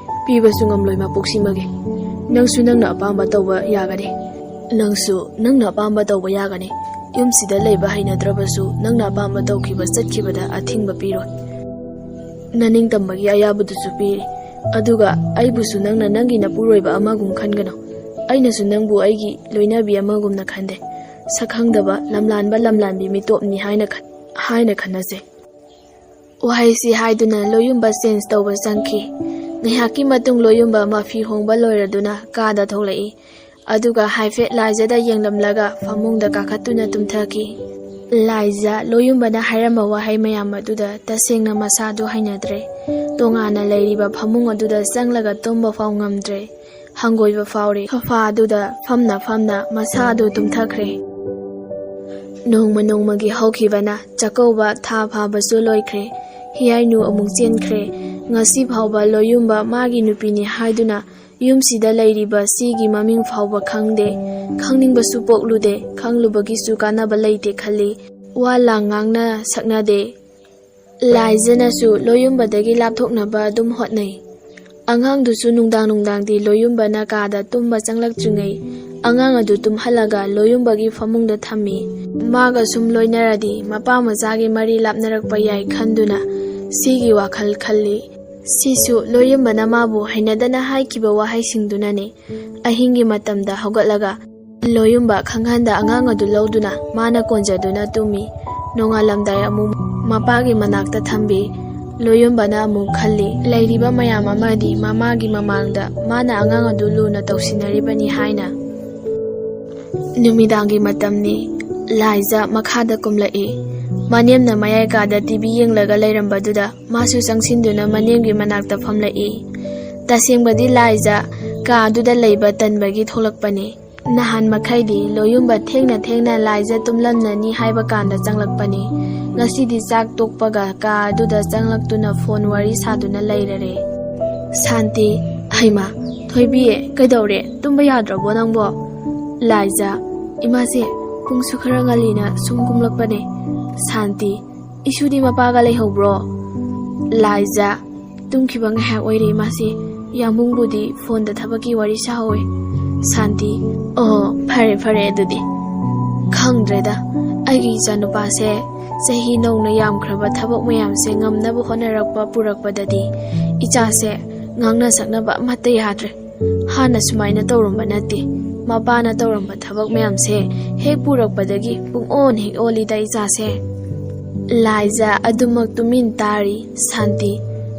ꯄꯤꯕꯁꯨ ꯉꯝꯂꯣꯏ ꯃꯄꯣꯛꯁꯤꯃꯒꯤ꯫ ꯅꯪꯁꯨ ꯅꯪꯅ ꯑꯄꯥꯝꯕ ꯇꯧꯕ ꯌꯥꯒꯅꯤ꯫ ꯅꯪꯁꯨ ꯅꯪꯅ ꯑꯄꯥꯝꯕ ꯇꯧꯕ ꯌꯥꯒꯅꯤ꯫ ꯌꯨꯝꯁꯤꯗ ꯂꯩꯕ ꯍꯩꯅꯗ꯭ꯔꯕꯁꯨ ꯅꯪꯅ ꯑꯄꯥꯝꯕ ꯇꯧꯈꯤꯕ ꯆꯠꯈꯤꯕꯗ ꯑꯊꯤꯡꯕ ꯄꯤꯔꯣꯏ꯫" ꯅꯅꯤꯡꯇꯝꯕꯒꯤ ꯑꯌꯥꯕꯗꯨꯁꯨ ꯄꯤꯔꯤ꯫ ꯑꯗꯨꯒ ꯑꯩꯕꯨꯁꯨ ꯅꯪꯅ ꯅꯪꯒꯤ ꯅꯄꯨꯔꯣꯏꯕ ꯑꯃꯒꯨꯝ ꯈꯟꯒꯅꯨ꯫ ꯑꯩꯅꯁꯨ ꯅꯪꯕꯨ ꯑꯩꯒꯤ ꯂꯣꯏꯅꯕꯤ ꯑꯃꯒꯨꯝꯅ ꯈꯟꯗꯦ꯫ ꯁꯛꯈꯪꯗꯕ, ꯂꯝꯂꯥꯟꯕ, ꯂꯝꯂꯥꯟꯕꯤ ꯃꯤꯇꯣꯞꯅꯤ ꯍꯥꯏꯅ ꯈꯟ-, ꯍꯥꯏꯅ ꯈꯟꯅꯖꯩ꯫ ꯋꯥꯍꯩꯁꯤ ꯍꯥꯏꯗꯨꯅ ꯂꯣꯌꯨꯝꯕ ꯆꯦꯟꯖ ꯇꯧꯕ ꯆꯪꯈꯤ꯫ ꯉꯥꯏꯍꯥꯛꯀꯤ ꯃꯇꯨꯡ ꯂꯣꯌꯨꯝꯕ ꯃꯐꯤ ꯍꯣꯡꯕ ꯂꯣꯏꯔꯗꯨꯅ ꯀꯥꯗ ꯊꯣꯛꯂꯛꯏ꯫ ꯑꯗꯨꯒ ꯍꯥꯏꯐꯦꯠ ꯂꯥꯏꯖꯗ ꯌꯦꯡꯂꯝꯂꯒ ꯐꯃꯨꯡꯗ ꯀꯥꯈꯠꯇꯨꯅ ꯇꯨꯝꯊꯈꯤ꯫ ꯂꯥꯏꯖ ꯂꯣꯌꯨꯝꯕꯅ ꯍꯥꯏꯔꯝꯕ ꯋꯥꯍꯩ ꯃꯌꯥꯝ ꯑꯗꯨꯗ ꯇꯁꯦꯡꯅ ꯃꯁꯥꯗꯨ ꯍꯩꯅꯗ꯭ꯔꯦ꯫ ꯇꯣꯉꯥꯟꯅ ꯂꯩꯔꯤꯕ ꯐꯃꯨꯡ ꯑꯗꯨꯗ ꯆꯪꯂꯒ ꯇꯨꯝꯕ ꯐꯥꯎ ꯉꯝꯗ꯭ꯔꯦ꯫ ꯍꯪꯒꯣꯏꯕ ꯐꯥꯎꯔꯤ꯫ ꯁꯣꯐꯥ ꯑꯗꯨꯗ ꯐꯝꯅ ꯐꯝꯅ ꯃꯁꯥ ꯑꯗꯨ ꯇꯨꯝꯊꯈ꯭ꯔꯦ꯫ ꯅꯣꯡꯃ ꯅꯣꯡꯃꯒꯤ ꯍꯧꯈꯤꯕꯅ ꯆꯥꯛꯀꯧꯕ ꯊꯥ ꯐꯥꯕꯁꯨ ꯂꯣꯏꯈ꯭ꯔꯦ꯫ ꯍꯤꯌꯥꯏꯅꯨ ꯑꯃꯨꯛ ꯆꯦꯟꯈ꯭ꯔꯦ꯫ ꯉꯁꯤ ꯐꯥꯎꯕ ꯂꯣꯌꯨꯝꯕ ꯃꯥꯒꯤ ꯅꯨꯄꯤꯅꯤ ꯍꯥꯏꯗꯨꯅ ꯌꯨꯝꯁꯤꯗ ꯂꯩꯔꯤꯕ ꯁꯤꯒꯤ ꯃꯃꯤꯡ ꯐꯥꯎꯕ ꯈꯪꯗꯦ꯫ ꯈꯪꯅꯤꯡꯕꯁꯨ ꯄꯣꯛꯂꯨꯗꯦ꯫ ꯈꯪꯂꯨꯕꯒꯤꯁꯨ ꯀꯥꯟꯅꯕ ꯂꯩꯇꯦ ꯈꯜꯂꯤ꯫ ꯋꯥ ꯂꯥꯡ ꯉꯥꯡꯅ ꯁꯛꯅꯗꯦ꯫ ꯂꯥꯏꯖꯅꯁꯨ ꯂꯣꯌꯨꯝꯕꯗꯒꯤ ꯂꯥꯞꯊꯣꯛꯅꯕ ꯑꯗꯨꯝ ꯍꯣꯠꯅꯩ꯫ ꯑꯉꯥꯡꯗꯨꯁꯨ ꯅꯨꯡꯗꯥꯡ ꯅꯨꯡꯗꯥꯡꯗꯤ ꯂꯣꯌꯨꯝꯕꯅ ꯀꯥꯗ ꯇꯨꯝꯕ ꯆꯪꯂꯛꯇ꯭ꯔꯤꯉꯩ ꯑꯉꯥꯡ ꯑꯗꯨ ꯇꯨꯝꯍꯜꯂꯒ ꯂꯣꯌꯨꯝꯕꯒꯤ ꯐꯃꯨꯡꯗ ꯊꯝꯃꯤ꯫ ꯃꯥꯒ ꯁꯨꯝ ꯂꯣꯏꯅꯔꯗꯤ ꯃꯄꯥ ꯃꯆꯥꯒꯤ ꯃꯔꯤ ꯂꯥꯞꯅꯔꯛꯄ ꯌꯥꯏ ꯈꯟꯗꯨꯅ ꯁꯤꯒꯤ ꯋꯥꯈꯜ ꯈꯜꯂꯤ꯫ ꯁꯤꯁꯨ ꯂꯣꯌꯨꯝꯕꯅ ꯃꯥꯕꯨ ꯍꯩꯅꯗꯅ ꯍꯥꯏꯈꯤꯕ ꯋꯥꯍꯩꯁꯤꯡꯗꯨꯅꯅꯤ꯫ ꯑꯍꯤꯡꯒꯤ ꯃꯇꯝꯗ ꯍꯧꯒꯠꯂꯒ ꯂꯣꯌꯨꯝꯕ ꯈꯪꯍꯟꯗ ꯑꯉꯥꯡ ꯑꯗꯨ ꯂꯧꯗꯨꯅ ꯃꯥꯅ ꯀꯣꯟꯖꯗꯨꯅ ꯇꯨꯝꯃꯤ꯫ ꯅꯣꯡꯉꯥꯜꯂꯝꯗꯥꯏ ꯑꯃꯨꯛ ꯃꯄꯥꯒꯤ ꯃꯅꯥꯛꯇ ꯊꯝꯕꯤ꯫ ꯂꯣꯌꯨꯝꯕꯅ ꯑꯃꯨꯛ ꯈꯜꯂꯤ, ꯂꯩꯔꯤꯕ ꯃꯌꯥꯝ ꯑꯃꯗꯤ ꯃꯃꯥꯒꯤ ꯃꯃꯥꯡꯗ ꯃꯥꯅ ꯑꯉꯥꯡ ꯑꯗꯨ ꯂꯨꯅ ꯇꯧꯁꯤꯟꯅꯔꯤꯕꯅꯤ ꯍꯥꯏꯅ꯫ ꯅꯨꯃꯤꯗꯥꯡꯒꯤ ꯃꯇꯝꯅꯤ꯫ ꯂꯥꯏꯖ ꯃꯈꯥꯗ ꯀꯨꯝꯂꯛꯏ꯫ ꯃꯅꯦꯝꯅ ꯃꯌꯥꯏ ꯀꯥꯗ ꯇꯤ ꯚꯤ ꯌꯦꯡꯂꯒ ꯂꯩꯔꯝꯕꯗꯨꯗ ꯃꯥꯁꯨ ꯆꯪꯁꯤꯟꯗꯨꯅ ꯃꯅꯦꯝꯒꯤ ꯃꯅꯥꯛꯇ ꯐꯝꯂꯛꯏ꯫ ꯇꯁꯦꯡꯕꯗꯤ ꯂꯥꯏꯖ ꯀꯥ ꯑꯗꯨꯗ ꯂꯩꯕ ꯇꯟꯕꯒꯤ ꯊꯣꯛꯂꯛꯄꯅꯤ꯫ ꯅꯍꯥꯟ ꯃꯈꯩꯗꯤ ꯂꯣꯌꯨꯝꯕ ꯊꯦꯡꯅ ꯊꯦꯡꯅ ꯂꯥꯏꯖ ꯇꯨꯝꯂꯝꯅꯅꯤ ꯍꯥꯏꯕ ꯀꯥꯟꯗ ꯆꯪꯂꯛꯄꯅꯤ꯫ ꯉꯁꯤꯗꯤ ꯆꯥꯛ ꯇꯣꯛꯄꯒ ꯀꯥ ꯑꯗꯨꯗ ꯆꯪꯂꯛꯇꯨꯅ ꯐꯣꯟ ꯋꯥꯔꯤ ꯁꯥꯗꯨꯅ ꯂꯩꯔꯔꯦ꯫ ꯁꯥꯟꯇꯤ, ꯍꯩꯃꯥ, ꯊꯣꯏꯕꯤ, ꯀꯩꯗꯧꯔꯦ? ꯇꯨꯝꯕ ꯌꯥꯗ꯭ꯔꯕꯣ ꯅꯪꯕꯣ? ꯂꯥꯏꯖ, ꯏꯃꯥꯁꯦ, ꯄꯨꯡꯁꯨ ꯈꯔ ꯉꯜꯂꯤꯅ ꯁꯨꯝ ꯀꯨꯝꯂꯛꯄꯅꯦ꯫ ꯁꯥꯟꯇꯤ, ꯏꯁꯨꯗꯤ ꯃꯄꯥꯒ ꯂꯩꯍꯧꯕ꯭ꯔꯣ? ꯂꯥꯏꯖ, ꯇꯨꯝꯈꯤꯕ ꯉꯥꯏꯍꯥꯛ ꯑꯣꯏꯔꯦ ꯏꯃꯥꯁꯦ꯫ ꯌꯥꯝꯕꯨꯡꯕꯨꯗꯤ ꯐꯣꯟꯗ ꯊꯕꯛꯀꯤ ꯋꯥꯔꯤ ꯁꯥꯍꯧꯋꯦ꯫ ꯁꯥꯟꯇꯤ, ꯑꯣ, ꯐꯔꯦ ꯐꯔꯦ ꯑꯗꯨꯗꯤ꯫ ꯈꯪꯗ꯭ꯔꯦꯗ, ꯑꯩꯒꯤ ꯏꯆꯥꯅꯨꯄꯥꯁꯦ ꯆꯍꯤ ꯅꯧꯅ ꯌꯥꯝꯈ꯭ꯔꯕ ꯊꯕꯛ ꯃꯌꯥꯝꯁꯦ ꯉꯝꯅꯕ ꯍꯣꯠꯅꯔꯛꯄ ꯄꯨꯔꯛꯄꯗꯗꯤ ꯏꯆꯥꯁꯦ ꯉꯥꯡꯅ ꯁꯛꯅꯕ ꯑꯃꯠꯇ ꯌꯥꯗ꯭ꯔꯦ꯫ ꯍꯥꯟꯅ ꯁꯨꯃꯥꯏꯅ ꯇꯧꯔꯝꯕ ꯅꯠꯇꯦ꯫ ꯃꯄꯥꯅ ꯇꯧꯔꯝꯕ ꯊꯕꯛ ꯃꯌꯥꯝꯁꯦ ꯍꯦꯛ ꯄꯨꯔꯛꯄꯗꯒꯤ ꯄꯨꯡꯑꯣꯟ ꯍꯦꯛ ꯑꯣꯜꯂꯤꯗ ꯏꯆꯥꯁꯦ꯫ ꯂꯥꯏꯖ ꯑꯗꯨꯃꯛ ꯇꯨꯃꯤꯟ ꯇꯥꯔꯤ꯫ ꯁꯥꯟꯇꯤ,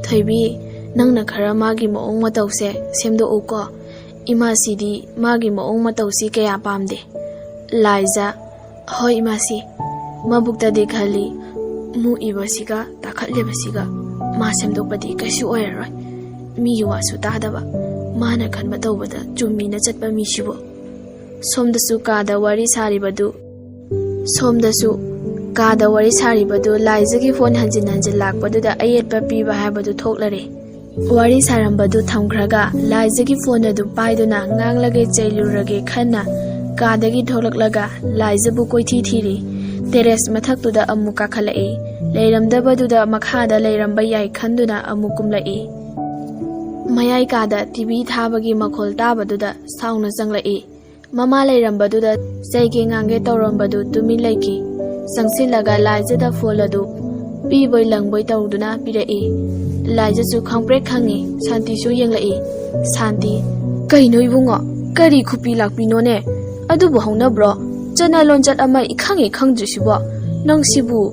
ꯊꯣꯏꯕꯤ, ꯅꯪꯅ ꯈꯔ ꯃꯥꯒꯤ ꯃꯑꯣꯡ ꯃꯇꯧꯁꯦ ꯁꯦꯝꯗꯣꯛꯎꯀꯣ꯫ ꯏꯃꯥꯁꯤꯗꯤ ꯃꯥꯒꯤ ꯃꯑꯣꯡ ꯃꯇꯧꯁꯤ ꯀꯌꯥ ꯄꯥꯝꯗꯦ꯫ ꯂꯥꯏꯖ, ꯍꯣꯏ ꯏꯃꯥꯁꯤ꯫ ꯃꯕꯨꯛꯇꯗꯤ ꯈꯜꯂꯤ, ꯃꯨꯛꯏꯕꯁꯤꯒ ꯇꯥꯈꯠꯂꯤꯕꯁꯤꯒ ꯃꯥ ꯁꯦꯝꯗꯣꯛꯄꯗꯤ ꯀꯩꯁꯨ ꯑꯣꯏꯔꯔꯣꯏ꯫ ꯃꯤꯒꯤ ꯋꯥꯁꯨ ꯇꯥꯗꯕ, ꯃꯥꯅ ꯈꯟꯕ ꯇꯧꯕꯗ ꯆꯨꯝꯃꯤꯅ ꯆꯠꯄ ꯃꯤꯁꯤꯕꯨ꯫ ꯁꯣꯝꯗꯁꯨ ꯀꯥꯗ ꯋꯥꯔꯤ ꯁꯥꯔꯤꯕꯗꯨ, ꯁꯣꯝꯗꯁꯨ ꯀꯥꯗ ꯋꯥꯔꯤ ꯁꯥꯔꯤꯕꯗꯨ ꯂꯥꯏꯖꯒꯤ ꯐꯣꯟ ꯍꯟꯖꯤꯟ ꯍꯟꯖꯤꯟ ꯂꯥꯛꯄꯗꯨꯗ ꯑꯌꯦꯠꯄ ꯄꯤꯕ ꯍꯥꯏꯕꯗꯨ ꯊꯣꯛꯂꯔꯦ꯫ ꯋꯥꯔꯤ ꯁꯥꯔꯝꯕꯗꯨ ꯊꯝꯈ꯭ꯔꯒ ꯂꯥꯏꯖꯒꯤ ꯐꯣꯟ ꯑꯗꯨ ꯄꯥꯏꯗꯨꯅ ꯉꯥꯡꯂꯒꯦ ꯆꯩꯂꯨꯔꯒꯦ ꯈꯟꯅ ꯀꯥꯗꯒꯤ ꯊꯣꯛꯂꯛꯂꯒ ꯂꯥꯏꯖꯕꯨ ꯀꯣꯏꯊꯤ ꯊꯤꯔꯤ꯫ ꯇꯦꯔꯦꯁ ꯃꯊꯛꯇꯨꯗ ꯑꯃꯨꯛ ꯀꯥꯈꯠꯂꯛꯏ꯫ ꯂꯩꯔꯝꯗꯕꯗꯨꯗ ꯃꯈꯥꯗ ꯂꯩꯔꯝꯕ ꯌꯥꯏ ꯈꯟꯗꯨꯅ ꯑꯃꯨꯛ ꯀꯨꯝꯂꯛꯏ꯫ ꯃꯌꯥꯏ ꯀꯥꯗ ꯇꯤꯚꯤ ꯊꯥꯕꯒꯤ ꯃꯈꯣꯜ ꯇꯥꯕꯗꯨꯗ ꯁꯥꯎꯅ ꯆꯪꯂꯛꯏ꯫ ꯃꯃꯥ ꯂꯩꯔꯝꯕꯗꯨꯗ ꯆꯩꯒꯦ ꯉꯥꯡꯒꯦ ꯇꯧꯔꯝꯕꯗꯨ ꯇꯨꯃꯤꯟ ꯂꯩꯈꯤ꯫ ꯆꯪꯁꯤꯜꯂꯒ ꯂꯥꯏꯖꯗ ꯐꯣꯟ ꯑꯗꯨ ꯄꯤꯕꯣꯏ ꯂꯪꯕꯣꯏ ꯇꯧꯗꯨꯅ ꯄꯤꯔꯛꯏ꯫ ꯂꯥꯏꯖꯁꯨ ꯈꯪꯄ꯭ꯔꯦꯛ ꯈꯪꯉꯤ꯫ ꯁꯥꯟꯇꯤꯁꯨ ꯌꯦꯡꯂꯛꯏ꯫ ꯁꯥꯟꯇꯤ, "ꯀꯩꯅꯣ ꯏꯕꯨꯡꯉꯣ? ꯀꯔꯤ ꯈꯨꯄꯤ ꯂꯥꯛꯄꯤꯅꯣꯅꯦ? ꯑꯗꯨꯕꯨ ꯍꯧꯅꯕ꯭ꯔꯣ? ꯆꯠꯅ ꯂꯣꯟꯆꯠ ꯑꯃ ꯏꯈꯪ ꯍꯦꯛ ꯈꯪꯗ꯭ꯔꯤꯁꯤꯕꯣ? ꯅꯪꯁꯤꯕꯨ?"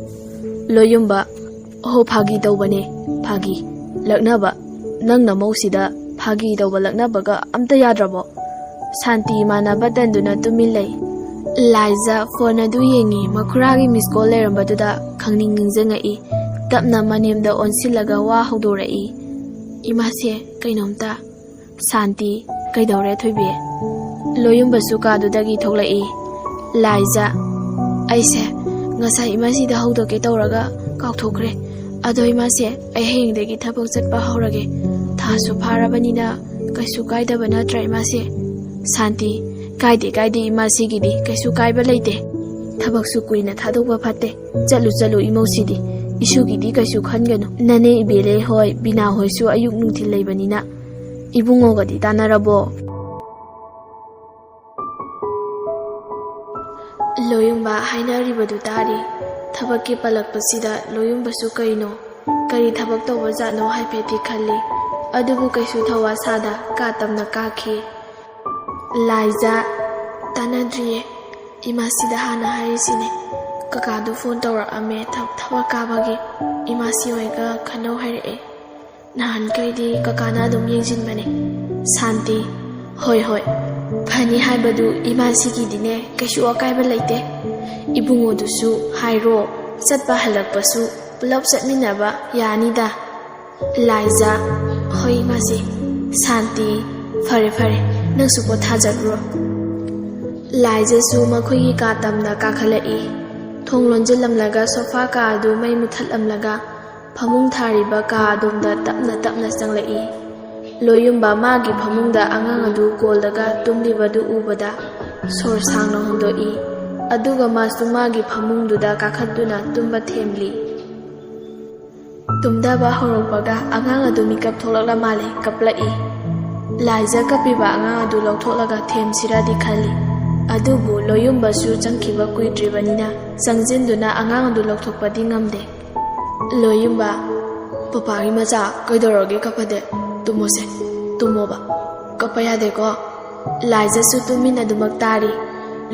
ꯂꯣꯌꯨꯝꯕ, "ꯑꯣꯍꯣ, ꯐꯥꯒꯤ ꯇꯧꯕꯅꯦ, ꯐꯥꯒꯤ꯫ ꯂꯛꯅꯕ, ꯅꯪ ꯅꯃꯧꯁꯤꯗ ꯐꯥꯒꯤ ꯇꯧꯕ ꯂꯛꯅꯕꯒ ꯑꯝꯇ ꯌꯥꯗ꯭ꯔꯕꯣ?" ꯁꯥꯟꯇꯤ ꯏꯃꯥꯟꯅꯕ ꯇꯟꯗꯨꯅ ꯇꯨꯃꯤꯟ ꯂꯩ꯫ ꯂꯥꯏꯖ ꯐꯣꯟ ꯑꯗꯨ ꯌꯦꯡꯉꯤ꯫ ꯃꯈꯨꯔꯥꯒꯤ ꯃꯤꯁ ꯀꯣꯜ ꯂꯩꯔꯝꯕꯗꯨꯗ ꯈꯪꯅꯤꯡ ꯅꯤꯡꯁꯤꯡꯉꯛꯏ꯫ ꯇꯞꯅ ꯃꯅꯦꯝꯗ ꯑꯣꯟꯁꯤꯜꯂꯒ ꯋꯥ ꯍꯧꯗꯣꯔꯛꯏ꯫ "ꯏꯃꯥꯁꯦ, ꯀꯩꯅꯣꯝꯇ"꯫ ꯁꯥꯟꯇꯤ, "ꯀꯩꯗꯧꯔꯦ ꯊꯣꯏꯕꯤ?" ꯂꯣꯌꯨꯝꯕꯁꯨ ꯀꯥꯗꯨꯗꯒꯤ ꯊꯣꯛꯂꯛꯏ꯫ ꯂꯥꯏꯖ, "ꯑꯩꯁꯦ ꯉꯁꯥꯏ ꯏꯃꯥꯁꯤꯗ ꯍꯧꯗꯣꯛꯀꯦ ꯇꯧꯔꯒ ꯀꯥꯎꯊꯣꯛꯈ꯭ꯔꯦ꯫ ꯑꯗꯣ ꯏꯃꯥꯁꯦ, ꯑꯩ ꯍꯌꯦꯡꯗꯒꯤ ꯊꯕꯛ ꯆꯠꯄ ꯍꯧꯔꯒꯦ꯫ ꯊꯥꯁꯨ ꯐꯥꯔꯕꯅꯤꯅ ꯀꯩꯁꯨ ꯀꯥꯏꯗꯕ ꯅꯠꯇ꯭ꯔꯥ ꯏꯃꯥꯁꯦ?" ꯁꯥꯟꯇꯤ, "ꯀꯥꯏꯗꯦ, ꯀꯥꯏꯗꯦ ꯏꯃꯥꯁꯤꯒꯤꯗꯤ ꯀꯩꯁꯨ ꯀꯥꯏꯕ ꯂꯩꯇꯦ꯫ ꯊꯕꯛꯁꯨ ꯀꯨꯏꯅ ꯊꯥꯗꯣꯛꯄ ꯐꯠꯇꯦ꯫ ꯆꯠꯂꯨ, ꯆꯠꯂꯨ ꯏꯃꯧꯁꯤꯗꯤ꯫ ꯏꯁꯨꯒꯤꯗꯤ ꯀꯩꯁꯨ ꯈꯟꯒꯅꯨ꯫ ꯅꯅꯦ ꯏꯕꯦꯂꯦ ꯍꯣꯏ, ꯕꯤꯅꯥ ꯍꯣꯏꯁꯨ ꯑꯌꯨꯛ ꯅꯨꯡꯊꯤꯜ ꯂꯩꯕꯅꯤꯅ꯫ ꯏꯕꯨꯡꯉꯣꯒꯗꯤ ꯇꯥꯟꯅꯔꯕꯣ?" ꯂꯣꯌꯨꯝꯕ ꯍꯥꯏꯅꯔꯤꯕꯗꯨ ꯇꯥꯔꯤ꯫ ꯊꯕꯛꯀꯤ ꯄꯜꯂꯛꯄꯁꯤꯗ ꯂꯣꯌꯨꯝꯕꯁꯨ ꯀꯩꯅꯣ, ꯀꯔꯤ ꯊꯕꯛ ꯇꯧꯕ ꯖꯥꯠꯅꯣ ꯍꯥꯏꯐꯦꯠꯇꯤ ꯈꯜꯂꯤ꯫ ꯑꯗꯨꯕꯨ ꯀꯩꯁꯨ ꯊꯋꯥ ꯁꯥꯗ ꯀꯥ ꯇꯝꯅ ꯀꯥꯈꯤ꯫ ꯂꯥꯏꯖꯥ, ꯇꯥꯟꯅꯗ꯭ꯔꯤꯌꯦ꯫ ꯏꯃꯥꯁꯤꯗ ꯍꯥꯟꯅ ꯍꯥꯏꯔꯤꯁꯤꯅꯦ꯫ ꯀꯀꯥꯗꯨ ꯐꯣꯟ ꯇꯧꯔꯛꯑꯝꯃꯦ ꯊ-, ꯊꯕꯛ ꯀꯥꯕꯒꯤ꯫ ꯏꯃꯥꯁꯤ ꯍꯣꯏꯒ ꯈꯟꯅꯧ ꯍꯥꯏꯔꯛꯑꯦ꯫ ꯅꯍꯥꯟꯈꯩꯗꯤ ꯀꯀꯥꯅ ꯑꯗꯨꯝ ꯌꯦꯡꯁꯤꯟꯕꯅꯦ꯫ ꯁꯥꯟꯇꯤ, ꯍꯣꯏ ꯍꯣꯏ, ꯐꯅꯤ ꯍꯥꯏꯕꯗꯨ ꯏꯃꯥꯁꯤꯒꯤꯗꯤꯅꯦ ꯀꯩꯁꯨ ꯑꯀꯥꯏꯕ ꯂꯩꯇꯦ꯫ ꯏꯕꯨꯡꯉꯣꯗꯨꯁꯨ ꯍꯥꯏꯔꯣ, ꯆꯠꯄ ꯍꯜꯂꯛꯄꯁꯨ ꯄꯨꯂꯞ ꯆꯠꯃꯤꯟꯅꯕ ꯌꯥꯅꯤꯗ꯫ ꯂꯥꯏꯖꯥ, ꯍꯣꯏ ꯏꯃꯥꯁꯤ꯫ ꯁꯥꯟꯇꯤ, ꯐꯔꯦ ꯐꯔꯦ, ꯅꯪꯁꯨ ꯄꯣꯊꯥꯖꯔꯨꯔꯣ꯫ ꯂꯥꯏꯖꯥꯁꯨ ꯃꯈꯣꯏꯒꯤ ꯀꯥ ꯇꯝꯅ ꯀꯥꯈꯠꯂꯛꯏ꯫ ꯊꯣꯡ ꯂꯣꯟꯁꯤꯜꯂꯝꯂꯒ ꯁꯣꯐꯥ ꯀꯥ ꯑꯗꯨ ꯃꯩ ꯃꯨꯊꯠꯂꯝꯂꯒ ꯐꯃꯨꯡ ꯊꯥꯔꯤꯕ ꯀꯥ ꯑꯗꯣꯝꯗ ꯇꯞꯅ ꯇꯞꯅ ꯆꯪꯂꯛꯏ꯫ ꯂꯣꯌꯨꯝꯕ ꯃꯥꯒꯤ ꯐꯃꯨꯡꯗ ꯑꯉꯥꯡ ꯑꯗꯨ ꯀꯣꯜꯂꯒ ꯇꯨꯝꯂꯤꯕꯗꯨ ꯎꯕꯗ ꯁꯣꯔ ꯁꯥꯡꯅ ꯍꯣꯟꯗꯣꯛꯏ꯫ ꯑꯗꯨꯒ ꯃꯥꯁꯨ ꯃꯥꯒꯤ ꯐꯃꯨꯡꯗꯨꯗ ꯀꯥꯈꯠꯇꯨꯅ ꯇꯨꯝꯕ ꯊꯦꯝꯂꯤ꯫ ꯇꯨꯝꯊꯕ ꯍꯧꯔꯛꯄꯒ ꯑꯉꯥꯡ ꯑꯗꯨ ꯃꯤꯀꯞ ꯊꯣꯛꯂꯛꯂ ꯃꯥꯜꯂꯦ, ꯀꯞꯂꯛꯏ꯫ ꯂꯥꯏꯖꯥ ꯀꯞꯄꯤꯕ ꯑꯉꯥꯡ ꯑꯗꯨ ꯂꯧꯊꯣꯛꯂꯒ ꯊꯦꯝꯁꯤꯔꯗꯤ ꯈꯜꯂꯤ꯫ ꯑꯗꯨꯕꯨ ꯂꯣꯌꯨꯝꯕꯁꯨ ꯆꯪꯈꯤꯕ ꯀꯨꯏꯗ꯭ꯔꯤꯕꯅꯤꯅ ꯆꯪꯁꯤꯟꯗꯨꯅ ꯑꯉꯥꯡ ꯑꯗꯨ ꯂꯧꯊꯣꯛꯄꯗꯤ ꯉꯝꯗꯦ꯫ ꯂꯣꯌꯨꯝꯕ, ꯄꯄꯥꯒꯤ ꯃꯆꯥ, ꯀꯩꯗꯧꯔꯒꯦ ꯀꯞꯄꯗꯦ? ꯇꯨꯝꯃꯣꯁꯦ, ꯇꯨꯝꯃꯣꯕ꯫ ꯀꯞꯄ ꯌꯥꯗꯦꯀꯣ꯫ ꯂꯥꯏꯖꯥꯁꯨ ꯇꯨꯃꯤꯟ ꯑꯗꯨꯃꯛ ꯇꯥꯔꯤ꯫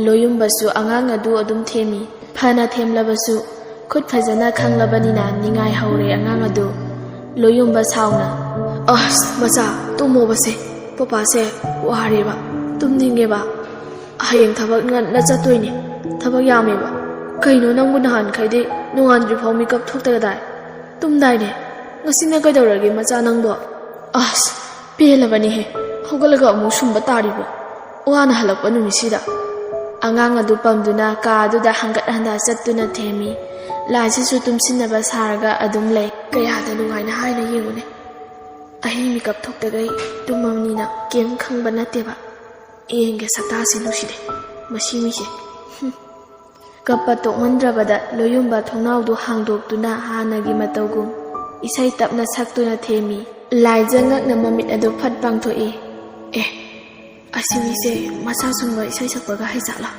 ꯂꯣꯌꯨꯝꯕꯁꯨ ꯑꯉꯥꯡ ꯑꯗꯨ ꯑꯗꯨꯝ ꯊꯦꯝꯃꯤ꯫ ꯐꯅ ꯊꯦꯝꯂꯕꯁꯨ ꯈꯨꯠ ꯐꯖꯅ ꯈꯪꯂꯕꯅꯤꯅ ꯅꯤꯡꯉꯥꯏ ꯍꯧꯔꯦ ꯑꯉꯥꯡ ꯑꯗꯨ꯫ ꯂꯣꯌꯨꯝꯕ ꯁꯥꯎꯅ, "ꯑꯁ, ꯃꯆꯥ, ꯇꯨꯝꯃꯣꯕꯁꯦ꯫ ꯄꯄꯥꯁꯦ ꯋꯥꯔꯦꯕ, ꯇꯨꯝꯅꯤꯡꯉꯦꯕ꯫ ꯍꯌꯦꯡ ꯊꯕꯛ ꯉꯟꯅ ꯆꯠꯇꯣꯏꯅꯦ꯫ ꯊꯕꯛ ꯌꯥꯝꯃꯦꯕ꯫ ꯀꯩꯅꯣ ꯅꯪꯕꯨ ꯅꯍꯥꯟꯈꯩꯗꯤ ꯅꯣꯡꯉꯥꯟꯗ꯭ꯔꯤ ꯐꯥꯎ ꯃꯤꯀꯞ ꯊꯣꯛꯇꯒꯗꯥꯏ? ꯇꯨꯝꯗꯥꯏꯅꯦ? ꯉꯁꯤꯅ ꯀꯩꯗꯧꯔꯒꯦ ꯃꯆꯥ ꯅꯪꯕꯣ? ꯑꯁ, ꯄꯦꯜꯂꯕꯅꯤꯍꯦ꯫ ꯍꯧꯒꯠꯂꯒ ꯑꯃꯨꯛ ꯁꯨꯝꯕ ꯇꯥꯔꯤꯕꯣ? ꯋꯥꯅ ꯍꯜꯂꯛꯄ ꯅꯨꯃꯤꯠꯁꯤꯗ꯫" ꯑꯉꯥꯡ ꯑꯗꯨ ꯄꯝꯗꯨꯅ ꯀꯥ ꯑꯗꯨꯗ ꯍꯪꯒꯠ ꯍꯟꯗ ꯆꯠꯇꯨꯅ ꯊꯦꯝꯃꯤ꯫ ꯂꯥꯏꯖꯥꯁꯨ ꯇꯨꯝꯁꯤꯟꯅꯕ ꯁꯥꯔꯒ ꯑꯗꯨꯝ ꯂꯩ꯫ ꯀꯌꯥꯗ ꯅꯨꯡꯉꯥꯏꯅ ꯍꯥꯏꯅ ꯌꯦꯡꯉꯨꯅꯦ꯫ ꯑꯍꯤꯡ ꯃꯤꯀꯞ ꯊꯣꯛꯇꯈꯩ ꯇꯨꯝꯃꯕꯅꯤꯅ ꯀꯩꯝ ꯈꯪꯕ ꯅꯠꯇꯦꯕ꯫ ꯌꯦꯡꯒꯦ ꯁꯛꯇꯥꯁꯦ ꯅꯨꯡꯁꯤꯗꯦ ꯃꯁꯤ ꯃꯤꯁꯦ꯫ ꯍꯨꯝ꯫ ꯀꯞꯄ ꯇꯣꯛꯃꯟꯗ꯭ꯔꯕꯗ ꯂꯣꯌꯨꯝꯕ ꯊꯣꯡꯅꯥꯎꯗꯨ ꯍꯥꯡꯗꯣꯛꯇꯨꯅ ꯍꯥꯟꯅꯒꯤ ꯃꯇꯧꯒꯨꯝ ꯏꯁꯩ ꯇꯞꯅ ꯁꯛꯇꯨꯅ ꯊꯦꯝꯃꯤ꯫ ꯂꯥꯏꯖꯥ ꯉꯛꯅ ꯃꯃꯤꯠ ꯑꯗꯨ ꯐꯠ ꯄꯥꯡꯊꯣꯛꯏ꯫ ꯑꯦ, ꯑꯁꯤ ꯃꯤꯁꯦ ꯃꯆꯥ ꯁꯨꯝꯕ ꯏꯁꯩ ꯁꯛꯄꯒ ꯍꯩꯖꯥꯠꯂꯥ?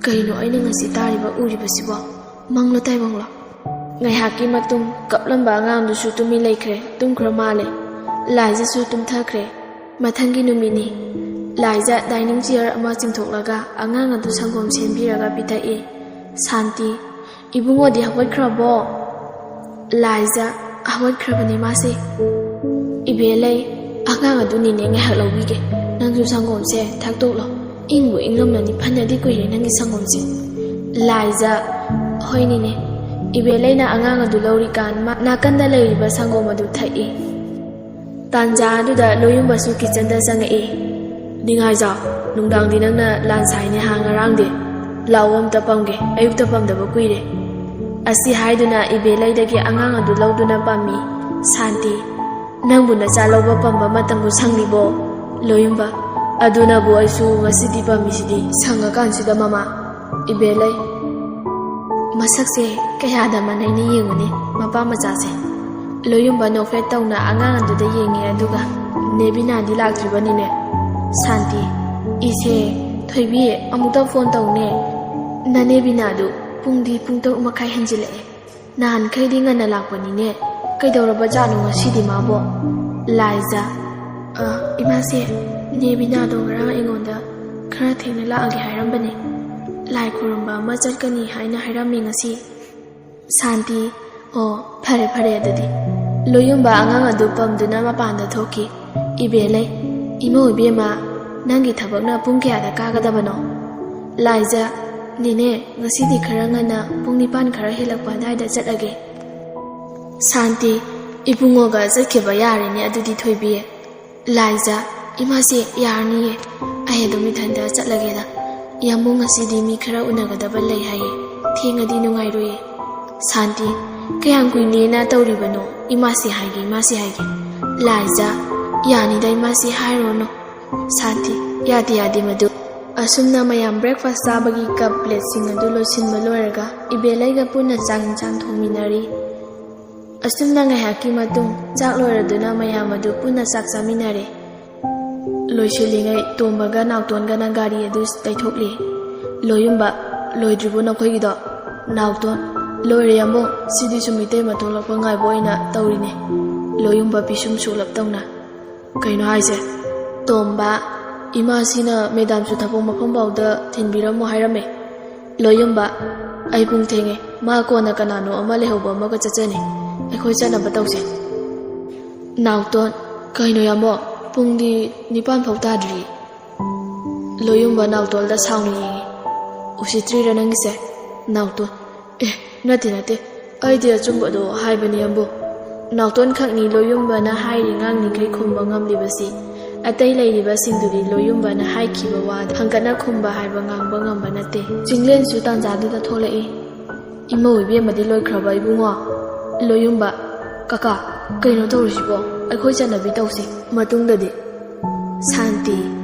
ꯀꯩꯅꯣ ꯑꯩꯅ ꯉꯁꯤ ꯇꯥꯔꯤꯕ ꯎꯔꯤꯕꯁꯤꯕꯣ? ꯃꯪꯂꯣ ꯇꯥꯏꯕꯪꯂꯣ? ꯉꯥꯏꯍꯥꯛꯀꯤ ꯃꯇꯨꯡ ꯀꯞꯂꯝꯕ ꯑꯉꯥꯡꯗꯨꯁꯨ ꯇꯨꯃꯤꯟ ꯂꯩꯈ꯭ꯔꯦ, ꯇꯨꯝꯈ꯭ꯔ ꯃꯥꯜꯂꯦ꯫ ꯂꯥꯏꯖꯁꯨ ꯇꯨꯝꯊꯈ꯭ꯔꯦ꯫ ꯃꯊꯪꯒꯤ ꯅꯨꯃꯤꯠꯅꯤ꯫ ꯂꯥꯏꯖ dining chair ꯑꯃ ꯆꯤꯡꯊꯣꯛꯂꯒ ꯑꯉꯥꯡ ꯑꯗꯨ ꯁꯪꯒꯣꯝ ꯁꯦꯝꯕꯤꯔꯒ ꯄꯤꯊꯛꯏ꯫ ꯁꯥꯟꯇꯤ, "ꯏꯕꯨꯡꯉꯣꯗꯤ ꯍꯧꯒꯠꯈ꯭ꯔꯕꯣ?" ꯂꯥꯏꯖ, "ꯍꯧꯒꯠꯈ꯭ꯔꯕꯅꯤ ꯃꯥꯁꯦ꯫" "ꯏꯕꯦꯂꯩ, ꯑꯉꯥꯡ ꯑꯗꯨꯅꯤꯅꯦ, ꯉꯥꯏꯍꯥꯛ ꯂꯧꯕꯤꯒꯦ꯫ ꯅꯪꯁꯨ ꯁꯪꯒꯣꯝꯁꯦ ꯊꯛꯇꯣꯛꯂꯣ꯫ ꯏꯪꯕꯨ ꯏꯪꯂꯝꯂꯅꯤ, ꯐꯅꯗꯤ ꯀꯨꯏꯔꯦ ꯅꯪꯒꯤ ꯁꯪꯒꯣꯝꯁꯦ꯫" ꯂꯥꯏꯖ, "ꯍꯣꯏꯅꯤꯅꯦ꯫" ꯏꯕꯦꯂꯩꯅ ꯑꯉꯥꯡ ꯑꯗꯨ ꯂꯧꯔꯤꯀꯥꯟ ꯃꯥ ꯅꯥꯀꯟꯗ ꯂꯩꯔꯤꯕ ꯁꯪꯒꯣꯝ ꯑꯗꯨ ꯊꯛꯏ꯫ ꯇꯥꯟꯖꯥ ꯑꯗꯨꯗ ꯂꯣꯌꯨꯝꯕꯁꯨ kitchenꯗ ꯆꯪꯉꯛꯏ꯫ "ꯅꯤꯡꯉꯥꯏꯖꯥꯎ, ꯅꯨꯡꯗꯥꯡꯗꯤ ꯅꯪꯅ ꯂꯥꯟ ꯁꯥꯏꯅꯦ ꯍꯥ ꯉꯔꯥꯡꯗꯤ? ꯂꯥꯛꯑꯣ ꯑꯝꯇ ꯄꯝꯒꯦ, ꯑꯌꯨꯛꯇ ꯄꯝꯗꯕ ꯀꯨꯏꯔꯦ꯫" ꯑꯁꯤ ꯍꯥꯏꯗꯨꯅ ꯏꯕꯦꯂꯩꯗꯒꯤ ꯑꯉꯥꯡ ꯑꯗꯨ ꯂꯧꯗꯨꯅ ꯄꯝꯃꯤ꯫ ꯁꯥꯟꯇꯤ, "ꯅꯪꯕꯨ ꯅꯆꯥ ꯂꯧꯕ ꯄꯝꯕ ꯃꯇꯝꯕꯨ ꯁꯪꯂꯤꯕꯣ?" ꯂꯣꯌꯨꯝꯕ, "ꯑꯗꯨꯅꯕꯨ ꯑꯩꯁꯨ ꯉꯁꯤꯗꯤ ꯄꯝꯃꯤꯁꯤꯗꯤ, ꯁꯪꯉꯀꯥꯟꯁꯤꯗ ꯃꯃꯥ꯫" ꯏꯕꯦꯂꯩ, ꯃꯁꯛꯁꯦ ꯀꯌꯥꯗ ꯃꯥꯟꯅꯩꯅ ꯌꯦꯡꯉꯨꯅꯦ, ꯃꯄꯥ ꯃꯆꯥꯁꯦ꯫ ꯂꯣꯌꯨꯝꯕ ꯅꯣꯛꯐꯦꯠ ꯇꯧꯅ ꯑꯉꯥꯡ ꯑꯗꯨꯗ ꯌꯦꯡꯉꯦ, ꯑꯗꯨꯒ, "ꯅꯦꯕꯤꯅꯥꯗꯤ ꯂꯥꯛꯇ꯭ꯔꯤꯕꯅꯤꯅꯦ꯫" ꯁꯥꯟꯇꯤ, "ꯏꯁꯦ, ꯊꯣꯏꯕꯤ, ꯑꯃꯨꯛꯇ phone ꯇꯧꯅꯦ꯫ ꯅꯅꯦꯕꯤꯅꯥꯗꯨ ꯄꯨꯡꯗꯤ ꯄꯨꯡ ꯇꯔꯨꯛ ꯃꯈꯥꯏ ꯍꯦꯟꯖꯤꯜꯂꯛꯑꯦ꯫ ꯅꯍꯥꯟꯈꯩꯗꯤ ꯉꯟꯅ ꯂꯥꯛꯄꯅꯤꯅꯦ꯫ ꯀꯩꯗꯧꯔꯕꯖꯥꯠꯅꯣ ꯉꯁꯤꯗꯤ ꯃꯥꯕꯣ?" ꯂꯥꯏꯖ, "ꯑ, ꯏꯃꯥꯁꯦ, ꯅꯦꯕꯤꯅꯥꯗꯣ ꯉꯔꯥꯡ ꯑꯩꯉꯣꯟꯗ ꯈꯔ ꯊꯦꯡꯅ ꯂꯥꯛꯑꯒꯦ ꯍꯥꯏꯔꯝꯕꯅꯦ꯫ ꯂꯥꯏ ꯈꯨꯔꯨꯝꯕ ꯑꯃ ꯆꯠꯀꯅꯤ ꯍꯥꯏꯅ ꯍꯥꯏꯔꯝꯃꯤ ꯉꯁꯤ꯫" ꯁꯥꯟꯇꯤ, "ꯑꯣ, ꯐꯔꯦ, ꯐꯔꯦ ꯑꯗꯨꯗꯤ꯫" ꯂꯣꯌꯨꯝꯕ ꯑꯉꯥꯡ ꯑꯗꯨ ꯄꯝꯗꯨꯅ ꯃꯄꯥꯟꯗ ꯊꯣꯛꯈꯤ꯫ ꯏꯕꯦꯂꯩ, "ꯏꯃꯧ ꯏꯕꯦꯝꯃ, ꯅꯪꯒꯤ ꯊꯕꯛꯅ ꯄꯨꯡ ꯀꯌꯥꯗ ꯀꯥꯒꯗꯕꯅꯣ?" ꯂꯥꯏꯖ, "ꯅꯦꯅꯦ, ꯉꯁꯤꯗꯤ ꯈꯔ ꯉꯟꯅ ꯄꯨꯡ ꯅꯤꯄꯥꯟ ꯈꯔ ꯍꯦꯜꯂꯛꯄ ꯑꯗꯥꯏꯗ ꯆꯠꯂꯒꯦ꯫" ꯁꯥꯟꯇꯤ, "ꯏꯕꯨꯡꯉꯣꯒ ꯆꯠꯈꯤꯕ ꯌꯥꯔꯦꯅꯦ ꯑꯗꯨꯗꯤ ꯊꯣꯏꯕꯤ꯫" ꯂꯥꯏꯖ, "ꯏꯃꯥꯁꯦ, ꯌꯥꯔꯅꯤꯌꯦ, ꯑꯩ ꯑꯗꯨꯝ ꯏꯊꯟꯇ ꯆꯠꯂꯒꯦꯗ꯫ ꯌꯥꯝꯕꯨꯡ ꯉꯁꯤꯗꯤ ꯃꯤ ꯈꯔ ꯎꯅꯒꯗꯕ ꯂꯩ ꯍꯥꯏꯌꯦ, ꯊꯦꯡꯉꯗꯤ ꯅꯨꯡꯉꯥꯏꯔꯣꯏꯌꯦ꯫" ꯁꯥꯟꯇꯤ, "ꯀꯌꯥꯝ ꯀꯨꯏꯅꯦꯅ ꯇꯧꯔꯤꯕꯅꯣ? ꯏꯃꯥꯁꯦ ꯍꯥꯏꯒꯦ, ꯏꯃꯥꯁꯦ ꯍꯥꯏꯒꯦ꯫" ꯂꯥꯏꯖ, "ꯌꯥꯅꯤꯗ ꯏꯃꯥꯁꯦ, ꯍꯥꯏꯔꯨꯔꯅꯨ꯫" ꯁꯥꯟꯇꯤ, "ꯌꯥꯗꯦ, ꯌꯥꯗꯦ ꯃꯗꯨ꯫" ꯑꯁꯨꯝꯅ ꯃꯌꯥꯝ breakfast ꯆꯥꯕꯒꯤ cup plateꯁꯤꯡ ꯑꯗꯨ ꯂꯣꯏꯁꯤꯟꯕ ꯂꯣꯏꯔꯒ ꯏꯕꯦꯂꯩꯒ ꯄꯨꯟꯅ ꯆꯥꯛ ꯏꯟꯁꯥꯡ ꯊꯣꯡꯃꯤꯟꯅꯔꯤ꯫ ꯑꯁꯨꯝꯅ ꯉꯥꯏꯍꯥꯛꯀꯤ ꯃꯇꯨꯡ ꯆꯥꯛ ꯂꯣꯏꯔꯗꯨꯅ ꯃꯌꯥꯝ ꯑꯗꯨ ꯄꯨꯟꯅ ꯆꯥꯛ ꯆꯥꯃꯤꯟꯅꯔꯦ꯫ ꯂꯣꯏꯁꯤꯜꯂꯤꯉꯩ ꯇꯣꯝꯕꯒ ꯅꯥꯎꯇꯣꯟꯒꯅ ꯒꯥꯔꯤ ꯑꯗꯨ ꯇꯩꯊꯣꯛꯂꯤ꯫ ꯂꯣꯌꯨꯝꯕ, ꯂꯣꯏꯗ꯭ꯔꯤꯕꯣ ꯅꯈꯣꯏꯒꯤꯗꯣ? ꯅꯥꯎꯇꯣꯟ, ꯂꯣꯏꯔꯦ ꯌꯥꯝꯕꯨꯡ, ꯁꯤꯗꯤ ꯁꯨꯝ ꯃꯤꯇꯩꯃ ꯊꯣꯛꯂꯛꯄ ꯉꯥꯏꯕ ꯑꯣꯏꯅ ꯇꯧꯔꯤꯅꯦ꯫ ꯂꯣꯌꯨꯝꯕ ꯄꯤꯁꯨꯝ ꯁꯨꯛꯂꯞ ꯇꯧꯅ, ꯀꯩꯅꯣ ꯍꯥꯏꯁꯦ? ꯇꯣꯝꯕ, ꯏꯃꯥꯁꯤꯅ ꯃꯦꯗꯥꯝꯁꯨ ꯊꯕꯛ ꯃꯐꯝ ꯐꯥꯎꯗ ꯊꯤꯟꯕꯤꯔꯝꯃꯣ ꯍꯥꯏꯔꯝꯃꯦ꯫ ꯂꯣꯌꯨꯝꯕ, ꯑꯩ ꯄꯨꯡ ꯊꯦꯡꯉꯦ, ꯃꯥ ꯀꯣꯟꯅ ꯀꯅꯥꯅꯣ ꯑꯃ ꯂꯩꯍꯧꯕ ꯑꯃꯒ ꯆꯠꯆꯅꯤ, ꯑꯩꯈꯣꯏ ꯆꯠꯅꯕ ꯇꯧꯁꯦ꯫ ꯅꯥꯎꯇꯣꯟ, ꯀꯩꯅꯣ ꯌꯥꯝꯕꯣ, ꯄꯨꯡꯗꯤ ꯅꯤꯄꯥꯟ ꯐꯥꯎ ꯇꯥꯗ꯭ꯔꯤ꯫ ꯂꯣꯌꯨꯝꯕ ꯅꯥꯎꯇꯣꯜꯗ ꯁꯥꯎꯅ ꯌꯦꯡꯉꯤ꯫ ꯎꯁꯤꯠꯇ꯭ꯔꯤꯔ ꯅꯪꯒꯤꯁꯦ? ꯅꯥꯎꯇꯣꯟ, ꯑꯦ, ꯅꯠꯇꯦ ꯅꯠꯇꯦ, ꯑꯩꯗꯤ ꯑꯆꯨꯝꯕꯗꯣ ꯍꯥꯏꯕꯅꯤ ꯌꯥꯝꯕꯨꯡ꯫ ꯅꯥꯎꯇꯣꯟ ꯈꯛꯅꯤ ꯂꯣꯌꯨꯝꯕꯅ ꯍꯥꯏꯔꯤ ꯉꯥꯡꯂꯤꯈꯩ ꯈꯨꯝꯕ ꯉꯝꯂꯤꯕꯁꯤ꯫ ꯑꯇꯩ ꯂꯩꯔꯤꯕꯁꯤꯡꯗꯨꯗꯤ ꯂꯣꯌꯨꯝꯕꯅ ꯍꯥꯏꯈꯤꯕ ꯋꯥꯗ ꯍꯪꯒꯠꯅ ꯈꯨꯝꯕ ꯍꯥꯏꯕ ꯉꯥꯡꯕ ꯉꯝꯕ ꯅꯠꯇꯦ꯫ ꯆꯤꯡꯂꯦꯟꯁꯨ ꯇꯥꯟꯖꯥꯗꯨꯗ ꯊꯣꯛꯂꯛꯏ꯫ ꯏꯃꯧ ꯏꯕꯦꯝꯃꯗꯤ ꯂꯣꯏꯈ꯭ꯔꯕ ꯏꯕꯨꯡꯉꯣ? ꯂꯣꯌꯨꯝꯕ, ꯀꯀꯥ, ꯀꯩꯅꯣ ꯇꯧꯔꯤꯁꯤꯕꯣ? ꯑꯩꯈꯣꯏ ꯆꯠꯅꯕꯤ ꯇꯧꯁꯤ꯫ ꯃꯇꯨꯡꯗꯗꯤ꯫ ꯁꯥꯟꯇꯤ,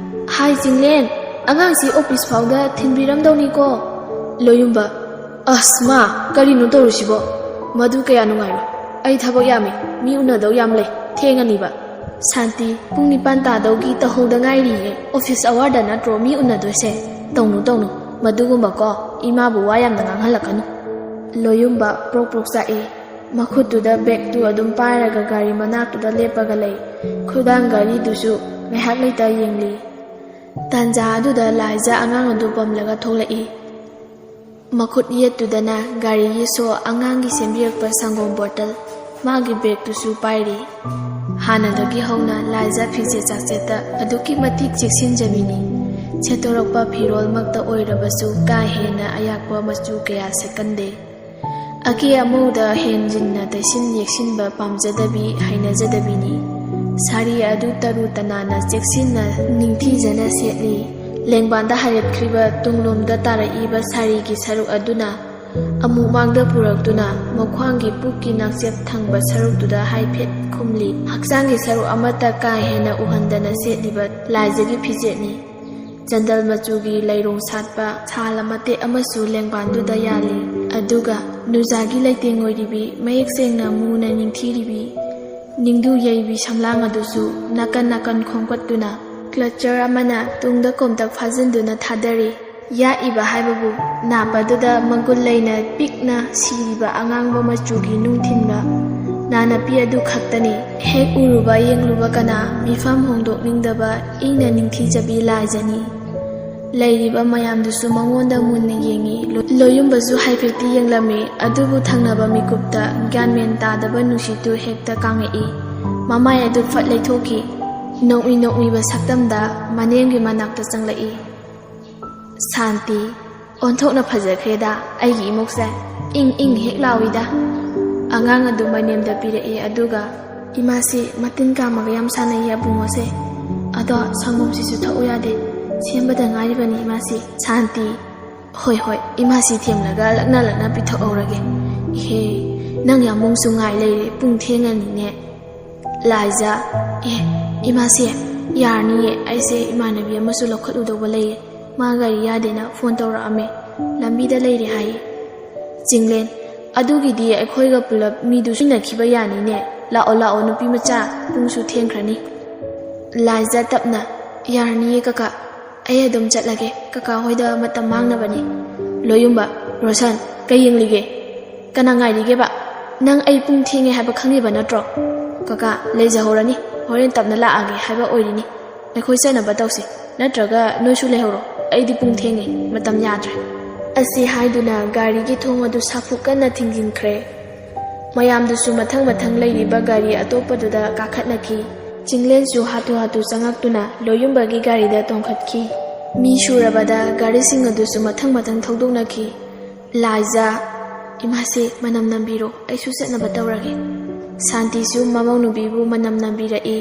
ꯍꯥꯏ ꯆꯤꯡꯂꯦꯟ, ꯑꯉꯥꯡꯁꯤ ꯑꯣꯐꯤꯁ ꯐꯥꯎꯗ ꯊꯤꯟꯕꯤꯔꯝꯗꯧꯅꯤꯀꯣ꯫ ꯂꯣꯌꯨꯝꯕ, ꯑꯁ ꯃꯥ, ꯀꯔꯤꯅꯣ ꯇꯧꯔꯤꯁꯤꯕꯣ? ꯃꯗꯨ ꯀꯌꯥ ꯅꯨꯡꯉꯥꯏꯔꯣꯏ꯫ ꯑꯩ ꯊꯕꯛ ꯌꯥꯝꯃꯤ, ꯃꯤ ꯎꯅꯗꯧ ꯌꯥꯝ ꯂꯩ, ꯊꯦꯡꯉꯅꯤꯕ꯫ ꯁꯥꯟꯇꯤ, ꯄꯨꯡ ꯅꯤꯄꯥꯟ ꯇꯥꯗꯧꯒꯤ ꯇꯧꯍꯧꯗ ꯉꯥꯏꯔꯤꯌꯦ꯫ ꯑꯣꯐꯤꯁ ꯑꯋꯥꯔꯗ ꯅꯠꯇ꯭ꯔꯣ ꯃꯤ ꯎꯅꯗꯣꯏꯁꯦ? ꯇꯧꯅꯨ ꯇꯧꯅꯨ, ꯃꯗꯨꯒꯨꯝꯕꯀꯣ ꯏꯃꯥꯕꯨ ꯋꯥ ꯌꯥꯝꯅ ꯉꯥꯡꯍꯜꯂꯛꯀꯅꯨ꯫ ꯂꯣꯌꯨꯝꯕ ꯄ꯭ꯔꯣꯛ ꯄ꯭ꯔꯣꯛ ꯆꯥꯛꯏ꯫ ꯃꯈꯨꯠꯇꯨꯗ ꯕꯦꯒꯇꯨ ꯑꯗꯨꯝ ꯄꯥꯏꯔꯒ ꯒꯥꯔꯤ ꯃꯅꯥꯛꯇꯨꯗ ꯂꯦꯞꯄꯒ ꯂꯩ꯫ ꯈꯨꯗꯥꯡ ꯘꯔꯤꯗꯨꯁꯨ ꯉꯥꯏꯍꯥꯛ ꯂꯩꯇ ꯌꯦꯡꯂꯤ꯫ ꯇꯥꯟꯖꯥ ꯑꯗꯨꯗ ꯂꯥꯏꯖ ꯑꯉꯥꯡ ꯑꯗꯨ ꯄꯝꯂꯒ ꯊꯣꯛꯂꯛꯏ꯫ ꯃꯈꯨꯠ ꯌꯦꯠꯇꯨꯗꯅ ꯒꯥꯔꯤꯒꯤ ꯁꯣ ꯑꯉꯥꯡꯒꯤ ꯁꯦꯝꯕꯤꯔꯛꯄ ꯁꯪꯒꯣꯝ ꯕꯣꯇꯜ, ꯃꯥꯒꯤ ꯕꯦꯒꯇꯨꯁꯨ ꯄꯥꯏꯔꯤ꯫ ꯍꯥꯟꯅꯗꯒꯤ ꯍꯧꯅ ꯂꯥꯏꯖ ꯐꯤꯖꯦꯠ ꯆꯥꯛꯆꯦꯠꯇ ꯑꯗꯨꯛꯀꯤ ꯃꯇꯤꯛ ꯆꯦꯛꯁꯤꯟꯖꯕꯤꯅꯤ꯫ ꯁꯦꯠꯇꯣꯔꯛꯄ ꯐꯤꯔꯣꯜꯃꯛꯇ ꯑꯣꯏꯔꯕꯁꯨ ꯀꯥ ꯍꯦꯟꯅ ꯑꯌꯥꯛꯄ ꯃꯆꯨ ꯀꯌꯥ ꯁꯦꯠꯀꯟꯗꯦ꯫ ꯑꯀꯦ ꯑꯃꯧꯗ ꯍꯦꯟꯖꯤꯟꯅ ꯇꯩꯁꯤꯟ ꯌꯦꯛꯁꯤꯟꯕ ꯄꯥꯝꯖꯗꯕꯤ, ꯍꯩꯅꯖꯗꯕꯤꯅꯤ꯫ ꯁꯥꯔꯤ ꯑꯗꯨ ꯇꯔꯨ ꯇꯅꯥꯟꯅ ꯆꯦꯛꯁꯤꯟꯅ ꯅꯤꯡꯊꯤꯖꯅ ꯁꯦꯠꯂꯤ꯫ ꯂꯦꯡꯕꯥꯟꯗ ꯍꯥꯏꯒꯠꯈ꯭ꯔꯤꯕ ꯇꯨꯡꯂꯣꯝꯗ ꯇꯥꯔꯛꯏꯕ ꯁꯥꯔꯤꯒꯤ ꯁꯔꯨꯛ ꯑꯗꯨꯅ ꯑꯃꯨꯛ ꯃꯥꯡꯗ ꯄꯨꯔꯛꯇꯨꯅ ꯃꯈ꯭ꯋꯥꯡꯒꯤ ꯄꯨꯛꯀꯤ ꯅꯥꯛꯆꯦꯞ ꯊꯪꯕ ꯁꯔꯨꯛꯇꯨꯗ ꯍꯥꯏꯐꯦꯠ ꯈꯨꯝꯂꯤ꯫ ꯍꯛꯆꯥꯡꯒꯤ ꯁꯔꯨꯛ ꯑꯃꯠꯇ ꯀꯥ ꯍꯦꯟꯅ ꯎꯍꯟꯗꯅ ꯁꯦꯠꯂꯤꯕ ꯂꯥꯏꯖꯒꯤ ꯐꯤꯖꯦꯠꯅꯤ꯫ ꯆꯟꯗꯜ ꯃꯆꯨꯒꯤ ꯂꯩꯔꯣꯡ ꯁꯥꯠꯄ ꯁꯥꯜ ꯃꯇꯦꯛ ꯑꯃꯁꯨ ꯂꯦꯡꯕꯥꯟꯗꯨꯗ ꯌꯥꯜꯂꯤ꯫ ꯑꯗꯨꯒ ꯅꯨꯖꯥꯒꯤ ꯂꯩꯇꯦꯡ ꯑꯣꯏꯔꯤꯕꯤ ꯃꯌꯦꯛ ꯁꯦꯡꯅ ꯃꯨꯅ ꯅꯤꯡꯊꯤꯔꯤꯕꯤ ꯅꯤꯡꯗꯨ ꯌꯩꯕꯤ ꯁꯝꯂꯥꯡ ꯑꯗꯨꯁꯨ ꯅꯥꯀꯟ ꯅꯥꯀꯟ ꯈꯣꯝꯒꯠꯇꯨꯅ ꯀ꯭ꯂꯆꯔ ꯑꯃꯅ ꯇꯨꯡꯗ ꯀꯣꯝꯇꯛ ꯐꯥꯖꯤꯟꯗꯨꯅ ꯊꯥꯗꯔꯤ꯫ ꯌꯥꯛꯏꯕ ꯍꯥꯏꯕꯕꯨ ꯅꯥꯞꯄꯗꯨꯗ ꯃꯒꯨꯟ ꯂꯩꯅ ꯄꯤꯛꯅ ꯁꯤꯔꯤꯕ ꯑꯉꯥꯡꯕ ꯃꯆꯨꯒꯤ ꯅꯨꯡ ꯊꯤꯟꯕ ꯅꯥꯅꯞꯄꯤ ꯑꯗꯨ ꯈꯛꯇꯅꯤ꯫ ꯍꯦꯛ ꯎꯔꯨꯕ ꯌꯦꯡꯂꯨꯕ ꯀꯅꯥ ꯃꯤꯐꯝ ꯍꯣꯡꯗꯣꯛꯅꯤꯡꯗꯕ ꯏꯪꯅ ꯅꯤꯡꯊꯤꯖꯕꯤ ꯂꯥꯏꯖꯅꯤ꯫ ꯂꯩꯔꯤꯕ ꯃꯌꯥꯝꯗꯨꯁꯨ ꯃꯉꯣꯟꯗ ꯃꯨꯟꯅ ꯌꯦꯡꯏ꯫ ꯂꯣ-, ꯂꯣꯌꯨꯝꯕꯁꯨ ꯍꯥꯏꯐꯦꯠꯇꯤ ꯌꯦꯡꯂꯝꯃꯤ, ꯑꯗꯨꯕꯨ ꯊꯪꯅꯕ ꯃꯤꯀꯨꯞꯇ ꯒ꯭ꯌꯥꯟ ꯃꯦꯟ ꯇꯥꯗꯕ ꯅꯨꯡꯁꯤꯠꯇꯨ ꯍꯦꯛꯇ ꯀꯥꯡꯉꯛꯏ꯫ ꯃꯃꯥꯏ ꯑꯗꯨ ꯐꯠ ꯂꯩꯊꯣꯛꯈꯤ꯫ ꯅꯣꯛꯃꯤ ꯅꯣꯛꯃꯤꯕ ꯁꯛꯇꯝꯗ ꯃꯅꯦꯝꯒꯤ ꯃꯅꯥꯛꯇ ꯆꯪꯂꯛꯏ꯫ "ꯁꯥꯟꯇꯤ, ꯑꯣꯟꯊꯣꯛꯅ ꯐꯖꯈ꯭ꯔꯦꯗ ꯑꯩꯒꯤ ꯏꯃꯧꯁꯦ꯫ ꯏꯪ ꯏꯪ ꯍꯦꯛ ꯂꯥꯎꯏꯗ꯫" ꯑꯉꯥꯡ ꯑꯗꯨ ꯃꯅꯦꯝꯗ ꯄꯤꯔꯛꯏ, ꯑꯗꯨꯒ, "ꯏꯃꯥꯁꯤ ꯃꯇꯤꯟ ꯀꯥꯝꯃꯒ ꯌꯥꯝ ꯁꯥꯟꯅꯩꯌꯦ ꯑꯕꯨꯡꯉꯣꯁꯦ꯫ ꯑꯗꯣ ꯁꯪꯒꯣꯝꯁꯤꯁꯨ ꯊꯛꯎ ꯌꯥꯗꯦ, ꯁꯦꯝꯕꯗ ꯉꯥꯏꯔꯤꯕꯅꯤ ꯏꯃꯥꯁꯤ꯫" "ꯁꯥꯟꯇꯤ, ꯍꯣꯏ ꯍꯣꯏ, ꯏꯃꯥꯁꯤ ꯊꯦꯝꯂꯒ ꯂꯛꯅ ꯂꯛꯅ ꯄꯤꯊꯛꯍꯧꯔꯒꯦ꯫ ꯏꯍꯦ, ꯅꯪ ꯌꯥꯝꯕꯨꯡꯁꯨ ꯉꯥꯏ ꯂꯩꯔꯦ, ꯄꯨꯡ ꯊꯦꯡꯉꯅꯤꯅꯦ꯫" ꯂꯥꯏꯖ, "ꯑꯦ, ꯏꯃꯥꯁꯦ, ꯌꯥꯔꯅꯤꯌꯦ, ꯑꯩꯁꯦ ꯏꯃꯥꯟꯅꯕꯤ ꯑꯃꯁꯨ ꯂꯧꯈꯠꯂꯨꯗꯧꯕ ꯂꯩꯌꯦ, ꯃꯥ ꯒꯥꯔꯤ ꯌꯥꯗꯦꯅ ꯐꯣꯟ ꯇꯧꯔꯛꯑꯝꯃꯦ, ꯂꯝꯕꯤꯗ ꯂꯩꯔꯦ ꯍꯥꯏꯌꯦ꯫" ꯆꯤꯡꯂꯦꯟ, "ꯑꯗꯨꯒꯤꯗꯤ ꯑꯩꯈꯣꯏꯒ ꯄꯨꯂꯞ ꯃꯤꯗꯨ ꯁꯨꯅꯈꯤꯕ ꯌꯥꯅꯤꯅꯦ꯫ ꯂꯥꯛꯑꯣ ꯂꯥꯛꯑꯣ ꯅꯨꯄꯤ ꯃꯆꯥ, ꯄꯨꯡꯁꯨ ꯊꯦꯡꯈ꯭ꯔꯅꯤ꯫" ꯂꯥꯏꯖ ꯇꯞꯅ, "ꯌꯥꯔꯅꯤꯌꯦ ꯀꯀꯥ, ꯑꯩ ꯑꯗꯨꯝ ꯆꯠꯂꯒꯦ, ꯀꯀꯥ ꯍꯣꯏꯗ ꯃꯇꯝ ꯃꯥꯡꯅꯕꯅꯤ꯫" ꯂꯣꯌꯨꯝꯕ, "ꯔꯣꯁꯟ, ꯀꯩ ꯌꯦꯡꯂꯤꯒꯦ? ꯀꯅꯥ ꯉꯥꯏꯔꯤꯒꯦꯕ? ꯅꯪ ꯑꯩ ꯄꯨꯡ ꯊꯦꯡꯉꯦ ꯍꯥꯏꯕ ꯈꯪꯉꯤꯕ ꯅꯠꯇ꯭ꯔꯣ?" "ꯀꯀꯥ, ꯂꯩꯖꯍꯧꯔꯅꯤ, ꯍꯣꯔꯦꯟ ꯇꯞꯅ ꯂꯥꯛꯑꯒꯦ ꯍꯥꯏꯕ ꯑꯣꯏꯔꯤꯅꯤ꯫ ꯑꯩꯈꯣꯏ ꯆꯠꯅꯕ ꯇꯧꯁꯤ, ꯅꯠꯇ꯭ꯔꯒ ꯅꯣꯏꯁꯨ ꯂꯩꯍꯧꯔꯣ, ꯑꯩꯗꯤ ꯄꯨꯡ ꯊꯦꯡꯉꯦ, ꯃꯇꯝ ꯌꯥꯗ꯭ꯔꯦ꯫" ꯑꯁꯤ ꯍꯥꯏꯗꯨꯅ ꯒꯥꯔꯤꯒꯤ ꯊꯣꯡ ꯑꯗꯨ ꯁꯥꯐꯨ ꯀꯟꯅ ꯊꯤꯡꯖꯤꯟꯈ꯭ꯔꯦ꯫ ꯃꯌꯥꯝꯗꯨꯁꯨ ꯃꯊꯪ ꯃꯊꯪ ꯂꯩꯔꯤꯕ ꯒꯥꯔꯤ ꯑꯇꯣꯞꯄꯗꯨꯗ ꯀꯥꯈꯠꯅꯈꯤ꯫ ꯆꯤꯡꯂꯦꯟꯁꯨ ꯍꯥꯊꯨ ꯍꯥꯊꯨ ꯆꯪꯉꯛꯇꯨꯅ ꯂꯣꯌꯨꯝꯕꯒꯤ ꯒꯥꯔꯤꯗ ꯇꯣꯡꯈꯠꯈꯤ꯫ ꯃꯤ ꯁꯨꯔꯕꯗ ꯒꯥꯔꯤꯁꯤꯡ ꯑꯗꯨꯁꯨ ꯃꯊꯪ ꯃꯊꯪ ꯊꯧꯗꯣꯛꯅꯈꯤ꯫ ꯂꯥꯏꯖ, "ꯏꯃꯥꯁꯤ, ꯃꯅꯝ ꯅꯝꯕꯤꯔꯣ, ꯑꯩꯁꯨ ꯆꯠꯅꯕ ꯇꯧꯔꯒꯦ꯫" ꯁꯥꯟꯇꯤꯁꯨ ꯃꯃꯧ ꯅꯨꯄꯤꯕꯨ ꯃꯅꯝ ꯅꯝꯕꯤꯔꯛꯏ꯫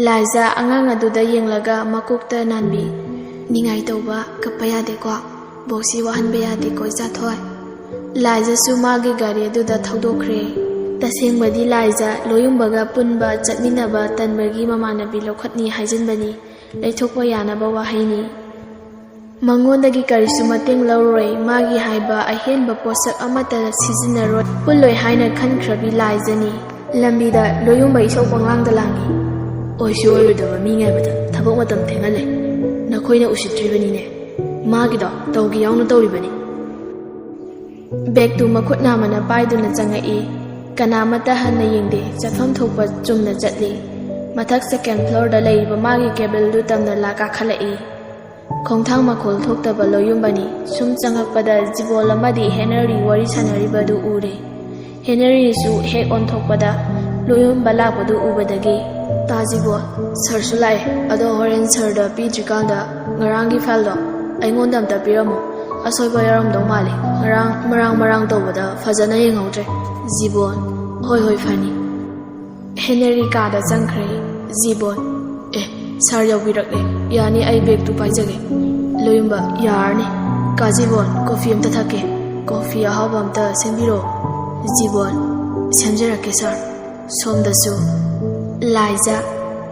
ꯂꯥꯏꯖ ꯑꯉꯥꯡ ꯑꯗꯨꯗ ꯌꯦꯡꯂꯒ ꯃꯀꯣꯛꯇ ꯅꯥꯟꯕꯤ꯫ "ꯅꯤꯡꯉꯥꯏ ꯇꯧꯕ ꯀꯞꯄ ꯌꯥꯗꯦꯀꯣ, ꯕꯣꯛꯁꯤ ꯋꯥꯍꯟꯕ ꯌꯥꯗꯦꯀꯣ ꯏꯆꯥꯊꯣꯏ꯫" ꯂꯥꯏꯖꯁꯨ ꯃꯥꯒꯤ ꯒꯥꯔꯤ ꯑꯗꯨꯗ ꯊꯧꯗꯣꯛꯈ꯭ꯔꯦ꯫ ꯇꯁꯦꯡꯕꯗꯤ ꯂꯥꯏꯖ ꯂꯣꯌꯨꯝꯕꯒ ꯄꯨꯟꯕ ꯆꯠꯃꯤꯟꯅꯕ ꯇꯟꯕꯒꯤ ꯃꯃꯥꯟꯅꯕꯤ ꯂꯧꯈꯠꯅꯤ ꯍꯥꯏꯖꯤꯟꯕꯅꯤ, ꯂꯩꯊꯣꯛꯄ ꯌꯥꯅꯕ ꯋꯥꯍꯩꯅꯤ꯫ ꯃꯉꯣꯟꯗꯒꯤ ꯀꯔꯤꯁꯨ ꯃꯇꯦꯡ ꯂꯧꯔꯣꯏ, ꯃꯥꯒꯤ ꯍꯥꯏꯕ ꯑꯍꯦꯟꯕ ꯄꯣꯠꯁꯛ ꯑꯃꯠꯇ ꯁꯤꯖꯤꯟꯅꯔꯣꯏ, ꯄꯨꯜꯂꯣꯏ ꯍꯥꯏꯅ ꯈꯟꯈ꯭ꯔꯕꯤ ꯂꯥꯏꯖꯅꯤ꯫ ꯂꯝꯕꯤꯗ ꯂꯣꯌꯨꯝꯕ ꯏꯁꯧ ꯄꯪꯂꯥꯡꯗ ꯂꯥꯡꯏ꯫ "ꯑꯣꯏꯁꯨ ꯑꯣꯏꯔꯣꯏꯗꯕ ꯃꯤ ꯉꯥꯏꯕꯗ ꯊꯕꯛ ꯃꯇꯝ ꯊꯦꯡꯍꯜꯂꯦ꯫ ꯅꯈꯣꯏꯅ ꯎꯁꯤꯠꯇ꯭ꯔꯤꯕꯅꯤꯅꯦ꯫ ꯃꯥꯒꯤꯗꯣ ꯇꯧꯒꯦ ꯌꯥꯎꯅ ꯇꯧꯔꯤꯕꯅꯤ꯫ ꯕꯦꯒꯇꯨ ꯃꯈꯨꯠ ꯅꯥꯝꯃꯅ ꯄꯥꯏꯗꯨꯅ ꯆꯪꯉꯛꯏ꯫ ꯀꯅꯥꯃꯠꯇ ꯍꯟꯅ ꯌꯦꯡꯗꯦ, ꯆꯠꯐꯝ ꯊꯣꯛꯄ ꯆꯨꯝꯅ ꯆꯠꯂꯤ꯫ ꯃꯊꯛ ꯁꯦꯀꯦꯟ ꯐ꯭ꯂꯣꯔꯗ ꯂꯩꯔꯤꯕ ꯃꯥꯒꯤ ꯀꯦꯕꯤꯟꯗꯨ ꯇꯝꯅ ꯂꯥ ꯀꯥꯈꯠꯂꯛꯏ꯫ ꯈꯣꯡꯊꯥꯡ ꯃꯈꯣꯜ ꯊꯣꯛꯇꯕ ꯂꯣꯌꯨꯝꯕꯅꯤ꯫ ꯁꯨꯝ ꯆꯪꯉꯛꯄꯗ ꯖꯤꯕꯣꯟ ꯑꯃꯗꯤ ꯍꯦꯅꯔꯤ ꯋꯥꯔꯤ ꯁꯥꯟꯅꯔꯤꯕꯗꯨ ꯎꯔꯦ꯫ ꯍꯦꯅꯔꯤꯁꯨ ꯍꯦꯛ ꯑꯣꯟꯊꯣꯛꯄꯗ ꯂꯣꯌꯨꯝꯕ ꯂꯥꯛꯄꯗꯨ ꯎꯕꯗꯒꯤ, "ꯇꯥ ꯖꯤꯕꯣꯟ, ꯁꯥꯔꯁꯨ ꯂꯥꯛꯑꯦ, ꯑꯗꯣ ꯍꯣꯔꯦꯟ ꯁꯥꯔꯗ ꯄꯤꯗ꯭ꯔꯤꯀꯥꯟꯗ ꯉꯔꯥꯡꯒꯤ ꯐꯥꯏꯜꯗꯣ ꯑꯩꯉꯣꯟꯗ ꯑꯝꯇ ꯄꯤꯔꯝꯃꯣ꯫ ꯑꯁꯣꯏꯕ ꯌꯥꯎꯔꯝꯗꯧ ꯃꯥꯜꯂꯦ꯫ ꯉꯔꯥꯡ ꯃꯔꯥꯡ ꯃꯔꯥꯡ ꯇꯧꯕꯗ ꯐꯖꯅ ꯌꯦꯡꯍꯧꯗ꯭ꯔꯦ꯫" ꯖꯤꯕꯣꯟ, "ꯍꯣꯏ ꯍꯣꯏ, ꯐꯅꯤ꯫" ꯍꯦꯅꯔꯤ ꯀꯥꯗ ꯆꯪꯈ꯭ꯔꯦ꯫ ꯖꯤꯕꯣꯟ, "ꯑꯦ, ꯁꯥꯔ ꯌꯧꯕꯤꯔꯛꯂꯦ꯫ ꯌꯥꯅꯤ, ꯑꯩ ꯕꯦꯒꯇꯨ ꯄꯥꯏꯖꯒꯦ꯫" ꯂꯣꯌꯨꯝꯕ, "ꯌꯥꯔꯅꯤ꯫ ꯀꯥ ꯖꯤꯕꯣꯟ, ꯀꯣꯐꯤ ꯑꯝꯇ ꯊꯛꯀꯦ꯫ ꯀꯣꯐꯤ ꯑꯍꯥꯎꯕ ꯑꯝꯇ ꯁꯦꯝꯕꯤꯔꯛꯑꯣ꯫" ꯖꯤꯕꯣꯟ, "ꯁꯦꯝꯖꯔꯛꯀꯦ ꯁꯥꯔ꯫" ꯁꯣꯝꯗꯁꯨ ꯂꯥꯏꯖ,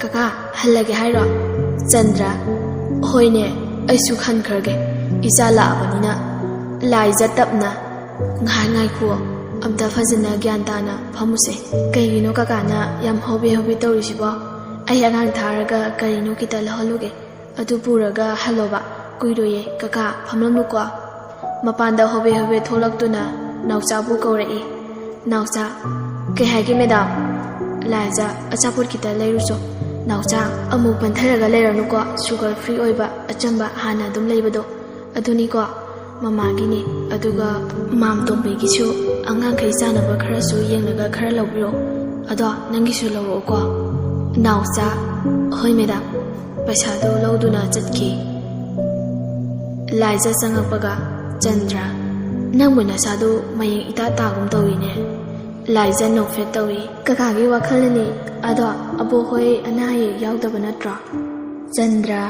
"ꯀꯀꯥ, ꯍꯜꯂꯒꯦ ꯍꯥꯏꯔꯣ?" ꯆꯟꯗ꯭ꯔ, "ꯍꯣꯏꯅꯦ, ꯑꯩꯁꯨ ꯈꯟꯈ꯭ꯔꯒꯦ, ꯏꯆꯥ ꯂꯥꯛꯑꯕꯅꯤꯅ꯫" ꯂꯥꯏꯖ ꯇꯞꯅ, "ꯉꯥꯏꯍꯥꯛ ꯉꯥꯏꯈꯨꯑꯣ, ꯑꯝꯇ ꯐꯖꯅ ꯒ꯭ꯌꯥꯟ ꯇꯥꯅ ꯐꯝꯃꯨꯁꯦ꯫ ꯀꯩꯒꯤꯅꯣ ꯀꯀꯥꯅ ꯌꯥꯝ ꯍꯣꯕꯦ ꯍꯣꯕꯦ ꯇꯧꯔꯤꯁꯤꯕꯣ? ꯑꯩ ꯑꯉꯥꯡ ꯊꯥꯔꯒ ꯀꯔꯤꯅꯣ ꯈꯤꯇ ꯂꯧꯍꯜꯂꯨꯒꯦ꯫ ꯑꯗꯨ ꯄꯨꯔꯒ ꯍꯜꯂꯣꯕ꯫ ꯀꯨꯏꯔꯣꯏꯌꯦ, ꯀꯀꯥ, ꯐꯝꯂꯝꯃꯨꯀꯣ꯫" ꯃꯄꯥꯟꯗ ꯍꯣꯕꯦ ꯍꯣꯕꯦ ꯊꯣꯛꯂꯛꯇꯨꯅ ꯅꯥꯎꯆꯥꯕꯨ ꯀꯧꯔꯛꯏ꯫ "ꯅꯥꯎꯆꯥ꯫" "ꯀꯩ ꯍꯥꯏꯒꯦ, ꯃꯦꯗꯥꯝ?" "ꯂꯥꯏꯖ, ꯑꯆꯥꯄꯣꯠ ꯈꯤꯇ ꯂꯩꯔꯨꯆꯣ꯫" "ꯅꯥꯎꯆꯥ, ꯑꯃꯨꯛ ꯄꯟꯊꯔꯒ ꯂꯩꯔꯅꯨꯀꯣ, ꯁꯨꯒꯔ ꯐ꯭ꯔꯤ ꯑꯣꯏꯕ ꯑꯆꯝꯕ ꯍꯥꯟꯅ ꯑꯗꯨꯝ ꯂꯩꯕꯗꯣ, ꯑꯗꯨꯅꯤꯀꯣ꯫ ꯃꯃꯥꯒꯤꯅꯦ, ꯑꯗꯨꯒ ꯃꯥꯝ ꯇꯣꯝꯕꯤꯒꯤꯁꯨ ꯑꯉꯥꯡꯈꯩ ꯆꯥꯅꯕ ꯈꯔꯁꯨ ꯌꯦꯡꯂꯒ ꯈꯔ ꯂꯧꯕꯤꯔꯣ꯫ ꯑꯗꯣ ꯅꯪꯒꯤꯁꯨ ꯂꯧꯔꯛꯎꯀꯣ꯫" ꯅꯥꯎꯆꯥ, "ꯍꯣꯏ ꯃꯦꯗꯥꯝ꯫" ꯄꯩꯁꯥꯗꯨ ꯂꯧꯗꯨꯅ ꯆꯠꯈꯤ꯫ ꯂꯥꯏꯖ ꯆꯪꯉꯛꯄꯒ, "ꯆꯟꯗ꯭ꯔ, ꯅꯪꯕꯨ ꯅꯁꯥꯗꯨ ꯃꯌꯦꯡ ꯏꯇꯥ ꯇꯥꯒꯨꯝ ꯇꯧꯏꯅꯦ꯫" ꯂꯥꯏꯖ ꯅꯣꯛꯐꯦꯠ ꯇꯧꯏ꯫ "ꯀꯀꯥꯒꯤ ꯋꯥꯈꯜꯅꯅꯤ꯫ ꯑꯗꯣ ꯑꯕꯣꯛꯍꯣꯏ ꯑꯅꯥ ꯑꯌꯦꯛ ꯌꯥꯎꯗꯕ ꯅꯠꯇ꯭ꯔꯣ?" ꯆꯟꯗ꯭ꯔ,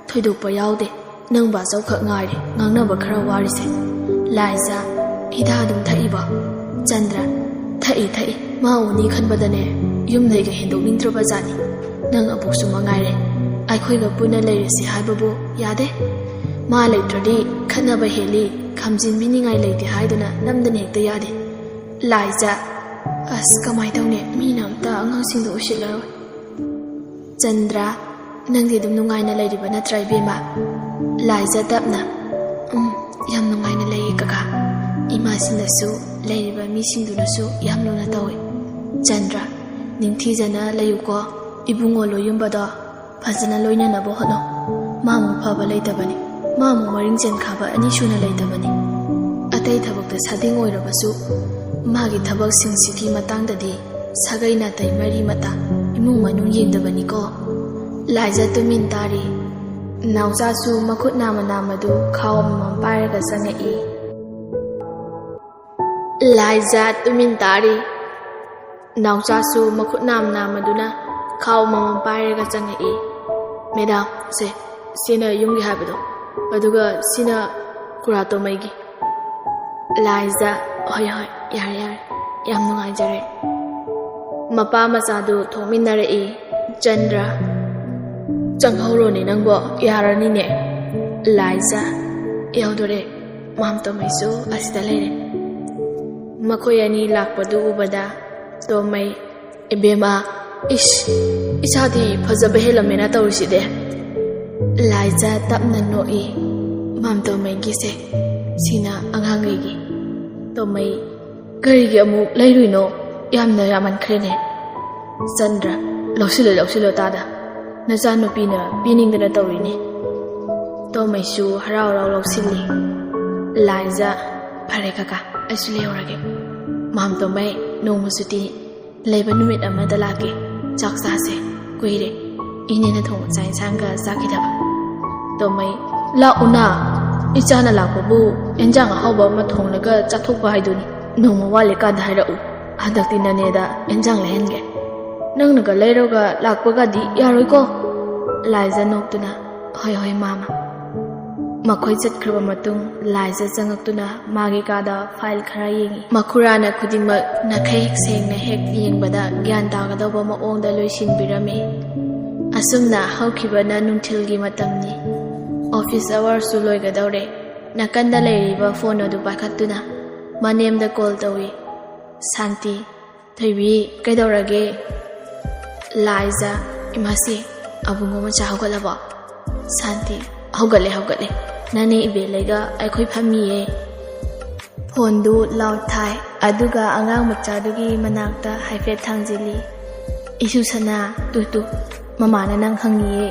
"ꯊꯣꯏꯗꯣꯛꯄ ꯌꯥꯎꯗꯦ꯫ ꯅꯪ ꯕꯥꯆꯧꯈꯛ ꯉꯥꯏꯔꯦ ꯉꯥꯡꯅꯕ ꯈꯔ ꯋꯥꯔꯤꯁꯦ꯫" ꯂꯥꯏꯖ, "ꯍꯤꯗꯥꯛ ꯑꯗꯨꯝ ꯊꯛꯏꯕꯣ?" ꯆꯟꯗ꯭ꯔ, "ꯊꯛꯏ, ꯊꯛꯏ꯫ ꯃꯥ ꯎꯅꯤ ꯈꯟꯕꯗꯅꯦ ꯌꯨꯝꯗꯩꯒ ꯍꯦꯟꯗꯣꯛꯅꯤꯡꯗ꯭ꯔꯕ ꯖꯥꯠꯅꯤ꯫ ꯅꯪ ꯑꯕꯣꯛꯁꯨ ꯃꯉꯥꯏꯔꯦ꯫ ꯑꯩꯈꯣꯏꯒ ꯄꯨꯟꯅ ꯂꯩꯔꯁꯤ ꯍꯥꯏꯕꯕꯨ ꯌꯥꯗꯦ꯫ ꯃꯥ ꯂꯩꯇ꯭ꯔꯗꯤ ꯈꯠꯅꯕ ꯍꯦꯜꯂꯤ, ꯈꯥꯝꯖꯤꯟꯕꯤꯅꯤꯡꯉꯥꯏ ꯂꯩꯇꯦ ꯍꯥꯏꯗꯨꯅ ꯅꯝꯗꯅ ꯍꯦꯛꯇ ꯌꯥꯗꯦ꯫" ꯂꯥꯏꯖ, "ꯑꯁ, ꯀꯃꯥꯏ ꯇꯧꯅꯤ? ꯃꯤꯅ ꯑꯝꯇ ꯑꯉꯥꯡꯁꯤꯡꯗꯣ ꯎꯁꯤꯠꯂꯔꯣꯏ꯫" ꯆꯟꯗ꯭ꯔ, "ꯅꯪꯗꯤ ꯑꯗꯨꯝ ꯅꯨꯡꯉꯥꯏꯅ ꯂꯩꯔꯤꯕ ꯅꯠꯇ꯭ꯔꯥ, ꯏꯕꯦꯝꯃ?" ꯂꯥꯏꯖ ꯇꯞꯅ, "ꯎꯝ, ꯌꯥꯝ ꯅꯨꯡꯉꯥꯏꯅ ꯂꯩꯌꯦ ꯀꯀꯥ꯫ ꯏꯃꯥꯁꯤꯡꯅꯁꯨ, ꯂꯩꯔꯤꯕ ꯃꯤꯁꯤꯡꯗꯨꯅꯁꯨ ꯌꯥꯝ ꯂꯨꯅ ꯇꯧꯏ꯫ ꯆꯟꯗ꯭ꯔ, ꯅꯤꯡꯊꯤꯖꯅ ꯂꯩꯌꯨꯀꯣ꯫ ꯏꯕꯨꯡꯉꯣ ꯂꯣꯏꯌꯨꯝꯕꯗꯣ ꯐꯖꯅ ꯂꯣꯏꯅꯅꯕ ꯍꯣꯠꯅꯧ꯫ ꯃꯥꯃꯨꯛ ꯐꯕ ꯂꯩꯇꯕꯅꯤ, ꯃꯥꯃꯨꯛ ꯃꯔꯤꯡ ꯆꯦꯟꯈꯥꯕ ꯑꯅꯤ ꯁꯨꯅ ꯂꯩꯇꯕꯅꯤ꯫ ꯑꯇꯩ ꯊꯕꯛꯇ ꯁꯥꯗꯤꯡ ꯑꯣꯏꯔꯕꯁꯨ, ꯃꯥꯒꯤ ꯊꯕꯛꯁꯤꯡꯁꯤꯒꯤ ꯃꯇꯥꯡꯗꯗꯤ ꯁꯥꯒꯩ ꯅꯥꯇꯩ ꯃꯔꯤ ꯃꯇꯥ, ꯏꯃꯨꯡ ꯃꯅꯨꯡ ꯌꯦꯡꯗꯕꯅꯤꯀꯣ꯫" ꯂꯥꯏꯖ ꯇꯨꯃꯤꯟ ꯇꯥꯔꯤ꯫ ꯅꯥꯎꯆꯥꯁꯨ ꯃꯈꯨꯠ ꯅꯥꯝꯃ ꯅꯥꯝꯃꯗꯨ ꯈꯥꯎ ꯑꯃꯃꯝ ꯄꯥꯏꯔꯒ ꯆꯪꯉꯛꯏ꯫ ꯂꯥꯏꯖ ꯇꯨꯃꯤꯟ ꯇꯥꯔꯤ꯫ ꯅꯥꯎꯆꯥꯁꯨ ꯃꯈꯨꯠ ꯅꯥꯝꯃ ꯅꯥꯝꯃꯗꯨꯅ ꯈꯥꯎ ꯑꯃꯃꯝ ꯄꯥꯏꯔꯒ ꯆꯪꯉꯛꯏ꯫ "ꯃꯦꯗꯥꯝ, ꯁꯦ, ꯁꯤꯅ ꯌꯨꯝꯒꯤ ꯍꯥꯏꯕꯗꯣ, ꯑꯗꯨꯒ ꯁꯤꯅ ꯈꯨꯔꯥ ꯇꯣꯃꯩꯒꯤ꯫" ꯂꯥꯏꯖ, "ꯍꯣꯏ, ꯍꯣꯏ, ꯌꯥꯔꯦ, ꯌꯥꯔꯦ, ꯌꯥꯝ ꯅꯨꯡꯉꯥꯏꯖꯔꯦ꯫" ꯃꯄꯥ ꯃꯆꯥꯗꯨ ꯊꯣꯛꯃꯤꯟꯅꯔꯛꯏ꯫ ꯆꯟꯗ꯭ꯔ, "ꯆꯪꯍꯧꯔꯣꯅꯦ ꯅꯪꯕꯣ, ꯌꯥꯔꯅꯤꯅꯦ꯫" ꯂꯥꯏꯖ, "ꯌꯧꯗꯣꯔꯦ, ꯃꯥꯝꯇꯣꯃꯩꯁꯨ ꯑꯁꯤꯗ ꯂꯩꯔꯦ꯫" ꯃꯈꯣꯏ ꯑꯅꯤ ꯂꯥꯛꯄꯗꯨ ꯎꯕꯗ ꯇꯣꯃꯩ, "ꯏꯕꯦꯝꯃ, ꯏꯁ, ꯏꯁꯥꯗꯤ ꯐꯖꯕ ꯍꯦꯜꯂꯝꯃꯦꯅ ꯇꯧꯔꯤꯁꯤꯗꯤ꯫" ꯂꯥꯏꯖ ꯇꯞꯅ ꯅꯣꯛꯏ꯫ "ꯃꯥꯝꯇꯣꯃꯩꯒꯤꯁꯦ, ꯁꯤꯅ ꯑꯉꯥꯡꯈꯩꯒꯤ꯫" ꯇꯣꯃꯩ, "ꯀꯔꯤꯒꯤ ꯑꯃꯨꯛ ꯂꯩꯔꯨꯏꯅꯣ? ꯌꯥꯝꯅ ꯌꯥꯝꯃꯟꯈ꯭ꯔꯦꯅꯦ꯫" ꯆꯟꯗ꯭ꯔ, "ꯂꯧꯁꯤꯜꯂꯣ, ꯂꯧꯁꯤꯜꯂꯣ ꯇꯥꯗ꯫ ꯅꯆꯥꯅꯨꯄꯤꯅ ꯄꯤꯅꯤꯡꯗꯅ ꯇꯧꯔꯤꯅꯦ꯫" ꯇꯣꯃꯩꯁꯨ ꯍꯔꯥꯎ ꯍꯔꯥꯎ ꯂꯧꯁꯤꯜꯂꯤ꯫ ꯂꯥꯏꯖ, "ꯐꯔꯦ ꯀꯀꯥ, ꯑꯩꯁꯨ ꯂꯩꯍꯧꯔꯒꯦ꯫ ꯃꯥꯝꯇꯣꯃꯩ, ꯅꯣꯡꯃ ꯁꯨꯇꯤ ꯂꯩꯕ ꯅꯨꯃꯤꯠ ꯑꯃꯗ ꯂꯥꯛꯀꯦ, ꯆꯥꯛ ꯆꯥꯁꯦ꯫ ꯀꯨꯏꯔꯦ ꯏꯅꯦꯅ ꯊꯣꯡꯕ ꯆꯥꯛ ꯏꯟꯁꯥꯡꯒ ꯆꯥꯈꯤꯗꯕ꯫" ꯇꯣꯃꯩ, "ꯂꯥꯛꯎꯅ, ꯏꯆꯥꯅ ꯂꯥꯛꯄꯕꯨ ꯏꯟꯖꯥꯡ ꯑꯍꯥꯎꯕ ꯑꯃ ꯊꯣꯡꯂꯒ ꯆꯥꯊꯣꯛꯄ ꯍꯥꯏꯗꯨꯅꯤ꯫ ꯅꯣꯡꯃ ꯋꯥꯠꯂꯤꯀꯥꯟꯗ ꯍꯥꯏꯔꯛꯎ, ꯍꯟꯗꯛꯇꯤ ꯅꯅꯦꯗ ꯏꯟꯖꯥꯡ ꯂꯩꯍꯟꯒꯦ꯫ ꯅꯪꯅꯒ ꯂꯩꯔꯒ ꯂꯥꯛꯄꯒꯗꯤ ꯌꯥꯔꯣꯏꯀꯣ?" ꯂꯥꯏꯖ ꯅꯣꯛꯇꯨꯅ, "ꯍꯣꯏ, ꯍꯣꯏ, ꯃꯥꯃ꯫" ꯃꯈꯣꯏ ꯆꯠꯈ꯭ꯔꯕ ꯃꯇꯨꯡ ꯂꯥꯏꯖ ꯆꯪꯉꯛꯇꯨꯅ ꯃꯥꯒꯤ ꯀꯥꯗ ꯐꯥꯏꯜ ꯈꯔ ꯌꯦꯡꯉꯤ꯫ ꯃꯈꯨꯔꯥꯅ ꯈꯨꯗꯤꯡꯃꯛ ꯅꯥꯈꯩ ꯁꯦꯡꯅ ꯍꯦꯛ ꯌꯦꯡꯕꯗ ꯒ꯭ꯌꯥꯟ ꯇꯥꯒꯗꯧꯕ ꯃꯑꯣꯡꯗ ꯂꯣꯏꯁꯤꯟꯕꯤꯔꯝꯃꯤ꯫ ꯑꯁꯨꯝꯅ ꯍꯧꯈꯤꯕꯅ ꯅꯨꯡꯊꯤꯜꯒꯤ ꯃꯇꯝꯅꯤ꯫ ꯑꯣꯐꯤꯁ ꯑꯋꯥꯔꯁꯨ ꯂꯣꯏꯒꯗꯧꯔꯦ꯫ ꯅꯥꯀꯟꯗ ꯂꯩꯔꯤꯕ ꯐꯣꯟ ꯑꯗꯨ ꯄꯥꯏꯈꯠꯇꯨꯅ ꯃꯅꯦꯝꯗ ꯀꯣꯜ ꯇꯧꯏ꯫ ꯁꯥꯟꯇꯤ, "ꯊꯣꯏꯕꯤ, ꯀꯩꯗꯧꯔꯒꯦ?" ꯂꯥꯏꯖ, "ꯏꯃꯥꯁꯤ, ꯑꯕꯨꯡꯉꯣ ꯃꯆꯥ ꯍꯧꯒꯠꯂꯕꯣ?" ꯁꯥꯟꯇꯤ, "ꯍꯧꯒꯠꯂꯦ, ꯍꯧꯒꯠꯂꯦ꯫ ꯅꯅꯦ ꯏꯕꯦꯂꯩꯒ ꯑꯩꯈꯣꯏ ꯐꯝꯃꯤꯌꯦ꯫" ꯐꯣꯟꯗꯨ ꯂꯥꯎꯗ ꯊꯥꯏ, ꯑꯗꯨꯒ ꯑꯉꯥꯡ ꯃꯆꯥꯗꯨꯒꯤ ꯃꯅꯥꯛꯇ ꯍꯥꯏꯐꯦꯠ ꯊꯥꯡꯖꯤꯜꯂꯤ꯫ "ꯏꯁꯨ ꯁꯅꯥ, ꯇꯨ ꯇꯨ, ꯃꯃꯥꯅ ꯅꯪ ꯍꯪꯉꯤꯌꯦ꯫"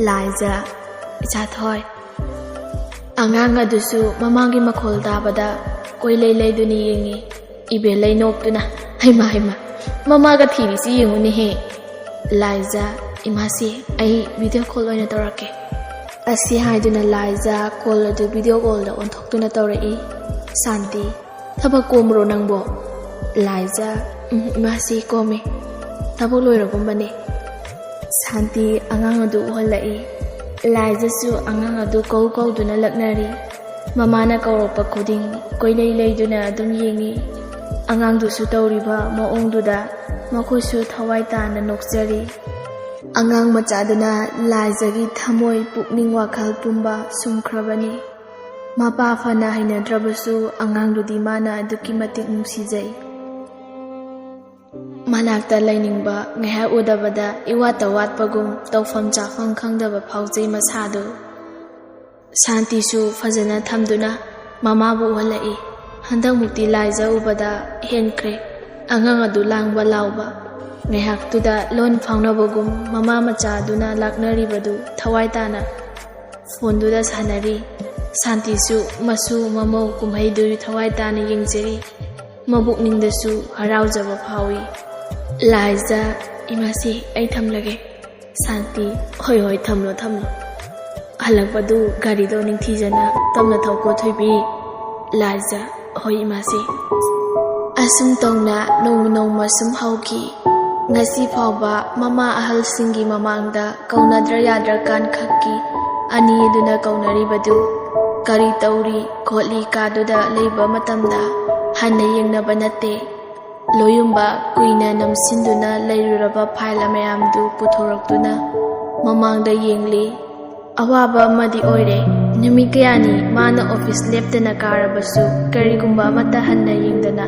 ꯂꯥꯏꯖ, "ꯏꯆꯥ ꯊꯣꯏ꯫" ꯑꯉꯥꯡ ꯑꯗꯨꯁꯨ ꯃꯃꯥꯒꯤ ꯃꯈꯣꯜ ꯇꯥꯕꯗ ꯀꯣꯏꯂꯩ ꯂꯩꯗꯨꯅ ꯌꯦꯡꯉꯤ꯫ ꯏꯕꯦꯂꯩ ꯅꯣꯛꯇꯨꯅ, "ꯍꯩꯃꯥ, ꯍꯩꯃꯥ, ꯃꯃꯥꯒ ꯊꯤꯔꯤꯁꯤ ꯌꯦꯡꯉꯨꯅꯦꯍꯦ꯫" ꯂꯥꯏꯖ, "ꯏꯃꯥꯁꯤ, ꯑꯩ ꯚꯤꯗꯤꯑꯣ ꯀꯣꯜ ꯑꯣꯏꯅ ꯇꯧꯔꯛꯀꯦ꯫" ꯑꯁꯤ ꯍꯥꯏꯗꯨꯅ ꯂꯥꯏꯖ ꯀꯣꯜ ꯑꯗꯨ ꯚꯤꯗꯤꯑꯣ ꯀꯣꯜꯗ ꯑꯣꯟꯊꯣꯛꯇꯨꯅ ꯇꯧꯔꯛꯏ꯫ ꯁꯥꯟꯇꯤ, "ꯊꯕꯛ ꯀꯣꯝꯕ꯭ꯔꯣ ꯅꯪꯕꯣ?" ꯂꯥꯏꯖ, "ꯎꯝ, ꯏꯃꯥꯁꯤ, ꯀꯣꯝꯃꯦ꯫ ꯊꯕꯛ ꯂꯣꯏꯔꯒꯨꯝꯕꯅꯦ꯫" ꯁꯥꯟꯇꯤ ꯑꯉꯥꯡ ꯑꯗꯨ ꯎꯍꯜꯂꯛꯏ꯫ ꯂꯥꯏꯖꯁꯨ ꯑꯉꯥꯡ ꯑꯗꯨ ꯀꯧ ꯀꯧꯗꯨꯅ ꯂꯛꯅꯔꯤ꯫ ꯃꯃꯥꯅ ꯀꯧꯔꯛꯄ ꯈꯨꯗꯤꯡ ꯀꯣꯏꯂꯩ ꯂꯩꯗꯨꯅ ꯑꯗꯨꯝ ꯌꯦꯡꯉꯤ꯫ ꯑꯉꯥꯡꯗꯨꯁꯨ ꯇꯧꯔꯤꯕ ꯃꯑꯣꯡꯗꯨꯗ ꯃꯈꯣꯏꯁꯨ ꯊꯋꯥꯏ ꯇꯥꯅ ꯅꯣꯛꯆꯔꯤ꯫ ꯑꯉꯥꯡ ꯃꯆꯥꯗꯨꯅ ꯂꯥꯏꯖꯒꯤ ꯊꯃꯣꯏ ꯄꯨꯛꯅꯤꯡ ꯋꯥꯈꯜ ꯄꯨꯝꯕ ꯁꯨꯝꯈ꯭ꯔꯕꯅꯤ꯫ ꯃꯄꯥ ꯐꯅ ꯍꯩꯅꯗ꯭ꯔꯕꯁꯨ ꯑꯉꯥꯡꯗꯨꯗꯤ ꯃꯥꯅ ꯑꯗꯨꯛꯀꯤ ꯃꯇꯤꯛ ꯅꯨꯡꯁꯤꯖꯩ꯫ ꯃꯅꯥꯛꯇ ꯂꯩꯅꯤꯡꯕ, ꯉꯥꯏꯍꯥꯛ ꯎꯗꯕꯗ ꯏꯋꯥꯠꯇ ꯋꯥꯠꯄꯒꯨꯝ, ꯇꯧꯐꯝ ꯆꯥꯐꯝ ꯈꯪꯗꯕ ꯐꯥꯎꯖꯩ ꯃꯁꯥꯗꯨ꯫ ꯁꯥꯟꯇꯤꯁꯨ ꯐꯖꯅ ꯊꯝꯗꯨꯅ ꯃꯃꯥꯕꯨ ꯎꯍꯜꯂꯛꯏ꯫ ꯍꯟꯗꯛꯃꯨꯛꯇꯤ ꯂꯥꯏꯖ ꯎꯕꯗ ꯍꯦꯟꯈ꯭ꯔꯦ꯫ ꯑꯉꯥꯡ ꯑꯗꯨ ꯂꯥꯡꯕ ꯂꯥꯎꯕ꯫ ꯉꯥꯏꯍꯥꯛꯇꯨꯗ ꯂꯣꯟ ꯐꯥꯎꯅꯕꯒꯨꯝ ꯃꯃꯥ ꯃꯆꯥ ꯑꯗꯨꯅ ꯂꯥꯛꯅꯔꯤꯕꯗꯨ ꯊꯋꯥꯏ ꯇꯥꯅ ꯐꯣꯟꯗꯨꯗ ꯁꯥꯟꯅꯔꯤ꯫ ꯁꯥꯟꯇꯤꯁꯨ ꯃꯁꯨ ꯃꯃꯧ ꯀꯨꯝꯍꯩꯗꯨ ꯊꯋꯥꯏ ꯇꯥꯅ ꯌꯦꯡꯖꯔꯤ꯫ ꯃꯕꯨꯛꯅꯤꯡꯗꯁꯨ ꯍꯔꯥꯎꯖꯕ ꯐꯥꯎꯏ꯫ ꯂꯥꯏꯖ, "ꯏꯃꯥꯁꯤ, ꯑꯩ ꯊꯝꯂꯒꯦ꯫" ꯁꯥꯟꯇꯤ, "ꯍꯣꯏ, ꯍꯣꯏ, ꯊꯝꯂꯣ, ꯊꯝꯂꯣ꯫ ꯍꯜꯂꯛꯄꯗꯨ ꯒꯥꯔꯤꯗꯣ ꯅꯤꯡꯊꯤꯖꯅ ꯇꯞꯅ ꯊꯧꯀꯣ ꯊꯣꯏꯕꯤ꯫" ꯂꯥꯏꯖ, "ꯍꯣꯏ, ꯏꯃꯥꯁꯤ꯫" ꯑꯁꯨꯝ ꯇꯧꯅ ꯅꯣꯡꯃ ꯅꯣꯡꯃ ꯁꯨꯝ ꯍꯧꯈꯤ꯫ ꯉꯁꯤ ꯐꯥꯎꯕ ꯃꯃꯥ ꯑꯍꯜꯁꯤꯡꯒꯤ ꯃꯃꯥꯡꯗ ꯀꯧꯅꯗ꯭ꯔ ꯌꯥꯗ꯭ꯔꯀꯥꯟ ꯈꯛꯀꯤ ꯑꯅꯤ ꯑꯗꯨꯅ ꯀꯧꯅꯔꯤꯕꯗꯨ ꯀꯔꯤ ꯇꯧꯔꯤ ꯈꯣꯠꯂꯤ ꯀꯥꯗꯨꯗ ꯂꯩꯕ ꯃꯇꯝꯗ ꯍꯟꯅ ꯌꯦꯡꯅꯕ ꯅꯠꯇꯦ꯫ ꯂꯣꯌꯨꯝꯕ ꯀꯨꯏꯅ ꯅꯝꯁꯤꯟꯗꯨꯅ ꯂꯩꯔꯨꯔꯕ ꯐꯥꯏꯜ ꯃꯌꯥꯝꯗꯨ ꯄꯨꯊꯣꯔꯛꯇꯨꯅ ꯃꯃꯥꯡꯗ ꯌꯦꯡꯂꯤ꯫ ꯑꯋꯥꯕ ꯑꯃꯗꯤ ꯑꯣꯏꯔꯦ꯫ ꯅꯨꯃꯤꯠ ꯀꯌꯥꯅꯤ ꯃꯥꯅ ꯑꯣꯐꯤꯁ ꯂꯦꯞꯇꯅ ꯀꯥꯔꯕꯁꯨ ꯀꯔꯤꯒꯨꯝꯕ ꯑꯃꯠꯇ ꯍꯟꯅ ꯌꯦꯡꯗꯅ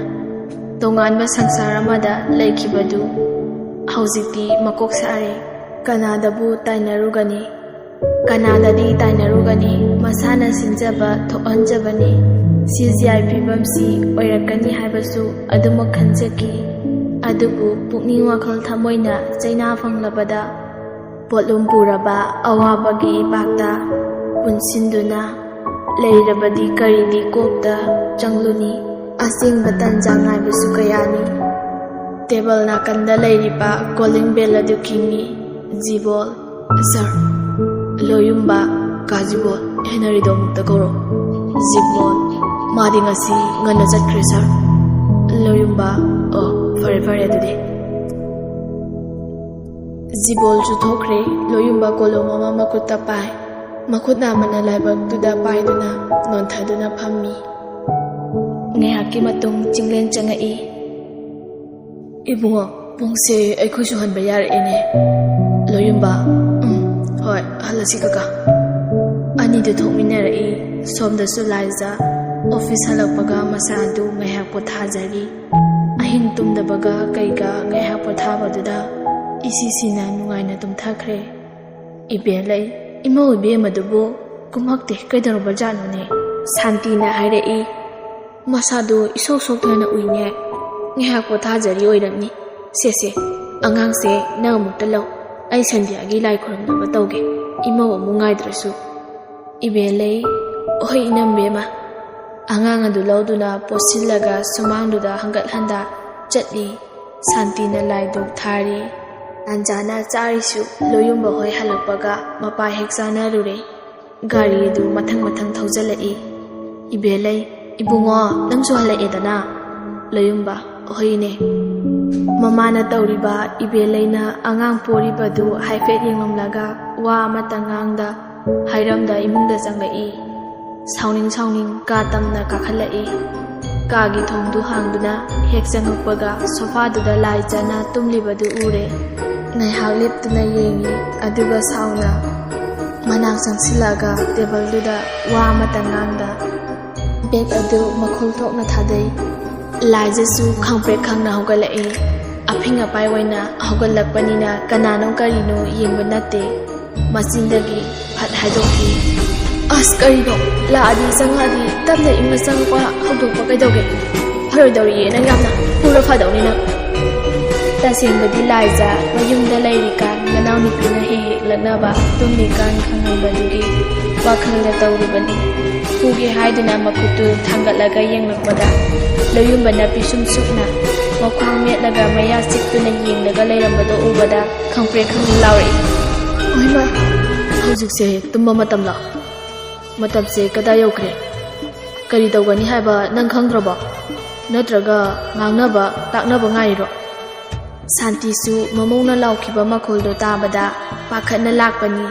ꯇꯣꯉꯥꯟꯕ ꯁꯪꯁꯥꯔ ꯑꯃꯗ ꯂꯩꯈꯤꯕꯗꯨ ꯍꯧꯖꯤꯛꯇꯤ ꯃꯀꯣꯛ ꯁꯥꯔꯦ꯫ ꯀꯅꯥꯗꯕꯨ ꯇꯥꯏꯅꯔꯨꯒꯅꯤ? ꯀꯅꯥꯗꯗꯤ ꯇꯥꯏꯅꯔꯨꯒꯅꯤ, ꯃꯁꯥꯅ ꯁꯤꯟꯖꯕ ꯊꯣꯛꯍꯟꯖꯕꯅꯤ꯫ ꯁꯤꯖꯤꯑꯥꯏ ꯐꯤꯕꯝꯁꯤ ꯑꯣꯏꯔꯛꯀꯅꯤ ꯍꯥꯏꯕꯁꯨ ꯑꯗꯨꯃꯛ ꯈꯟꯖꯈꯤ꯫ ꯑꯗꯨꯕꯨ ꯄꯨꯛꯅꯤꯡ ꯋꯥꯈꯜ ꯊꯃꯣꯏꯅ ꯆꯩꯅꯥ ꯐꯪꯂꯕꯗ ꯄꯣꯠꯂꯨꯝ ꯄꯨꯔꯕ ꯑꯋꯥꯕꯒꯤ ꯏꯄꯥꯛꯇ ꯄꯨꯟꯁꯤꯟꯗꯨꯅ ꯂꯩꯔꯕꯗꯤ ꯀꯔꯤꯗꯤ ꯀꯣꯛꯇ ꯆꯪꯂꯨꯅꯤ? ꯑꯁꯦꯡꯕ ꯇꯟꯖꯥ ꯉꯥꯏꯕꯁꯨ ꯀꯌꯥꯅꯤ꯫ ꯇꯦꯕꯜ ꯅꯥꯀꯟꯗ ꯂꯩꯔꯤꯕ ꯀꯣꯂꯤꯡ ꯕꯦꯜ ꯑꯗꯨ ꯈꯤꯡꯏ꯫ ꯖꯤꯕꯣꯜ꯫ "ꯁꯥꯔ, ꯂꯣꯌꯨꯝꯕ, ꯀꯥ ꯖꯤꯕꯣꯜ, ꯍꯦꯅꯔꯤꯗꯣ ꯑꯃꯨꯛꯇ ꯀꯧꯔꯣ꯫" ꯖꯤꯕꯣꯜ꯫ "ꯃꯥꯗꯤ ꯉꯁꯤ ꯉꯟꯅ ꯆꯠꯈ꯭ꯔꯦ, ꯁꯥꯔ꯫" ꯂꯣꯌꯨꯝꯕ꯫ "ꯑꯣ, ꯐꯔꯦ, ꯐꯔꯦ ꯑꯗꯨꯗꯤ꯫" ꯖꯤꯕꯣꯜꯁꯨ ꯊꯣꯛꯈ꯭ꯔꯦ꯫ ꯂꯣꯌꯨꯝꯕ ꯀꯣꯂꯣꯝ ꯑꯃ ꯃꯈꯨꯠꯇ ꯄꯥꯏ꯫ ꯃꯈꯨꯠ ꯅꯥꯝꯃꯅ ꯂꯥꯏꯕꯛꯇꯨꯗ ꯄꯥꯏꯗꯨꯅ ꯅꯣꯟꯊꯗꯨꯅ ꯐꯝꯃꯤ꯫ ꯉꯥꯏꯍꯥꯛꯀꯤ ꯃꯇꯨꯡ ꯆꯤꯡꯂꯦꯟ ꯆꯪꯉꯛꯏ꯫ "ꯏꯕꯨꯡꯉꯣ, ꯄꯨꯡꯁꯦ ꯑꯩꯈꯣꯏꯁꯨ ꯍꯟꯕ ꯌꯥꯔꯛꯑꯦꯅꯦ꯫" ꯂꯣꯌꯨꯝꯕ꯫ "ꯎꯝ, ꯍꯣꯏ, ꯍꯜꯂꯁꯤ ꯀꯀꯥ꯫" ꯑꯅꯤꯗꯨ ꯊꯣꯛꯃꯤꯟꯅꯔꯛꯏ꯫ ꯁꯣꯝꯗꯁꯨ ꯂꯥꯏꯖ ꯑꯣꯐꯤꯁ ꯍꯜꯂꯛꯄꯒ ꯃꯁꯥ ꯑꯗꯨ ꯉꯥꯏꯍꯥꯛ ꯄꯣꯊꯥꯖꯔꯤ꯫ ꯑꯍꯤꯡ ꯇꯨꯝꯗꯕꯒ ꯀꯩꯒ ꯉꯥꯏꯍꯥꯛ ꯄꯣꯊꯥꯕꯗꯨꯗ ꯏꯁꯤꯁꯤꯅ ꯅꯨꯡꯉꯥꯏꯅ ꯇꯨꯝꯊꯈ꯭ꯔꯦ꯫ "ꯏꯕꯦꯜꯂꯩ, ꯏꯃꯧ ꯏꯕꯦꯝꯃꯗꯨꯕꯨ ꯀꯨꯝꯃꯛꯇꯦ, ꯀꯩꯗꯧꯔꯕꯖꯥꯠꯅꯣꯅꯦ?" ꯁꯥꯟꯇꯤꯅ ꯍꯥꯏꯔꯛꯏ꯫ "ꯃꯁꯥꯗꯣ ꯏꯁꯣꯛ ꯁꯣꯛꯊꯅ ꯎꯏꯅꯦ꯫ ꯉꯥꯏꯍꯥꯛ ꯄꯣꯊꯥꯖꯔꯤ ꯑꯣꯏꯔꯝꯅꯤ꯫ ꯁꯦ, ꯁꯦ, ꯑꯉꯥꯡꯁꯦ ꯅꯪ ꯑꯃꯨꯛꯇ ꯂꯧ꯫ ꯑꯩ ꯁꯟꯙ꯭ꯌꯥꯒꯤ ꯂꯥꯏ ꯈꯨꯔꯨꯝꯅꯕ ꯇꯧꯒꯦ꯫" ꯏꯃꯧ ꯑꯃꯨꯛ ꯉꯥꯏꯗ꯭ꯔꯁꯨ꯫ "ꯏꯕꯦꯜꯂꯩ, ꯍꯣꯏ ꯏꯅꯝꯕꯦꯝꯃ꯫" ꯑꯉꯥꯡ ꯑꯗꯨ ꯂꯧꯗꯨꯅ ꯄꯣꯠꯁꯤꯜꯂꯒ ꯁꯨꯃꯥꯡꯗꯨꯗ ꯍꯪꯒꯠ ꯍꯟꯗ ꯆꯠꯂꯤ꯫ ꯁꯥꯟꯇꯤꯅ ꯂꯥꯏꯗꯨꯛ ꯊꯥꯔꯤ꯫ ꯇꯥꯟꯖꯥꯅ ꯆꯥꯔꯤꯁꯨ ꯂꯣꯌꯨꯝꯕ ꯍꯣꯏ ꯍꯜꯂꯛꯄꯒ ꯃꯄꯥ ꯍꯦꯛ ꯆꯥꯅꯔꯨꯔꯦ꯫ ꯒꯥꯔꯤ ꯑꯗꯨ ꯃꯊꯪ ꯃꯊꯪ ꯊꯧꯖꯤꯜꯂꯛꯏ꯫ "ꯏꯕꯦꯜꯂꯩ, ꯏꯕꯨꯡꯉꯣ, ꯅꯪꯁꯨ ꯍꯜꯂꯛꯑꯦꯗꯅ?" ꯂꯣꯌꯨꯝꯕ꯫ "ꯍꯣꯏꯅꯦ꯫" ꯃꯃꯥꯅ ꯇꯧꯔꯤꯕ ꯏꯕꯦꯜꯂꯩꯅ ꯑꯉꯥꯡ ꯄꯣꯔꯤꯕꯗꯨ ꯍꯥꯏꯐꯦꯠ ꯌꯦꯡꯂꯝꯂꯒ ꯋꯥ ꯑꯃꯠꯇ ꯉꯥꯡꯗ ꯍꯥꯏꯔꯝꯗ ꯏꯃꯨꯡꯗ ꯆꯪꯂꯛꯏ꯫ ꯁꯥꯎꯅꯤꯡ ꯁꯥꯎꯅꯤꯡ ꯀꯥ ꯇꯝꯅ ꯀꯥꯈꯠꯂꯛꯏ꯫ ꯀꯥꯒꯤ ꯊꯣꯡꯗꯨ ꯍꯥꯡꯗꯨꯅ ꯍꯦꯛ ꯆꯪꯉꯛꯄꯒ ꯁꯣꯐꯥꯗꯨꯗ ꯂꯥꯏꯖꯅ ꯇꯨꯝꯂꯤꯕꯗꯨ ꯎꯔꯦ꯫ ꯉꯥꯏꯍꯥꯛ ꯂꯦꯞꯇꯨꯅ ꯌꯦꯡꯉꯤ, ꯑꯗꯨꯒ ꯁꯥꯎꯅ ꯃꯅꯥꯛ ꯆꯪꯁꯤꯜꯂꯛꯑꯒ ꯇꯦꯕꯜꯗꯨꯗ ꯋꯥ ꯑꯃꯠꯇ ꯉꯥꯡꯗ ꯕꯦꯒ ꯑꯗꯨ ꯃꯈꯨꯜ ꯊꯣꯛꯅ ꯊꯥꯗꯩ꯫ ꯂꯥꯏꯖꯁꯨ ꯈꯪꯄ꯭ꯔꯦꯛ ꯈꯪꯅ ꯍꯧꯒꯠꯂꯛꯏ꯫ ꯑꯐꯤꯡ ꯑꯄꯥꯏ ꯑꯣꯏꯅ ꯍꯧꯒꯠꯂꯛꯄꯅꯤꯅ ꯀꯅꯥꯅꯣ ꯀꯔꯤꯅꯣ ꯌꯦꯡꯕ ꯅꯠꯇꯦ꯫ ꯃꯆꯤꯟꯗꯒꯤ ꯐꯠ ꯍꯥꯏꯗꯣꯛꯈꯤ꯫ "ꯑꯁ, ꯀꯔꯤꯅꯣ? ꯂꯥꯛꯑꯗꯤ ꯆꯪꯉꯛꯑꯗꯤ ꯇꯞꯅ ꯏꯪꯅ ꯆꯪꯉꯛꯄ ꯍꯧꯗꯣꯛꯄ ꯀꯩꯗꯧꯒꯦ? ꯐꯔꯣꯏꯗꯧꯔꯤꯌꯦ ꯅꯪ ꯌꯥꯝꯅ꯫ ꯄꯨꯔ ꯐꯗꯧꯅꯤ ꯅꯪ꯫" ꯇꯁꯦꯡꯕꯗꯤ ꯂꯥꯏꯖ ꯃꯌꯨꯝꯗ ꯂꯩꯔꯤꯀꯥꯟ ꯃꯅꯥꯎꯅꯨꯄꯤꯅ ꯍꯦꯛ ꯍꯦꯛ ꯂꯛꯅꯕ ꯇꯨꯝꯃꯤꯀꯥꯟ ꯈꯪꯍꯟꯕꯗꯨꯒꯤ ꯋꯥꯈꯜꯗ ꯇꯧꯔꯤꯕꯅꯤ꯫ ꯐꯨꯒꯦ ꯍꯥꯏꯗꯨꯅ ꯃꯈꯨꯠꯇꯨ ꯊꯥꯡꯒꯠꯂꯒ ꯌꯦꯡꯂꯛꯄꯗ ꯂꯣꯌꯨꯝꯕꯅ ꯄꯤꯁꯨꯝ ꯁꯨꯞꯅ ꯃꯈ꯭ꯋꯥꯡ ꯃꯦꯠꯂꯒ ꯃꯌꯥ ꯆꯤꯛꯇꯨꯅ ꯌꯦꯡꯂꯒ ꯂꯩꯔꯝꯕꯗꯣ ꯎꯕꯗ ꯈꯪꯄ꯭ꯔꯦꯛ ꯈꯪꯉꯤ ꯂꯥꯎꯔꯛꯏ꯫ "ꯑꯣꯏꯃ, ꯍꯧꯖꯤꯛꯁꯦ ꯇꯨꯝꯕ ꯃꯇꯝꯂꯣ? ꯃꯇꯝꯁꯦ ꯀꯗꯥꯏ ꯌꯧꯈ꯭ꯔꯦ? ꯀꯔꯤ ꯇꯧꯒꯅꯤ ꯍꯥꯏꯕ ꯅꯪ ꯈꯪꯗ꯭ꯔꯕꯣ? ꯅꯠꯇ꯭ꯔꯒ ꯉꯥꯡꯅꯕ ꯇꯥꯛꯅꯕ ꯉꯥꯏꯔꯤꯔꯣ?" ꯁꯥꯟꯇꯤꯁꯨ ꯃꯃꯧꯅ ꯂꯥꯎꯈꯤꯕ ꯃꯈꯣꯜꯗꯣ ꯇꯥꯕꯗ ꯄꯥꯈꯠꯅ ꯂꯥꯛꯄꯅꯤ꯫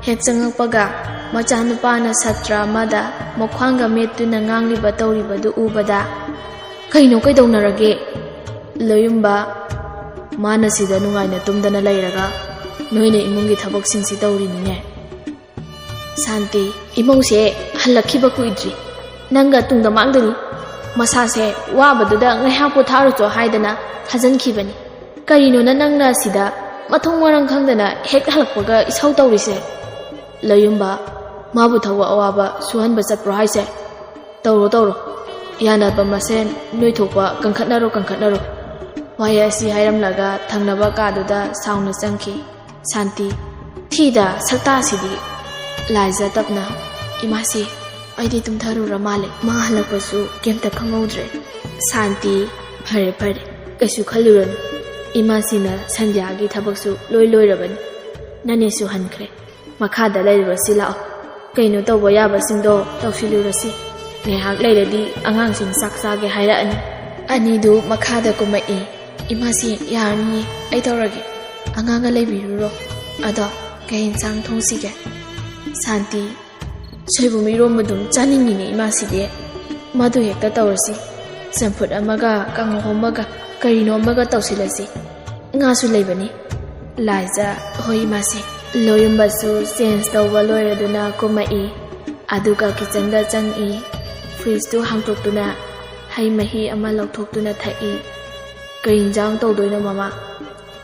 ꯍꯦꯛ ꯆꯪꯉꯛꯄꯒ ꯃꯆꯥꯅꯨꯄꯥꯅ ꯁꯥꯇ꯭ꯔ ꯑꯃꯗ ꯃꯈ꯭ꯋꯥꯡꯒ ꯃꯦꯠꯇꯨꯅ ꯉꯥꯡꯂꯤꯕ ꯇꯧꯔꯤꯕꯗꯨ ꯎꯕꯗ, "ꯀꯩꯅꯣ, ꯀꯩꯗꯧꯅꯔꯒꯦ?" "ꯂꯣꯌꯨꯝꯕ, ꯃꯥꯅ ꯁꯤꯗ ꯅꯨꯡꯉꯥꯏꯅ ꯇꯨꯝꯗꯅ ꯂꯩꯔꯒ ꯅꯣꯏꯅ ꯏꯃꯨꯡꯒꯤ ꯊꯕꯛꯁꯤꯡꯁꯤ ꯇꯧꯔꯤꯅꯤꯅꯦ꯫" ꯁꯥꯟꯇꯤ, "ꯏꯃꯧꯁꯦ ꯍꯜꯂꯛꯈꯤꯕ ꯀꯨꯏꯗ꯭ꯔꯤ꯫ ꯅꯪꯒ ꯇꯨꯡꯗ ꯃꯥꯡꯗꯅꯤ꯫ ꯃꯁꯥꯁꯦ ꯋꯥꯕꯗꯨꯗ ꯉꯥꯏꯍꯥꯛ ꯄꯣꯊꯥꯔꯨꯆꯣ ꯍꯥꯏꯗꯅ ꯊꯥꯖꯤꯟꯈꯤꯕꯅꯤ꯫ ꯀꯔꯤꯅꯣꯅ ꯅꯪꯅ ꯁꯤꯗ ꯃꯊꯣꯡ ꯃꯔꯝ ꯈꯪꯗꯅ ꯍꯦꯛ ꯍꯜꯂꯛꯄꯒ ꯏꯁꯧ ꯇꯧꯔꯤꯁꯦ?" "ꯂꯣꯌꯨꯝꯕ, ꯃꯥꯕꯨ ꯊꯕꯛ ꯑꯋꯥꯕ ꯁꯨꯍꯟꯕ ꯆꯠꯄ꯭ꯔꯣ ꯍꯥꯏꯁꯦ? ꯇꯧꯔꯣ, ꯇꯧꯔꯣ꯫ ꯌꯥꯅꯕ ꯃꯁꯦꯟ ꯅꯣꯏ ꯊꯣꯛꯄ ꯀꯟꯈꯠꯅꯔꯣ, ꯀꯟꯈꯠꯅꯔꯣ꯫" ꯋꯥꯍꯩ ꯑꯁꯤ ꯍꯥꯏꯔꯝꯂꯒ ꯊꯪꯅꯕ ꯀꯥꯗꯨꯗ ꯁꯥꯎꯅ ꯆꯪꯈꯤ꯫ ꯁꯥꯟꯇꯤ, "ꯊꯤꯗ ꯁꯛꯇꯥꯁꯤꯗꯤ꯫" ꯂꯥꯏꯖ ꯇꯞꯅ, "ꯏꯃꯥꯁꯤ, ꯑꯩꯗꯤ ꯇꯨꯝꯊꯔꯨꯔ ꯃꯥꯜꯂꯦ꯫ ꯃꯥ ꯍꯜꯂꯛꯄꯁꯨ ꯀꯩꯝꯇ ꯈꯪꯍꯧꯗ꯭ꯔꯦ꯫" ꯁꯥꯟꯇꯤ, "ꯐꯔꯦ, ꯐꯔꯦ, ꯀꯩꯁꯨ ꯈꯜꯂꯨꯔꯅꯨ꯫ ꯏꯃꯥꯁꯤꯅ ꯁꯟꯙ꯭ꯌꯥꯒꯤ ꯊꯕꯛꯁꯨ ꯂꯣꯏ ꯂꯣꯏꯔꯕꯅꯤ꯫ ꯅꯅꯦꯁꯨ ꯍꯟꯈ꯭ꯔꯦ꯫ ꯃꯈꯥꯗ ꯂꯩꯔꯨꯔꯁꯤ ꯂꯥꯛꯑꯣ꯫ ꯀꯩꯅꯣ ꯇꯧꯕ ꯌꯥꯕꯁꯤꯡꯗꯣ ꯇꯧꯁꯤꯜꯂꯨꯔꯁꯤ꯫ ꯉꯥꯏꯍꯥꯛ ꯂꯩꯔꯗꯤ ꯑꯉꯥꯡꯁꯤꯡ ꯆꯥꯛ ꯆꯥꯒꯦ ꯍꯥꯏꯔꯛꯑꯅꯤ꯫" ꯑꯅꯤꯗꯨ ꯃꯈꯥꯗ ꯀꯨꯝꯃꯛꯏ꯫ "ꯏꯃꯥꯁꯤ, ꯌꯥꯔꯅꯤꯌꯦ, ꯑꯩ ꯇꯧꯔꯒꯦ꯫ ꯑꯉꯥꯡꯒ ꯂꯩꯕꯤꯔꯨꯔꯣ꯫ ꯑꯗꯣ ꯀꯩ ꯌꯦꯟꯁꯥꯡ ꯊꯣꯡꯁꯤꯒꯦ?" ꯁꯥꯟꯇꯤ, "ꯁꯣꯏꯕꯨꯝ ꯏꯔꯣꯝꯕꯗꯨꯝ ꯆꯥꯅꯤꯡꯉꯤꯅꯦ ꯏꯃꯥꯁꯤꯗꯤ꯫ ꯃꯗꯨ ꯍꯦꯛꯇ ꯇꯧꯔꯁꯤ꯫ ꯆꯝꯐꯨꯠ ꯑꯃꯒ ꯀꯥꯡꯍꯧ ꯑꯃꯒ ꯀꯔꯤꯅꯣ ꯑꯃꯒ ꯇꯧꯁꯤꯜꯂꯁꯤ꯫ ꯉꯥꯁꯨ ꯂꯩꯕꯅꯤ꯫" ꯂꯥꯏꯖ, "ꯍꯣꯏ ꯏꯃꯥꯁꯤ꯫" ꯂꯣꯌꯨꯝꯕꯁꯨ ꯆꯦꯟꯖ ꯇꯧꯕ ꯂꯣꯏꯔꯗꯨꯅ ꯀꯨꯝꯃꯛꯏ꯫ ꯑꯗꯨꯒ ꯀꯤꯆꯟꯗ ꯆꯪꯉꯛꯏ꯫ ꯐ꯭ꯔꯤꯖꯇꯨ ꯍꯥꯡꯇꯣꯛꯇꯨꯅ ꯍꯩ ꯃꯍꯤ ꯑꯃ ꯂꯧꯊꯣꯛꯇꯨꯅ ꯊꯛꯏ꯫ "ꯀꯩ ꯏꯟꯖꯥꯡ ꯇꯧꯗꯣꯏꯅꯣ ꯃꯃꯥ?"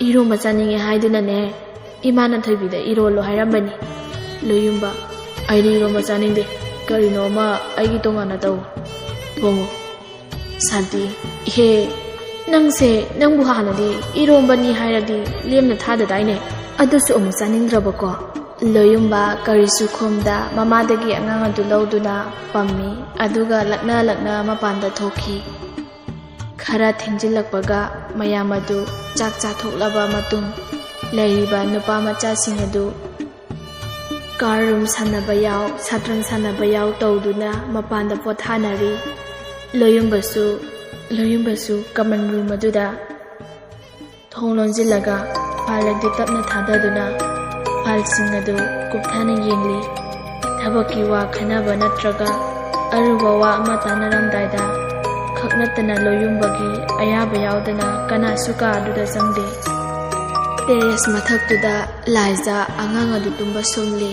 "ꯏꯔꯣꯝꯕ ꯆꯥꯅꯤꯡꯉꯦ ꯍꯥꯏꯗꯨꯅꯅꯦ, "ꯏꯃꯥꯅ ꯊꯣꯏꯕꯤꯗ ꯏꯔꯣꯜꯂꯣ ꯍꯥꯏꯔꯝꯕꯅꯤ꯫" ꯂꯣꯌꯨꯝꯕ, "ꯑꯩꯗꯤ ꯏꯔꯣꯝꯕ ꯆꯥꯅꯤꯡꯗꯦ꯫ ꯀꯔꯤꯅꯣ ꯑꯃ ꯑꯩꯒꯤ ꯇꯣꯉꯥꯟꯅ ꯇꯧ, ꯊꯣꯡꯉꯨ꯫" ꯁꯥꯟꯇꯤ, "ꯏꯍꯦ, ꯅꯪꯁꯦ, ꯅꯪꯕꯨ ꯍꯥꯟꯅꯗꯤ ꯏꯔꯣꯝꯕꯅꯤ ꯍꯥꯏꯔꯗꯤ ꯂꯦꯝꯅ ꯊꯥꯗꯗꯥꯏꯅꯦ? ꯑꯗꯨꯁꯨ ꯑꯃꯨꯛ ꯆꯥꯅꯤꯡꯗ꯭ꯔꯕꯀꯣ?" ꯂꯣꯌꯨꯝꯕ ꯀꯔꯤꯁꯨ ꯈꯨꯝꯗ ꯃꯃꯥꯗꯒꯤ ꯑꯉꯥꯡ ꯑꯗꯨ ꯂꯧꯗꯨꯅ ꯄꯝꯃꯤ, ꯑꯗꯨꯒ ꯂꯛꯅ ꯂꯛꯅ ꯃꯄꯥꯟꯗ ꯊꯣꯛꯈꯤ꯫ ꯈꯔ ꯊꯦꯡꯖꯤꯜꯂꯛꯄꯒ ꯃꯌꯥꯝ ꯑꯗꯨ ꯆꯥꯛ ꯆꯥꯊꯣꯛꯂꯕ ꯃꯇꯨꯡ, ꯂꯩꯔꯤꯕ ꯅꯨꯄꯥ ꯃꯆꯥꯁꯤꯡ ꯑꯗꯨ ꯀꯥꯔ ꯔꯨꯝ ꯁꯥꯟꯅꯕ ꯌꯥꯎ, ꯁꯠꯇ꯭ꯔꯪ ꯁꯥꯟꯅꯕ ꯌꯥꯎ ꯇꯧꯗꯨꯅ ꯃꯄꯥꯟꯗ ꯄꯣꯊꯥꯅꯔꯤ꯫ ꯂꯣꯌꯨꯝꯕꯁꯨ, ꯂꯣꯌꯨꯝꯕꯁꯨ ꯀꯃꯟ ꯔꯨꯝ ꯑꯗꯨꯗ ꯊꯣꯡ ꯂꯣꯟꯁꯤꯜꯂꯒ ꯐꯥꯏꯜ ꯑꯗꯨ ꯇꯞꯅ ꯊꯥꯗꯗꯨꯅ ꯐꯥꯏꯜꯁꯤꯡ ꯑꯗꯨ ꯀꯨꯞꯊꯅ ꯌꯦꯡꯂꯤ꯫ ꯊꯕꯛꯀꯤ ꯋꯥ ꯈꯟꯅꯕ ꯅꯠꯇ꯭ꯔꯒ ꯑꯔꯨꯕ ꯋꯥ ꯑꯃ ꯇꯥꯟꯅꯔꯝꯗꯥꯏꯗ ꯈꯛ ꯅꯠꯇꯅ ꯂꯣꯌꯨꯝꯕꯒꯤ ꯑꯌꯥꯕ ꯌꯥꯎꯗꯅ ꯀꯅꯥꯁꯨ ꯀꯥ ꯑꯗꯨꯗ ꯆꯪꯗꯦ꯫ ꯇꯦꯔꯦꯁ ꯃꯊꯛꯇꯨꯗ ꯂꯥꯏꯖꯥ ꯑꯉꯥꯡ ꯑꯗꯨ ꯇꯨꯝꯕ ꯁꯨꯝꯂꯤ꯫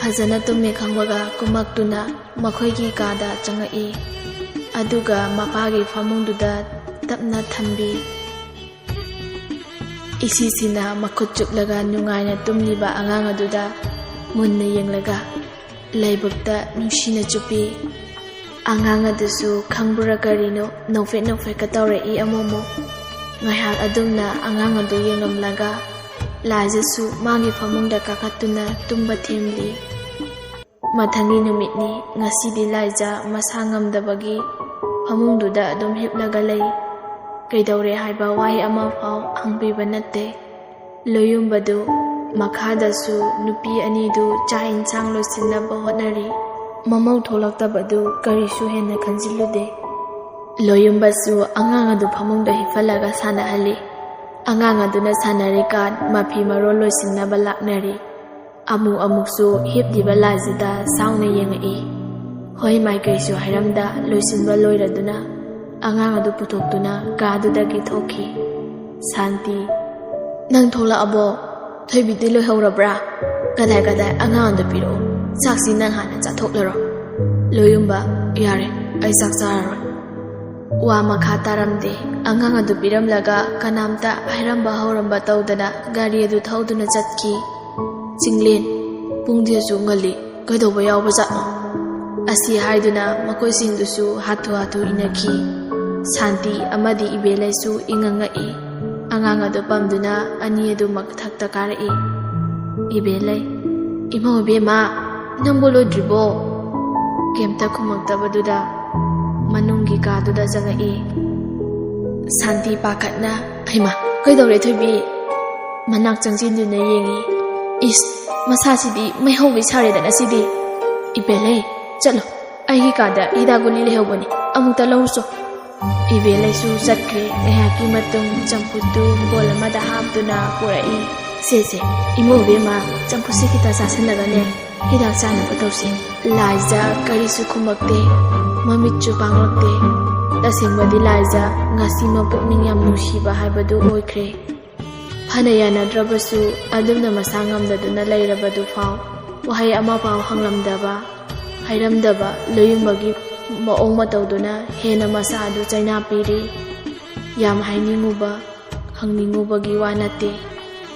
ꯐꯖꯅ ꯇꯨꯝꯃꯦ ꯈꯪꯕꯒ ꯀꯨꯝꯃꯛꯇꯨꯅ ꯃꯈꯣꯏꯒꯤ ꯀꯥꯗ ꯆꯪꯉꯛꯏ꯫ ꯑꯗꯨꯒ ꯃꯄꯥꯒꯤ ꯐꯃꯨꯡꯗꯨꯗ ꯇꯞꯅ ꯊꯝꯕꯤ꯫ ꯏꯁꯤꯁꯤꯅ ꯃꯈꯨꯠ ꯆꯨꯞꯂꯒ ꯅꯨꯡꯉꯥꯏꯅ ꯇꯨꯝꯂꯤꯕ ꯑꯉꯥꯡ ꯑꯗꯨꯗ ꯃꯨꯟꯅ ꯌꯦꯡꯂꯒ ꯂꯥꯏꯕꯛꯇ ꯅꯨꯡꯁꯤꯅ ꯆꯨꯞꯄꯤ꯫ ꯑꯉꯥꯡ ꯑꯗꯨꯁꯨ ꯈꯪꯕ꯭ꯔꯥ ꯀꯔꯤꯅꯣ, ꯅꯣꯛꯐꯦꯠ ꯅꯣꯛꯐꯦꯠꯀ ꯇꯧꯔꯛꯏ ꯑꯃꯨꯛꯃꯨꯛ꯫ ꯉꯥꯏꯍꯥꯛ ꯑꯗꯨꯝꯅ ꯑꯉꯥꯡ ꯑꯗꯨ ꯌꯦꯡꯂꯝꯂꯒ ꯂꯥꯏꯖꯥꯁꯨ ꯃꯥꯒꯤ ꯐꯃꯨꯡꯗ ꯀꯥꯈꯠꯇꯨꯅ ꯇꯨꯝꯕ ꯊꯦꯝꯂꯤ꯫ ꯃꯊꯪꯒꯤ ꯅꯨꯃꯤꯠꯅꯤ꯫ ꯉꯁꯤꯗꯤ ꯂꯥꯏꯖꯥ ꯃꯁꯥ ꯉꯝꯗꯕꯒꯤ ꯐꯃꯨꯡꯗꯨꯗ ꯑꯗꯨꯝ ꯍꯤꯞꯂꯒ ꯂꯩ꯫ ꯀꯩꯗꯧꯔꯦ ꯍꯥꯏꯕ ꯋꯥꯍꯩ ꯑꯃꯐꯥꯎ ꯍꯪꯕꯤꯕ ꯅꯠꯇꯦ꯫ ꯂꯣꯌꯨꯝꯕꯗꯨ ꯃꯈꯥꯗꯁꯨ ꯅꯨꯄꯤ ꯑꯅꯤꯗꯨ ꯆꯥꯛ ꯏꯟꯁꯥꯡ ꯂꯣꯏꯁꯤꯟꯅꯕ ꯍꯣꯠꯅꯔꯤ꯫ ꯃꯃꯧ ꯊꯣꯛꯂꯛꯇꯕꯗꯨ ꯀꯔꯤꯁꯨ ꯍꯦꯟꯅ ꯈꯟꯖꯤꯜꯂꯨꯗꯦ꯫ ꯂꯣꯌꯨꯝꯕꯁꯨ ꯑꯉꯥꯡ ꯑꯗꯨ ꯐꯃꯨꯡꯗ ꯍꯤꯞꯍꯜꯂꯒ ꯁꯥꯟꯅꯍꯜꯂꯤ꯫ ꯑꯉꯥꯡ ꯑꯗꯨꯅ ꯁꯥꯟꯅꯔꯤꯀꯥꯟ ꯃꯐꯤ ꯃꯔꯣꯜ ꯂꯣꯏꯁꯤꯟꯅꯕ ꯂꯥꯛꯅꯔꯤ꯫ ꯑꯃꯨꯛ ꯑꯃꯨꯛꯁꯨ ꯍꯤꯞꯂꯤꯕ ꯂꯥꯏꯖꯥꯗ ꯁꯥꯎꯅ ꯌꯦꯡꯉꯛꯏ꯫ ꯍꯣꯏ ꯃꯥꯏꯀꯩꯁꯨ ꯍꯥꯏꯔꯝꯗ ꯂꯣꯏꯁꯤꯟꯕ ꯂꯣꯏꯔꯗꯨꯅ ꯑꯉꯥꯡ ꯑꯗꯨ ꯄꯨꯊꯣꯛꯇꯨꯅ ꯀꯥꯗꯨꯗꯒꯤ ꯊꯣꯛꯈꯤ꯫ ꯁꯥꯟꯇꯤ, "ꯅꯪ ꯊꯣꯛꯂꯛꯑꯕꯣ? ꯊꯣꯏꯕꯤꯗꯤ ꯂꯣꯏꯍꯧꯔꯕ꯭ꯔꯥ? ꯀꯗꯥꯏ ꯀꯗꯥꯏ? ꯑꯉꯥꯡ ꯑꯗꯨ ꯄꯤꯔꯛꯑꯣ꯫ ꯆꯥꯛꯁꯤ ꯅꯪ ꯍꯥꯟꯅ ꯆꯥꯊꯣꯛꯂꯔꯣ꯫" ꯂꯣꯌꯨꯝꯕ, "ꯌꯥꯔꯦ, ꯑꯩ ꯆꯥꯛ ꯆꯥꯔꯔꯣꯏ꯫" ꯋꯥ ꯃꯈꯥ ꯇꯥꯔꯝꯗꯦ꯫ ꯑꯉꯥꯡ ꯑꯗꯨ ꯄꯤꯔꯝꯂꯒ ꯀꯅꯥꯝꯇ ꯍꯥꯏꯔꯝꯕ ꯍꯧꯔꯝꯕ ꯇꯧꯗꯅ ꯒꯥꯔꯤ ꯑꯗꯨ ꯊꯧꯗꯨꯅ ꯆꯠꯈꯤ꯫ "ꯆꯤꯡꯂꯦꯟ, ꯄꯨꯡꯗꯤ ꯑꯁꯨꯛ ꯉꯜꯂꯤ, ꯀꯩꯗꯧꯕ ꯌꯥꯎꯕꯖꯥꯠꯅꯣ?" ꯑꯁꯤ ꯍꯥꯏꯗꯨꯅ ꯃꯈꯣꯏꯁꯤꯡꯗꯨꯁꯨ ꯍꯥꯊꯨ ꯍꯥꯊꯨ ꯏꯟꯅꯈꯤ꯫ ꯁꯥꯟꯇꯤ ꯑꯃꯗꯤ ꯏꯕꯦꯂꯩꯁꯨ ꯏꯉꯛ ꯉꯛꯏ꯫ ꯑꯉꯥꯡ ꯑꯗꯨ ꯄꯝꯗꯨꯅ ꯑꯅꯤ ꯑꯗꯨ ꯃꯊꯛꯇ ꯀꯥꯔꯛꯏ꯫ "ꯏꯕꯦꯂꯩ, ꯏꯃꯧ ꯏꯕꯦꯝꯃ, ꯅꯪꯕꯨ ꯂꯣꯏꯗ꯭ꯔꯤꯕꯣ?" ꯀꯩꯝꯇ ꯈꯨꯝꯃꯛꯇꯕꯗꯨꯗ ꯃꯅꯨꯡꯒꯤ ꯀꯥꯗꯨꯗ ꯆꯪꯉꯛꯏ꯫ ꯁꯥꯟꯇꯤ ꯄꯥꯈꯠꯅ, "ꯍꯩꯃꯥ, ꯀꯩꯗꯧꯔꯦ ꯊꯣꯏꯕꯤ?" ꯃꯅꯥꯛ ꯆꯪꯁꯤꯟꯗꯨꯅ ꯌꯦꯡꯉꯤ꯫ "ꯏꯁ, ꯃꯁꯥꯁꯤꯗꯤ ꯃꯩ ꯍꯧꯒꯩ ꯁꯥꯔꯦꯗꯅ ꯁꯤꯗꯤ꯫ ꯏꯕꯦꯂꯩ, ꯆꯠꯂꯣ, ꯑꯩꯒꯤ ꯀꯥꯗ ꯍꯤꯗꯥꯛ ꯒꯨꯂꯤ ꯂꯩꯍꯧꯕꯅꯤ, ꯑꯃꯨꯛꯇ ꯂꯧꯔꯨꯆꯣ꯫" ꯏꯕꯦꯂꯩꯁꯨ ꯆꯠꯈ꯭ꯔꯦ꯫ ꯉꯥꯏꯍꯥꯛꯀꯤ ꯃꯇꯨꯡ ꯆꯝꯐꯨꯠꯇꯨ ꯕꯣꯜ ꯑꯃꯗ ꯍꯥꯞꯇꯨꯅ ꯄꯨꯔꯛꯏ꯫ "ꯁꯦ, ꯁꯦ, ꯏꯃꯧ ꯏꯕꯦꯝꯃ, ꯆꯝꯐꯨꯠꯁꯦ ꯈꯤꯇ ꯆꯥꯁꯤꯜꯂꯒꯅꯦ ꯍꯤꯗꯥꯛ ꯆꯥꯅꯕ ꯇꯧꯁꯤ꯫" ꯂꯥꯏꯖ ꯀꯔꯤꯁꯨ ꯈꯨꯝꯃꯛꯇꯦ, ꯃꯃꯤꯠꯁꯨ ꯄꯥꯡꯂꯛꯇꯦ꯫ ꯇꯁꯦꯡꯕꯗꯤ ꯂꯥꯏꯖ ꯉꯁꯤꯃꯛ ꯄꯨꯛꯅꯤꯡ ꯌꯥꯝ ꯅꯨꯡꯁꯤꯕ ꯍꯥꯏꯕꯗꯨ ꯑꯣꯏꯈ꯭ꯔꯦ꯫ ꯐꯅ ꯌꯥꯅꯗ꯭ꯔꯕꯁꯨ ꯑꯗꯨꯝꯅ ꯃꯁꯥ ꯉꯝꯗꯗꯨꯅ ꯂꯩꯔꯕꯗꯨ ꯐꯥꯎ ꯋꯥꯍꯩ ꯑꯃꯐꯥꯎ ꯍꯪꯂꯝꯗꯕ, ꯍꯥꯏꯔꯝꯗꯕ ꯂꯣꯌꯨꯝꯕꯒꯤ ꯃꯑꯣꯡ ꯃꯇꯧꯗꯨꯅ ꯍꯦꯟꯅ ꯃꯁꯥ ꯑꯗꯨ ꯆꯩꯅꯥ ꯄꯤꯔꯤ꯫ ꯌꯥꯝ ꯍꯥꯏꯅꯤꯡꯉꯨꯕ, ꯍꯪꯅꯤꯡꯉꯨꯕꯒꯤ ꯋꯥ ꯅꯠꯇꯦ꯫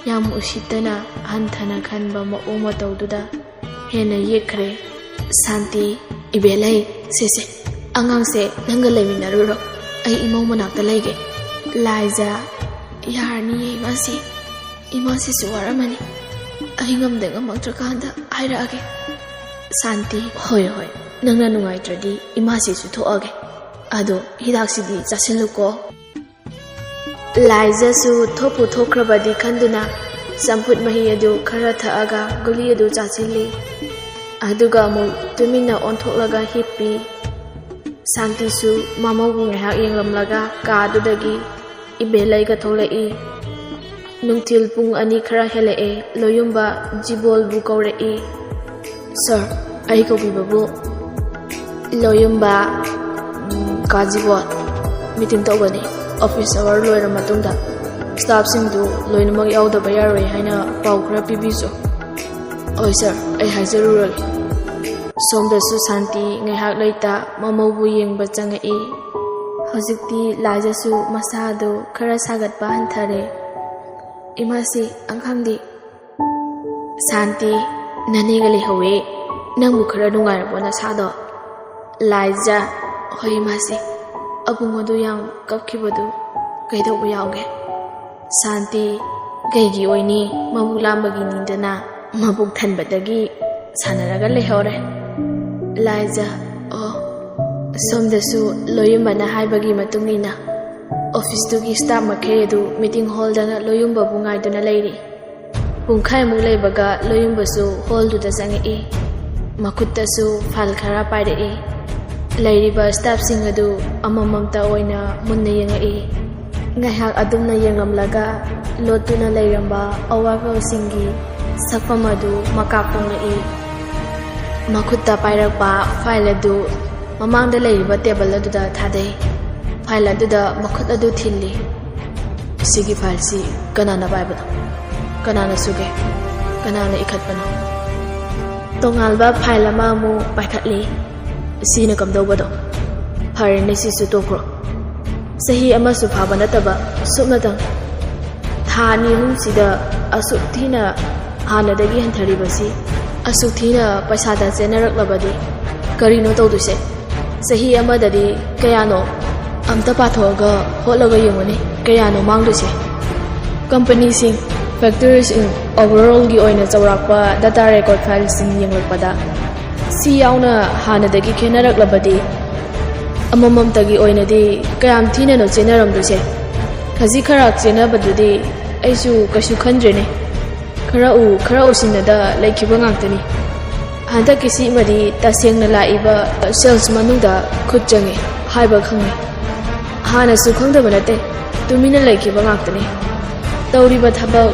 ꯌꯥꯝ ꯎꯁꯤꯠꯇꯅ ꯍꯟꯊꯅ ꯈꯟꯕ ꯃꯑꯣꯡ ꯃꯇꯧꯗꯨꯗ ꯍꯦꯟꯅ ꯌꯦꯛꯈ꯭ꯔꯦ꯫ ꯁꯥꯟꯇꯤ, "ꯏꯕꯦꯂꯩ, ꯁꯦ, ꯁꯦ, ꯑꯉꯥꯡꯁꯦ ꯅꯪꯒ ꯂꯩꯃꯤꯟꯅꯔꯨꯔꯣ, ꯑꯩ ꯏꯃꯧ ꯃꯅꯥꯛꯇ ꯂꯩꯒꯦ꯫" ꯂꯥꯏꯖ, "ꯌꯥꯔꯅꯤꯌꯦ ꯏꯃꯥꯁꯤ, ꯏꯃꯥꯁꯤꯁꯨ ꯋꯥꯔꯝꯃꯅꯤ, ꯑꯩ ꯉꯝꯗ ꯉꯝꯃꯛꯇ꯭ꯔꯀꯥꯟꯗ ꯍꯥꯏꯔꯛꯑꯒꯦ꯫" ꯁꯥꯟꯇꯤ, "ꯍꯣꯏ, ꯍꯣꯏ, ꯅꯪꯅ ꯅꯨꯡꯉꯥꯏꯇ꯭ꯔꯗꯤ ꯏꯃꯥꯁꯤꯁꯨ ꯊꯣꯛꯑꯒꯦ, ꯑꯗꯣ ꯍꯤꯗꯥꯛꯁꯤꯗꯤ ꯆꯥꯁꯤꯜꯂꯨꯀꯣ꯫" ꯂꯥꯏꯖꯁꯨ ꯊꯣꯛꯄꯨ ꯊꯣꯛꯈ꯭ꯔꯕꯗꯤ ꯈꯟꯗꯨꯅ ꯆꯝꯐꯨꯠ ꯃꯍꯤ ꯑꯗꯨ ꯈꯔ ꯊꯛꯑꯒ ꯒꯨꯂꯤ ꯑꯗꯨ ꯆꯥꯁꯤꯜꯂꯤ꯫ ꯑꯗꯨꯒ ꯑꯃꯨꯛ ꯇꯨꯃꯤꯟꯅ ꯑꯣꯟꯊꯣꯛꯂꯒ ꯍꯤꯞꯄꯤ꯫ ꯁꯥꯟꯇꯤꯁꯨ ꯃꯃꯧꯕꯨ ꯉꯥꯏꯍꯥꯛ ꯌꯦꯡꯂꯝꯂꯒ ꯀꯥꯗꯨꯗꯒꯤ ꯏꯕꯦꯂꯩꯒ ꯊꯣꯛꯂꯛꯏ꯫ ꯅꯨꯡꯊꯤꯜ ꯄꯨꯡ ꯑꯅꯤ ꯈꯔ ꯍꯦꯜꯂꯛꯑꯦ꯫ ꯂꯣꯌꯨꯝꯕ ꯖꯤꯕꯣꯜꯕꯨ ꯀꯧꯔꯛꯏ꯫ "ꯁꯥꯔ, ꯑꯩ ꯀꯧꯕꯤꯕꯕꯨ?" ꯂꯣꯌꯨꯝꯕ, "ꯎꯝ, ꯀꯥ ꯖꯤꯕꯣꯜ, ꯃꯤꯇꯤꯡ ꯇꯧꯒꯅꯤ꯫ ꯑꯣꯐꯤꯁ ꯑꯋꯥꯔ ꯂꯣꯏꯔ ꯃꯇꯨꯡꯗ ꯁ꯭ꯇꯥꯐꯁꯤꯡꯗꯨ ꯂꯣꯏꯅꯃꯛ ꯌꯥꯎꯗꯕ ꯌꯥꯔꯣꯏ ꯍꯥꯏꯅ ꯄꯥꯎ ꯈꯔ ꯄꯤꯕꯤꯁꯨ꯫" "ꯍꯣꯏ ꯁꯥꯔ, ꯑꯩ ꯍꯥꯏꯖꯔꯨꯔꯒꯦ꯫" ꯁꯣꯝꯗꯁꯨ ꯁꯥꯟꯇꯤ ꯉꯥꯏꯍꯥꯛ ꯂꯩꯇ ꯃꯃꯧꯕꯨ ꯌꯦꯡꯕ ꯆꯪꯉꯛꯏ꯫ ꯍꯧꯖꯤꯛꯇꯤ ꯂꯥꯏꯖꯁꯨ ꯃꯁꯥꯗꯨ ꯈꯔ ꯁꯥꯒꯠꯄ ꯍꯟꯊꯔꯦ꯫ "ꯏꯃꯥꯁꯤ, ꯑꯪꯈꯪꯗꯤ?" "ꯁꯥꯟꯇꯤ, ꯅꯅꯦꯒ ꯂꯩꯍꯧꯋꯦ, ꯅꯪꯕꯨ ꯈꯔ ꯅꯨꯡꯉꯥꯏꯔꯕꯣ ꯅꯁꯥꯗꯣ?" ꯂꯥꯏꯖ, "ꯍꯣꯏ ꯏꯃꯥꯁꯤ, ꯑꯕꯨꯡ ꯑꯗꯨ ꯌꯥꯝ ꯀꯞꯈꯤꯕꯗꯨ ꯀꯩꯗꯧꯕ ꯌꯥꯎꯒꯦ?" ꯁꯥꯟꯇꯤ, "ꯀꯩꯒꯤ ꯑꯣꯏꯅꯤ, ꯃꯕꯨꯛ ꯂꯥꯝꯕꯒꯤꯅꯤꯗꯅ, ꯃꯕꯨꯛ ꯊꯟꯕꯗꯒꯤ ꯁꯥꯟꯅꯔꯒ ꯂꯩꯍꯧꯔꯦ꯫" ꯂꯥꯏꯖ, "ꯑꯣ, ꯁꯣꯝꯗꯁꯨ ꯂꯣꯌꯨꯝꯕꯅ ꯍꯥꯏꯕꯒꯤ ꯃꯇꯨꯡ ꯏꯟꯅ ꯑꯣꯐꯤꯁꯇꯨꯒꯤ ꯁ꯭ꯇꯥꯐ ꯃꯈꯩ ꯑꯗꯨ ꯃꯤꯇꯤꯡ ꯍꯣꯜꯗꯅ ꯂꯣꯌꯨꯝꯕꯕꯨ ꯉꯥꯏꯗꯨꯅ ꯂꯩꯔꯤ꯫" ꯄꯨꯡꯈꯥꯏꯃꯨꯛ ꯂꯩꯕꯒ ꯂꯣꯌꯨꯝꯕꯁꯨ ꯍꯣꯜꯗꯨꯗ ꯆꯪꯉꯛꯏ꯫ ꯃꯈꯨꯠꯇꯁꯨ ꯐꯥꯏꯜ ꯈꯔ ꯄꯥꯏꯔꯛꯏ꯫ ꯂꯩꯔꯤꯕ ꯁ꯭ꯇꯥꯐꯁꯤꯡ ꯑꯗꯨ ꯑꯃꯃꯝꯇ ꯑꯣꯏꯅ ꯃꯨꯟꯅ ꯌꯦꯡꯉꯛꯏ꯫ ꯉꯥꯏꯍꯥꯛ ꯑꯗꯨꯝꯅ ꯌꯦꯡꯂꯝꯂꯒ ꯂꯣꯠꯇꯨꯅ ꯂꯩꯔꯝꯕ ꯑꯋꯥꯕꯁꯤꯡꯒꯤ ꯁꯛꯐꯝ ꯑꯗꯨ ꯃꯀꯥ ꯐꯣꯡꯂꯛꯏ꯫ ꯃꯈꯨꯠꯇ ꯄꯥꯏꯔꯛꯄ ꯐꯥꯏꯜ ꯑꯗꯨ ꯃꯃꯥꯡꯗ ꯂꯩꯔꯤꯕ ꯇꯦꯕꯜ ꯑꯗꯨꯗ ꯊꯥꯗꯩ꯫ ꯐꯥꯏꯜ ꯑꯗꯨꯗ ꯃꯈꯨꯠ ꯑꯗꯨ ꯊꯤꯜꯂꯤ꯫ "ꯁꯤꯒꯤ ꯐꯥꯏꯜꯁꯤ ꯀꯅꯥꯅ ꯄꯥꯏꯕꯅꯣ? ꯀꯅꯥꯅ ꯁꯨꯒꯦ? ꯀꯅꯥꯅ ꯏꯈꯠꯄꯅꯣ?" ꯇꯣꯉꯥꯟꯕ ꯐꯥꯏꯜ ꯑꯃ ꯑꯃꯨꯛ ꯄꯥꯏꯈꯠꯂꯤ꯫ "ꯁꯤꯅ ꯀꯝꯗꯧꯕꯗꯣ? ꯐꯔꯦꯅꯦ, ꯁꯤꯁꯨ ꯇꯣꯛꯈ꯭ꯔꯣ꯫ ꯆꯍꯤ ꯑꯃꯁꯨ ꯐꯥꯕ ꯅꯠꯇꯕ ꯁꯨꯞꯅꯇꯪ ꯊꯥ ꯑꯅꯤ ꯑꯍꯨꯝꯁꯤꯗ ꯑꯁꯨꯛ ꯊꯤꯅ ꯍꯥꯟꯅꯗꯒꯤ ꯍꯟꯊꯔꯤꯕꯁꯤ, ꯑꯁꯨꯛ ꯊꯤꯅ ꯄꯩꯁꯥꯗ ꯆꯦꯟꯅꯔꯛꯂꯕꯗꯤ ꯀꯔꯤꯅꯣ ꯇꯧꯗꯣꯏꯁꯦ? ꯆꯍꯤ ꯑꯃꯗꯗꯤ ꯀꯌꯥꯅꯣ? ꯑꯝꯇ ꯄꯥꯊꯣꯛꯑꯒ ꯍꯣꯠꯂꯒ ꯌꯦꯡꯉꯨꯅꯦ, ꯀꯌꯥꯅꯣ ꯃꯥꯡꯗꯣꯏꯁꯦ?" ꯀꯝꯄꯅꯤꯁꯤꯡ, ꯐꯦꯛꯇꯔꯤꯁꯤꯡ, ꯑꯣꯚꯔꯑꯣꯜꯒꯤ ꯑꯣꯏꯅ ꯆꯥꯎꯔꯥꯛꯄ ꯗꯇꯥ ꯔꯦꯀꯣꯔꯗ ꯐꯥꯏꯜꯁꯤꯡ ꯌꯦꯡꯂꯛꯄꯗ, ꯁꯤ ꯌꯥꯎꯅ ꯍꯥꯟꯅꯗꯒꯤ ꯈꯦꯠꯅꯔꯛꯂꯕꯗꯤ, ꯑꯃꯃꯝꯇꯒꯤ ꯑꯣꯏꯅꯗꯤ ꯀꯌꯥꯝ ꯊꯤꯅꯅꯣ ꯆꯦꯟꯅꯔꯝꯗꯣꯏꯁꯦ? ꯈꯖꯤꯛ ꯈꯔꯥꯛ ꯆꯦꯟꯅꯕꯗꯨꯗꯤ ꯑꯩꯁꯨ ꯀꯩꯁꯨ ꯈꯟꯗ꯭ꯔꯦꯅꯦ꯫ ꯈꯔ ꯎ, ꯈꯔ ꯎꯁꯤꯟꯅꯗ ꯂꯩꯈꯤꯕ ꯉꯥꯛꯇꯅꯤ꯫ ꯍꯟꯗꯛꯀꯤ ꯁꯤꯃꯗꯤ ꯇꯁꯦꯡꯅ ꯂꯥꯛꯏꯕ ꯁꯦꯜꯁ ꯃꯅꯨꯡꯗ ꯈꯨꯠ ꯆꯪꯉꯤ ꯍꯥꯏꯕ ꯈꯪꯉꯤ꯫ ꯍꯥꯟꯅꯁꯨ ꯈꯪꯗꯕ ꯅꯠꯇꯦ, ꯇꯨꯃꯤꯟꯅ ꯂꯩꯈꯤꯕ ꯉꯥꯛꯇꯅꯤ꯫ ꯇꯧꯔꯤꯕ ꯊꯕꯛ,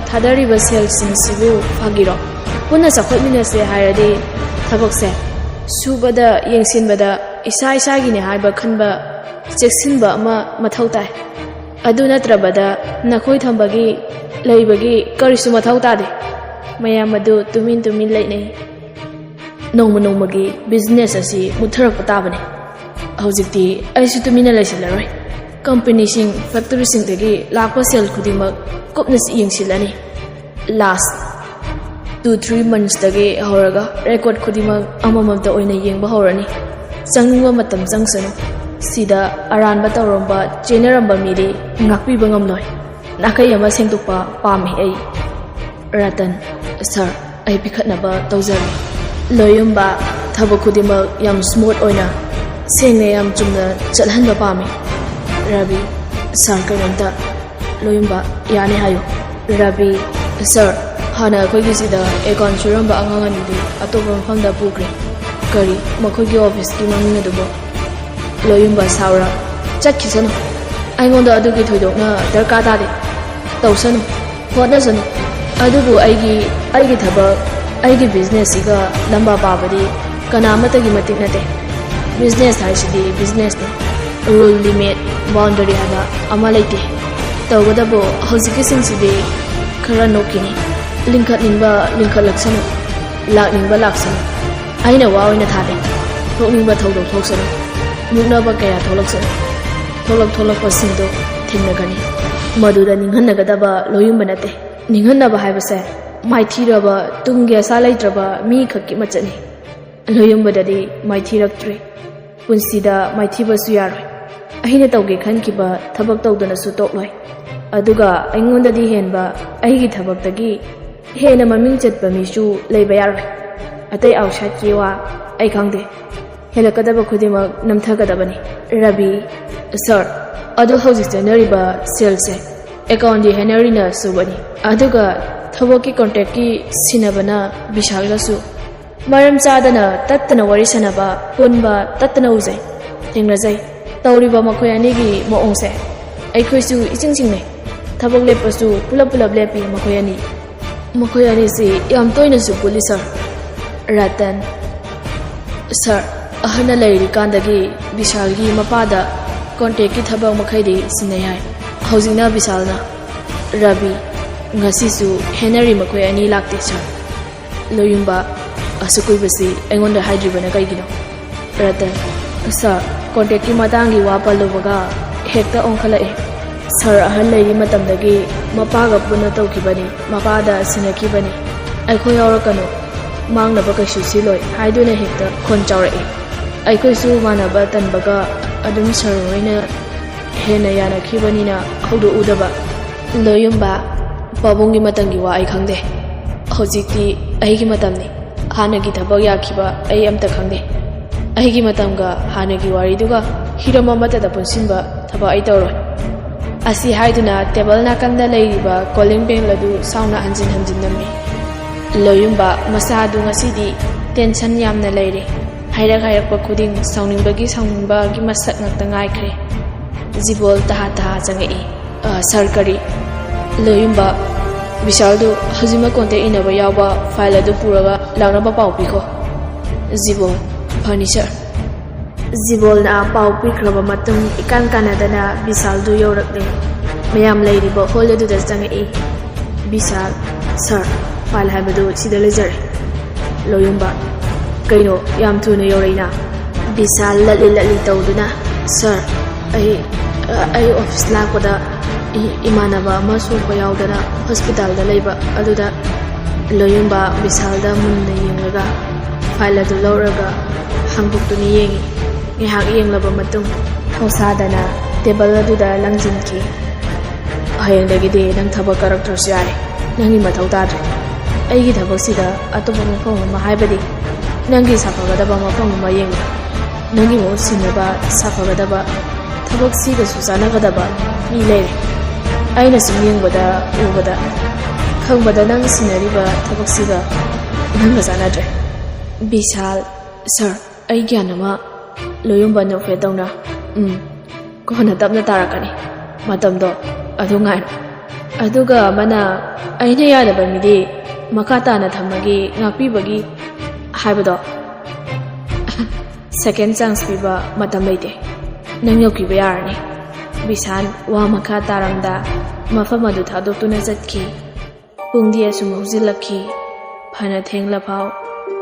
ꯊꯥꯗꯔꯤꯕ ꯁꯦꯜꯁꯤꯡꯁꯤꯕꯨ ꯐꯥꯒꯤꯔꯣ? ꯄꯨꯟꯅ ꯆꯥꯎꯈꯠꯃꯤꯟꯅꯁꯦ ꯍꯥꯏꯔꯗꯤ ꯊꯕꯛꯁꯦ ꯁꯨꯕꯗ, ꯌꯦꯡꯁꯤꯟꯕꯗ ꯏꯁꯥ ꯏꯁꯥꯒꯤꯅꯦ ꯍꯥꯏꯕ ꯈꯟꯕ, ꯆꯦꯛꯁꯤꯟꯕ ꯑꯃ ꯃꯊꯧ ꯇꯥꯏ꯫ ꯑꯗꯨ ꯅꯠꯇ꯭ꯔꯕꯗ ꯅꯈꯣꯏ ꯊꯝꯕꯒꯤ, ꯂꯩꯕꯒꯤ ꯀꯔꯤꯁꯨ ꯃꯊꯧ ꯇꯥꯗꯦ꯫ ꯃꯌꯥꯝ ꯑꯗꯨ ꯇꯨꯃꯤꯟ ꯇꯨꯃꯤꯟ ꯂꯩꯅꯩ꯫ ꯅꯣꯡꯃ ꯅꯣꯡꯃꯒꯤ ꯕꯤꯖꯤꯅꯦꯁ ꯑꯁꯤ ꯃꯨꯠꯊꯔꯛꯄ ꯇꯥꯕꯅꯤ꯫ ꯍꯧꯖꯤꯛꯇꯤ ꯑꯩꯁꯨ ꯇꯨꯃꯤꯟꯅ ꯂꯩꯁꯤꯜꯂꯔꯣꯏ꯫ ꯀꯝꯄꯅꯤꯁꯤꯡ, ꯐꯦꯛꯇꯔꯤꯁꯤꯡꯗꯒꯤ ꯂꯥꯛꯄ ꯁꯦꯜ ꯈꯨꯗꯤꯡꯃꯛ ꯀꯨꯞꯅ ꯌꯦꯡꯁꯤꯜꯂꯅꯤ꯫ ꯂꯥꯁ ꯇꯨ ꯊ꯭ꯔꯤ ꯃꯟꯁꯇꯒꯤ ꯍꯧꯔꯒ ꯔꯦꯀꯣꯔꯗ ꯈꯨꯗꯤꯡꯃꯛ ꯑꯃꯃꯝꯇ ꯑꯣꯏꯅ ꯌꯦꯡꯕ ꯍꯧꯔꯅꯤ꯫ ꯆꯪꯅꯤꯡꯕ ꯃꯇꯝ ꯆꯪꯁꯅꯨ꯫ ꯁꯤꯗ ꯑꯔꯥꯟꯕ ꯇꯧꯔꯝꯕ, ꯆꯦꯟꯅꯔꯝꯕ ꯃꯤꯗꯤ ꯉꯥꯛꯄꯤꯕ ꯉꯝꯂꯣꯏ꯫ ꯅꯥꯀꯩ ꯑꯃ ꯁꯦꯡꯗꯣꯛꯄ ꯄꯥꯝꯃꯤ ꯑꯩ꯫ ꯔꯇꯟ, ꯁꯥꯔ, ꯑꯩ ꯄꯤꯈꯠꯅꯕ ꯇꯧꯖꯔꯦ꯫ ꯂꯣꯌꯨꯝꯕ, ꯊꯕꯛ ꯈꯨꯗꯤꯡꯃꯛ ꯌꯥꯝ ꯁ꯭ꯃꯨꯠ ꯑꯣꯏꯅ, ꯁꯦꯡꯅ, ꯌꯥꯝ ꯆꯨꯝꯅ ꯆꯠꯍꯟꯕ ꯄꯥꯝꯃꯤ꯫ ꯔꯕꯤ, ꯁꯥꯔ, ꯀꯩꯅꯣꯝꯇ꯫ ꯂꯣꯌꯨꯝꯕ, ꯌꯥꯅꯤ ꯍꯥꯏꯌꯨ꯫ ꯔꯕꯤ, ꯁꯥꯔ, ꯍꯥꯟꯅ ꯑꯩꯈꯣꯏꯒꯤ ꯁꯤꯗ ꯑꯦꯀꯥꯎꯟ ꯁꯨꯔꯝꯕ ꯑꯉꯥꯡ ꯑꯅꯤꯗꯨ ꯑꯇꯣꯞꯄ ꯃꯐꯝꯗ ꯄꯨꯈ꯭ꯔꯦ꯫ ꯀꯔꯤ? ꯃꯈꯣꯏꯒꯤ ꯑꯣꯐꯤꯁꯀꯤ ꯃꯃꯤꯡ ꯑꯗꯨꯕꯨ? ꯂꯣꯌꯨꯝꯕ, ꯁꯥꯎꯔ, ꯆꯠꯈꯤꯁꯅꯨ꯫ ꯑꯩꯉꯣꯟꯗ ꯑꯗꯨꯒꯤ ꯊꯣꯏꯗꯣꯛꯅ ꯗꯔꯀꯥꯔ ꯇꯥꯗꯦ꯫ ꯇꯧꯁꯅꯨ, ꯍꯣꯠꯅꯁꯅꯨ꯫ ꯑꯗꯨꯕꯨ ꯑꯩꯒꯤ, ꯑꯩꯒꯤ ꯊꯕꯛ, ꯑꯩꯒꯤ ꯕꯤꯖꯤꯅꯦꯁꯁꯤꯒ ꯂꯝꯕꯥ ꯄꯥꯕꯗꯤ ꯀꯅꯥ ꯑꯃꯠꯇꯒꯤ ꯃꯇꯤꯛ ꯅꯠꯇꯦ꯫ ꯕꯤꯖꯤꯅꯦꯁ ꯍꯥꯏꯁꯤꯗꯤ ꯕꯤꯖꯤꯅꯦꯁꯅꯤ꯫ ꯔꯨꯜ, ꯂꯤꯃꯤꯠ, ꯕꯥꯎꯟꯗꯔꯤ ꯍꯥꯏꯕ ꯑꯃ ꯂꯩꯇꯦ꯫ ꯇꯧꯒꯗꯕꯨ ꯍꯧꯖꯤꯛꯀꯤꯁꯤꯡꯁꯤꯗꯤ ꯈꯔ ꯅꯣꯛꯈꯤꯅꯤ꯫ ꯂꯤꯡꯈꯠꯅꯤꯡꯕ ꯂꯤꯡꯈꯠꯂꯛꯁꯅꯨ, ꯂꯥꯛꯅꯤꯡꯕ ꯂꯥꯛꯁꯅꯨ꯫ ꯑꯩꯅ ꯋꯥ ꯑꯣꯏꯅ ꯊꯥꯗꯦ꯫ ꯊꯣꯛꯅꯤꯡꯕ ꯊꯧꯗꯣꯛ ꯊꯣꯛꯁꯅꯨ꯫ ꯃꯨꯛꯅꯕ ꯀꯌꯥ ꯊꯣꯛꯂꯛꯁꯅꯨ꯫ ꯊꯣꯛꯂꯛ ꯊꯣꯛꯂꯛꯄꯁꯤꯡꯗꯨ ꯊꯦꯡꯅꯒꯅꯤ꯫ ꯃꯗꯨꯗ ꯅꯤꯡꯍꯟꯅꯒꯗꯕ ꯂꯣꯌꯨꯝꯕ ꯅꯠꯇꯦ꯫ ꯅꯤꯡꯍꯟꯅꯕ ꯍꯥꯏꯕꯁꯦ ꯃꯥꯏꯊꯤꯔꯕ, ꯇꯨꯡꯒꯤ ꯑꯁꯥ ꯂꯩꯇ꯭ꯔꯕ ꯃꯤ ꯈꯛꯀꯤ ꯃꯆꯠꯅꯤ꯫ ꯂꯣꯌꯨꯝꯕꯗꯗꯤ ꯃꯥꯏꯊꯤꯔꯛꯇ꯭ꯔꯤ꯫ ꯄꯨꯟꯁꯤꯗ ꯃꯥꯏꯊꯤꯕꯁꯨ ꯌꯥꯔꯣꯏ꯫ ꯑꯩꯅ ꯇꯧꯒꯦ ꯈꯟꯈꯤꯕ ꯊꯕꯛ ꯇꯧꯗꯅꯁꯨ ꯇꯣꯛꯂꯣꯏ꯫ ꯑꯗꯨꯒ ꯑꯩꯉꯣꯟꯗꯗꯤ ꯍꯦꯟꯕ, ꯑꯩꯒꯤ ꯊꯕꯛꯇꯒꯤ ꯍꯦꯟꯅ ꯃꯃꯤꯡ ꯆꯠꯄ ꯃꯤꯁꯨ ꯂꯩꯕ ꯌꯥꯔꯣꯏ꯫ ꯑꯇꯩ ꯑꯥꯎꯠꯁꯥꯏꯠꯀꯤ ꯋꯥ ꯑꯩ ꯈꯪꯗꯦ꯫ ꯍꯦꯜꯂꯛꯀꯗꯕ ꯈꯨꯗꯤꯡꯃꯛ ꯅꯝꯊꯒꯗꯕꯅꯤ꯫ ꯔꯕꯤ, ꯁꯥꯔ, ꯑꯗꯨ ꯍꯧꯖꯤꯛ ꯆꯠꯅꯔꯤꯕ ꯁꯦꯜꯁꯦ ꯑꯦꯀꯥꯎꯟꯒꯤ ꯍꯦꯅꯔꯤꯅ ꯁꯨꯕꯅꯤ꯫ ꯑꯗꯨꯒ ꯊꯕꯛꯀꯤ ꯀꯣꯟꯇ꯭ꯔꯦꯛꯀꯤ ꯁꯤꯟꯅꯕꯅ ꯕꯤꯁꯥꯜꯒꯁꯨ꯫ ꯃꯔꯝ ꯆꯥꯗꯅ ꯇꯠꯇꯅ ꯋꯥꯔꯤ ꯁꯥꯟꯅꯕ, ꯄꯨꯟꯕ ꯇꯠꯇꯅ ꯎꯖꯩ, ꯊꯦꯡꯅꯖꯩ꯫ ꯇꯧꯔꯤꯕ ꯃꯈꯣꯏ ꯑꯅꯤꯒꯤ ꯃꯑꯣꯡꯁꯦ ꯑꯩꯈꯣꯏꯁꯨ ꯏꯆꯤꯡ ꯆꯤꯡꯅꯩ꯫ ꯊꯕꯛ ꯂꯦꯞꯄꯁꯨ ꯄꯨꯂꯞ ꯄꯨꯂꯞ ꯂꯦꯞꯄꯤ ꯃꯈꯣꯏ ꯑꯅꯤ꯫ ꯃꯈꯣꯏ ꯑꯅꯤꯁꯤ ꯌꯥꯝ ꯇꯣꯏꯅꯁꯨ ꯄꯨꯜꯂꯤ, ꯁꯥꯔ꯫ ꯔꯇꯟ, ꯁꯥꯔ, ꯑꯍꯜꯅ ꯂꯩꯔꯤꯀꯥꯟꯗꯒꯤ ꯕꯤꯁꯥꯜꯒꯤ ꯃꯄꯥꯗ ꯀꯣꯟꯇ꯭ꯔꯦꯛꯀꯤ ꯊꯕꯛ ꯃꯈꯩꯗꯤ ꯁꯤꯟꯅꯩ ꯍꯥꯏ꯫ ꯍꯧꯖꯤꯛꯅ ꯕꯤꯁꯥꯜꯅ꯫ ꯔꯕꯤ, ꯉꯁꯤꯁꯨ ꯍꯦꯅꯔꯤ ꯃꯈꯣꯏ ꯑꯅꯤ ꯂꯥꯛꯇꯦ, ꯁꯥꯔ꯫ ꯂꯣꯌꯨꯝꯕ, ꯑꯁꯨꯛ ꯀꯨꯏꯕꯁꯤ ꯑꯩꯉꯣꯟꯗ ꯍꯥꯏꯗ꯭ꯔꯤꯕꯅ ꯀꯩꯒꯤꯅꯣ? ꯔꯇꯟ, ꯁꯥꯔ, ꯀꯣꯟꯇꯦꯛꯀꯤ ꯃꯇꯥꯡꯒꯤ ꯋꯥ ꯄꯜꯂꯨꯕꯒ ꯍꯦꯛꯇ ꯑꯣꯟꯈꯠꯂꯛꯏ꯫ ꯁꯥꯔ ꯑꯍꯜ ꯂꯩꯔꯤ ꯃꯇꯝꯗꯒꯤ ꯃꯄꯥꯒ ꯄꯨꯟꯅ ꯇꯧꯈꯤꯕꯅꯤ, ꯃꯄꯥꯗ ꯁꯤꯟꯅꯈꯤꯕꯅꯤ꯫ ꯑꯩꯈꯣꯏ ꯌꯥꯎꯔꯛꯀꯅꯨ, ꯃꯥꯡꯅꯕ ꯀꯩꯁꯨ ꯁꯤꯜꯂꯣꯏ ꯍꯥꯏꯗꯨꯅ ꯍꯦꯛꯇ ꯈꯣꯟ ꯆꯥꯎꯔꯛꯏ꯫ ꯑꯩꯈꯣꯏꯁꯨ ꯃꯥꯟꯅꯕ ꯇꯟꯕꯒ ꯑꯗꯨꯝ ꯁꯥꯔ ꯍꯣꯏꯅ ꯍꯦꯟꯅ ꯌꯥꯅꯈꯤꯕꯅꯤꯅ ꯍꯧꯗꯣꯛꯎꯗꯕ꯫ ꯂꯣꯌꯨꯝꯕ, ꯄꯥꯕꯨꯡꯒꯤ ꯃꯇꯝꯒꯤ ꯋꯥ ꯑꯩ ꯈꯪꯗꯦ꯫ ꯍꯧꯖꯤꯛꯇꯤ ꯑꯩꯒꯤ ꯃꯇꯝꯅꯤ꯫ ꯍꯥꯟꯅꯒꯤ ꯊꯕꯛ ꯌꯥꯈꯤꯕ ꯑꯩ ꯑꯝꯇ ꯈꯪꯗꯦ꯫ ꯑꯩꯒꯤ ꯃꯇꯝꯒ ꯍꯥꯟꯅꯒꯤ ꯋꯥꯔꯤꯗꯨꯒ ꯍꯤꯔꯝ ꯑꯃꯠꯇꯗ ꯄꯨꯟꯁꯤꯟꯕ ꯊꯕꯛ ꯑꯩ ꯇꯧꯔꯣꯏ꯫ ꯑꯁꯤ ꯍꯥꯏꯗꯨꯅ ꯇꯦꯕꯜ ꯅꯥꯀꯟꯗ ꯂꯩꯔꯤꯕ calling bell ꯑꯗꯨ ꯁꯥꯎꯅ ꯍꯟꯖꯤꯟ ꯍꯟꯖꯤꯟ ꯅꯝꯃꯤ꯫ ꯂꯣꯌꯨꯝꯕ ꯃꯁꯥꯗꯨ ꯉꯁꯤꯗꯤ tension ꯌꯥꯝꯅ ꯂꯩꯔꯦ꯫ ꯍꯥꯏꯔꯛ ꯍꯥꯏꯔꯛꯄ ꯈꯨꯗꯤꯡ ꯁꯥꯎꯅꯤꯡꯕꯒꯤ ꯁꯥꯎꯅꯤꯡꯕꯒꯤ ꯃꯁꯛ ꯉꯥꯛꯇ ꯉꯥꯏꯈ꯭ꯔꯦ꯫ ꯖꯤꯕꯣꯜ ꯇꯍꯥ ꯇꯍꯥ ꯆꯪꯉꯛꯏ꯫ "ꯑ, ꯁꯥꯔ, ꯀꯔꯤ?" ꯂꯣꯌꯨꯝꯕ, "ꯕꯤꯁꯥꯜꯗꯨ ꯍꯧꯖꯤꯛꯃꯛ ꯀꯣꯟꯇꯦꯛ ꯏꯅꯕ ꯌꯥꯎꯕ ꯐꯥꯏꯜ ꯑꯗꯨ ꯄꯨꯔꯒ ꯂꯥꯛꯅꯕ ꯄꯥꯎ ꯄꯤꯈꯣ꯫" ꯖꯤꯕꯣꯜ, "ꯐꯅꯤ, ꯁꯥꯔ꯫" ꯖꯤꯕꯣꯜꯅ ꯄꯥꯎ ꯄꯤꯈ꯭ꯔꯕ ꯃꯇꯨꯡ ꯏꯀꯥꯟ ꯀꯥꯟꯅꯗꯅ ꯕꯤꯁꯥꯜꯗꯨ ꯌꯧꯔꯛꯂꯦ꯫ ꯃꯌꯥꯝ ꯂꯩꯔꯤꯕ ꯍꯣꯜ ꯑꯗꯨꯗ ꯆꯪꯉꯛꯏ꯫ ꯕꯤꯁꯥꯜ, "ꯁꯥꯔ, ꯐꯥꯏꯜ ꯍꯥꯏꯕꯗꯨ ꯁꯤꯗ ꯂꯩꯖꯔꯦ꯫" ꯂꯣꯌꯨꯝꯕ, "ꯀꯩꯅꯣ, ꯌꯥꯝ ꯊꯨꯅ ꯌꯧꯔꯛꯏꯅ?" ꯕꯤꯁꯥꯜ ꯂꯠꯂꯤ ꯂꯠꯂꯤ ꯇꯧꯗꯨꯅ, "ꯁꯥꯔ, ꯑꯩ, ꯑꯩ ꯑꯣꯐꯤꯁ ꯂꯥꯛꯄꯗ ꯏ-, ꯏꯃꯥꯟꯅꯕ ꯑꯃ ꯁꯣꯛꯄ ꯌꯥꯎꯗꯅ ꯍꯣꯁꯄꯤꯇꯥꯜꯗ ꯂꯩꯕ ꯑꯗꯨꯗ꯫" ꯂꯣꯌꯨꯝꯕ ꯕꯤꯁꯥꯜꯗ ꯃꯨꯟꯅ ꯌꯦꯡꯂꯒ ꯐꯥꯏꯜ ꯑꯗꯨ ꯂꯧꯔꯒ ꯍꯥꯡꯗꯣꯛꯇꯨꯅ ꯌꯦꯡꯉꯤ꯫ ꯉꯥꯏꯍꯥꯛ ꯌꯦꯡꯂꯕ ꯃꯇꯨꯡ ꯊꯧꯁꯥꯗꯅ ꯇꯦꯕꯜ ꯑꯗꯨꯗ ꯂꯪꯁꯤꯟꯈꯤ꯫ "ꯍꯌꯦꯡꯗꯒꯤꯗꯤ ꯅꯪ ꯊꯕꯛ ꯀꯥꯔꯛꯇ꯭ꯔꯁꯨ ꯌꯥꯔꯦ꯫ ꯅꯪꯒꯤ ꯃꯊꯧ ꯇꯥꯗ꯭ꯔꯦ꯫ ꯑꯩꯒꯤ ꯊꯕꯛꯁꯤꯗ ꯑꯇꯣꯞꯄ ꯃꯐꯝ ꯑꯃ, ꯍꯥꯏꯕꯗꯤ ꯅꯪꯒꯤ ꯁꯥꯐꯒꯗꯕ ꯃꯐꯝ ꯑꯃ ꯌꯦꯡꯉꯨ꯫ ꯅꯪꯒꯤ ꯃꯍꯨꯠ ꯁꯤꯟꯅꯕ ꯁꯥꯐꯒꯗꯕ, ꯊꯕꯛꯁꯤꯒꯁꯨ ꯆꯥꯟꯅꯒꯗꯕ ꯃꯤ ꯂꯩꯔꯦ꯫ ꯑꯩꯅ ꯁꯨꯝ ꯌꯦꯡꯕꯗ, ꯎꯕꯗ, ꯈꯪꯕꯗ ꯅꯪ ꯁꯤꯟꯅꯔꯤꯕ ꯊꯕꯛꯁꯤꯒ ꯅꯪꯒ ꯆꯥꯟꯅꯗ꯭ꯔꯦ꯫" ꯕꯤꯁꯥꯜ, "ꯁꯥꯔ, ꯑꯩ ꯒ꯭ꯌꯥꯟ ꯑꯃ꯫" ꯂꯣꯌꯨꯝꯕ ꯅꯣꯛꯐꯦꯠ ꯇꯧꯅ, "ꯎꯝ, ꯀꯣꯟꯅ ꯇꯞꯅ ꯇꯥꯔꯛꯀꯅꯤ꯫ ꯃꯇꯝꯗꯣ ꯑꯗꯨ ꯉꯥꯏꯔꯣ꯫" ꯑꯗꯨꯒ ꯑꯃꯅ, "ꯑꯩꯅ ꯌꯥꯗꯕ ꯃꯤꯗꯤ ꯃꯈꯥ ꯇꯥꯅ ꯊꯝꯕꯒꯤ, ꯉꯥꯛꯄꯤꯕꯒꯤ ꯍꯥꯏꯕꯗꯣ, second chance ꯄꯤꯕ ꯃꯇꯝ ꯂꯩꯇꯦ꯫ ꯅꯪ ꯌꯧꯈꯤꯕ ꯌꯥꯔꯅꯤ꯫" ꯕꯤꯁꯥꯜ ꯋꯥ ꯃꯈꯥ ꯇꯥꯔꯝꯗ ꯃꯐꯝ ꯑꯗꯨ ꯊꯥꯗꯣꯛꯇꯨꯅ ꯆꯠꯈꯤ꯫ ꯄꯨꯡꯗꯤ ꯑꯁꯨꯝ ꯍꯧꯖꯤꯜꯂꯛꯈꯤ꯫ ꯐꯅ ꯊꯦꯡꯂꯐꯥꯎ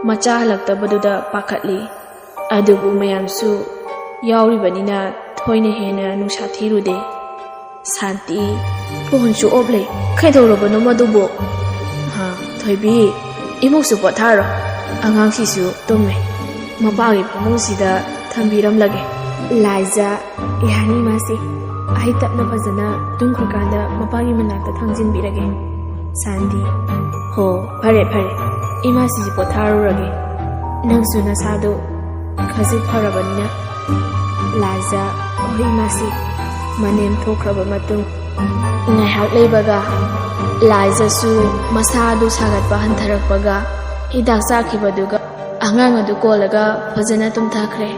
ꯃꯆꯥ ꯍꯜꯂꯛꯇꯕꯗꯨꯗ ꯄꯥꯈꯠꯂꯤ꯫ ꯑꯗꯨꯕꯨ ꯃꯌꯥꯝꯁꯨ ꯌꯥꯎꯔꯤꯕꯅꯤꯅ ꯊꯣꯏꯅ ꯍꯦꯟꯅ ꯅꯨꯡꯁꯥ ꯊꯤꯔꯨꯗꯦ꯫ ꯁꯥꯟꯇꯤ, ꯐꯣꯟꯁꯨ ꯑꯣꯞ ꯂꯩ꯫ ꯀꯩꯗꯧꯔꯕꯅꯣ ꯃꯗꯨꯕꯨ? ꯍꯥ, ꯊꯣꯏꯕꯤ, ꯏꯃꯨꯡꯁꯨ ꯄꯣꯊꯥꯔꯣ꯫ ꯑꯉꯥꯡꯁꯤꯁꯨ ꯇꯨꯝꯃꯦ꯫ ꯃꯄꯥꯒꯤ ꯐꯃꯨꯡꯁꯤꯗ ꯊꯝꯕꯤꯔꯝꯂꯒꯦ꯫ ꯂꯥꯏꯖ, ꯌꯥꯅꯤ ꯃꯥꯁꯤ꯫ ꯑꯩ ꯇꯞꯅ ꯐꯖꯅ ꯇꯨꯝꯈ꯭ꯔꯀꯥꯟꯗ ꯃꯄꯥꯒꯤ ꯃꯅꯥꯛꯇ ꯊꯝꯖꯤꯟꯕꯤꯔꯒꯦ꯫ ꯁꯥꯟꯇꯤ, ꯍꯣ, ꯐꯔꯦ, ꯐꯔꯦ꯫ ꯏꯃꯥꯁꯤꯁꯨ ꯄꯣꯊꯥꯔꯨꯔꯒꯦ꯫ ꯅꯪꯁꯨ ꯅꯁꯥꯗꯣ ꯈꯖꯤꯛ ꯐꯔꯕꯅꯤꯅ꯫ ꯂꯥꯏꯖ, ꯍꯣꯏ ꯏꯃꯥꯁꯤ꯫ ꯃꯅꯦꯝ ꯊꯣꯛꯈ꯭ꯔꯕ ꯃꯇꯨꯡ ꯉꯥꯏꯍꯥꯛ ꯂꯩꯕꯒ ꯂꯥꯏꯖꯁꯨ ꯃꯁꯥꯗꯨ ꯁꯥꯒꯠꯄ ꯍꯟꯊꯔꯛꯄꯒ ꯍꯤꯗꯥꯛ ꯆꯥꯈꯤꯕꯗꯨꯒ ꯑꯉꯥꯡ ꯑꯗꯨ ꯀꯣꯜꯂꯒ ꯐꯖꯅ ꯇꯨꯝꯊꯈ꯭ꯔꯦ꯫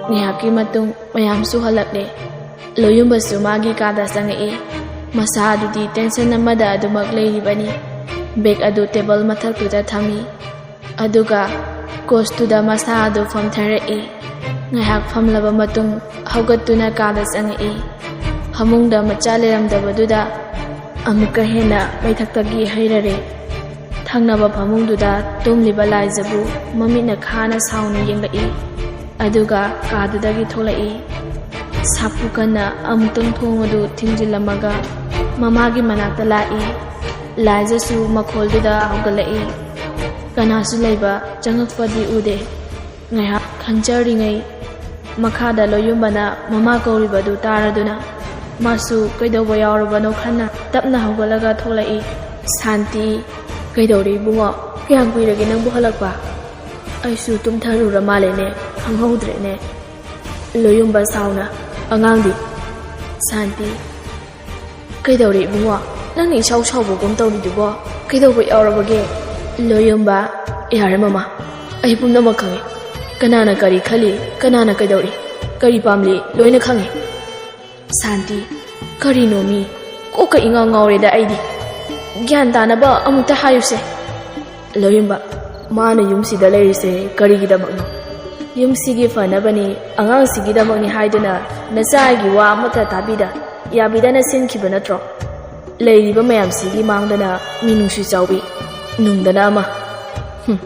ꯉꯥꯏꯍꯥꯛꯀꯤ ꯃꯇꯨꯡ ꯃꯌꯥꯝꯁꯨ ꯍꯜꯂꯛꯂꯦ꯫ ꯂꯣꯌꯨꯝꯕꯁꯨ ꯃꯥꯒꯤ ꯀꯥꯗ ꯆꯪꯉꯛꯏ꯫ ꯃꯁꯥ ꯑꯗꯨꯗꯤ ꯇꯦꯟꯁꯟ ꯑꯃꯗ ꯑꯗꯨꯃꯛ ꯂꯩꯔꯤꯕꯅꯤ꯫ ꯕꯦꯒ ꯑꯗꯨ ꯇꯦꯕꯜ ꯃꯊꯛꯇꯨꯗ ꯊꯝꯃꯤ꯫ ꯑꯗꯨꯒ ꯀꯣꯁꯇꯨꯗ ꯃꯁꯥ ꯑꯗꯨ ꯐꯝꯊꯔꯛꯏ꯫ ꯉꯥꯏꯍꯥꯛ ꯐꯝꯂꯕ ꯃꯇꯨꯡ ꯍꯧꯒꯠꯇꯨꯅ ꯀꯥꯗ ꯆꯪꯉꯛꯏ꯫ ꯐꯃꯨꯡꯗ ꯃꯆꯥ ꯂꯩꯔꯝꯗꯕꯗꯨꯗ ꯑꯃꯨꯛꯀ ꯍꯦꯟꯅ ꯃꯩꯊꯛꯇꯒꯤ ꯍꯩꯔꯔꯦ꯫ ꯊꯪꯅꯕ ꯐꯃꯨꯡꯗꯨꯗ ꯇꯨꯝꯂꯤꯕ ꯂꯥꯏꯖꯕꯨ ꯃꯃꯤꯠꯅ ꯈꯥꯅ ꯁꯥꯎꯅ ꯌꯦꯡꯂꯛꯏ꯫ ꯑꯗꯨꯒ ꯀꯥꯗꯨꯗꯒꯤ ꯊꯣꯛꯂꯛꯏ꯫ ꯁꯥꯐꯨ ꯀꯟꯅ ꯑꯃꯨꯛꯇꯪ ꯊꯣꯡ ꯑꯗꯨ ꯊꯤꯡꯖꯤꯜꯂꯝꯃꯒ ꯃꯃꯥꯒꯤ ꯃꯅꯥꯛꯇ ꯂꯥꯛꯏ꯫ ꯂꯥꯏꯖꯁꯨ ꯃꯈꯣꯜꯗꯨꯗ ꯍꯧꯒꯠꯂꯛꯏ꯫ ꯀꯅꯥꯁꯨ ꯂꯩꯕ ꯆꯪꯉꯛꯄꯗꯤ ꯎꯗꯦ꯫ ꯉꯥꯏꯍꯥꯛ ꯈꯟꯖꯔꯤꯉꯩ ꯃꯈꯥꯗ ꯂꯣꯌꯨꯝꯕꯅ ꯃꯃꯥ ꯀꯧꯔꯤꯕꯗꯨ ꯇꯥꯔꯗꯨꯅ ꯃꯥꯁꯨ ꯀꯩꯗꯧꯕ ꯌꯥꯎꯔꯕꯅꯣ ꯈꯟꯅ ꯇꯞꯅ ꯍꯧꯒꯠꯂꯒ ꯊꯣꯛꯂꯛꯏ꯫ ꯁꯥꯟꯇꯤ, ꯀꯩꯗꯧꯔꯦ ꯏꯕꯨꯡꯉꯣ? ꯀꯌꯥꯝ ꯀꯨꯏꯔꯒꯦ ꯅꯪꯕꯨ ꯍꯜꯂꯛꯄ? ꯑꯩꯁꯨ ꯇꯨꯝꯊꯔꯨꯔ ꯃꯥꯜꯂꯦꯅꯦ, ꯈꯪꯍꯧꯗ꯭ꯔꯦꯅꯦ꯫ ꯂꯣꯌꯨꯝꯕ ꯁꯥꯎꯅ, ꯑꯉꯥꯡꯗꯤ? ꯁꯥꯟꯇꯤ, ꯀꯩꯗꯧꯔꯦ ꯏꯕꯨꯡꯉꯣ? ꯅꯪꯅ ꯏꯁꯥꯎ ꯁꯥꯎꯕꯒꯨꯝ ꯇꯧꯔꯤꯗꯨꯕꯣ? ꯀꯩꯗꯧꯕ ꯌꯥꯎꯔꯕꯒꯦ? ꯂꯣꯌꯨꯝꯕ, ꯌꯥꯔꯦ ꯃꯃꯥ, ꯑꯩ ꯄꯨꯝꯅꯃꯛ ꯈꯪꯉꯦ꯫ ꯀꯅꯥꯅ ꯀꯔꯤ ꯈꯜꯂꯤ, ꯀꯅꯥꯅ ꯀꯩꯗꯧꯔꯤ, ꯀꯔꯤ ꯄꯥꯝꯂꯤ, ꯂꯣꯏꯅ ꯈꯪꯉꯦ꯫ ꯁꯥꯟꯇꯤ, ꯀꯔꯤꯅꯣ ꯃꯤ? ꯀꯣꯛꯀ ꯏꯉꯥꯎ ꯉꯥꯎꯔꯦꯗ ꯑꯩꯗꯤ꯫ ꯒ꯭ꯌꯥꯟ ꯇꯥꯅꯕ ꯑꯃꯨꯛꯇ ꯍꯥꯏꯌꯨꯁꯦ꯫ ꯂꯣꯌꯨꯝꯕ, ꯃꯥꯅ ꯌꯨꯝꯁꯤꯗ ꯂꯩꯔꯤꯁꯦ ꯀꯔꯤꯒꯤꯗꯃꯛꯅꯣ? ꯌꯨꯝꯁꯤꯒꯤ ꯐꯅꯕꯅꯤ, ꯑꯉꯥꯡꯁꯤꯒꯤꯗꯃꯛꯅꯤ ꯍꯥꯏꯗꯨꯅ ꯅꯆꯥꯒꯤ ꯋꯥ ꯑꯃꯠꯇ ꯇꯥꯕꯤꯗ ꯌꯥꯕꯤꯗꯅ ꯁꯤꯟꯈꯤꯕ ꯅꯠꯇ꯭ꯔꯣ? ꯂꯩꯔꯤꯕ ꯃꯌꯥꯝꯁꯤꯒꯤ ꯃꯥꯡꯗꯅ ꯃꯤꯅꯨꯡꯁꯤ ꯆꯥꯎꯕꯤ ꯅꯨꯡꯗꯅ ꯑꯃ꯫ ꯍꯨꯝ꯫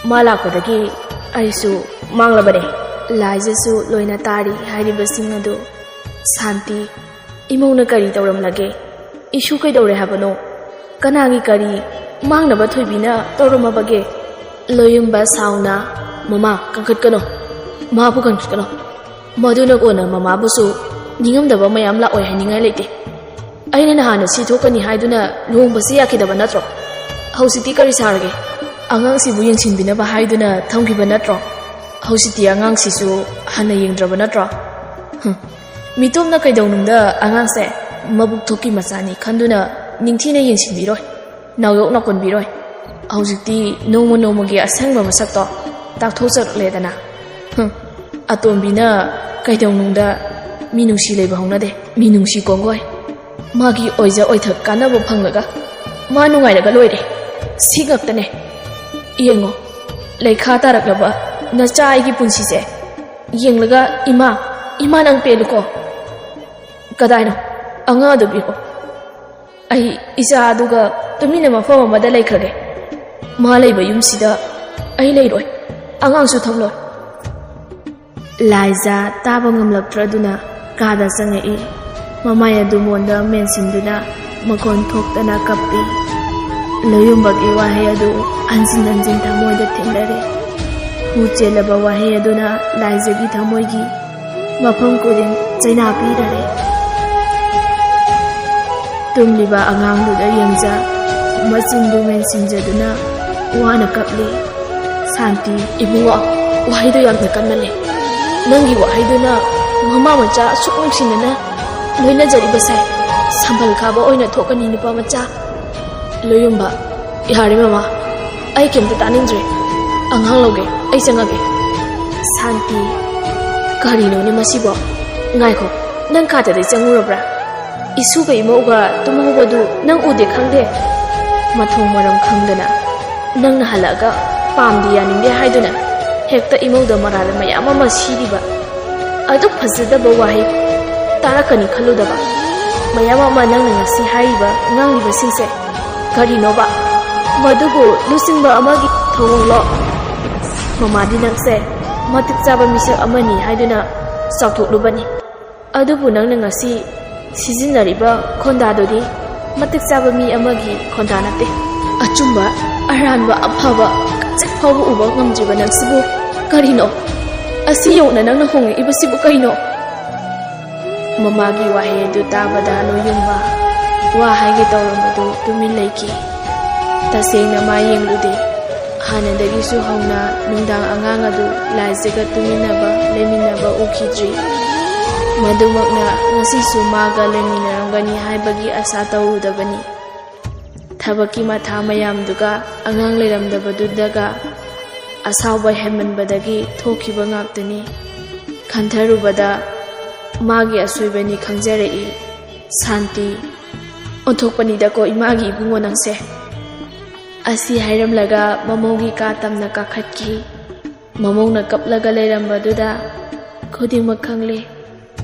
ꯃꯥ ꯂꯥꯛꯄꯗꯒꯤ ꯑꯩꯁꯨ ꯃꯥꯡꯂꯕꯅꯦ꯫ ꯂꯥꯏꯖꯁꯨ ꯂꯣꯏꯅ ꯇꯥꯔꯤ ꯍꯥꯏꯔꯤꯕꯁꯤꯡ ꯑꯗꯨ꯫ ꯁꯥꯟꯇꯤ, ꯏꯃꯧꯅ ꯀꯔꯤ ꯇꯧꯔꯝꯂꯒꯦ? ꯏꯁꯨ ꯀꯩꯗꯧꯔꯦ ꯍꯥꯏꯕꯅꯣ? ꯀꯅꯥꯒꯤ ꯀꯔꯤ ꯃꯥꯡꯅꯕ ꯊꯣꯏꯕꯤꯅ ꯇꯧꯔꯝꯃꯕꯒꯦ? ꯂꯣꯌꯨꯝꯕ ꯁꯥꯎꯅ, "ꯃꯃꯥ, ꯀꯟꯈꯠꯀꯅꯣ꯫ ꯃꯥꯕꯨ ꯀꯟꯈꯠꯀꯅꯣ꯫ ꯃꯗꯨꯅ ꯀꯣꯟꯅ ꯃꯃꯥꯕꯨꯁꯨ ꯅꯤꯡꯉꯝꯗꯕ ꯃꯌꯥꯝ ꯂꯥꯛꯑꯣꯏ ꯍꯥꯏꯅꯤꯡꯉꯥꯏ ꯂꯩꯇꯦ꯫ ꯑꯩꯅ ꯅꯍꯥꯟꯅ ꯁꯤ ꯊꯣꯛꯀꯅꯤ ꯍꯥꯏꯗꯨꯅ ꯂꯨꯍꯣꯡꯕꯁꯤ ꯌꯥꯈꯤꯗꯕ ꯅꯠꯇ꯭ꯔꯣ? ꯍꯧꯖꯤꯛꯇꯤ ꯀꯔꯤ ꯁꯥꯔꯒꯦ? ꯑꯉꯥꯡꯁꯤꯕꯨ ꯌꯦꯡꯁꯤꯟꯕꯤꯅꯕ ꯍꯥꯏꯗꯨꯅ ꯊꯝꯈꯤꯕ ꯅꯠꯇ꯭ꯔꯣ? ꯍꯧꯖꯤꯛꯇꯤ ꯑꯉꯥꯡꯁꯤꯁꯨ ꯍꯟꯅ ꯌꯦꯡꯗ꯭ꯔꯕ ꯅꯠꯇ꯭ꯔꯣ?" ꯍꯨꯝ꯫ ꯃꯤꯇꯣꯞꯅ ꯀꯩꯗꯧꯅꯨꯡꯗ ꯑꯉꯥꯡꯁꯦ ꯃꯕꯨꯛ ꯊꯣꯛꯀꯤ ꯃꯆꯥꯅꯤ ꯈꯟꯗꯨꯅ ꯅꯤꯡꯊꯤꯅ ꯌꯦꯡꯁꯤꯟꯕꯤꯔꯣꯏ, ꯅꯥꯎꯌꯣꯛꯅ ꯀꯣꯟꯕꯤꯔꯣꯏ꯫ ꯍꯧꯖꯤꯛꯇꯤ ꯅꯣꯡꯃ ꯅꯣꯡꯃꯒꯤ ꯑꯁꯦꯡꯕ ꯃꯁꯛꯇꯣ ꯇꯥꯛꯊꯣꯛꯆꯔꯛꯂꯦꯗꯅ꯫ ꯍꯨꯝ, ꯑꯇꯣꯝꯕꯤꯅ ꯀꯩꯗꯧꯅꯨꯡꯗ ꯃꯤꯅꯨꯡꯁꯤ ꯂꯩꯕ ꯍꯧꯅꯗꯦ, ꯃꯤꯅꯨꯡꯁꯤ ꯀꯣꯡꯒꯣꯏ꯫ ꯃꯥꯒꯤ ꯑꯣꯏꯖ ꯑꯣꯏꯊꯛ ꯀꯥꯟꯅꯕ ꯐꯪꯂꯒ ꯃꯥ ꯅꯨꯡꯉꯥꯏꯔꯒ ꯂꯣꯏꯔꯦ꯫ ꯁꯤ ꯉꯛꯇꯅꯦ꯫ ꯌꯦꯡꯉꯣ, ꯂꯩꯈꯥ ꯇꯥꯔꯛꯂꯕ ꯅꯆꯥ ꯑꯩꯒꯤ ꯄꯨꯟꯁꯤꯁꯦ ꯌꯦꯡꯂꯒ, "ꯏꯃꯥ, ꯏꯃꯥ ꯅꯪ ꯄꯦꯜꯂꯨꯀꯣ꯫ ꯀꯗꯥꯏꯅꯣ? ꯑꯉꯥꯡ ꯑꯗꯨ ꯄꯤꯔꯛꯑꯣ꯫ ꯑꯩ ꯏꯆꯥ ꯑꯗꯨꯒ ꯇꯨꯃꯤꯟꯅ ꯃꯐꯝ ꯑꯃꯗ ꯂꯩꯈ꯭ꯔꯒꯦ꯫ ꯃꯥ ꯂꯩꯕ ꯌꯨꯝꯁꯤꯗ ꯑꯩ ꯂꯩꯔꯣꯏ꯫ ꯑꯉꯥꯡꯁꯨ ꯊꯝꯂꯣꯏ꯫" ꯂꯥꯏꯖꯥ ꯇꯥꯕ ꯉꯝꯂꯛꯇ꯭ꯔꯗꯨꯅ ꯀꯥꯗ ꯆꯪꯉꯛꯏ꯫ ꯃꯃꯥꯏ ꯑꯗꯨ ꯃꯣꯟꯗ ꯃꯦꯟꯁꯤꯟꯗꯨꯅ ꯃꯈꯣꯟ ꯊꯣꯛꯇꯅ ꯀꯞꯄꯤ꯫ ꯂꯣꯌꯨꯝꯕꯒꯤ ꯋꯥꯍꯩ ꯑꯗꯨ ꯍꯟꯖꯤꯟ ꯍꯟꯖꯤꯟ ꯊꯃꯣꯏꯗ ꯊꯤꯟꯂꯔꯦ꯫ ꯍꯨ ꯆꯦꯜꯂꯕ ꯋꯥꯍꯩ ꯑꯗꯨꯅ ꯂꯥꯏꯖꯒꯤ ꯊꯃꯣꯏꯒꯤ ꯃꯐꯝ ꯈꯨꯗꯤꯡ ꯆꯩꯅꯥ ꯄꯤꯔꯔꯦ꯫ ꯇꯨꯝꯂꯤꯕ ꯑꯉꯥꯡꯗꯨꯗ ꯌꯦꯡꯖ, ꯃꯆꯤꯟꯗꯨ ꯃꯦꯟꯁꯤꯟꯖꯗꯨꯅ ꯋꯥꯅ ꯀꯞꯂꯤ꯫ ꯁꯥꯟꯇꯤ, "ꯏꯕꯨꯡꯉꯣ, ꯋꯥꯍꯩꯗꯣ ꯌꯥꯝꯅ ꯀꯟꯃꯜꯂꯦ꯫ ꯅꯪꯒꯤ ꯋꯥꯍꯩꯗꯨꯅ ꯃꯃꯥ ꯃꯆꯥ ꯑꯁꯨꯛ ꯅꯨꯡꯁꯤꯅꯅ ꯂꯣꯏꯅꯖꯔꯤꯕꯁꯦ ꯁꯝꯕꯜ ꯈꯥꯕ ꯑꯣꯏꯅ ꯊꯣꯛꯀꯅꯤ, ꯅꯨꯄꯥ ꯃꯆꯥ꯫" ꯂꯣꯌꯨꯝꯕ, "ꯌꯥꯔꯦ ꯃꯃꯥ, ꯑꯩ ꯀꯩꯝꯇ ꯇꯥꯅꯤꯡꯗ꯭ꯔꯦ꯫ ꯑꯉꯥꯡ ꯂꯧꯒꯦ, ꯑꯩ ꯆꯪꯉꯒꯦ꯫" ꯁꯥꯟꯇꯤ, "ꯀꯔꯤꯅꯣꯅꯦ ꯃꯁꯤꯕꯣ? ꯉꯥꯏꯈꯣ, ꯅꯪ ꯀꯥꯗꯗꯤ ꯆꯪꯉꯨꯔꯕ꯭ꯔꯥ? ꯏꯁꯨꯒ ꯏꯃꯧꯒ ꯇꯨꯝꯍꯧꯕꯗꯨ ꯅꯪ ꯎꯗꯦ ꯈꯪꯗꯦ? ꯃꯊꯣꯡ ꯃꯔꯝ ꯈꯪꯗꯅ ꯅꯪꯅ ꯍꯜꯂꯛꯑꯒ ꯄꯥꯝꯗꯦ ꯌꯥꯅꯤꯡꯗꯦ ꯍꯥꯏꯗꯨꯅ ꯍꯦꯛꯇ ꯏꯃꯧꯗ ꯃꯔꯥꯜ ꯃꯌꯥꯝ ꯑꯃ ꯁꯤꯔꯤꯕ꯫ ꯑꯗꯨꯛ ꯐꯖꯗꯕ ꯋꯥꯍꯩ ꯇꯥꯔꯛꯀꯅꯤ ꯈꯜꯂꯨꯗꯕ꯫ ꯃꯌꯥꯝ ꯑꯃ ꯅꯪꯅ ꯉꯁꯤ ꯍꯥꯏꯔꯤꯕ ꯉꯥꯡꯂꯤꯕꯁꯤꯡꯁꯦ ꯀꯔꯤꯅꯣꯕ? ꯃꯗꯨꯕꯨ ꯂꯨꯆꯤꯡꯕ ꯑꯃꯒꯤ ꯊꯧꯑꯣꯡꯂꯣ? ꯃꯃꯥꯗꯤ ꯅꯪꯁꯦ ꯃꯇꯤꯛ ꯆꯥꯕ ꯃꯤꯁꯛ ꯑꯃꯅꯤ ꯍꯥꯏꯗꯨꯅ ꯆꯥꯎꯊꯣꯛꯂꯨꯕꯅꯤ꯫ ꯑꯗꯨꯕꯨ ꯅꯪꯅ ꯉꯁꯤ ꯁꯤꯖꯤꯟꯅꯔꯤꯕ ꯈꯣꯟꯗꯥꯗꯨꯗꯤ ꯃꯇꯤꯛ ꯆꯥꯕ ꯃꯤ ꯑꯃꯒꯤ ꯈꯣꯟꯗꯥ ꯅꯠꯇꯦ꯫ ꯑꯆꯨꯝꯕ, ꯑꯔꯥꯟꯕ, ꯑꯐꯕ ꯈꯖꯤꯛ ꯐꯥꯎꯕ ꯎꯕ ꯉꯝꯗ꯭ꯔꯤꯕ ꯅꯪꯁꯤꯕꯨ ꯀꯔꯤꯅꯣ? ꯑꯁꯤ ꯌꯧꯅ ꯅꯪꯅ ꯍꯣꯡꯂꯛꯏꯕꯁꯤꯕꯨ ꯀꯔꯤꯅꯣ? ꯃꯃꯥꯒꯤ ꯋꯥꯍꯩ ꯑꯗꯨ ꯇꯥꯕꯗ ꯂꯣꯌꯨꯝꯕ ꯋꯥ ꯍꯥꯏꯒꯦ ꯇꯧꯔꯝꯕꯗꯨ ꯇꯨꯃꯤꯟ ꯂꯩꯈꯤ꯫ ꯇꯁꯦꯡꯅ ꯃꯥ ꯌꯦꯡꯂꯨꯗꯦ꯫ ꯍꯥꯟꯅꯗꯒꯤꯁꯨ ꯍꯧꯅ ꯅꯨꯡꯗꯥꯡ ꯑꯉꯥꯡ ꯑꯗꯨ ꯂꯥꯏꯖꯒ ꯇꯨꯃꯤꯟꯅꯕ, ꯂꯩꯃꯤꯟꯅꯕ ꯎꯈꯤꯗ꯭ꯔꯤ꯫ ꯃꯗꯨꯃꯛꯅ ꯉꯁꯤꯁꯨ ꯃꯥꯒ ꯂꯩꯃꯤꯟꯅꯔꯝꯒꯅꯤ ꯍꯥꯏꯕꯒꯤ ꯑꯁꯥ ꯇꯧꯔꯨꯗꯕꯅꯤ꯫ ꯊꯕꯛꯀꯤ ꯃꯊꯥ ꯃꯌꯥꯝꯗꯨꯒ ꯑꯉꯥꯡ ꯂꯩꯔꯝꯗꯕꯗꯨꯗꯒ ꯑꯁꯥꯎꯕ ꯍꯦꯟꯃꯟꯕꯗꯒꯤ ꯊꯣꯛꯈꯤꯕ ꯉꯥꯛꯇꯅꯤ꯫ ꯈꯟꯊꯔꯨꯕꯗ ꯃꯥꯒꯤ ꯑꯁꯣꯏꯕꯅꯤ ꯈꯪꯖꯔꯛꯏ꯫ ꯁꯥꯟꯇꯤ, ꯑꯣꯟꯊꯣꯛꯄꯅꯤꯗꯀꯣ ꯏꯃꯥꯒꯤ ꯏꯕꯨꯡꯉꯣ ꯅꯪꯁꯦ꯫ ꯑꯁꯤ ꯍꯥꯏꯔꯝꯂꯒ ꯃꯃꯧꯒꯤ ꯀꯥ ꯇꯝꯅ ꯀꯥꯈꯠꯈꯤ꯫ ꯃꯃꯧꯅ ꯀꯞꯂꯒ ꯂꯩꯔꯝꯕꯗꯨꯗ ꯈꯨꯗꯤꯡꯃꯛ ꯈꯪꯂꯦ꯫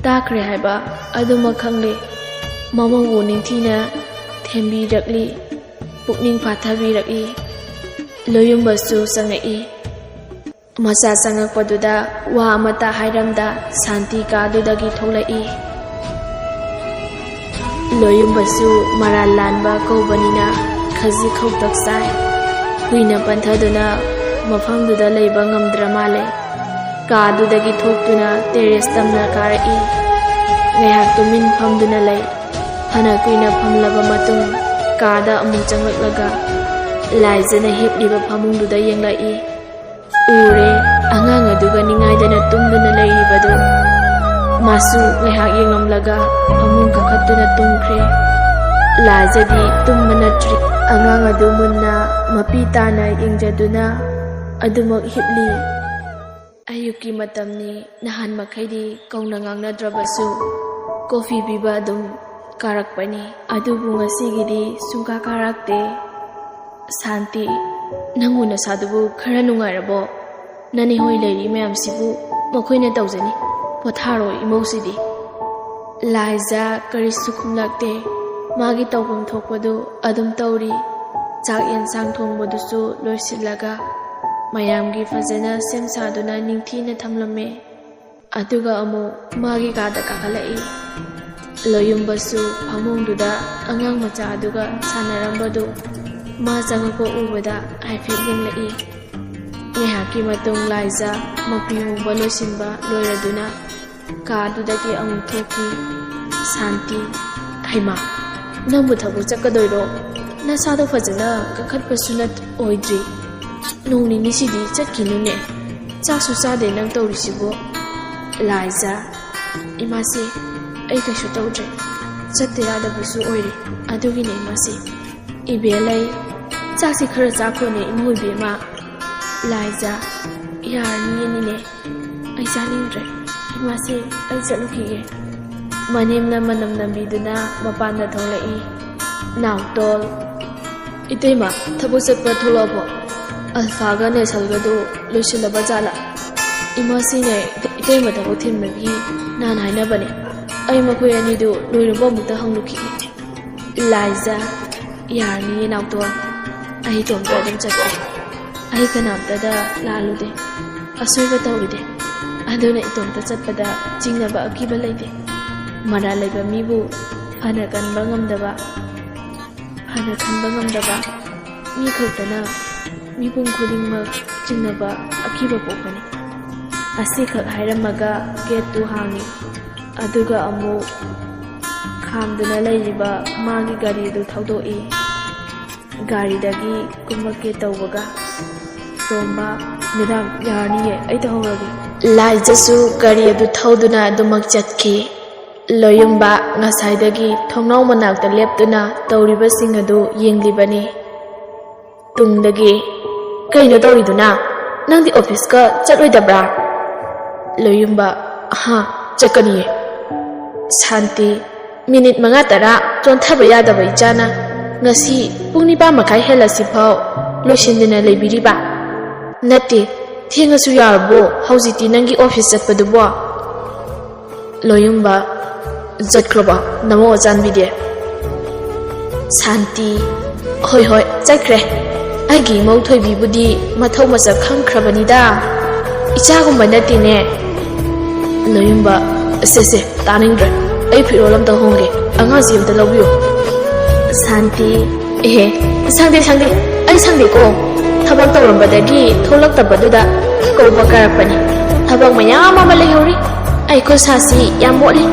ꯇꯥꯈ꯭ꯔꯦ ꯍꯥꯏꯕ ꯑꯗꯨꯃꯛ ꯈꯪꯂꯦ꯫ ꯃꯃꯧꯕꯨ ꯅꯤꯡꯊꯤꯅ ꯊꯦꯝꯕꯤꯔꯛꯂꯤ, ꯄꯨꯛꯅꯤꯡ ꯐꯥꯊꯕꯤꯔꯛꯏ꯫ ꯂꯣꯌꯨꯝꯕꯁꯨ ꯆꯪꯉꯛꯏ꯫ ꯃꯆꯥ ꯆꯪꯉꯛꯄꯗꯨꯗ ꯋꯥ ꯑꯃꯠꯇ ꯍꯥꯏꯔꯝꯗ ꯁꯥꯟꯇꯤ ꯀꯥꯗꯨꯗꯒꯤ ꯊꯣꯛꯂꯛꯏ꯫ ꯂꯣꯌꯨꯝꯕꯁꯨ ꯃꯔꯥꯜ ꯂꯥꯟꯕ ꯀꯧꯕꯅꯤꯅ ꯈꯖꯤꯛ ꯈꯧꯇꯛ ꯆꯥꯏ꯫ ꯀꯨꯏꯅ ꯄꯟꯊꯗꯨꯅ ꯃꯐꯝꯗꯨꯗ ꯂꯩꯕ ꯉꯝꯗ꯭ꯔ ꯃꯥꯜꯂꯦ꯫ ꯀꯥꯗꯨꯗꯒꯤ ꯊꯣꯛꯇꯨꯅ ꯇꯦꯔꯦꯁ ꯇꯝꯅ ꯀꯥꯔꯛꯏ꯫ ꯉꯥꯏꯍꯥꯛ ꯇꯨꯃꯤꯟ ꯐꯝꯗꯨꯅ ꯂꯩ꯫ ꯐꯅ ꯀꯨꯏꯅ ꯐꯝꯂꯕ ꯃꯇꯨꯡ ꯀꯥꯗ ꯑꯃꯨꯛ ꯆꯪꯂꯛꯂꯒ ꯂꯥꯏꯖꯅ ꯍꯤꯞꯂꯤꯕ ꯐꯃꯨꯡꯗꯨꯗ ꯌꯦꯡꯂꯛꯏ꯫ ꯎꯔꯦ, ꯑꯉꯥꯡ ꯑꯗꯨꯒ ꯅꯤꯡꯉꯥꯏꯗꯅ ꯇꯨꯝꯗꯨꯅ ꯂꯩꯔꯤꯕꯗꯨ꯫ ꯃꯥꯁꯨ ꯉꯥꯏꯍꯥꯛ ꯌꯦꯡꯂꯝꯂꯒ ꯐꯃꯨꯡ ꯀꯥꯈꯠꯇꯨꯅ ꯇꯨꯝꯈ꯭ꯔꯦ꯫ ꯂꯥꯏꯖꯗꯤ ꯇꯨꯝꯕ ꯅꯠꯇ꯭ꯔꯤ꯫ ꯑꯉꯥꯡ ꯑꯗꯨ ꯃꯨꯟꯅ ꯃꯄꯤ ꯇꯥꯅ ꯌꯦꯡꯖꯗꯨꯅ ꯑꯗꯨꯃꯛ ꯍꯤꯞꯂꯤ꯫ ꯑꯌꯨꯛꯀꯤ ꯃꯇꯝꯅꯤ, ꯅꯍꯥꯟ ꯃꯈꯩꯗꯤ ꯀꯧꯅ ꯉꯥꯡꯅꯗ꯭ꯔꯕꯁꯨ ꯀꯣꯐꯤ ꯄꯤꯕ ꯑꯗꯨꯝ ꯀꯥꯔꯛꯄꯅꯤ꯫ ꯑꯗꯨꯕꯨ ꯉꯁꯤꯒꯤꯗꯤ ꯁꯨꯡꯀꯥ ꯀꯥꯔꯛꯇꯦ꯫ ꯁꯥꯟꯇꯤ, ꯅꯪꯕꯨ ꯅꯁꯥꯗꯨꯕꯨ ꯈꯔ ꯅꯨꯡꯉꯥꯏꯔꯕꯣ? ꯅꯅꯦꯍꯣꯏ ꯂꯩꯔꯤ ꯃꯌꯥꯝꯁꯤꯕꯨ ꯃꯈꯣꯏꯅ ꯇꯧꯖꯅꯤ꯫ ꯄꯣꯊꯥꯔꯣ ꯏꯃꯧꯁꯤꯗꯤ꯫ ꯂꯥꯏꯖ ꯀꯔꯤꯁꯨ ꯈꯨꯝꯂꯛꯇꯦ꯫ ꯃꯥꯒꯤ ꯇꯧꯐꯝ ꯊꯣꯛꯄꯗꯨ ꯑꯗꯨꯝ ꯇꯧꯔꯤ꯫ ꯆꯥꯛ ꯌꯦꯟꯁꯥꯡ ꯊꯣꯡꯕꯗꯨꯁꯨ ꯂꯣꯏꯁꯤꯜꯂꯒ ꯃꯌꯥꯝꯒꯤ ꯐꯖꯅ ꯁꯦꯝ ꯁꯥꯗꯨꯅ ꯅꯤꯡꯊꯤꯅ ꯊꯝꯂꯝꯃꯦ꯫ ꯑꯗꯨꯒ ꯑꯃꯨꯛ ꯃꯥꯒꯤ ꯀꯥꯗ ꯀꯥꯈꯠꯂꯛꯏ꯫ ꯂꯣꯌꯨꯝꯕꯁꯨ ꯐꯃꯨꯡꯗꯨꯗ ꯑꯉꯥꯡ ꯃꯆꯥ ꯑꯗꯨꯒ ꯁꯥꯟꯅꯔꯝꯕꯗꯨ ꯃꯥ ꯆꯪꯉꯛꯄ ꯎꯕꯗ ꯍꯥꯏꯐꯦꯠ ꯌꯦꯡꯂꯛꯏ꯫ ꯉꯥꯏꯍꯥꯛꯀꯤ ꯃꯇꯨꯡ ꯂꯥꯏꯖ ꯃꯄꯤ ꯍꯣꯡꯕ ꯂꯣꯏꯁꯤꯟꯕ ꯂꯣꯏꯔꯗꯨꯅ ꯀꯥꯗꯨꯗꯒꯤ ꯑꯃꯨꯛ ꯊꯣꯛꯈꯤ꯫ ꯁꯥꯟꯇꯤ, "ꯍꯩꯃꯥ, ꯅꯪꯕꯨ ꯊꯕꯛ ꯆꯠꯀꯗꯣꯏꯔꯣ? ꯅꯁꯥꯗꯣ ꯐꯖꯅ ꯀꯟꯈꯠꯄꯁꯨ ꯅꯠ-, ꯑꯣꯏꯗ꯭ꯔꯤ꯫ ꯅꯣꯡ ꯅꯤꯅꯤꯁꯤꯗꯤ ꯆꯠꯈꯤꯅꯨꯅꯦ꯫ ꯆꯥꯛꯁꯨ ꯆꯥꯗꯦ ꯅꯪ ꯇꯧꯔꯤꯁꯤꯕꯨ?" ꯂꯥꯏꯖ, "ꯏꯃꯥꯁꯤ, ꯑꯩ ꯀꯩꯁꯨ ꯇꯧꯗ꯭ꯔꯦ꯫ ꯆꯠꯇ ꯌꯥꯗꯕꯁꯨ ꯑꯣꯏꯔꯦ꯫ ꯑꯗꯨꯒꯤꯅꯦ ꯏꯃꯥꯁꯤ꯫" ꯏꯕꯦꯜꯂꯩ, "ꯆꯥꯛꯁꯤ ꯈꯔ ꯆꯥꯈꯣꯅꯦ ꯏꯃꯧ ꯏꯕꯦꯝꯃ꯫" ꯂꯥꯏꯖ, "ꯌꯥꯔꯅꯤꯌꯦ ꯅꯦꯅꯦ꯫ ꯑꯩ ꯆꯥꯅꯤꯡꯗ꯭ꯔꯦ꯫ ꯏꯃꯥꯁꯤ, ꯑꯩ ꯆꯠꯂꯨꯈꯤꯒꯦ꯫" ꯃꯅꯦꯝꯅ ꯃꯅꯝ ꯅꯝꯕꯤꯗꯨꯅ ꯃꯄꯥꯟꯗ ꯊꯣꯛꯂꯛꯏ꯫ ꯅꯥꯎꯇꯣꯜ, "ꯏꯇꯩꯃ, ꯊꯕꯛ ꯆꯠꯄ ꯊꯣꯛꯂꯛꯑꯕꯣ? ꯑꯜꯐꯥꯒ ꯅꯦꯁꯜꯒꯗꯨ ꯂꯣꯏꯁꯤꯜꯂꯕ ꯖꯥꯠꯂꯥ?" "ꯏꯃꯥꯁꯤꯅꯦ, ꯏꯇꯩꯃ ꯊꯕꯛ ꯊꯤꯟꯕꯒꯤ ꯅꯍꯥꯟ ꯍꯥꯏꯅꯕꯅꯦ꯫ ꯑꯩ ꯃꯈꯣꯏ ꯑꯅꯤꯗꯨ ꯂꯣꯏꯔꯕ ꯑꯃꯨꯛꯇ ꯍꯪꯂꯨꯈꯤꯒꯦ꯫" ꯂꯥꯏꯖ, "ꯌꯥꯔꯅꯤꯌꯦ ꯅꯥꯎꯇꯣꯟ, ꯑꯩ ꯏꯇꯣꯝꯇ ꯑꯗꯨꯝ ꯆꯠꯀꯦ꯫ ꯑꯩ ꯀꯅꯥꯝꯇꯗ ꯂꯥꯜꯂꯨꯗꯦ, ꯑꯁꯣꯏꯕ ꯇꯧꯔꯨꯗꯦ꯫ ꯑꯗꯨꯅ ꯏꯇꯣꯝꯇ ꯆꯠꯄꯗ ꯆꯤꯡꯅꯕ ꯑꯀꯤꯕ ꯂꯩꯇꯦ꯫ ꯃꯔꯥꯜ ꯂꯩꯕ ꯃꯤꯕꯨ ꯐꯅ ꯀꯟꯕ ꯉꯝꯗꯕ, ꯐꯅ ꯈꯟꯕ ꯉꯝꯗꯕ ꯃꯤ ꯈꯛꯇꯅ ꯃꯤꯄꯨꯝ ꯈꯨꯗꯤꯡꯃꯛ ꯆꯤꯡꯅꯕ ꯑꯀꯤꯕ ꯄꯣꯛꯄꯅꯤ꯫" ꯑꯁꯤꯈꯛ ꯍꯥꯏꯔꯝꯃꯒ ꯒꯦꯠꯇꯨ ꯍꯥꯡꯉꯤ꯫ ꯑꯗꯨꯒ ꯑꯃꯨꯛ ꯈꯥꯝꯗꯨꯅ ꯂꯩꯔꯤꯕ ꯃꯥꯒꯤ ꯒꯥꯔꯤꯗꯨ ꯊꯧꯗꯣꯛꯏ꯫ ꯒꯥꯔꯤꯗꯒꯤ ꯀꯨꯝꯃꯛꯀꯦ ꯇꯧꯕꯒ, "ꯇꯣꯝꯕ, ꯃꯦꯗꯥꯝ, ꯌꯥꯔꯅꯤꯌꯦ, ꯑꯩ ꯇꯧꯍꯧꯔꯒꯦ꯫" ꯂꯥꯏꯖꯁꯨ ꯒꯥꯔꯤ ꯑꯗꯨ ꯊꯧꯗꯨꯅ ꯑꯗꯨꯃꯛ ꯆꯠꯈꯤ꯫ ꯂꯣꯌꯨꯝꯕ ꯉꯁꯥꯏꯗꯒꯤ ꯊꯣꯡꯅꯥꯎ ꯃꯅꯥꯛꯇ ꯂꯦꯞꯇꯨꯅ ꯇꯧꯔꯤꯕꯁꯤꯡ ꯑꯗꯨ ꯌꯦꯡꯂꯤꯕꯅꯤ꯫ ꯇꯨꯡꯗꯒꯤ, "ꯀꯩꯅꯣ ꯇꯧꯔꯤꯗꯨꯅ? ꯅꯪꯗꯤ ꯑꯣꯐꯤꯁꯀ ꯆꯠꯂꯣꯏꯗꯕ꯭ꯔꯥ?" ꯂꯣꯌꯨꯝꯕ, "ꯑꯍꯥ, ꯆꯠꯀꯅꯤꯌꯦ꯫" ꯁꯥꯟꯇꯤ, "ꯃꯤꯅꯤꯠ ꯃꯉꯥ ꯇꯔꯥ ꯆꯣꯟꯊꯕ ꯌꯥꯗꯕ ꯏꯆꯥꯅ ꯉꯁꯤ ꯄꯨꯡ ꯅꯤꯄꯥꯟ ꯃꯈꯥꯏ ꯍꯦꯜꯂꯁꯤꯐꯥꯎ ꯂꯣꯏꯁꯤꯟꯗꯅ ꯂꯩꯕꯤꯔꯤꯕ? ꯅꯠꯇꯦ, ꯊꯦꯡꯉꯁꯨ ꯌꯥꯔꯕꯣ ꯍꯧꯖꯤꯛꯇꯤ ꯅꯪꯒꯤ ꯑꯣꯐꯤꯁ ꯆꯠꯄꯗꯨꯕꯣ?" ꯂꯣꯌꯨꯝꯕ, "ꯆꯠꯈ꯭ꯔꯕꯣ ꯅꯃꯧ ꯑꯆꯥꯟꯕꯤꯗꯤ?" ꯁꯥꯟꯇꯤ, "ꯍꯣꯏ, ꯍꯣꯏ, ꯆꯠꯈ꯭ꯔꯦ꯫" ꯑꯩꯒꯤ ꯏꯃꯧ ꯊꯣꯏꯕꯤꯕꯨꯗꯤ ꯃꯊꯧ ꯃꯁꯛ ꯈꯪꯈ꯭ꯔꯕꯅꯤꯗ꯫ ꯏꯆꯥꯒꯨꯝꯕ ꯅꯠꯇꯦꯅꯦ꯫ ꯂꯣꯌꯨꯝꯕ, ꯁꯦ ꯁꯦ, ꯇꯥꯅꯤꯡꯗ꯭ꯔꯦ꯫ ꯑꯩ ꯐꯤꯔꯣꯜ ꯑꯝꯇ ꯍꯣꯡꯒꯦ꯫ ꯑꯉꯥꯡꯁꯤ ꯑꯝꯇ ꯂꯧꯕꯤꯌꯨ꯫ ꯁꯥꯟꯇꯤ, ꯑꯦꯍꯦ, ꯁꯪꯗꯦ ꯁꯪꯗꯦ, ꯑꯩ ꯁꯪꯗꯦꯀꯣ꯫ ꯊꯕꯛ ꯇꯧꯔꯝꯕꯗꯒꯤ ꯊꯣꯛꯂꯛꯇꯕꯗꯨꯗ ꯀꯧꯕ ꯀꯥꯔꯛꯄꯅꯤ꯫ ꯊꯕꯛ ꯃꯌꯥꯝ ꯑꯃ ꯂꯩꯍꯧꯔꯤ꯫ ꯑꯩ ꯈꯨꯠ ꯁꯥꯁꯤ ꯌꯥꯝ ꯃꯣꯠꯂꯤ꯫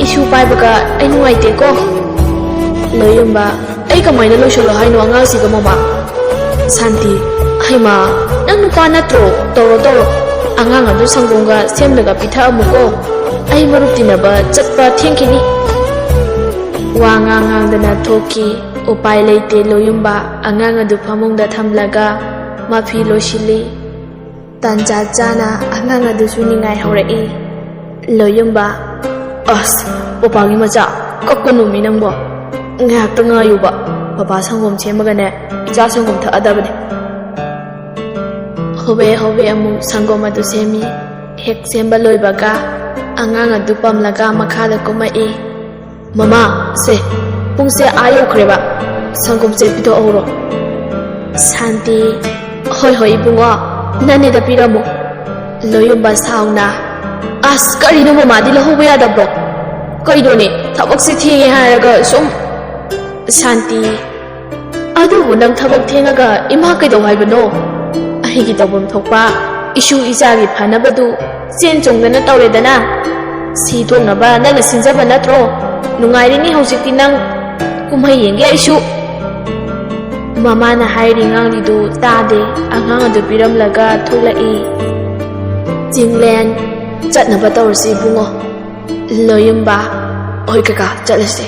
ꯏꯁꯨ ꯄꯥꯏꯕꯒ ꯑꯩ ꯅꯨꯡꯉꯥꯏꯇꯦꯀꯣ꯫ ꯂꯣꯌꯨꯝꯕ, ꯑꯩ ꯀꯃꯥꯏꯅ ꯂꯣꯏꯁꯜꯂꯣ ꯍꯥꯏꯅꯣ ꯑꯉꯥꯡꯁꯤꯒ, ꯃꯃꯥ? ꯁꯥꯟꯇꯤ, ꯍꯩꯃꯥ, ꯅꯪ ꯅꯨꯄꯥ ꯅꯠꯇ꯭ꯔꯣ? ꯇꯧꯔꯣ ꯇꯧꯔꯣ꯫ ꯑꯉꯥꯡ ꯑꯗꯨ ꯁꯪꯒꯣꯝꯒ ꯁꯦꯝꯂꯒ ꯄꯤꯊꯛꯑꯝꯃꯨꯀꯣ꯫ ꯑꯩ ꯃꯔꯨꯞ ꯇꯤꯟꯅꯕ ꯆꯠꯄ ꯊꯦꯡꯈꯤꯅꯤ꯫ ꯋꯥ ꯉꯥꯡ ꯉꯥꯡꯗꯅ ꯊꯣꯛꯈꯤ꯫ ꯎꯄꯥꯏ ꯂꯩꯇꯦ ꯂꯣꯌꯨꯝꯕ꯫ ꯑꯉꯥꯡ ꯑꯗꯨ ꯐꯃꯨꯡꯗ ꯊꯝꯂꯒ ꯃꯐꯤ ꯂꯣꯏꯁꯤꯜꯂꯤ꯫ ꯇꯥꯟꯖꯥ ꯆꯥꯅ ꯑꯉꯥꯡ ꯑꯗꯨꯁꯨ ꯅꯤꯡꯉꯥꯏ ꯍꯧꯔꯛꯏ꯫ ꯂꯣꯌꯨꯝꯕ, ꯑꯁ, ꯄꯄꯥꯒꯤ ꯃꯆꯥ, ꯀꯞꯀꯅꯨꯃꯤ ꯅꯪꯕꯣ꯫ ꯉꯥꯏꯍꯥꯛꯇ ꯉꯥꯏꯌꯨꯕ꯫ ꯄꯄꯥ ꯁꯪꯒꯣꯝ ꯁꯦꯝꯃꯒꯅꯦ, ꯏꯆꯥ ꯁꯪꯒꯣꯝ ꯊꯛꯑꯗꯕꯅꯦ꯫ ꯍꯣꯕꯦ ꯍꯣꯕꯦ ꯑꯃꯨꯛ ꯁꯪꯒꯣꯝ ꯑꯗꯨ ꯁꯦꯝꯃꯤ꯫ ꯍꯦꯛ ꯁꯦꯝꯕ ꯂꯣꯏꯕꯒ ꯑꯉꯥꯡ ꯑꯗꯨ ꯄꯝꯂꯒ ꯃꯈꯥꯗ ꯀꯨꯝꯃꯛꯏ꯫ ꯃꯃꯥ, ꯁꯦ, ꯄꯨꯡꯁꯦ ꯑꯥ ꯌꯧꯈ꯭ꯔꯦꯕ, ꯁꯪꯒꯣꯝꯁꯦ ꯄꯤꯊꯣꯛꯍꯧꯔꯣ꯫ ꯁꯥꯟꯇꯤ, ꯍꯣꯏ ꯍꯣꯏ ꯏꯕꯨꯡꯉꯣ, ꯅꯅꯦꯗ ꯄꯤꯔꯝꯃꯣ꯫ ꯂꯣꯌꯨꯝꯕ ꯁꯥꯎꯅ, ꯑꯁ, ꯀꯔꯤꯅꯣ ꯃꯃꯥꯗꯤ ꯂꯧꯍꯧꯕ ꯌꯥꯗꯕ꯭ꯔꯣ? ꯀꯩꯅꯣꯅꯦ, ꯊꯕꯛꯁꯦ ꯊꯦꯡꯉꯦ ꯍꯥꯏꯔꯒ ꯁꯨꯝ꯫ ꯁꯥꯟꯇꯤ, ꯑꯗꯨꯕꯨ ꯅꯪ ꯊꯕꯛ ꯊꯦꯡꯉꯒ ꯏꯃꯥ ꯀꯩꯗꯧ ꯍꯥꯏꯕꯅꯣ? ꯑꯩꯒꯤ ꯇꯧꯐꯝ ꯊꯣꯛꯄ ꯏꯁꯨ ꯏꯆꯥꯒꯤ ꯐꯅꯕꯗꯨ ꯆꯦꯟ ꯆꯣꯡꯗꯅ ꯇꯧꯔꯦꯗꯅ꯫ ꯁꯤ ꯊꯣꯛꯅꯕ ꯅꯪꯅ ꯁꯤꯟꯖꯕ ꯅꯠꯇ꯭ꯔꯣ? ꯅꯨꯡꯉꯥꯏꯔꯤꯅꯤ ꯍꯧꯖꯤꯛꯇꯤ ꯅꯪ꯫ ꯀꯨꯝꯍꯩ ꯌꯦꯡꯒꯦ ꯑꯩꯁꯨ꯫ ꯃꯃꯥꯅ ꯍꯥꯏꯔꯤ ꯉꯥꯡꯂꯤꯗꯨ ꯇꯥꯗꯦ꯫ ꯑꯉꯥꯡ ꯑꯗꯨ ꯄꯤꯔꯝꯂꯒ ꯊꯣꯛꯂꯛꯏ꯫ ꯆꯤꯡꯂꯦꯟ, ꯆꯠꯅꯕ ꯇꯧꯔꯁꯤ ꯏꯕꯨꯡꯉꯣ꯫ ꯂꯣꯌꯨꯝꯕ, ꯍꯣꯏ ꯀꯀꯥ, ꯆꯠꯂꯁꯤ꯫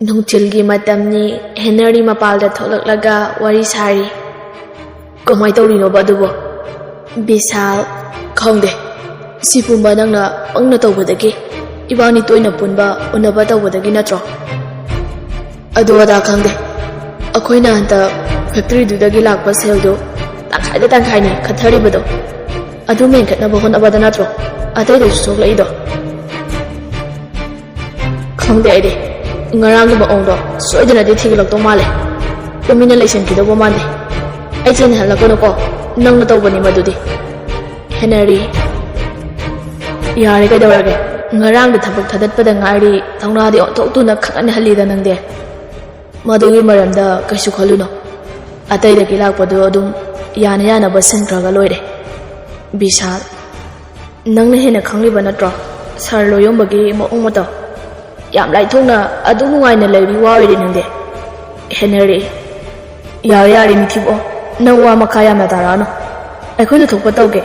ꯅꯨꯡꯊꯤꯜꯒꯤ ꯃꯇꯝꯅꯤ꯫ ꯍꯦꯅꯔꯤ ꯃꯄꯥꯜꯗ ꯊꯣꯛꯂꯛꯂꯒ ꯋꯥꯔꯤ ꯁꯥꯔꯤ꯫ ꯀꯃꯥꯏ ꯇꯧꯔꯤꯅꯣꯕ ꯑꯗꯨꯕꯣ? ꯕꯤꯁꯥꯜ, ꯈꯪꯗꯦ꯫ ꯁꯤ ꯄꯨꯝꯕ ꯅꯪꯅ ꯄꯪꯅ ꯇꯧꯕꯗꯒꯤ, ꯏꯕꯥꯅꯤ ꯇꯣꯏꯅ ꯄꯨꯟꯕ ꯎꯅꯕ ꯇꯧꯕꯗꯒꯤ ꯅꯠꯇ꯭ꯔꯣ? ꯑꯗꯨ ꯑꯗꯥ ꯈꯪꯗꯦ꯫ ꯑꯩꯈꯣꯏꯅ ꯍꯟꯗꯛ ꯐꯦꯛꯇꯔꯤꯗꯨꯗꯒꯤ ꯂꯥꯛꯄ ꯁꯦꯜꯗꯨ ꯇꯪꯈꯥꯏꯗ ꯇꯪꯈꯥꯏꯅꯤ ꯈꯠꯊꯔꯤꯕꯗꯣ꯫ ꯑꯗꯨ ꯃꯦꯟꯈꯠꯅꯕ ꯍꯣꯠꯅꯕꯗ ꯅꯠꯇ꯭ꯔꯣ ꯑꯇꯩꯗꯁꯨ ꯁꯣꯛꯂꯛꯏꯗꯣ? ꯈꯪꯗꯦ ꯑꯩꯗꯤ꯫ ꯉꯔꯥꯡꯒꯤ ꯃꯑꯣꯡꯗꯣ ꯁꯣꯏꯗꯅꯗꯤ ꯊꯤꯒꯠꯂꯛꯇꯧ ꯃꯥꯜꯂꯦ꯫ ꯇꯨꯃꯤꯟꯅ ꯂꯩꯁꯟꯈꯤꯗꯧꯕ ꯃꯥꯟꯗꯦ꯫ ꯑꯩ ꯆꯦꯟꯍꯜꯂꯛꯀꯅꯨꯀꯣ, ꯅꯪꯅ ꯇꯧꯕꯅꯤ ꯃꯗꯨꯗꯤ꯫ ꯍꯦꯅꯔꯤ, ꯌꯥꯔꯦ, ꯀꯩꯗꯧꯔꯒꯦ? ꯉꯔꯥꯡꯗ ꯊꯕꯛ ꯊꯥꯗꯠꯄꯗ ꯉꯥꯏꯔꯤ, ꯊꯧꯅꯥꯗꯤ ꯑꯣꯟꯊꯣꯛꯇꯨꯅ ꯈꯪꯍꯟꯍꯜꯂꯤꯗ ꯅꯪꯗꯤ꯫ ꯃꯗꯨꯒꯤ ꯃꯔꯝꯗ ꯀꯩꯁꯨ ꯈꯜꯂꯨꯅꯨ, ꯑꯇꯩꯗꯒꯤ ꯂꯥꯛꯄꯗꯨ ꯑꯗꯨꯝ ꯌꯥꯅ ꯌꯥꯅꯕ ꯁꯤꯟꯈ꯭ꯔꯒ ꯂꯣꯏꯔꯦ꯫ ꯕꯤꯁꯥꯜ, ꯅꯪꯅ ꯍꯦꯟꯅ ꯈꯪꯂꯤꯕ ꯅꯠꯇ꯭ꯔꯣ ꯁꯥꯔ ꯂꯣꯌꯣꯝꯕꯒꯤ ꯃꯑꯣꯡ ꯃꯇꯧ? ꯌꯥꯝ ꯂꯥꯏꯊꯣꯛꯅ ꯑꯗꯨ ꯅꯨꯡꯉꯥꯏꯅ ꯂꯩꯔꯤ ꯋꯥ ꯑꯣꯏꯔꯦ ꯅꯪꯗꯤ꯫ ꯍꯦꯅꯔꯤ, ꯌꯥꯔꯦ ꯌꯥꯔꯦ ꯃꯤꯊꯤꯕꯣ, ꯅꯪ ꯋꯥ ꯃꯈꯥ ꯌꯥꯝꯅ ꯇꯥꯔꯛꯑꯅꯨ꯫ ꯑꯩꯈꯣꯏꯅ ꯊꯣꯛꯄ ꯇꯧꯒꯦ꯫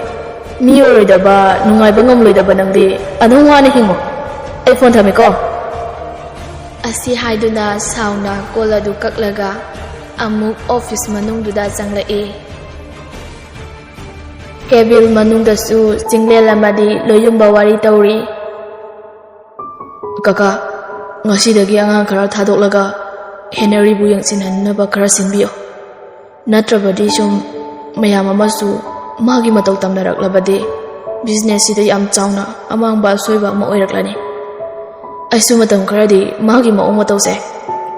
ꯃꯤ ꯑꯣꯏꯔꯣꯏꯗꯕ, ꯅꯨꯡꯉꯥꯏꯕ ꯉꯝꯂꯣꯏꯗꯕ ꯅꯪꯗꯤ ꯑꯗꯨꯝ ꯋꯥꯅ ꯍꯤꯡꯉꯣ꯫ ꯑꯩ ꯐꯣꯟ ꯊꯝꯃꯦꯀꯣ꯫ ꯑꯁꯤ ꯍꯥꯏꯗꯨꯅ ꯁꯥꯎꯅ ꯀꯣꯜ ꯑꯗꯨ ꯀꯛꯂꯒ ꯑꯃꯨꯛ ꯑꯣꯐꯤꯁ ꯃꯅꯨꯡꯗꯨꯗ ꯆꯪꯂꯛꯏ꯫ ꯀꯦꯕꯤꯜ ꯃꯅꯨꯡꯗꯁꯨ ꯆꯤꯡꯂꯦꯟ ꯑꯃꯗꯤ ꯂꯣꯌꯨꯝꯕ ꯋꯥꯔꯤ ꯇꯧꯔꯤ꯫ ꯀꯀꯥ, ꯉꯁꯤꯗꯒꯤ ꯑꯉꯥꯡ ꯈꯔ ꯊꯥꯗꯣꯛꯂꯒ ꯍꯦꯅꯔꯤꯕꯨ ꯌꯦꯡꯁꯤꯟꯍꯟꯅꯕ ꯈꯔ ꯁꯤꯟꯕꯤꯌꯨ꯫ ꯅꯠꯇ꯭ꯔꯕꯗꯤ ꯁꯨꯝ ꯃꯌꯥꯝ ꯑꯃꯁꯨ ꯃꯥꯒꯤ ꯃꯇꯧ ꯇꯝꯅꯔꯛꯂꯕꯗꯤ ꯕꯤꯖꯤꯅꯦꯁꯁꯤꯗ ꯌꯥꯝ ꯆꯥꯎꯅ ꯑꯃꯥꯡꯕ ꯑꯁꯣꯏꯕ ꯑꯃ ꯑꯣꯏꯔꯛꯂꯅꯤ꯫ ꯑꯩꯁꯨ ꯃꯇꯝ ꯈꯔꯗꯤ ꯃꯥꯒꯤ ꯃꯑꯣꯡ ꯃꯇꯧꯁꯦ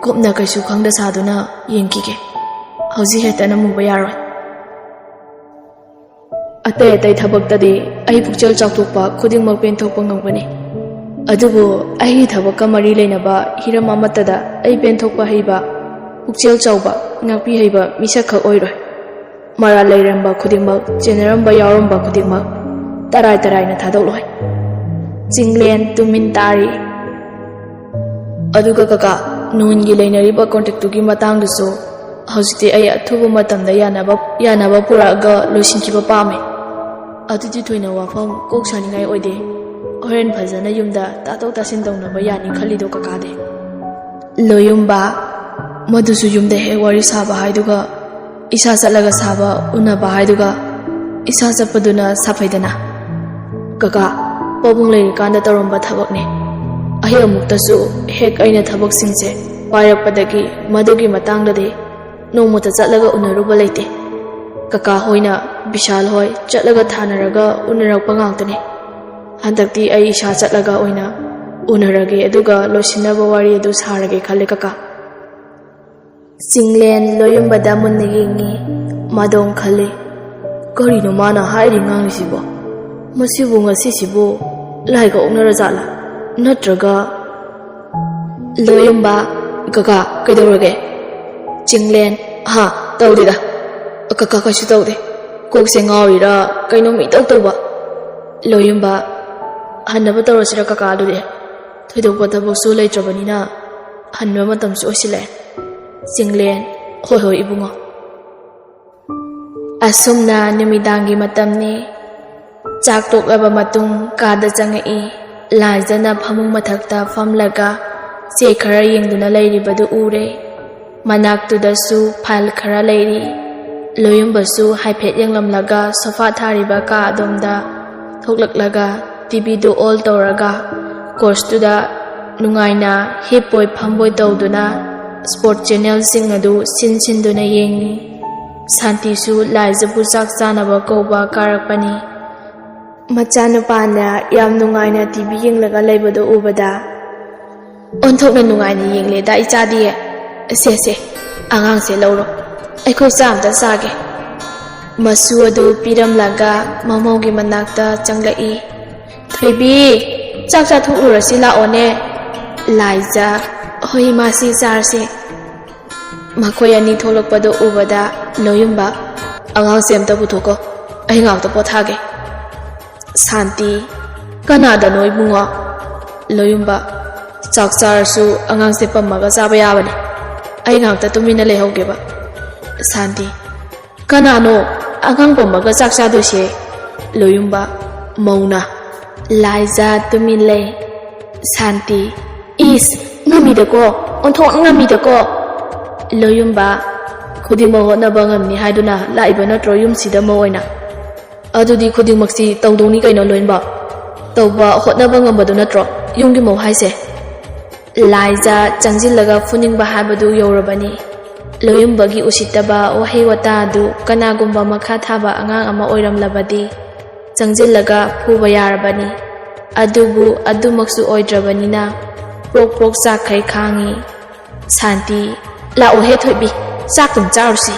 ꯀꯨꯞꯅ ꯀꯩꯁꯨ ꯈꯪꯗ ꯁꯥꯗꯨꯅ ꯌꯦꯡꯈꯤꯒꯦ꯫ ꯍꯧꯖꯤꯛ ꯍꯦꯛꯇ ꯅꯝꯃꯨꯕ ꯌꯥꯔꯣꯏ꯫ ꯑꯇꯩ ꯑꯇꯩ ꯊꯕꯛꯇꯗꯤ ꯑꯩ ꯄꯨꯛꯆꯦꯜ ꯆꯥꯎꯊꯣꯛꯄ ꯈꯨꯗꯤꯡꯃꯛ ꯄꯦꯟꯊꯣꯛꯄ ꯉꯝꯒꯅꯤ, ꯑꯗꯨꯕꯨ ꯑꯩꯒꯤ ꯊꯕꯛꯀ ꯃꯔꯤ ꯂꯩꯅꯕ ꯍꯤꯔꯝ ꯑꯃꯠꯇꯗ ꯑꯩ ꯄꯦꯟꯊꯣꯛꯄ ꯍꯩꯕ, ꯄꯨꯛꯆꯦꯜ ꯆꯥꯎꯕ, ꯉꯥꯛꯄꯤ ꯍꯩꯕ ꯃꯤꯁꯛꯈꯛ ꯑꯣꯏꯔꯣꯏ꯫ ꯃꯔꯥꯜ ꯂꯩꯔꯝꯕ ꯈꯨꯗꯤꯡꯃꯛ, ꯆꯦꯟꯅꯔꯝꯕ ꯌꯥꯎꯔꯝꯕ ꯈꯨꯗꯤꯡꯃꯛ ꯇꯔꯥꯏ ꯇꯔꯥꯏꯅ ꯊꯥꯗꯣꯛꯂꯣꯏ꯫ ꯆꯤꯡꯂꯦꯟ ꯇꯨꯃꯤꯟ ꯇꯥꯔꯤ꯫ ꯑꯗꯨꯒ ꯀꯀꯥ, ꯅꯣꯟꯒꯤ ꯂꯩꯅꯔꯤꯕ ꯀꯣꯟꯇ꯭ꯔꯦꯛꯇꯨꯒꯤ ꯃꯇꯥꯡꯗꯨꯁꯨ ꯍꯧꯖꯤꯛꯇꯤ ꯑꯩ ꯑꯊꯨꯕ ꯃꯇꯝꯗ ꯌꯥꯅꯕ, ꯌꯥꯅꯕ ꯄꯨꯔꯛꯑꯒ ꯂꯣꯏꯁꯤꯟꯈꯤꯕ ꯄꯥꯝꯃꯦ꯫ ꯑꯗꯨꯗꯤ ꯊꯣꯏꯅ ꯋꯥꯐꯝ ꯀꯣꯛ ꯁꯥꯅꯤꯡꯉꯥꯏ ꯑꯣꯏꯗꯦ꯫ ꯍꯣꯔꯦꯟ ꯐꯖꯅ ꯌꯨꯝꯗ ꯇꯥꯊꯣꯛ ꯇꯥꯁꯤꯟ ꯇꯧꯅꯕ ꯌꯥꯅꯤ ꯈꯜꯂꯤꯗꯣ ꯀꯀꯥꯗꯤ꯫ ꯂꯣꯌꯨꯝꯕ, ꯃꯗꯨꯁꯨ ꯌꯨꯝꯗ ꯍꯦꯛ ꯋꯥꯔꯤ ꯁꯥꯕ ꯍꯥꯏꯗꯨꯒ ꯏꯁꯥ ꯆꯠꯂꯒ ꯁꯥꯕ, ꯎꯅꯕ ꯍꯥꯏꯗꯨꯒ ꯏꯁꯥ ꯆꯠꯄꯗꯨꯅ ꯁꯥꯐꯩꯗꯅ꯫ ꯀꯀꯥ, ꯄꯥꯕꯨꯡ ꯂꯩꯔꯤꯀꯥꯟꯗ ꯇꯧꯔꯝꯕ ꯊꯕꯛꯅꯦ꯫ ꯑꯍꯤꯡ ꯑꯃꯨꯛꯇꯁꯨ ꯍꯦꯛ ꯑꯩꯅ ꯊꯕꯛꯁꯤꯡꯁꯦ ꯄꯥꯏꯔꯛꯄꯗꯒꯤ ꯃꯗꯨꯒꯤ ꯃꯇꯥꯡꯗꯗꯤ ꯅꯣꯡꯃꯇ ꯆꯠꯂꯒ ꯎꯅꯔꯨꯕ ꯂꯩꯇꯦ꯫ ꯀꯀꯥ ꯍꯣꯏꯅ ꯕꯤꯁꯥꯜ ꯍꯣꯏ ꯆꯠꯂꯒ ꯊꯥꯅꯔꯒ ꯎꯅꯔꯛꯄ ꯉꯥꯛꯇꯅꯤ꯫ ꯍꯟꯗꯛꯇꯤ ꯑꯩ ꯏꯁꯥ ꯆꯠꯂꯒ ꯑꯣꯏꯅ ꯎꯅꯔꯒꯦ, ꯑꯗꯨꯒ ꯂꯣꯏꯁꯤꯟꯅꯕ ꯋꯥꯔꯤ ꯑꯗꯨ ꯁꯥꯔꯒꯦ ꯈꯜꯂꯦ ꯀꯀꯥ꯫ ꯆꯤꯡꯂꯦꯟ ꯂꯣꯌꯨꯝꯕꯗ ꯃꯨꯟꯅ ꯌꯦꯡꯉꯤ꯫ ꯃꯥꯗꯣꯡ ꯈꯜꯂꯤ, "ꯀꯔꯤꯅꯣ ꯃꯥꯅ ꯍꯥꯏꯔꯤ ꯉꯥꯡꯂꯤꯁꯤꯕꯣ? ꯃꯁꯤꯕꯨ ꯉꯁꯤꯁꯤꯕꯨ ꯂꯥꯏꯒ ꯑꯣꯛꯅꯔꯖꯥꯠꯂꯥ? ꯅꯠꯇ꯭ꯔꯒ?" ꯂꯣꯌꯨꯝꯕ, "ꯀꯀꯥ, ꯀꯩꯗꯧꯔꯒꯦ?" ꯆꯤꯡꯂꯦꯟ, "ꯍꯥ, ꯇꯧꯗꯦꯗ꯫ ꯀꯀꯥ, ꯀꯩꯁꯨ ꯇꯧꯗꯦ꯫ ꯀꯣꯛꯁꯦ ꯉꯥꯎꯔꯤꯔꯥ ꯀꯩꯅꯣꯝ ꯏꯇꯧ ꯇꯧꯕ꯫" ꯂꯣꯌꯨꯝꯕ, "ꯍꯟꯅꯕ ꯇꯧꯔꯁꯤꯔ ꯀꯀꯥ ꯑꯗꯨꯗꯤ? ꯊꯣꯏꯗꯣꯛꯄ ꯊꯕꯛꯁꯨ ꯂꯩꯇ꯭ꯔꯕꯅꯤꯅ ꯍꯟꯕ ꯃꯇꯝꯁꯨ ꯑꯣꯏꯁꯤꯜꯂꯛꯑꯦ꯫" ꯆꯤꯡꯂꯦꯟ, "ꯍꯣꯏ ꯍꯣꯏ ꯏꯕꯨꯡꯉꯣ꯫" ꯑꯁꯨꯝꯅ ꯅꯨꯃꯤꯗꯥꯡꯒꯤ ꯃꯇꯝꯅꯤ꯫ ꯆꯥꯛ ꯇꯣꯛꯂꯕ ꯃꯇꯨꯡ ꯀꯥꯗ ꯆꯪꯉꯛꯏ꯫ ꯂꯥꯏꯖꯅ ꯐꯃꯨꯡ ꯃꯊꯛꯇ ꯐꯝꯂꯒ ꯆꯦ ꯈꯔ ꯌꯦꯡꯗꯨꯅ ꯂꯩꯔꯤꯕꯗꯨ ꯎꯔꯦ꯫ ꯃꯅꯥꯛꯇꯨꯗꯁꯨ ꯐꯥꯏꯜ ꯈꯔ ꯂꯩꯔꯤ꯫ ꯂꯣꯌꯨꯝꯕꯁꯨ ꯍꯥꯏꯐꯦꯠ ꯌꯦꯡꯂꯝꯂꯒ ꯁꯣꯐꯥ ꯊꯥꯔꯤꯕ ꯀꯥ ꯑꯗꯣꯝꯗ ꯊꯣꯛꯂꯛꯂꯒ ꯇꯤꯚꯤꯗꯨ ꯑꯣꯜ ꯇꯧꯔꯒ ꯀꯣꯔꯁꯇꯨꯗ ꯅꯨꯡꯉꯥꯏꯅ ꯍꯤꯞꯄꯣꯏ ꯐꯝꯕꯣꯏ ꯇꯧꯗꯨꯅ ꯁ꯭ꯄꯣꯔꯠ ꯆꯦꯅꯦꯜꯁꯤꯡ ꯑꯗꯨ ꯁꯤꯟ ꯁꯤꯟꯗꯨꯅ ꯌꯦꯡꯉꯤ꯫ ꯁꯥꯟꯇꯤꯁꯨ ꯂꯥꯏꯖꯕꯨ ꯆꯥꯛ ꯆꯥꯅꯕ ꯀꯧꯕ ꯀꯥꯔꯛꯄꯅꯤ꯫ ꯃꯆꯥꯅꯨꯄꯥꯅ ꯌꯥꯝ ꯅꯨꯡꯉꯥꯏꯅ ꯇꯤꯚꯤ ꯌꯦꯡꯂꯒ ꯂꯩꯕꯗꯨ ꯎꯕꯗ, "ꯑꯣꯟꯊꯣꯛꯅ ꯅꯨꯡꯉꯥꯏꯅ ꯌꯦꯡꯂꯦꯗ ꯏꯆꯥꯗꯤ꯫ ꯁꯦ, ꯁꯦ, ꯑꯉꯥꯡꯁꯦ ꯂꯧꯔꯣ꯫ ꯑꯩꯈꯣꯏ ꯆꯥ ꯑꯝꯇ ꯆꯥꯒꯦ꯫" ꯃꯁꯨ ꯑꯗꯨ ꯄꯤꯔꯝꯂꯒ ꯃꯃꯧꯒꯤ ꯃꯅꯥꯛꯇ ꯆꯪꯂꯛꯏ꯫ "ꯊꯣꯏꯕꯤ, ꯆꯥꯛ ꯆꯥꯊꯣꯛꯎꯔꯁꯤ ꯂꯥꯛꯑꯣꯅꯦ꯫" ꯂꯥꯏꯖ, "ꯍꯣꯏ ꯏꯃꯥꯁꯤ, ꯆꯥꯔꯁꯤ꯫" ꯃꯈꯣꯏ ꯑꯅꯤ ꯊꯣꯛꯂꯛꯄꯗꯨ ꯎꯕꯗ ꯂꯣꯌꯨꯝꯕ, "ꯑꯉꯥꯡꯁꯦ ꯑꯝꯇ ꯄꯨꯊꯣꯛꯀꯣ, ꯑꯩ ꯉꯥꯛꯇ ꯄꯣꯊꯥꯒꯦ꯫" ꯁꯥꯟꯇꯤ, "ꯀꯅꯥꯗꯅꯣ ꯏꯕꯨꯡꯉꯣ?" ꯂꯣꯌꯨꯝꯕ, "ꯆꯥꯛ ꯆꯥꯔꯁꯨ ꯑꯉꯥꯡꯁꯦ ꯄꯝꯃꯒ ꯆꯥꯕ ꯌꯥꯕꯅꯦ꯫ ꯑꯩ ꯉꯥꯛꯇ ꯇꯨꯃꯤꯟꯅ ꯂꯩꯍꯧꯒꯦꯕ꯫" ꯁꯥꯟꯇꯤ, "ꯀꯅꯥꯅꯣ ꯑꯉꯥꯡ ꯄꯝꯃꯒ ꯆꯥꯛ ꯆꯥꯗꯣꯏꯁꯦ?" ꯂꯣꯌꯨꯝꯕ, "ꯃꯧꯅ꯫" ꯂꯥꯏꯖ ꯇꯨꯃꯤꯟ ꯂꯩ꯫ ꯁꯥꯟꯇꯤ, "ꯏꯁ, ꯉꯝꯃꯤꯗꯀꯣ, ꯑꯣꯟꯊꯣꯛꯅ ꯉꯝꯃꯤꯗꯀꯣ꯫" ꯂꯣꯌꯨꯝꯕ, "ꯈꯨꯗꯤꯡꯃꯛ ꯍꯣꯠꯅꯕ ꯉꯝꯅꯤ ꯍꯥꯏꯗꯨꯅ ꯂꯥꯛꯏꯕ ꯅꯠꯇ꯭ꯔꯣ ꯌꯨꯝꯁꯤꯗ ꯃꯧ ꯑꯣꯏꯅ? ꯑꯗꯨꯗꯤ ꯈꯨꯗꯤꯡꯃꯛꯁꯤ ꯇꯧꯗꯧꯅꯤ ꯀꯩꯅꯣ ꯂꯣꯏꯅꯃꯛ꯫ ꯇꯧꯕ ꯍꯣꯠꯅꯕ ꯉꯝꯕꯗꯨ ꯅꯠꯇ꯭ꯔꯣ ꯌꯨꯝꯒꯤ ꯃꯧ ꯍꯥꯏꯁꯦ?" ꯂꯥꯏꯖ ꯆꯪꯁꯤꯜꯂꯒ ꯐꯨꯅꯤꯡꯕ ꯍꯥꯏꯕꯗꯨ ꯌꯧꯔꯕꯅꯤ꯫ ꯂꯣꯌꯨꯝꯕꯒꯤ ꯎꯁꯤꯠꯇꯕ ꯋꯥꯍꯩ ꯋꯥꯇꯥ ꯑꯗꯨ ꯀꯅꯥꯒꯨꯝꯕ ꯃꯈꯥ ꯊꯥꯕ ꯑꯉꯥꯡ ꯑꯃ ꯑꯣꯏꯔꯝꯂꯕꯗꯤ ꯆꯪꯁꯤꯜꯂꯒ ꯐꯨꯕ ꯌꯥꯔꯕꯅꯤ꯫ ꯑꯗꯨꯕꯨ ꯑꯗꯨꯃꯛꯁꯨ ꯑꯣꯏꯗ꯭ꯔꯕꯅꯤꯅ ꯄ꯭ꯔꯣꯛ ꯄ꯭ꯔꯣꯛ ꯆꯥꯛꯈꯩ ꯈꯥꯡꯉꯤ꯫ ꯁꯥꯟꯇꯤ, ꯂꯥꯛꯑꯣꯍꯦ ꯊꯣꯏꯕꯤ, ꯆꯥꯛꯇꯪ ꯆꯥꯔꯨꯁꯤ꯫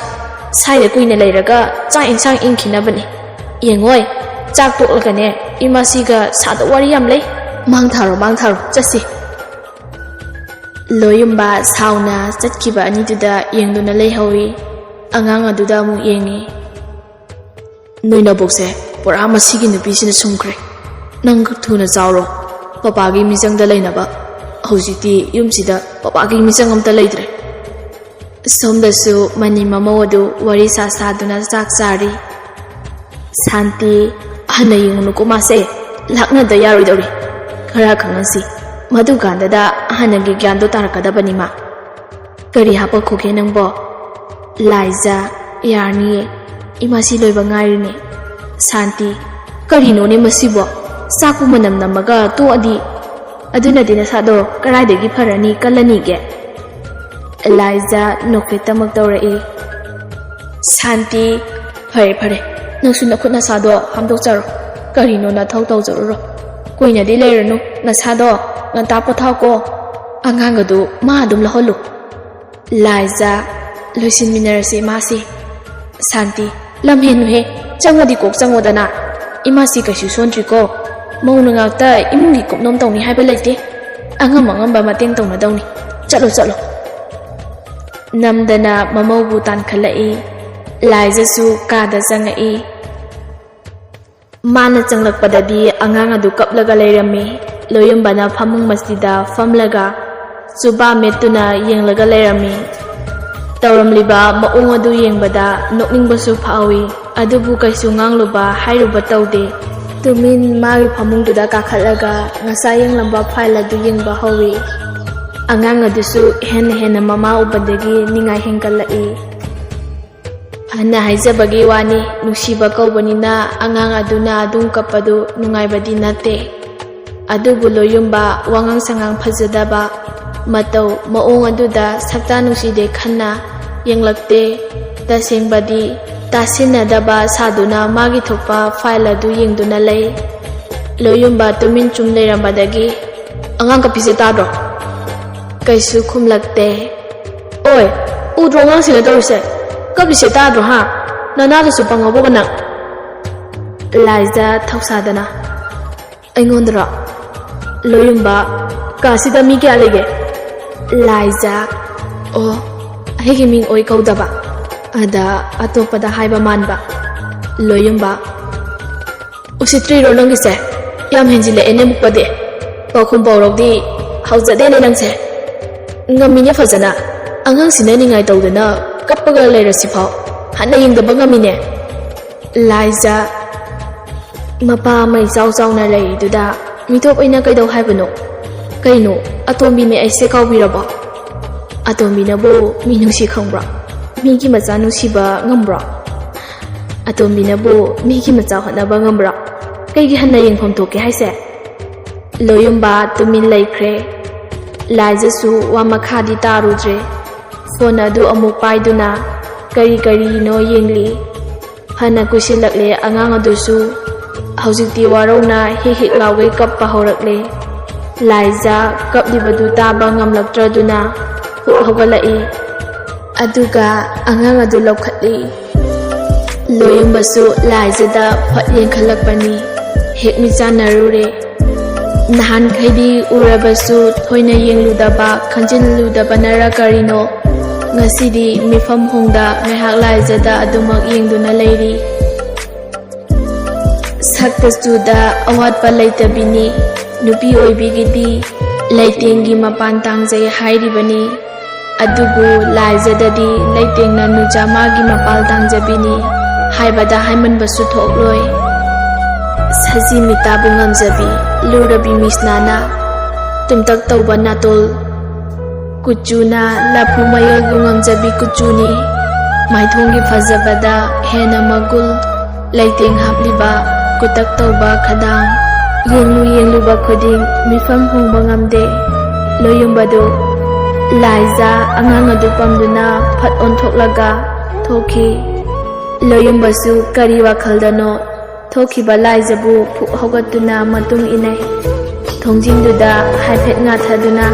ꯁꯥꯏꯗ ꯀꯨꯏꯅ ꯂꯩꯔꯒ ꯆꯥꯛ ꯏꯟꯁꯥꯡ ꯏꯪꯈꯤꯅꯕꯅꯤ꯫ ꯌꯦꯡꯉꯣꯏ, ꯆꯥꯛ ꯇꯣꯛꯂꯒꯅꯦ ꯏꯃꯥꯁꯤꯒ ꯁꯥꯗꯧ ꯋꯥꯔꯤ ꯌꯥꯝ ꯂꯩ꯫ ꯃꯥꯡ ꯊꯥꯔꯣ, ꯃꯥꯡ ꯊꯥꯔꯣ, ꯆꯠꯁꯤ꯫ ꯂꯣꯌꯨꯝꯕ ꯁꯥꯎꯅ ꯆꯠꯈꯤꯕ ꯑꯅꯤꯗꯨꯗ ꯌꯦꯡꯗꯨꯅ ꯂꯩꯍꯧꯏ꯫ ꯑꯉꯥꯡ ꯑꯗꯨꯗ ꯑꯃꯨꯛ ꯌꯦꯡꯉꯤ꯫ ꯅꯣꯏ ꯅꯕꯣꯛꯁꯦ ꯄꯨꯔꯥ ꯃꯁꯤꯒꯤ ꯅꯨꯄꯤꯁꯤꯅ ꯁꯨꯝꯈ꯭ꯔꯦ꯫ ꯅꯪ ꯊꯨꯅ ꯆꯥꯎꯔꯣ, ꯄꯄꯥꯒꯤ ꯃꯤꯆꯪꯗ ꯂꯩꯅꯕ꯫ ꯍꯧꯖꯤꯛꯇꯤ ꯌꯨꯝꯁꯤꯗ ꯄꯄꯥꯒꯤ ꯃꯤꯆꯪ ꯑꯝꯇ ꯂꯩꯇ꯭ꯔꯦ꯫ ꯁꯣꯝꯗꯁꯨ ꯃꯅꯤ ꯃꯃꯧ ꯑꯗꯨ ꯋꯥꯔꯤ ꯁꯥ ꯁꯥꯗꯨꯅ ꯆꯥꯛ ꯆꯥꯔꯤ꯫ ꯁꯥꯟꯇꯤ, ꯍꯟꯅ ꯌꯦꯡꯉꯨꯅꯨꯀꯣ ꯃꯥꯁꯦ, ꯂꯥꯛꯅꯗ ꯌꯥꯔꯣꯏꯗꯧꯔꯤ꯫ ꯈꯔ ꯈꯪꯍꯟꯁꯤ, ꯃꯗꯨꯀꯥꯟꯗꯗ ꯍꯥꯟꯅꯒꯤ ꯒ꯭ꯌꯥꯟꯗꯣ ꯇꯥꯔꯛꯀꯗꯕꯅꯤ ꯃꯥ꯫ ꯀꯔꯤ ꯍꯥꯄꯛꯈꯣꯒꯦ ꯅꯪꯕꯣ? ꯂꯥꯏꯖꯥ, ꯌꯥꯔꯅꯤꯌꯦ, ꯏꯃꯥꯁꯤ ꯂꯣꯏꯕ ꯉꯥꯏꯔꯤꯅꯦ꯫ ꯁꯥꯟꯇꯤ, ꯀꯔꯤꯅꯣꯅꯦ ꯃꯁꯤꯕꯣ? ꯆꯥꯛꯄꯨ ꯃꯅꯝ ꯅꯝꯃꯒ ꯇꯣꯛꯑꯗꯤ? ꯑꯗꯨꯅꯗꯤ ꯅꯁꯥꯗꯣ ꯀꯗꯥꯏꯗꯒꯤ ꯐꯔꯅꯤ, ꯀꯜꯂꯅꯤꯒꯦ? ꯂꯥꯏꯖꯥ ꯅꯣꯛꯐꯦꯠꯇꯃꯛ ꯇꯧꯔꯛꯏ꯫ ꯁꯥꯟꯇꯤ, ꯐꯔꯦ ꯐꯔꯦ, ꯅꯪꯁꯨ ꯅꯈꯨꯠ ꯅꯁꯥꯗꯣ ꯍꯥꯝꯗꯣꯛꯆꯔꯣ꯫ ꯀꯔꯤꯅꯣ ꯅꯊꯧ ꯇꯧꯖꯔꯨꯔꯣ꯫ ꯀꯨꯏꯅꯗꯤ ꯂꯩꯔꯅꯨ, ꯅꯁꯥꯗꯣ ꯉꯟꯇꯥ ꯄꯣꯊꯥꯎꯀꯣ꯫ ꯑꯉꯥꯡ ꯑꯗꯨ ꯃꯥ ꯑꯗꯨꯝ ꯂꯧꯍꯜꯂꯨ꯫ ꯂꯥꯏꯖꯥ, ꯂꯣꯏꯁꯤꯟꯃꯤꯟꯅꯔꯁꯤ ꯃꯥꯁꯤ꯫ ꯁꯥꯟꯇꯤ, ꯂꯝ ꯍꯦꯟꯅꯨꯍꯦ, ꯆꯪꯉꯗꯤ ꯀꯣꯛ ꯆꯪꯉꯣꯗꯅ꯫ ꯏꯃꯥꯁꯤ ꯀꯩꯁꯨ ꯁꯣꯟꯗ꯭ꯔꯤꯀꯣ꯫ ꯃꯧꯅ ꯉꯥꯛꯇ ꯏꯃꯨꯡꯒꯤ ꯀꯨꯞꯅꯣꯝ ꯇꯧꯅꯤ ꯍꯥꯏꯕ ꯂꯩꯇꯦ꯫ ꯑꯉꯝ ꯑꯉꯝꯕ ꯃꯇꯦꯡ ꯇꯧꯅꯗꯧꯅꯤ꯫ ꯆꯠꯂꯣ, ꯆꯠꯂꯣ꯫ ꯅꯝꯗꯅ ꯃꯃꯧꯕꯨ ꯇꯥꯟꯈꯠꯂꯛꯏ꯫ ꯂꯥꯏꯖꯁꯨ ꯀꯥꯗ ꯆꯪꯉꯛꯏ꯫ ꯃꯥꯅ ꯆꯪꯂꯛꯄꯗꯗꯤ ꯑꯉꯥꯡ ꯑꯗꯨ ꯀꯞꯂꯒ ꯂꯩꯔꯝꯃꯤ꯫ ꯂꯣꯌꯨꯝꯕꯅ ꯐꯃꯨꯡ ꯃꯁꯤꯗ ꯐꯝꯂꯒ ꯆꯨꯕꯥ ꯃꯦꯠꯇꯨꯅ ꯌꯦꯡꯂꯒ ꯂꯩꯔꯝꯃꯤ꯫ ꯇꯧꯔꯝꯂꯤꯕ ꯃꯑꯣꯡ ꯑꯗꯨ ꯌꯦꯡꯕꯗ ꯅꯣꯛꯅꯤꯡꯕꯁꯨ ꯐꯥꯎꯏ, ꯑꯗꯨꯕꯨ ꯀꯩꯁꯨ ꯉꯥꯡꯂꯨꯕ ꯍꯥꯏꯔꯨꯕ ꯇꯧꯗꯦ꯫ ꯇꯨꯃꯤꯟ ꯃꯥꯒꯤ ꯐꯃꯨꯡꯗꯨꯗ ꯀꯥꯈꯠꯂꯒ ꯉꯁꯥꯏ ꯌꯦꯡꯂꯝꯕ ꯐꯥꯏꯜ ꯑꯗꯨ ꯌꯦꯡꯕ ꯍꯧꯏ꯫ ꯑꯉꯥꯡ ꯑꯗꯨꯁꯨ ꯍꯦꯟꯅ ꯍꯦꯟꯅ ꯃꯃꯥ ꯎꯕꯗꯒꯤ ꯅꯤꯡꯉꯥꯏ ꯍꯦꯟꯒꯠꯂꯛꯏ꯫ ꯐꯅ ꯍꯥꯏꯖꯕꯒꯤ ꯋꯥꯅꯤ, ꯅꯨꯡꯁꯤꯕ ꯀꯧꯕꯅꯤꯅ ꯑꯉꯥꯡ ꯑꯗꯨꯅ ꯑꯗꯨꯝ ꯀꯞꯄꯗꯨ ꯅꯨꯡꯉꯥꯏꯕꯗꯤ ꯅꯠꯇꯦ꯫ ꯑꯗꯨꯕꯨ ꯂꯣꯌꯨꯝꯕ ꯋꯥꯉꯥꯡ ꯁꯉꯥꯡ ꯐꯖꯗꯕ, ꯃꯇꯧ ꯃꯑꯣꯡ ꯑꯗꯨꯗ ꯁꯛꯇꯥ ꯅꯨꯡꯁꯤꯗꯦ ꯈꯟꯅ ꯌꯦꯡꯂꯛꯇꯦ꯫ ꯇꯁꯦꯡꯕꯗꯤ ꯇꯥꯁꯤꯟꯅꯗꯕ ꯁꯥꯗꯨꯅ ꯃꯥꯒꯤ ꯊꯣꯛꯄ ꯐꯥꯏꯜ ꯑꯗꯨ ꯌꯦꯡꯗꯨꯅ ꯂꯩ꯫ ꯂꯣꯌꯨꯝꯕ ꯇꯨꯃꯤꯟ ꯆꯨꯝ ꯂꯩꯔꯝꯕꯗꯒꯤ, "ꯑꯉꯥꯡ ꯀꯞꯄꯤꯁꯦ ꯇꯥꯗ꯭ꯔꯣ?" ꯀꯩꯁꯨ ꯈꯨꯝꯂꯛꯇꯦ꯫ "ꯑꯣ, ꯍꯣꯏ, ꯎꯗ꯭ꯔꯣ ꯑꯉꯥꯡꯁꯤꯅ ꯇꯧꯔꯤꯁꯦ? ꯀꯞꯂꯤꯁꯦ ꯇꯥꯗ꯭ꯔꯣ, ꯍꯥ? ꯅꯅꯥꯗꯨꯁꯨ ꯄꯪꯉꯕꯣ ꯅꯪ? ꯂꯥꯏꯖ ꯊꯧꯁꯥꯗꯅ꯫ ꯑꯩꯉꯣꯟꯗꯔꯣ? ꯂꯣꯌꯨꯝꯕ, ꯀꯥꯁꯤꯗ ꯃꯤ ꯀꯌꯥ ꯂꯩꯒꯦ? ꯂꯥꯏꯖ, ꯑꯣ, ꯑꯩꯒꯤ ꯃꯤꯡ ꯑꯣꯏ ꯀꯧꯗꯕ꯫ ꯑꯗ ꯑꯇꯣꯞꯄꯗ ꯍꯥꯏꯕ ꯃꯥꯟꯕ꯫ ꯂꯣꯌꯨꯝꯕ, ꯎꯁꯤꯠꯇ꯭ꯔꯤꯔꯣ ꯅꯪꯒꯤꯁꯦ? ꯌꯥꯝ ꯍꯦꯟꯖꯤꯜꯂꯛꯑꯦꯅꯦ ꯃꯨꯛꯄꯗꯤ꯫ ꯄꯥꯎꯈꯨꯝ ꯄꯥꯎꯔꯧꯗꯤ ꯍꯧꯖꯗꯦꯅꯦ ꯅꯪꯁꯦ꯫ ꯉꯝꯃꯤꯅꯦ ꯐꯖꯅ꯫ ꯑꯉꯥꯡꯁꯤꯅ ꯅꯤꯡꯉꯥꯏ ꯇꯧꯗꯅ ꯀꯞꯄꯒ ꯂꯩꯔꯁꯤꯐꯥꯎ ꯍꯟꯅ ꯌꯦꯡꯗꯕ ꯉꯝꯃꯤꯅꯦ꯫ ꯂꯥꯏꯖ, ꯃꯄꯥ ꯑꯃ ꯏꯆꯥꯎ ꯆꯥꯎꯅ ꯂꯩꯔꯤꯗꯨꯗ ꯃꯤꯊꯣꯞ ꯑꯣꯏꯅ ꯀꯩꯗꯧ ꯍꯥꯏꯕꯅꯣ? ꯀꯩꯅꯣ, ꯑꯇꯣꯝꯕꯤꯅꯦ ꯑꯩꯁꯦ ꯀꯥꯎꯕꯤꯔꯕꯣ? ꯑꯇꯣꯝꯕꯤꯅꯕꯨ ꯃꯤ ꯅꯨꯡꯁꯤ ꯈꯪꯕ꯭ꯔꯣ? ꯃꯤꯒꯤ ꯃꯆꯥ ꯅꯨꯡꯁꯤꯕ ꯉꯝꯕ꯭ꯔꯣ? ꯑꯇꯣꯝꯕꯤꯅꯕꯨ ꯃꯤꯒꯤ ꯃꯆꯥ ꯍꯣꯠꯅꯕ ꯉꯝꯕ꯭ꯔꯣ? ꯀꯩꯒꯤ ꯍꯟꯅ ꯌꯦꯡꯐꯝ ꯊꯣꯛꯀꯦ ꯍꯥꯏꯁꯦ? ꯂꯣꯌꯨꯝꯕ ꯇꯨꯃꯤꯟ ꯂꯩꯈ꯭ꯔꯦ꯫ ꯂꯥꯏꯖꯁꯨ ꯋꯥ ꯃꯈꯥꯗꯤ ꯇꯥꯔꯨꯗ꯭ꯔꯦ꯫ ꯐꯣꯟ ꯑꯗꯨ ꯑꯃꯨꯛ ꯄꯥꯏꯗꯨꯅ ꯀꯔꯤ ꯀꯔꯤꯅꯣ ꯌꯦꯡꯂꯤ꯫ ꯐꯅ ꯀꯨꯏꯁꯤꯜꯂꯛꯂꯦ ꯑꯉꯥꯡ ꯑꯗꯨꯁꯨ꯫ ꯍꯧꯖꯤꯛꯇꯤ ꯋꯥꯔꯧꯅ ꯍꯤꯛ ꯍꯤꯛ ꯂꯥꯎꯒꯩ ꯀꯞꯄ ꯍꯧꯔꯛꯂꯦ꯫ ꯂꯥꯏꯖ ꯀꯞꯂꯤꯕꯗꯨ ꯇꯥꯕ ꯉꯝꯂꯛꯇ꯭ꯔꯗꯨꯅ ꯍꯨꯛ ꯍꯧꯒꯠꯂꯛꯏ꯫ ꯑꯗꯨꯒ ꯑꯉꯥꯡ ꯑꯗꯨ ꯂꯧꯈꯠꯂꯤ꯫ ꯂꯣꯌꯨꯝꯕꯁꯨ ꯂꯥꯏꯖꯗ ꯐꯠ ꯌꯦꯡꯈꯠꯂꯛꯄꯅꯤ꯫ ꯍꯦꯛ ꯃꯤꯠꯆꯥꯟꯅꯔꯨꯔꯦ꯫ ꯅꯍꯥꯟꯈꯩꯗꯤ ꯎꯔꯕꯁꯨ ꯊꯣꯏꯅ ꯌꯦꯡꯂꯨꯗꯕ, ꯈꯟꯖꯤꯜꯂꯨꯗꯕꯅꯔ ꯀꯔꯤꯅꯣ, ꯉꯁꯤꯗꯤ ꯃꯤꯐꯝ ꯍꯣꯡꯗ ꯉꯥꯏꯍꯥꯛ ꯂꯥꯏꯖꯗ ꯑꯗꯨꯃꯛ ꯌꯦꯡꯗꯨꯅ ꯂꯩꯔꯤ꯫ ꯁꯛꯇ ꯆꯨꯗ ꯑꯋꯥꯠꯄ ꯂꯩꯇꯕꯤꯅꯤ꯫ ꯅꯨꯄꯤ ꯑꯣꯏꯕꯤꯒꯤꯗꯤ ꯂꯩꯇꯦꯡꯒꯤ ꯃꯄꯥꯟ ꯇꯥꯡꯖꯩ ꯍꯥꯏꯔꯤꯕꯅꯤ꯫ ꯑꯗꯨꯕꯨ ꯂꯥꯏꯖꯗꯗꯤ ꯂꯩꯇꯦꯡꯅ ꯅꯨꯖꯥ ꯃꯥꯒꯤ ꯃꯄꯥꯜ ꯇꯥꯡꯖꯕꯤꯅꯤ ꯍꯥꯏꯕꯗ ꯍꯥꯏꯃꯟꯕꯁꯨ ꯊꯣꯛꯂꯣꯏ꯫ ꯁꯖꯤ ꯃꯤꯇꯥꯕꯨ ꯉꯝꯖꯕꯤ ꯂꯨꯔꯕꯤ ꯃꯤꯁꯅꯥꯅ ꯇꯨꯝꯇꯛ ꯇꯧꯕ ꯅꯥꯇꯣꯜ, ꯀꯨꯆꯨꯅ ꯂꯐꯨ ꯃꯌꯣꯜꯕꯨ ꯉꯝꯖꯕꯤ ꯀꯨꯆꯨꯅꯤ꯫ ꯃꯥꯏꯊꯣꯡꯒꯤ ꯐꯖꯕꯗ ꯍꯦꯟꯅ ꯃꯒꯨꯜ, ꯂꯩꯇꯦꯡ ꯍꯥꯞꯂꯤꯕ ꯀꯨꯇꯛ ꯇꯧꯕ ꯈꯗꯥꯡ꯫ ꯌꯦꯡꯂꯨ ꯌꯦꯡꯂꯨꯕ ꯈꯨꯗꯤꯡ ꯃꯤꯐꯝ ꯍꯣꯡꯕ ꯉꯝꯗꯦ꯫ ꯂꯣꯌꯨꯝꯕꯗꯨ ꯂꯥꯏꯖ ꯑꯉꯥꯡ ꯑꯗꯨ ꯄꯝꯗꯨꯅ ꯐꯠ ꯑꯣꯟꯊꯣꯛꯂꯒ ꯊꯣꯛꯈꯤ꯫ ꯂꯣꯌꯨꯝꯕꯁꯨ ꯀꯔꯤ ꯋꯥꯈꯜꯗꯅꯣ ꯊꯣꯛꯈꯤꯕ ꯂꯥꯏꯖꯕꯨ ꯐꯨꯛ ꯍꯧꯒꯠꯇꯨꯅ ꯃꯇꯨꯡ ꯏꯟꯅꯩ꯫ ꯊꯣꯡꯖꯤꯟꯗꯨꯗ ꯍꯥꯏꯐꯦꯠ ꯉꯥꯊꯗꯨꯅ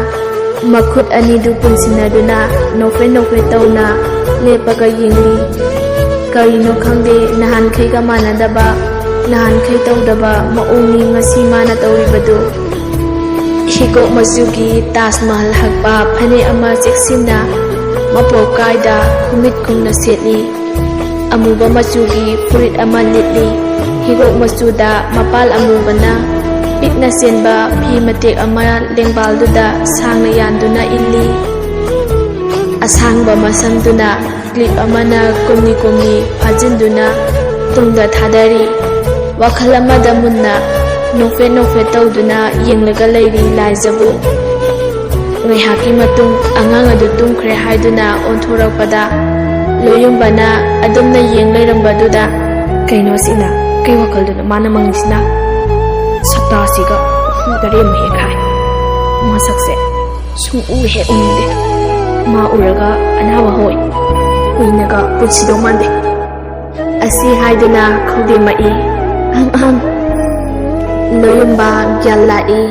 ꯃꯈꯨꯠ ꯑꯅꯤꯗꯨ ꯄꯨꯟꯁꯤꯟꯅꯗꯨꯅ ꯅꯣꯛꯐꯦꯠ ꯅꯣꯛꯐꯦꯠ ꯇꯧꯅ ꯂꯦꯞꯄꯒ ꯌꯦꯡꯂꯤ꯫ ꯀꯔꯤꯅꯣ ꯈꯪꯗꯦ, ꯅꯍꯥꯟꯈꯩꯒ ꯃꯥꯟꯅꯗꯕ, ꯅꯍꯥꯟꯈꯩ ꯇꯧꯗꯕ ꯃꯑꯣꯡꯅꯤ ꯉꯁꯤ ꯃꯥꯅ ꯇꯧꯔꯤꯕꯗꯨ꯫ ꯍꯤꯒꯣꯛ ꯃꯆꯨꯒꯤ ꯇꯥꯖ ꯃꯍꯜ ꯍꯛꯄ ꯐꯅꯦꯛ ꯑꯃ ꯆꯦꯛꯁꯤꯟꯅ ꯃꯄꯣꯞ ꯀꯥꯏꯗ ꯈꯨꯃꯤꯠ ꯈꯨꯝꯅ ꯁꯦꯠꯂꯤ꯫ ꯑꯃꯨꯕ ꯃꯆꯨꯒꯤ ꯐꯨꯔꯤꯠ ꯑꯃ ꯂꯤꯠꯂꯤ꯫ ꯍꯤꯒꯣꯛ ꯃꯆꯨꯗ ꯃꯄꯥꯜ ꯑꯃꯨꯕꯅ ꯄꯤꯛꯅ ꯆꯦꯟꯕ ꯐꯤ ꯃꯇꯦꯛ ꯑꯃ ꯂꯦꯡꯕꯥꯜꯗꯨꯗ ꯁꯥꯡꯅ ꯌꯥꯟꯗꯨꯅ ꯏꯜꯂꯤ꯫ ꯑꯁꯥꯡꯕ ꯃꯁꯝꯗꯨꯅ ꯀ꯭ꯂꯤꯞ ꯑꯃꯅ ꯀꯨꯝꯂꯤ ꯀꯨꯝꯂꯤ ꯐꯥꯖꯤꯟꯗꯨꯅ ꯇꯨꯡꯗ ꯊꯥꯗꯔꯤ꯫ ꯋꯥꯈꯜ ꯑꯃꯗ ꯃꯨꯟꯅ ꯅꯣꯛꯐꯦꯠ ꯅꯣꯛꯐꯦꯠ ꯇꯧꯗꯨꯅ ꯌꯦꯡꯂꯒ ꯂꯩꯔꯤ ꯂꯥꯏꯖꯕꯨ꯫ ꯉꯥꯏꯍꯥꯛꯀꯤ ꯃꯇꯨꯡ ꯑꯉꯥꯡ ꯑꯗꯨ ꯇꯨꯝꯈ꯭ꯔꯦ ꯍꯥꯏꯗꯨꯅ ꯑꯣꯟꯊꯣꯔꯛꯄꯗ ꯂꯣꯌꯨꯝꯕꯅ ꯑꯗꯨꯝꯅ ꯌꯦꯡ ꯂꯩꯔꯝꯕꯗꯨꯗ, "ꯀꯩꯅꯣ ꯁꯤꯅ? ꯀꯩ ꯋꯥꯈꯜꯗꯨꯅꯣ ꯃꯥꯅ ꯃꯪꯉꯤꯁꯤꯅ? ꯁꯛꯇꯥꯁꯤꯒ ꯍꯨ ꯇꯔꯦꯠ ꯑꯃ ꯍꯦꯛ ꯍꯥꯏ꯫ ꯃꯁꯛꯁꯦ ꯁꯨꯡꯎ ꯍꯦꯛ ꯎꯅꯤꯡꯗꯦ꯫ ꯃꯥ ꯎꯔꯒ ꯑꯅꯥꯕ ꯍꯧꯏ꯫ ꯀꯨꯏꯅꯒ ꯄꯨꯟꯁꯤꯗꯧ ꯃꯥꯟꯗꯦ"꯫ ꯑꯁꯤ ꯍꯥꯏꯗꯨꯅ ꯈꯧꯗꯦꯝꯃꯛꯏ꯫ ꯑꯍꯝ, ꯑꯍꯝ꯫ ꯂꯣꯌꯨꯝꯕ ꯒ꯭ꯌꯥꯟ ꯂꯥꯛꯏ꯫